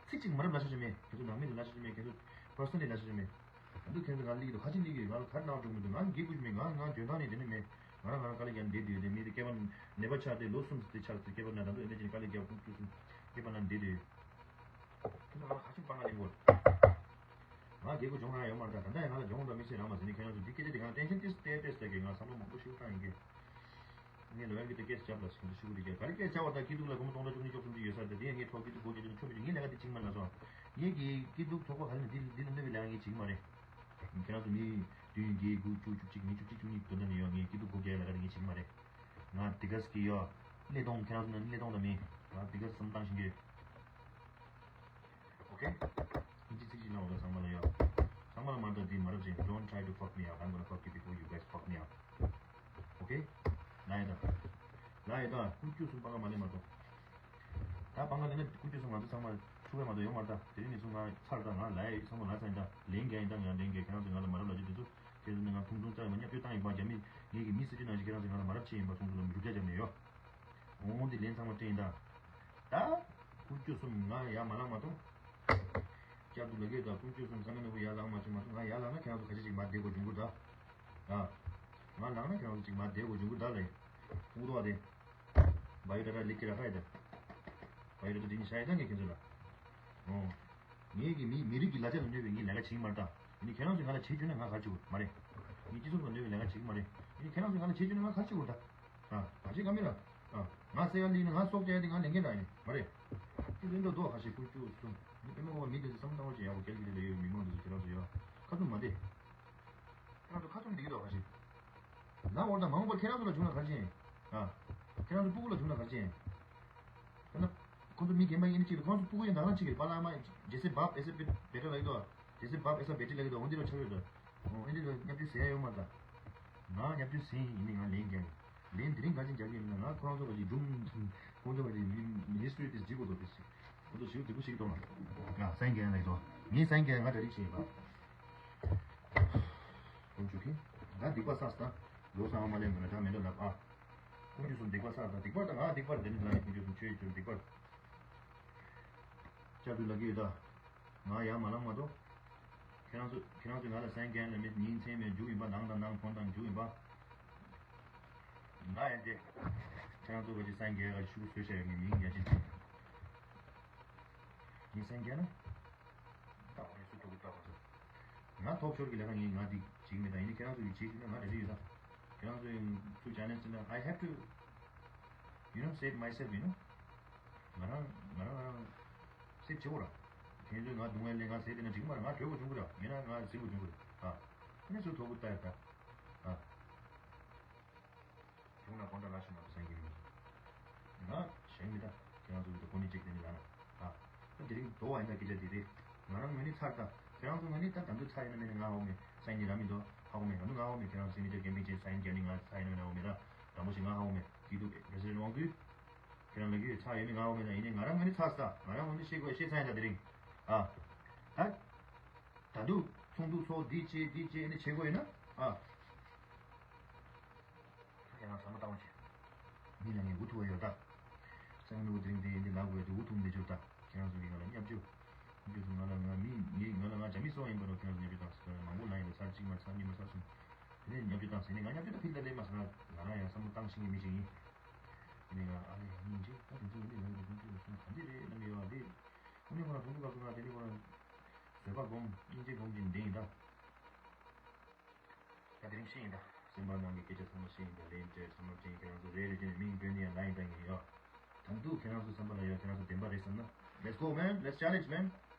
ཚིག་གཅིག་མ་རབས་ལབ་ཤེས་ཀྱི་མེད། ཁྱེད་ཚོ་ནང་མི་ལ་ལབ་ཤེས་ཀྱི་མེད། ཁྱེད་ཚོ་personally་ལབ་ཤེས་ཀྱི་མེད། ད་དུང་ཁྱེད་ཚོ་ང་ལ་ཡིད་དུ་ཁ་ཅིག་ལས་ཀྱི་ང་ལ་གར་གནང་འགྲོ་མི་འདུག་ང་འགྱེད་དགོས་ཀྱི་མེད། ང་ང་འགྲོ་སྟངས་ནི་དེ་ནི་མེད། ང་རང་ང་རང་དཀའ་ལས་ཀྱང་བསྡད་དུས་དེ་མི་དེ་སྐེད་པ་ནད་པ་ཆགས་ཏེ་ལོ་གསུམ་དེ་ཆགས་ཏེ་སྐེད་པ་ན་ད་དུང་ཨེ་ནེ་ཅི་ནི་དཀའ་ལས་རྒྱབ་ཁུག་ཁུག་སུ་སྐེད་པ་ན་བསྡད་དུས། ཁྱེད་ཚོ་ང་ལ་ག་ཚོད་སྤང་ཁ་ལེན་དགོས། རྒྱལ་སྒོ་སྦྱོང་ག་ཡོད་མ་རེད། ད་ད་ལྟ་ཡང་ང་ལ་སྦྱོང་དང་མི་ཤེས་རང་མ་ཟིན་ནི། ཁྱེད་རང་ཚོ་འདི་སྐད་ཆ་དེ་གང་ཏེན་ཤན་ཏིས་ཏེ་ཏེས་ཏེ་གི་ང་བསམ་བློ་མང་པོ་ཞིག་བཏང་ཡིན་གི། ངས་ལོ་ཡར་གི་ཏེ་ཀེས་རྒྱབ་ལ་ཞིག་འདི་ཤུ་གུ་དེ་རྒྱབ་ག་རེ་སྐད་ཆ་བར་ད་སྐྱིད་སྡུག་ལ་སྒོར་མོ་སྟོང་ཕྲག་བཅུ་གཉིས་བཅུ་གསུམ་ཅིག་ཡོད་ས་རེད། དེ་ཡང་ངས་ཐོག་སྐྱིད་སྡུག་སྒོར་བརྒྱ་ཅུ་ཆོ་མི་ཆོ་ངས་ལས་ཀ་དེ་བྱིང་མ་ལ་སོང་། ངས་གི་སྐྱིད་སྡུག་ཐོག་པ་ག་རེ་ན་འདི་འདི་ལ་གནོད་པའི་ལས་ཀ་ངས་བྱིང་མ་རེད། ཁྱེད་རང་ཚོ་མི་བདུན་བརྒྱད་དགུ་བཅུ་བཅུ་གཅིག་ཉི་ཤུ་གཅིག་བཅུ་གཉིས་དོན་དག་ནས་ཡོང་། ངས་སྐྱིད་སྡུག་སྒོར་བརྒྱ་ལས་ཀ་དེ་ངས་བྱིང་མ་རེད། ང་དེ་ག་སྐྱིད་ཡོད། སྣེ་གདོང་ཁྱེད་རང་ཚོ་ན་སྣེ་གདོང་དང་མི་ང་དེ་ག་བསམ་བཏང་བཞིན་གི། ཨོ་ཁེ། ཨིན་ཇི་ཚིག་ཅིག་ལ་འོ་ལ་ཚང་མ་ལ་ཡོད། ཚང་མ་ལ་མ་ལྟ་འདི་མ་རབས་ཅན། Don't try to fuck me up. I'm gonna fuck you before you guys fuck me up. ཨོ་ཁེ། ལ་ཡོད་ད། ལ་ཡོད་ད། ཀུན་སྤྱོད་གསུམ་པ་ག་མ་ལེན་མ་གཏོགས། ད་སྤང་ག་ལེན་ན་ཀུན་སྤྱོད་གསུམ་ང་ཚོ་ཚང་མ་ཆུ་བས་མ་གཏོགས་ཡོད་མ་རེད་ད། དེ་རིང་ནས་བཟུང་ང་ཚར་ད། ང་ལ་ཡོད་ཚང་མ་ལ་ཚར་ཡིན་ད། ལན་རྒྱག་ཡིན་ད། ང་ལན་རྒྱག་ཁྱེད་རང་ཚོ་ང་ལ་མ་རབས་ལབ་རྒྱུ་དེ་ཚོ་ཁྱེད་ཚོ་ནས་ང་ཐུང་ཐུང་རྩ་ཡི་མ་བརྙས་བཅོས་བཏང་ཡིན་པ། རྒྱ་མི་ངེད་ཀྱི་མི་སྲིད་ཇུས་ནང་བཞིན་ཁྱེད་རང་ཚོ་ང་ལ་མ་རབས་བྱས་ཡིན་པ། ཐུང་ཐུང་ལ་མི་རུབ་རྒྱག་རྒྱབ་ནས་ཡོད། འོང་འདི་ལན་ཚང་མ་སྤྲད་ཡིན་ད། ད། ཀུན་སྤྱོད་གསུམ་ང་ཡ་མ་ལངས་མ་གཏོང་། བསྐྱར་དུ་ལ་གེ་ད་ཀུན་སྤྱོད་གསུམ་བསམ་ཡས་ནོར་བུ་ཡར་ལངས་མ་བྱུང་མ་གཏོང་། ང་ཡར་ལངས་ན་ཁྱེད་རང་ཚོ་ཁ་ཤས་ཅིག་མར་བསྡད་དགོས་བྱུང་གི་ད། ཨ། ང་ལངས་ན་ཁྱེད་རང་ཚོ་ཅིག་མར་བསྡད་དགོས་བྱུང་གི་ད་ལེ། ཨུ་ཏོ་བ་དེ། བ་ཡོ་ཏ་ཏ་ལིག་ཀི་ར་ཧ་ཡ་ད། བ་ཡོ་ཏ་ཏ་དེ་ནི་ཤ་ཡ་ད་ངས་ཁྱེད་ཚོ་ལ། ཨོ། ངེད་ཀྱི་མི་མི་རིགས་ཀྱི་ལ་རྒྱ་ལ་གནོད་པའི་ངའི་ལས་ཀ་བྱེད་ཀྱི་མ་རེད་ད། ཡིན་ནའི་ཁྱེད་རང་ཚོས་ང་ལ་བྱེད་བཅུག་ན་ང་ག་རེ་བྱེད་དགོས་མ་རེད། ངས་སྤྱི་ཚོགས་ལ་གནོད་པའི་ལས་ཀ་བྱེད་ཀྱི་མ་རེད། ཡིན་ནའི་ཁྱེད་རང་ཚོས་ང་ལ་བྱེད་བཅུག་ན་ང་ག་རེ་བྱེད་དགོས་ད། ཨ། ག་བྱེད་ག་མེད་ལ། ཨ། ང་སེ་ག་ལི་ན་ང་སྲོག་སྐྱེལ་ཏེ་ང་ལས་འགན་རག་ཡིན་མ་རེད། ཅི་ལེན་འགྲོ་དོ་ཁ་ཤས་ཀུན་སྤྱོད་གསུམ། ནི་པད་མ་གོ་བ་མི་དེ་ཚོ་བསམ་བློ་བཏང་བ་བྱེད་ཡག་པོ་རྒྱལ་གྱི་དེ་ལ་ཡོད་མི་མང་དེ་ཚོ་ཁྱེད་རང་ཚོ་ཡོད། ཁ་ཚུམ་མ་བདེ། ཁྱེད་རང་ཚོ་ཁ་ཚུམ་བདེ་གི་འདུག་ཁ་ཤས། ན་འོར་དང་མ་འོངས་པར་ཁྱེད་རང་ཚོ་ལ་བྱུང་ན་ག་རེ་བྱེད། ཨ། ཁྱེད་རང་ཚོ་སྤུ་གུ་ལ་བྱུང་ན་ག་རེ་བྱེད། ད་ནི། ཁོང་ཚོ་མི་རྒན་པ་ཡིན་གཅིག་རེད། ཁོང་ཚོ་སྤུ་གུ་ཡིན་ནང་རང་གཅིག་རེད། པཱ་ལགས་མ་ཇེ་སེ་བབ་ཨེ་སེ་བེ་ཊར་ལ་ཡོད་དོ། ཇེ་སེ་བབ་ཨེ་སེ་བེ་ཊར་ལ་ཡོད་དོ། འོ་འདི་རུ་ཆགས་ཡོད་དོ། འོ་འདི་རུ་བརྙས་བཅོས་ཟེར་ཡ་ཡོད་མ་རེད་ད། ང་བརྙས་བཅོས་ཟེར་ཡིན་ནི་ང་ལན་རྒྱག་ཡིན། ལན་དེ་རིང་ག་ཅིག་རྒྱག་གི་ཡིན་ན་ང་ཁོ་རང་ཚོ་བ་ཅིག་སྒྲུང་ཁོང་ཚོ་བ་ཅིག་ཧི་སི་ཊོ་རི་དེ་འཇིག་གོ་དོ་དེ་ཞིག་ཁོ་ཚོ་ཞིག་འདི་པོ་ཞིག་གཏོང་ང་སན་རྒྱག་ཡིན་ལ་ཡོད་དོ། ངས་སན་རྒྱག་ང་གྲ་སྒྲིག་བྱས་ཡིན་པ། ཀུན་སྤྱོད་ཀྱི། ད་སྡིག་པ་བསགས་ད། ལོ་ཚང་མ་ལེན་མི་ན་ད་མེད་ད་ལབ་ཨ། ཀུན་སྤྱོད་གསུམ་སྡིག་པ་བསགས་ད། སྡིག་པ་ད་ང་སྡིག་པ་དེ་ནི་ད་ཀུན་སྤྱོད་གསུམ་ཆོས་ཀྱི་སྡིག་པ། བསྐྱར་དུ་ལབ་ཀྱི་ཡོད་ད། ང་ཡར་མ་ལངས་མ་གཏོགས། ཁྱེད་རང་ཚོ་ཁྱེད་རང་ཚོས་ང་ལ་སན་རྒྱག་ལ་མེད་ཉིན་མཚན་མེད་རྒྱུག་ཡིན་པ། ནང་དང་ནང་ཕོན་དང་རྒྱུག་ཡིན་པ། ང་ཡང་དེ། ཁྱེད་རང་ཚོ་ག་ཅིག་སན་རྒྱག་ག་ཤུགས་བཟོས་བྱ་ཡོད་ངས་མིང་ཡ་ཅིག་ངས་སན་རྒྱག་ན། ད་ངས་སུ་ཐོག་གི་ལྟ་བ་ཚོ། ང་ཐོབ་ཤོར་གྱི་ལས་ཀ་ངས་ང་འདི་བྱེད་ཀྱི་མེད། ད་ཡིན་ནའི་ཁྱེད་རང་ཚོ་གིས་བྱེད་ཤེས་ན་ང་གྲ་སྒྲིག་ཡོད་ད། ཁྱེད་རང་ཚོ་ཡང་ཚུར་ཅ་ལེན་ཇི་ན། I have to, you know, save myself, you know. ང་རང་ང་རང་ང་རང་སེབ་བྱེད་དགོས་ར། ཁྱེད་ཚོས་ང་སྡུག་བསྔལ་ལས་ང་ཟེར་དེ་ན་འགྲིག་མ་རེད། ང་བྲོས་དགོས་བྱུང་གི་ར། མེད་ན་ང་ཟིན་དགོས་བྱུང་གི་ར། ཨ། ཨ་ནི་ཚུར་ཐོབ་གི་ལྟ་ཡ་ད། ཨ། བྱུང་ན་དགོངས་དག་ལགས་ཞུ་ན་བསམ་གྱི་མི་འདུག་ང་གཞན་མི་ད་ཁྱེད་རང་ཚོ་གི་ད་གོ་ནི་གཅིག་དེ་ནི་ལ་ན། ཨ། ད་དེ་རིང་དོ་བ་ཡིན་ད་སྐད་ཆ་དེ་རེད། ང་རང་ངོས་ནི་ཚར་ད། ཁྱེད་རང་ཚོ་ངོས་ནི་ད་ད་འདུ་ཚར་ཡིན་ན་མེད་ན་ང་ཧ་གོ་མེད། སང་ཉིན་ར་མི་འདུག་ཧ་གོ་མེད། ད་འདུ་ང་ཧ་གོ་མེད། ཁྱེད་རང་ཚོ་སི་གནི་ཅར་ཀེམ་པིང་ཅན་སའིན་རྒྱག་ནི་ང་ཚར་ཡིན་ན་མེད་ན་ཧ་གོ་མེད་ད། དང་པོ་ཞིག་ང་ཧ་གོ་མེད། སྐྱིད་སྡུག་པེ་སི་ཌེན་ཊི་དབང་འདུས། ཁྱེད་རང་ལ་གི་ཚར་ཡོད་མེད་ང་ཧ་གོ་མེད་ད། ཡིན་ནའི་ང་རང་ངོས་ནི་ཚར་ད། ང་རང་ངོས་ནི་ཤེས་དགོས་ཤེས་ཚར་ཡིན་ད་དེ་རིང་། ཨ། ད། ད་འདུ་ཚོགས་འདུ་ཚོགས་འདི་བྱེད་འདི་བྱེད་ནི་བྱེད་དགོས་ཡིན་ན། ཨ། ཁྱེད་རང་ཚང་མ་བཏང་བ་བྱེད། མི་ལ་ངས་འུ་ཐུག་པ་ཡོད་ད། སང་ནུ་དེ་རིང་དེ་འདི་ལབ་དགོས་དེ་འུ་ཐུག་མི་འཇོག་ད། ཁྱེད་རང་ཚོ་གིས་ང་ལ་བརྙས་བཅོས། བརྙས་བཅོས་ང་ལ་ང་མི་ངས་ང་ལ་ང་རྒྱ་མི་སོང་ཡིན་པ་རོ། ཁྱེད་རང་ཚོ་བརྙས་བཅོས་བཏང་ཟེར་མང་པོ་ལ་ཡིན་ད། ཚར་གཅིག་མ་ཚར་གཉིས་མ་ཚར་གསུམ། དེ་ནས་བརྙས་བཅོས་བཏང་ཟེར་ནས་ང་བརྙས་བཅོས་ད་ཕིལ་ད་ལས་མ་ཟེར་ང་རང་ཡང་བསམ་བློ་བཏང་ཤེས་མཁན་མི་ཞིག་ཡིན། དེ་ནས་ང་ཨ་ལས་ཡང་སྙིང་རྗེ་ད་དེ་ཚོ་ཡིན་ནས་ང་ཡི་ཀུན་སྤྱོད་གསུམ་ག་འདི་རེད་ལབ་ཡོད་ཨ་ལས། དངོས་གནས་ཁོ་རང་དུང་དུ་བཀག་སོང་ང་དེ་ནས་ཁོ་རང་བཟོད་པ་སྒོམ་སྙིང་རྗེ་སྒོམ་གྱིན་བསྡད་ཡིན་ད། ད་དེ་རིང་ཤེས་ཡིན་ད། སེམས་པ་ནང་གི་སྐད་ཆ་ཚང་མ་ཤེས་ཡིན་ད། ལན་སྤྲད་ཚང་མ་དྲན། ཁྱེད་རང་ཚོ་རེ་རེ་བྱས་ནས་མིང་བཏོན་ནས་ཡང་ལ་ཡིན་ད་ངས་ཡོད། ད་དུང་ཁྱེད་རང་ཚོ་བསམ་པ་ལ་ཡོད། ཁྱེད་རང་ཚོ་བདེན་པ་རེད་བསམ་ན། Let's go, man. Let's challenge, man.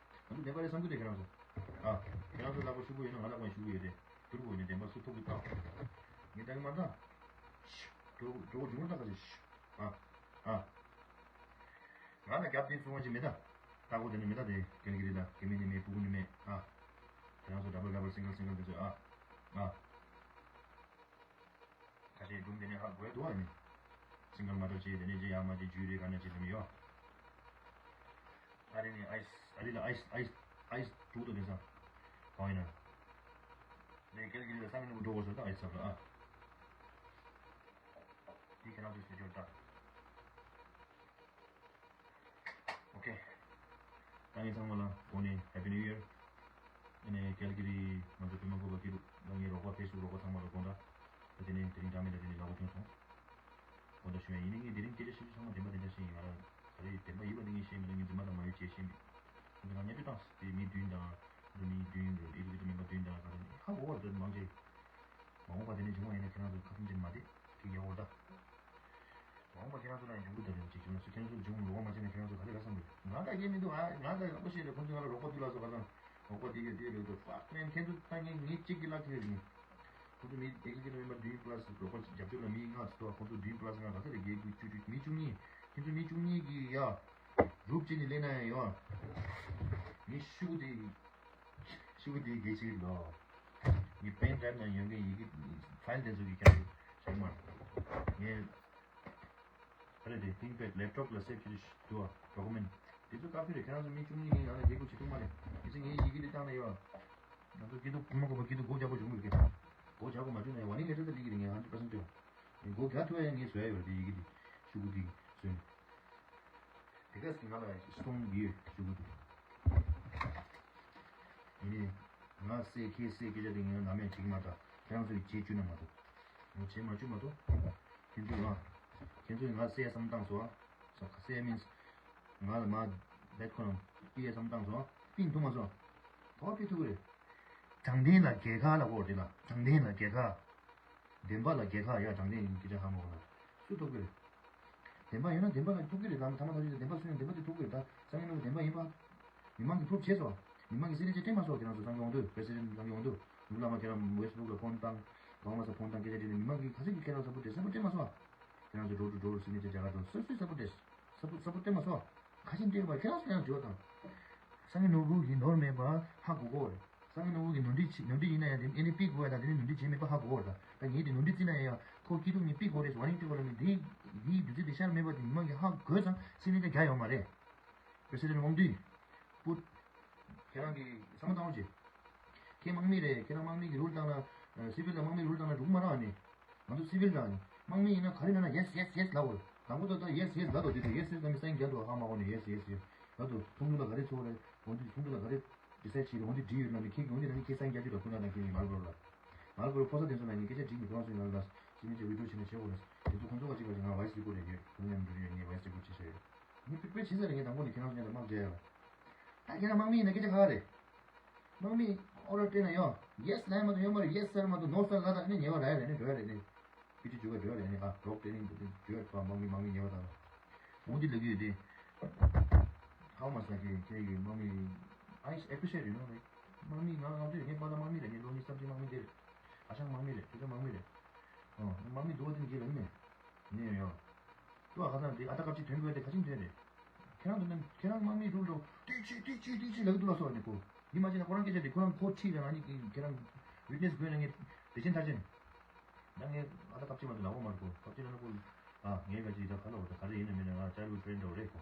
ད་དུང་བདེན་པ་རེད་བསམ་གི་འདུག་ཁྱེད་རང་ཚོ། ཨ། ཁྱེད་རང་ཚོ་ལག་པ་ཤུགས་པོ་ཡོད་ན་ང་ལག་པ་ཤུགས་པོ་ཡོད་རེད། བསྡུར་དགོས་ནས་བདེན་པ་སུ་ཐོབ་གི་ལྟ། ངས་ལྟ་གི་མ་ལྟ། ཤི། འགྲོ་འགྲོ་འགྲོ་ལྟ་ག་ཞིག་ཤི། ཨ། ཨ། ང་ལ་རྒྱབ་དེ་སོང་བ་ཅིག་མེད་ད། ལྟ་སྒོ་དེ་ནི་མེད་ད། དེ་ཀལ་གི་རི་ད་སྐྱེ་དམན་ནི་མེད། སྤུ་གུ་ནི་མེད། ཨ། ཁྱེད་རང་ཚོ་ཌབ་བལ་ཌབ་བལ་སིང་གལ་སིང་གལ་དེ་ཚོ། ཨ། ཨ། ཁ་ཤས་སྒྲུང་དེ་ནས་ཧ་གོ་ཡ་འདུག་ཨ་ནི། སིང་གལ་མ་ཐར་ཅིག་དེ་ནས་ཅིག་ཡར་མར་ཅིག་འཇུས་རེ་ག་ན་ཅིག་དེ་ནས་ཡོད། ཨ་རི་ནི་ཨའི་སི་ཨ་རི་ལ་ཨའི་སི་ཨའི་སི་ཨའི་སི་དྲུག་ཏུ་དེ་ཚང་གང་ཡིན་ན། ལས་ཀལ་གི་རི་ལ་སང་ཉིན་འགྲོ་དགོས་ཟེར་ད་ཨའི་སི་ཚབ་ལ་ཨ། དེ་ཁྱེད་རང་ཚོས་ཟེར་རྒྱུར་ད། ཨོ་ཁེ། ད་ངས་ཚང་མ་ལ་གོང་ནས་Happy New Year། ཨ་ནི་ཀལ་གི་རི་ང་ཚོ་པད་མ་བཀོད་པ་སྐྱིད་སྡུག་ལ་ངའི་རོགས་པ་ཕེ་སི་བུག་རོགས་པ་ཚང་མ་ལ་དགོངས་དག་ད་དེ་ནས་དེ་རིང་འདྲ་མི་འདྲ་དེ་ནས་ལག་པ་བརྐྱངས་སོང་། དགོངས་དག་ཞུ་ཡ་ཡིན་ནའི་ངས་དེ་རིང་སྐད་ཆ་བཤད་རྒྱུ་ཚང་མ་བདེན་པ་བདེན་ཆ་བཤད་ཡིན། ང་རང་ད་རེས་བདེན་པ་ཡིན་པ་འདི་ངས་བཤད་མི་འདུག་ངས་རྫུན་མ་དང་མ་ཡོད་ཅེས་བཤད་མི་འདུག་ང་བརྙས་བཅོས་བཏང་སྟེ་མི་བདུན་དང་ དུ་མི་བདུན་རེད། ཨེ་ཌུ་ཀེ་ཊེཌ་མེམ་བར་བདུན་དང་ག་རེ་ཧ་གོ་བར་དུ་མང་ཆེ། མ་འོངས་པ་དེ་ནས་བྱུང་བ་ཡིན་ན་ཁྱེད་རང་ཚོ་ཁ་ཐུམ་ཅན་མ་བསྡད་ཅིག་ཡག་པོ་རེད་ད། མ་འོངས་པ་ཁྱེད་རང་ཚོ་ལ་ཡང་འབྱུང་གི་འདུག་རེད་ཅིག་བྱུང་ན་སུ་ཁྱེད་རང་ཚོ་འབྱུང་རོགས་མ་བྱས་ན་ཁྱེད་རང་ཚོ་ག་རེ་ར་བསམ་གི་ང་ད་ཡེ་མི་འདུག་ཨ་ང་ད་རོགས་པ་ཤེས་རེད། ཁོང་ཚོ་ང་ལ་རོགས་པ་འདུག་ལ་སོ་ག་ཚང་རོགས་པ་དེ་ཡོད་དེ་ཡོད་འདུག་ཕག་ཕན་ཁྱེད་ཚོ་ད་ངས་ངས་གཅིག་གི་ལག་ཁྱེར་ཡིན། ཁོང་ཚོ་མི་ཨེག་ཛི་ཀིའུ་ཊིབ་མེམ་བར་བདུན་པ་ལ་སི་རོགས་པ་རྒྱབ་སྐྱོར་ལ་མི་ལྔ་ཚོ་ཁོང་ཚོ་བདུན་པ་ལ་སི་ལྔ་ག་ཚོད་རེད། བརྒྱད་དགུ་བཅུ་དྲུག་མི་བཅུ་གཉིས། ཁྱེད་ཚོ་མི་བཅུ་གཉིས་ཀྱི་ཡ་གྲུབ་ཅིག་ནས་ལེན་ན་ཡང་ཡོང་། ངས་ཤུ་གུ་དེ་ཤུ་གུ་དེ་གལ་ཆེ་གི་འདུག་ངས་པེན་ཌ་རའིབ་ནང་ཡོད་མཁན་ཡི་གེ་ཕའིལ་དེ་ཚོ་གི་ཁྱབ་བྱེད་མ་ངས་ག་རེ་དེ་ཐིང་པེཌ་ལེབ་ཊོབ་ལ་སེབ་བྱེད་དུས་འདུག་ཌོ་ཀུ་མེན་ཊི་དེ་ཚོ་དཀའ་ཕྱིར་རེད། ཁྱེད་རང་ཚོ་མི་བཅུ་གཉིས་ཡིན་ང་ལ་རྒྱལ་ཁུངས་བྱེད་ཐུབ་མ་རེད། དེ་ཚོ་ངའི་ཡི་གེ་དེ་བཏང་ན་ཡོད། ང་ཚོ་སྐྱིད་སྡུག་ཕུང་མ་དགོས་པ་སྐྱིད་སྡུག་སྒོ་རྒྱག་པོ་བྱུང་གི་རེད། སྒོ་རྒྱག་དགོས་མ་བྱུང་ན་ཡང་ཝར་ནིང་ལེ་ཊར་དེ་སླེབས་ཀྱི་རེད། ངས་ཧན་ཌེཌ་པར་སེན་ཊི་སྤྲད་ཡོང་། སྒོ་རྒྱག་ཐུབ་ཡ་ངས་བཟོ་ཡ་ཡོད་རེད། དེ་ཡི་གེ་དེ་ཤུ་གུ་དེ་བཟོས་ནས། དེ་ག་ཟིག་ང་ལ་སི་ཊོང་ཡོད་ཤུ་གུ་དེ། ཡིན་ནའི་ང་སེ་ཁེ་སེ་སྐད་ཆ་དེ་ངས་ནམ་ཡང་བྱེད་ཀྱི་མ་ཐག་ཁྱེད་རང་ཚོས་བྱེད་བཅུག་ན་མ་གཏོགས། ངས་བྱེད་མ་བཅུག་མ་གཏོགས། ཁྱེད་ཚོས་ང་ཁྱེད་ཚོས་ང་སེ་ཡ་བསམ་བཏང་སོང་ཨ། སོ་ཁ་སེ་ཡ་མིན་ང་ལ་མ་བེད་ཁོ་ན་པི་ཡ་བསམ་བཏང་སོང་ཨ། པིན་ཐུབ་མ་སོང་། ག་པར་ཕེབས་ཐུབ་ཀྱི་རེད། དྲང་བདེན་ལ་རྒྱལ་ཁ་ལ་གོ་དེ་ལ་དྲང་བདེན་ལ་རྒྱལ་ཁ། བདེན་པ་ལ་རྒྱལ་ཁ་ཡ་དྲང་བདེན་ཡིན་སྐད་ཆ་ཧ་མ་གོ་ལ། སུ་ཐོབ་ཀྱི་རེད། བདེན་པ་ཡོད་ན་བདེན་པ་ལ་ཐོབ་ཀྱི་རེད། ལམ་ཐ་མ་ཐག་ཆོད་བདེན་པ་སུ་ཡིན་བདེན་པ་དེ་ཐོབ་ཀྱི་རེད། ད་སང་ཉིན་གནངས་བདེན་པ་ཡིན་པ། མི་མང་གིས་པུ་རུབ་བྱས་སོང་། མི་མང་གིས་སི་གནེ་ཅར་སྤྲད་མ་སོང་། ཁྱེད་རང་ཚོ་གཏང་གི་འོང་དུས་པེ་སི་ཌེན་གཏང་གི་འོང་དུས་ནུབ་ལ་མ་ཁྱེད་རང་ཝེ་སི་བུག་ལ་ཕོན་བཏང་། གང་མ་ས་ཕོན་བཏང་སྐད་ཆ་དྲིས་ནས་མི་མང་གིས་ག་ཚོད་ཀྱིས་ཁྱེད་རང་ཚོ་པུ་རུབ་བྱས་ས་པོ་སྤྲད་མ་སོང་། ཁྱེད་རང་ཚོ་འགྲོ་འགྲོ་འགྲོ་སི་གནེ་ཅར་རྒྱག་ག་འགྲོ་སོ་སོའི་ས་པོ་སྤྲད། ས་པོ་ས་པོ་སྤྲད་མ་སོང་། ག་ཅིག་འདྲེས་པ་ཁྱེད་རང་ཚོ་ཡང་འགྱོ་དང་། སང་ཉིན་ནོར་བུ་གི་ནོར་མེད་པ་ཧ་གོ་གོ་རེད། སང་ཉིན་ནོར་བུ་གི་ནོར་འཁྲུལ་ཆེ་ནོར་འཁྲུལ་ཡིན་ན་ཡང་དེ་ཨེ་ནི་པིག་གོ་ཡ་དང་དེ་ནི་ནོར་འཁྲུལ་བྱས་མེད་པ་ཧ་གོ་གོ་རེད། ད་ད་ངས་དེ་ནོར་འཁྲུལ་བརྩིས་ན་ཡང་ཁོ་སྐྱིད་སྡུག་ནི་པིག་གོ་རེད། ཝར་ནིང་སྤྲད་གོ་རེད། ངས་དེ་དེའི་བདུད་རྩི་དེ་ཤར་མེད་པ་དེ་མི་མང་གིས་ཧ་གོ་ཙང་སི་གནེ་ཅར་རྒྱག་ཡོད་མ་རེད། པེ་སི་ཌེན་དབང་འདུས། པུ། ཁྱེད་རང་གིས་བསམ་བློ་བཏང་རོགས་བྱེད། ཁྱེད་དམག་མི་རེད། ཁྱེད་རང་དམག་མི་གི་རུལ་བཏང་ན། སི་བིལ་ལ་དམག་མི་རུལ་བཏང་ན་འགྲིག་མ་རེད་ཨ་ནི། ང་ཚོ་སི་བིལ་རང་ནི། དམག་མི་ཡིན་ན་ག་རེ་ལབ་ན་ཡེ་སི་ཡེ་སི་ཡེ་སི་ལབ་དགོས། དང་པོ་ད་ལྟ་ཡེ་སི་ཡེ་སི་ལབ་དགོས་དུས་ད་ཡེ་སི་ཡེ་སི་ལབ་ནི་སང་རྒྱ་དུ་ཧ་མ་གོ་ནི་ཡེ་སི་ཡེ་སི་ཡེ་སི་ལབ་དུས་ཚོགས་འདུ་ལ་ག་རེ་ཚོགས་རེད། འོན་ཏེ་ཚོགས་འདུ་ལ་ག་རེ་ཌི་སའེ་ཌི་བྱས་རེད། འོན་ཏེ་བྲིས་ཡོད་ན་ནི་ཁྱེད་ཀྱིས་འོན་ཏེ་ན་ནི་ཁྱེད་སང་རྒྱ་ཅིག་ལ་ཁུ་ན་དང་ཁྱེད་ནི་མར་བོར་ལ། མར་བོར་ཕོ་ས་དེ་ཚོ་ན་ནི་སྐད་ཆ་བྲིས་མི་ཁོ་རང་ཚོའི་ནང་ལ་སི་མི་ཅིག་བི་ཌི་ཡོ་བྱས་ནས་བྱེད་དགོས་རེད། དེ་ཚོ་ཁོང་ཚོ་ག་ཅིག་ག་ཅིག་ང་ཝོ་ཡེ་སི་རི་ཀོཌ་ཡོད་ཡོད་ཁོང་མཉམ་དུ་ཡོད་ངས་ཝོ་ཡེ་སི་རི་ཀོཌ་བྱས་བཞག་ཡོད། ངས་པིག་པིག་བྱས་ཚར་རེད། ངས་དང་པོ་ནས་ཁྱེད་རང་ཚོ་མཉམ་དུ་དམག་རྒྱག་ཡ་ལ། ད་ཁྱེད་རང་དམག་མི་ཡིན་ན་སྐད་ཆ་ཁ་ཁ་རེད། དམག་མི་ཨོ་ཌར་སྤྲད་ན་ཡོང་། ཡེ་སི་ལབ་ཡ་མ་གཏོགས་ཡོད་མ་རེད། ཡེ་སི་ཟེར་མ་གཏོགས་ནོ་ཟེར་ལབ་ད་ནི་ཉེས་པ་རག་ཡ་རེད་ནི་འགྲོ་ཡ་རེད་ནི། པི་ཊི་འཇུ་ག་འགྲོ་ཡ་རེད་ནི་ཨ་ཌོག་ཊེ་ནིང་འགྲོ་ཡ་རེད་པ་དམག་མི་དམག་མི་ཉེས་པ་དང་། འོ་འདི་ལབ་ཀྱི་ཡོད་དེ། ཧའོ་མ་ས་ཁེ་ཁེ་གི་དམག་མི། I appreciate you know like དམག་མི་ང་ང་ཚོ་ཡོད་ངའི་པ་ད་དམག་མི་རེད། ངའི་ལོ་གཉིས་སྟབས་ཀྱི་དམག་མི་དེ་རེད། ཨ་ཞང་དམག་མི་རེད། ཁྱོད་ཚོ་དམག་མི་རེད། ཨོ་དམག་མི་འདུག་པ་དེ་ནི་ཁྱེད་ལབ་ནི་མེད། ནི་ཡོད་ཡོད། ལྟོས་ཨ་ཁ་སང་དེ་ཨ་ད་སྐབས་ཅིག་དོན་དགོས་དེ་ག་ཅིག་དོན་རེད། ཁྱེད་རང་དོན་དག་ཁྱེད་རང་དམག་མི་རུ་འགྲོ་ཏི་ཅི་ཏི་ཅི་ཏི་ཅི་ལབ་ཀྱི་འདུག་ལ་སོགས་ནས་གོ། ཡིད་མ་ཆེས་ན་ཁོ་རང་སྐད་ཆ་དེ་ཁོ་རང་ཁོ་ཁྲིད་ལ་ང་གཉིས་ཀྱིས་ཁྱེད་རང་ཝིཊ་ནེ་སི་དགོས་ན་ངས་བདེ་ཆེན་མཐར་ཕྱིན། ད་ངས་ཨ་ད་སྐབས་ཅིག་མ་གཏོགས་ལབ་པ་མ་རེད་གོ། སྐབས་ཅིག་ལབ་ན་ཁོ། ཨ་ངས་ག་ཅིག་ད་ག་ལ་འོ་ད་ག་རེ་ཡིན་ན་མིན་ན་ང་ཅལ་ཝུཌ་ཕྲེན་ཌི་འདྲ་བོ་རེད་གོ།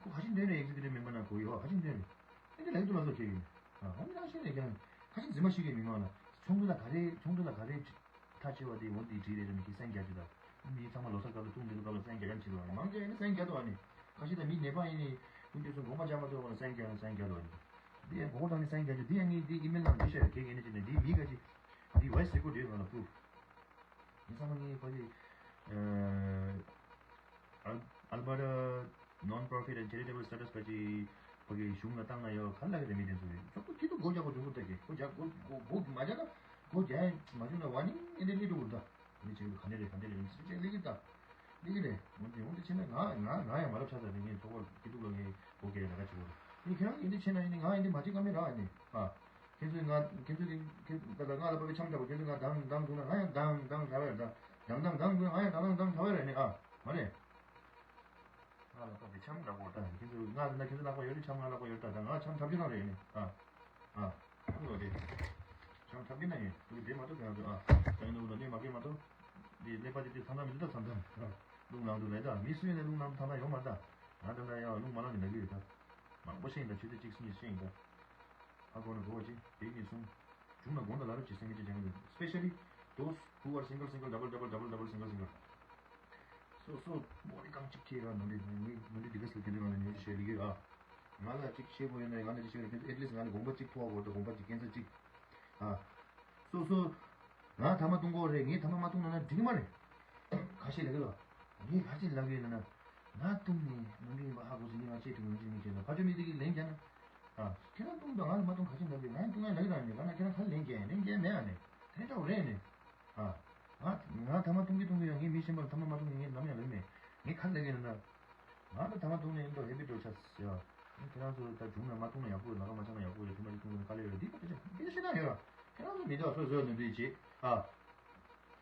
ཁོ་ག་ཅིག་འདོན་རེད། ཨེག་ཛི་ཀུ་ཊིབ་མེམ་བར་ན་གོ་ཡོད་ག་ཅིག་འདོན་རེད། ཨེ་འདི་ལབ་ཀྱི་འདུག་ལ་སོགས་ཁྱེད་ཀྱིས། ཨ་ཧོང་ལང་ཤེས་རེད་ཀྱང་། ཁ་ཅིག་འཛིན་མ་ཤེས་མཁན་མི་མང་ལ། ཚོགས་འདུ་ལ་ག་རེ་ཚོགས་འདུ་ལ་ག་རེ། ཐག་ཆོད་པ་དེ་འོ་འདི་བྲིས་རེད་ལ་མི་གིས་གསན་རྒྱག་རྒྱུ་དང་། མི་ཚང་མ་ལོ་གསར་སྐབས་ལ་ཐུག་འདི་ཚོ་སྐབས་ལ་གསན་རྒྱག་གམ་བྱེད་དོ། མང་ཆེ་ནི་གསན་རྒྱག་དོ་ཨ་ནི། ཁ་ཤས་དང་མི་ནད་པ་ཡིན་ནི། ཀུན་སྤྱོད་ཚོ་དགོངས་པ་རྒྱག་མ་ཐུབ་པ་ལ་གསན་རྒྱག་ན་གསན་རྒྱག་དོ་ཨ་ནི། འདི་ཡང་མགོ་སྐོར་བཏང་ནས་གསན་རྒྱག་རྒྱུ་འདི་ཡང་ངས་འདི་ཨི་མེལ་ནང་འབྲི་བཞག་ཡོད་གེགས་ཡིན་ནི་ཅི་ནས་འདི་མི་ག་ཅི། འདི་ཝོ་ཡེ་སི་རི་ཀོཌ་ཡོད་ང་ལ་པུ་རུབ། ངས་ཚང་མ་ངའི་ཕ་གི། ཨལ་ཨལ་བྷར་ཊ་ནོན་པོར་ཕི་ཊི་ཨེན་ཌི་ཆེ་རི་ཊེ་བལ་སི་ཊེ་ཊས་ཕ་གི་ཕ་གི་གཞུང་ལ་བཏང་ན་ཡོད་ག་ལ་གི་རེད་མི་དེ་ཚོ་རེད། ཚོགས་པ་སྐྱིད་སྡུག་སྒོ་རྒྱག་གོ་འཇུག་གོ་ལྟ་གི་སྒོ་རྒྱག་སྒོ་སྒོ་སྒོ་མ་རྒྱག་ན་སྒོ་རྒྱག་མ་བྱུང་ན་ཝར་ནིང་ཨེ་འདྲ་སླེབས་འགྲོ་གི་རེད་ད། མི་ཆེ་གི་ག་ནས་རེད་ག་འདྲ་རེད་མི་ཆེ་ཆེ་སླེབས་ཀྱི་ད། སླེབས་ཀྱི་རེད། འོན་ཏེ་འོན་ཏེ་ཕྱིན་ན་ང་ང་ང་ཡང་མ་རབས་ཆགས་ཚར་ནས་ངས་ཚོགས་པ་སྐྱིད་སྡུག་ལ་ངས་སྒོ་རྒྱག་ཡ་ལས་ཀ་བྱེད་དགོས་རེད། ངས་ཁྱེད་རང་ཡིན་འདི་བྱས་ན་ཡིན་ནི་ང་ཡིན་འདི་མ་བྱེད་ཀ་མེད་ར་ཨ་ནི་ཨ། ཁྱེད་ཚོས་ང་ཁྱེད་ཚོས་ཀྱི་ཁྱེད་ད་ལྟ་ང་ལ་བབས་པའི་འཆམ་འདྲ་པོ་ཁྱེད་ཚོས་ང་དང་དང་བྱུང་ན་ང་ཡང་དང་དང་བྱ་བ་རེད་ད། དང་དང་དང་བྱུང་ན་ང་ཡང་དང་དང་དང་བྱ་བ་རེད་ནི་ཨ། མ་རེད། ང་ལ་བབས་པའི་འཆམ་འདྲ་པོ་ད་ཁྱེད་ཚོས་ང་ད་ལྟ་ཁྱེད་ཚོ་ལག་པ་ཡོད་རེད། འཆམ་ང་ལག་པ་ཡོད་ད། ད་ང་འཆམ་འཁྲབ་རྒྱུ་རང་རེད་ནི་ཨ། ཨ། ཁུ་ལོ་རེད། འཆམ་འཁྲབ་ཀྱི་ན་ཡིན་དུ་དེ་མ་གཏོགས་ཁྱེད་ཚོས་ཨ། ད་ཡིན་ནོ་ལ་ནི་མ་གཏོགས་མ་གཏོགས། འདི་ཀླད་པ་དེ་དེ་ཐང་ཐང་མི་འདུག་ད་ཐང་ཐང་། རླུང་ལངས་འདུག་ལས་ད་མི་སུ་ཡིན་ན་རླུང་ལངས་ཐང་ཐང་ཡོང་མ་རེད་ད། ང་ད་ལྟ་ཡང་རླུང་མ་ལངས་ནས་ལབ་ཀྱི་ཡོད་ད། མང་པོ་ཤེས་ཡིན་ད་ཆུ་ཚོད་གཅིག་གཉིས་ཤེས་ཡིན་ད། ཨ་གོ་ན་གོ་བ་ཅི་དེ་གཉིས་གསུམ། བྱུང་ན་དགོངས་དག་ལ་རབས་ཀྱི་སེང་གེ་ཅི་ཅང་གི་འདུག Especially those who are single single double double double double single single། སོ་སོ་མོ་རི་གང་གཅིག་ཁྱེད་རང་ནང་རི་ནང་རི་འདི་ག་སུ་ཁྱེད་རང་ནང་ནི་ཤེས་ལི་གི་ཨ། ང་ལ་གཅིག་ཤེས་དགོས་ཡོད་ན་ང་ལ་གཅིག་ཤེས་དགོས་ཡོད་ན་at least ང་ལ་དགོངས་པ་གཅིག་ཐོག་དགོས་ད་དགོངས་པ་གཅིག་སྐྱེ་འཚར་གཅིག་ཨ། སོ་སོ། ང་ཐ་མ་གཏོང་གི་རེད། ངས་ཐ་མ་མ་གཏོང་ན་ན་འགྲིག་གི་མ་རེད། ཁ་ཤས་ལབ་ཀྱི་ལ། ངས་ཁ་ཤས་ལབ་ཀྱི་ཡོད་ན་ན། ང་གཏོང་ནས་ནང་འདྲེན་ཡིན་པ་ཧ་གོ་ཟིན་ནས་ང་ཆེད་དུ་ངོས་འཛིན་མི་བྱེད་ལ་ཕ་ཆོས་མི་དེ་གི་ལན་བརྒྱབ་ན། ཨ། ཁྱེད་རང་བཏུང་དང་ང་ལ་མ་བཏུང་ག་ཅི་འདྲ་འདུག་ང་བཏུང་ཡ་ལབ་ཀྱི་རང་ནི་ལབ་ན་ཁྱེད་རང་ག་ལེན་གྱི་ཡིན་ལེན་གྱི་མེད་ཨ་ནི། དེ་འདྲ་བོ་རེད་ནི། ཨ། ང་ང་ཐ་མ་བཏུང་གི་བཏུང་གི་ཡོད། ངས་མི་གཞན་པ་ལ་ཐ་མ་མ་བཏུང་ངས་ནམ་ཡང་ལབ་མེད། ངས་ག་ལབ་ཀྱི་ཡིན་ན། ང་ད་ཐ་མ་བཏུང་ནས་ཡིན་མདོག་ཧེ་བི་འགྲོ་ཆགས་ཡ། ཁྱེད་རང་ཚོ་ད་བྱུང་ན་མ་བཏུང་ན་ཡག་པོ་རེད། ལ་ཁ་མ་ཆགས་ན་ཡག་པོ་རེད། ཐ་མ་ཅིག་བཏུང་ན་དཀའ་ལས་ཡོད་རེད། འདི་ད་ད་ཅི་འདི་ཤེས་ན་ཡོད། ཁྱེད་རང་ཚོ་མི་འདུག་སོ་སོའི་ནོར་འཁྲུལ་བྱེད་ཨ།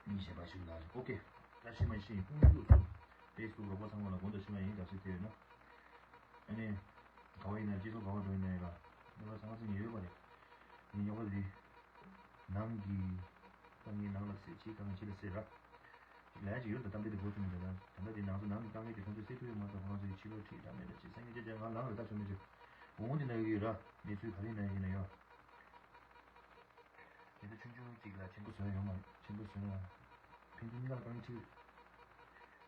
མི་གཞན་པ་ཞིག་ལ་ཨོ་ཀེ། བཀྲ་ཤིས་མ་ཤི་ཡིན་ཕུང་ཚུགས་སུ། ཕེ་སི་བུག་རོགས་པ་ཚང་མ་ལ་དགོངས་དག་ཞུ་བ་ཡིན། བརྒྱབ་ཤིག་དེ་ཡོད་ན། ཨ་ནི། ག་བ་ཡིན་ན་རེད། སྤྱི་ཚོགས་ག་བ་འགྲོ་ཡིན་ན་ཡིན་ལ། ནི་བ་ཚང་མ་ཚིག་ཡོད་པ་རེད། ནི་རྙོག་པ་རེད། ནང་གི། ད་ངའི་ནང་ལ་སེ་ཕྱི་གང་ཕྱི་ལ་སེ་ར། ཅིག་ལ་ཡ་ཅིག་ཡོད་ད་གཏམ་དཔེ་དེ་གོ་ཐུབ་མི་འདུག་ད་ད་ལྟ་དེ་ནང་ཚོ་ནང་གི་དཀའ་ངལ་གྱི་ཐོན་ཚུལ་སེ་ཐུབ་ཡོད་མ་གཏོགས་ཁོ་རང་ཚོའི་ཕྱི་ལོགས་ཁྲིད་ད་མེད་ད་ཅིག་སེང་གེ་ཅེ་ཅེ་ང་ལང་རེ་ད་ཆོ་མི་ཅིག་འོང་དེ་ན་ཡོད་ཀྱི་ཡོད་ར། གནས་ཚུལ་ག་རེ་ཡིན་ན་ཡིན་ན་ཡོད། དེ་ཚོ་ཆུང་ཆུང་ཅིག་ལ་ཆེན་པོ་བཟོ་ཡ་ཡོང་མ་རེད། ཆེན་པོ་བཟོ་ཡ། ཕན་ཚུན་གཉིས་ཀ་ལ་དཀའ་ངལ་འཕྲད།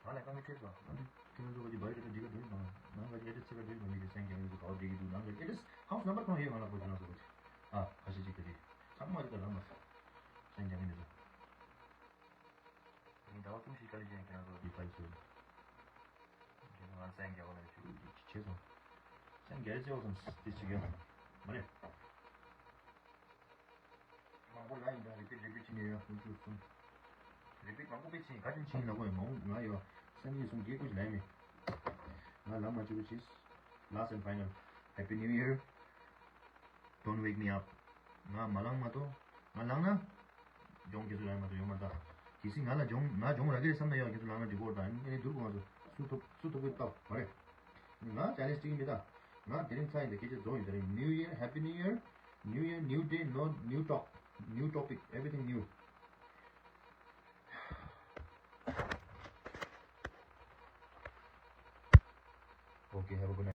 ང་ལ་དཀའ་ངལ་འཕྲད་སོང་། ང་ཚོ་ཁྱེད་རང་ཚོ་ག་ཅིག་བར་གྱི་འདི་ག་འདྲ་ཡིན་པ། ནང་ག་ཅིག་ཨེ་ཌི་རེ་སི་ཚེ་ག་འདྲ་ཡིན་པ། མི་གི་སེང་གེ་ང་ཚོ་ག་བ་འགྲིག་གི་འདུག་ནང་ག་ཅིག་ཨེ་ཌི་རེ་སི་ཧའུ་སི་ནམ་བར་གང་ཡོད་ང་ལ་གོ། ཁྱེད་རང་ཚོ་ག་ཅིག་ཨ་ཁ་ཤས་ཅིག་ག་ཅིག་ཚང་མ་ཅིག་ད་ལམ་མ་སོང་། སེང་གེ་ངས་འདི་ཚོ། ངས་ཟླ་བ་གསུམ་ཞིག་དཀའ་ལས་བྱས། ཁྱེད་རང་ཚོ་འདི་ཕ་ཡི་ཚོ། ཁྱེད་ཚོ་ང་སེང་གེ་བ་ལ་ཞུ་རྒྱུ་ཅིག་བྱས་སོང་། སེང་གེ་ཅེ་བ་སམ་སི་ཏི་ཅིག་ཡོད་མ་རེད། མང་པོ་ལ་ཡིན་ད་རི་པིཊ་རི་པིཊ་བྱེད་ནས་ཡོད། ཀུན་སྤྱོད་གསུམ། རི་པིཊ་མང་པོ་དཔེ་བྱེད་ག་ཅིག་བྱེད་ལ་གོ་ཡ་མང་པོ་ང་ཡོད། སང་ཉིན་སོང་རྒྱལ་ཀུ་ཅིག་ལ་ཡིན་མེད། ང་ལམ་མ་བཅུག་གི་ཅིས། Last and final. Happy New Year. Don't wake me up. ང་མ་ལངས་མ་གཏོགས། ང་ལངས་ན། ཇོང་ཁྱེད་ཚོ་ལངས་མ་གཏོགས་ཡོང་མ་ད། གལ་སྲིད་ང་ལ་ཇོང་ང་ཇོང་རག་གི་རེད་བསམ་ན་ཡང་ཁྱེད་ཚོ་ལངས་ན་འགྲིག་གོ་ད། ཨ་ནི་དུར་གོ་ང་ཚོ་སུ་ཐུབ་སུ་ཐུབ་ཀྱི་སྟབས་མ་རེད། ང་ཅ་ལེན་ཇི་སྤྲད་ཀྱི་མེད་ད། ང་དེ་རིང་ཚར་ཡིན་ད། སྐད་ཆ་རྫོགས་ཡིན། དེ་རིང་New Year, Happy New Year, New Year, new day, no new talk, new topic, everything new. Okay, have a good night.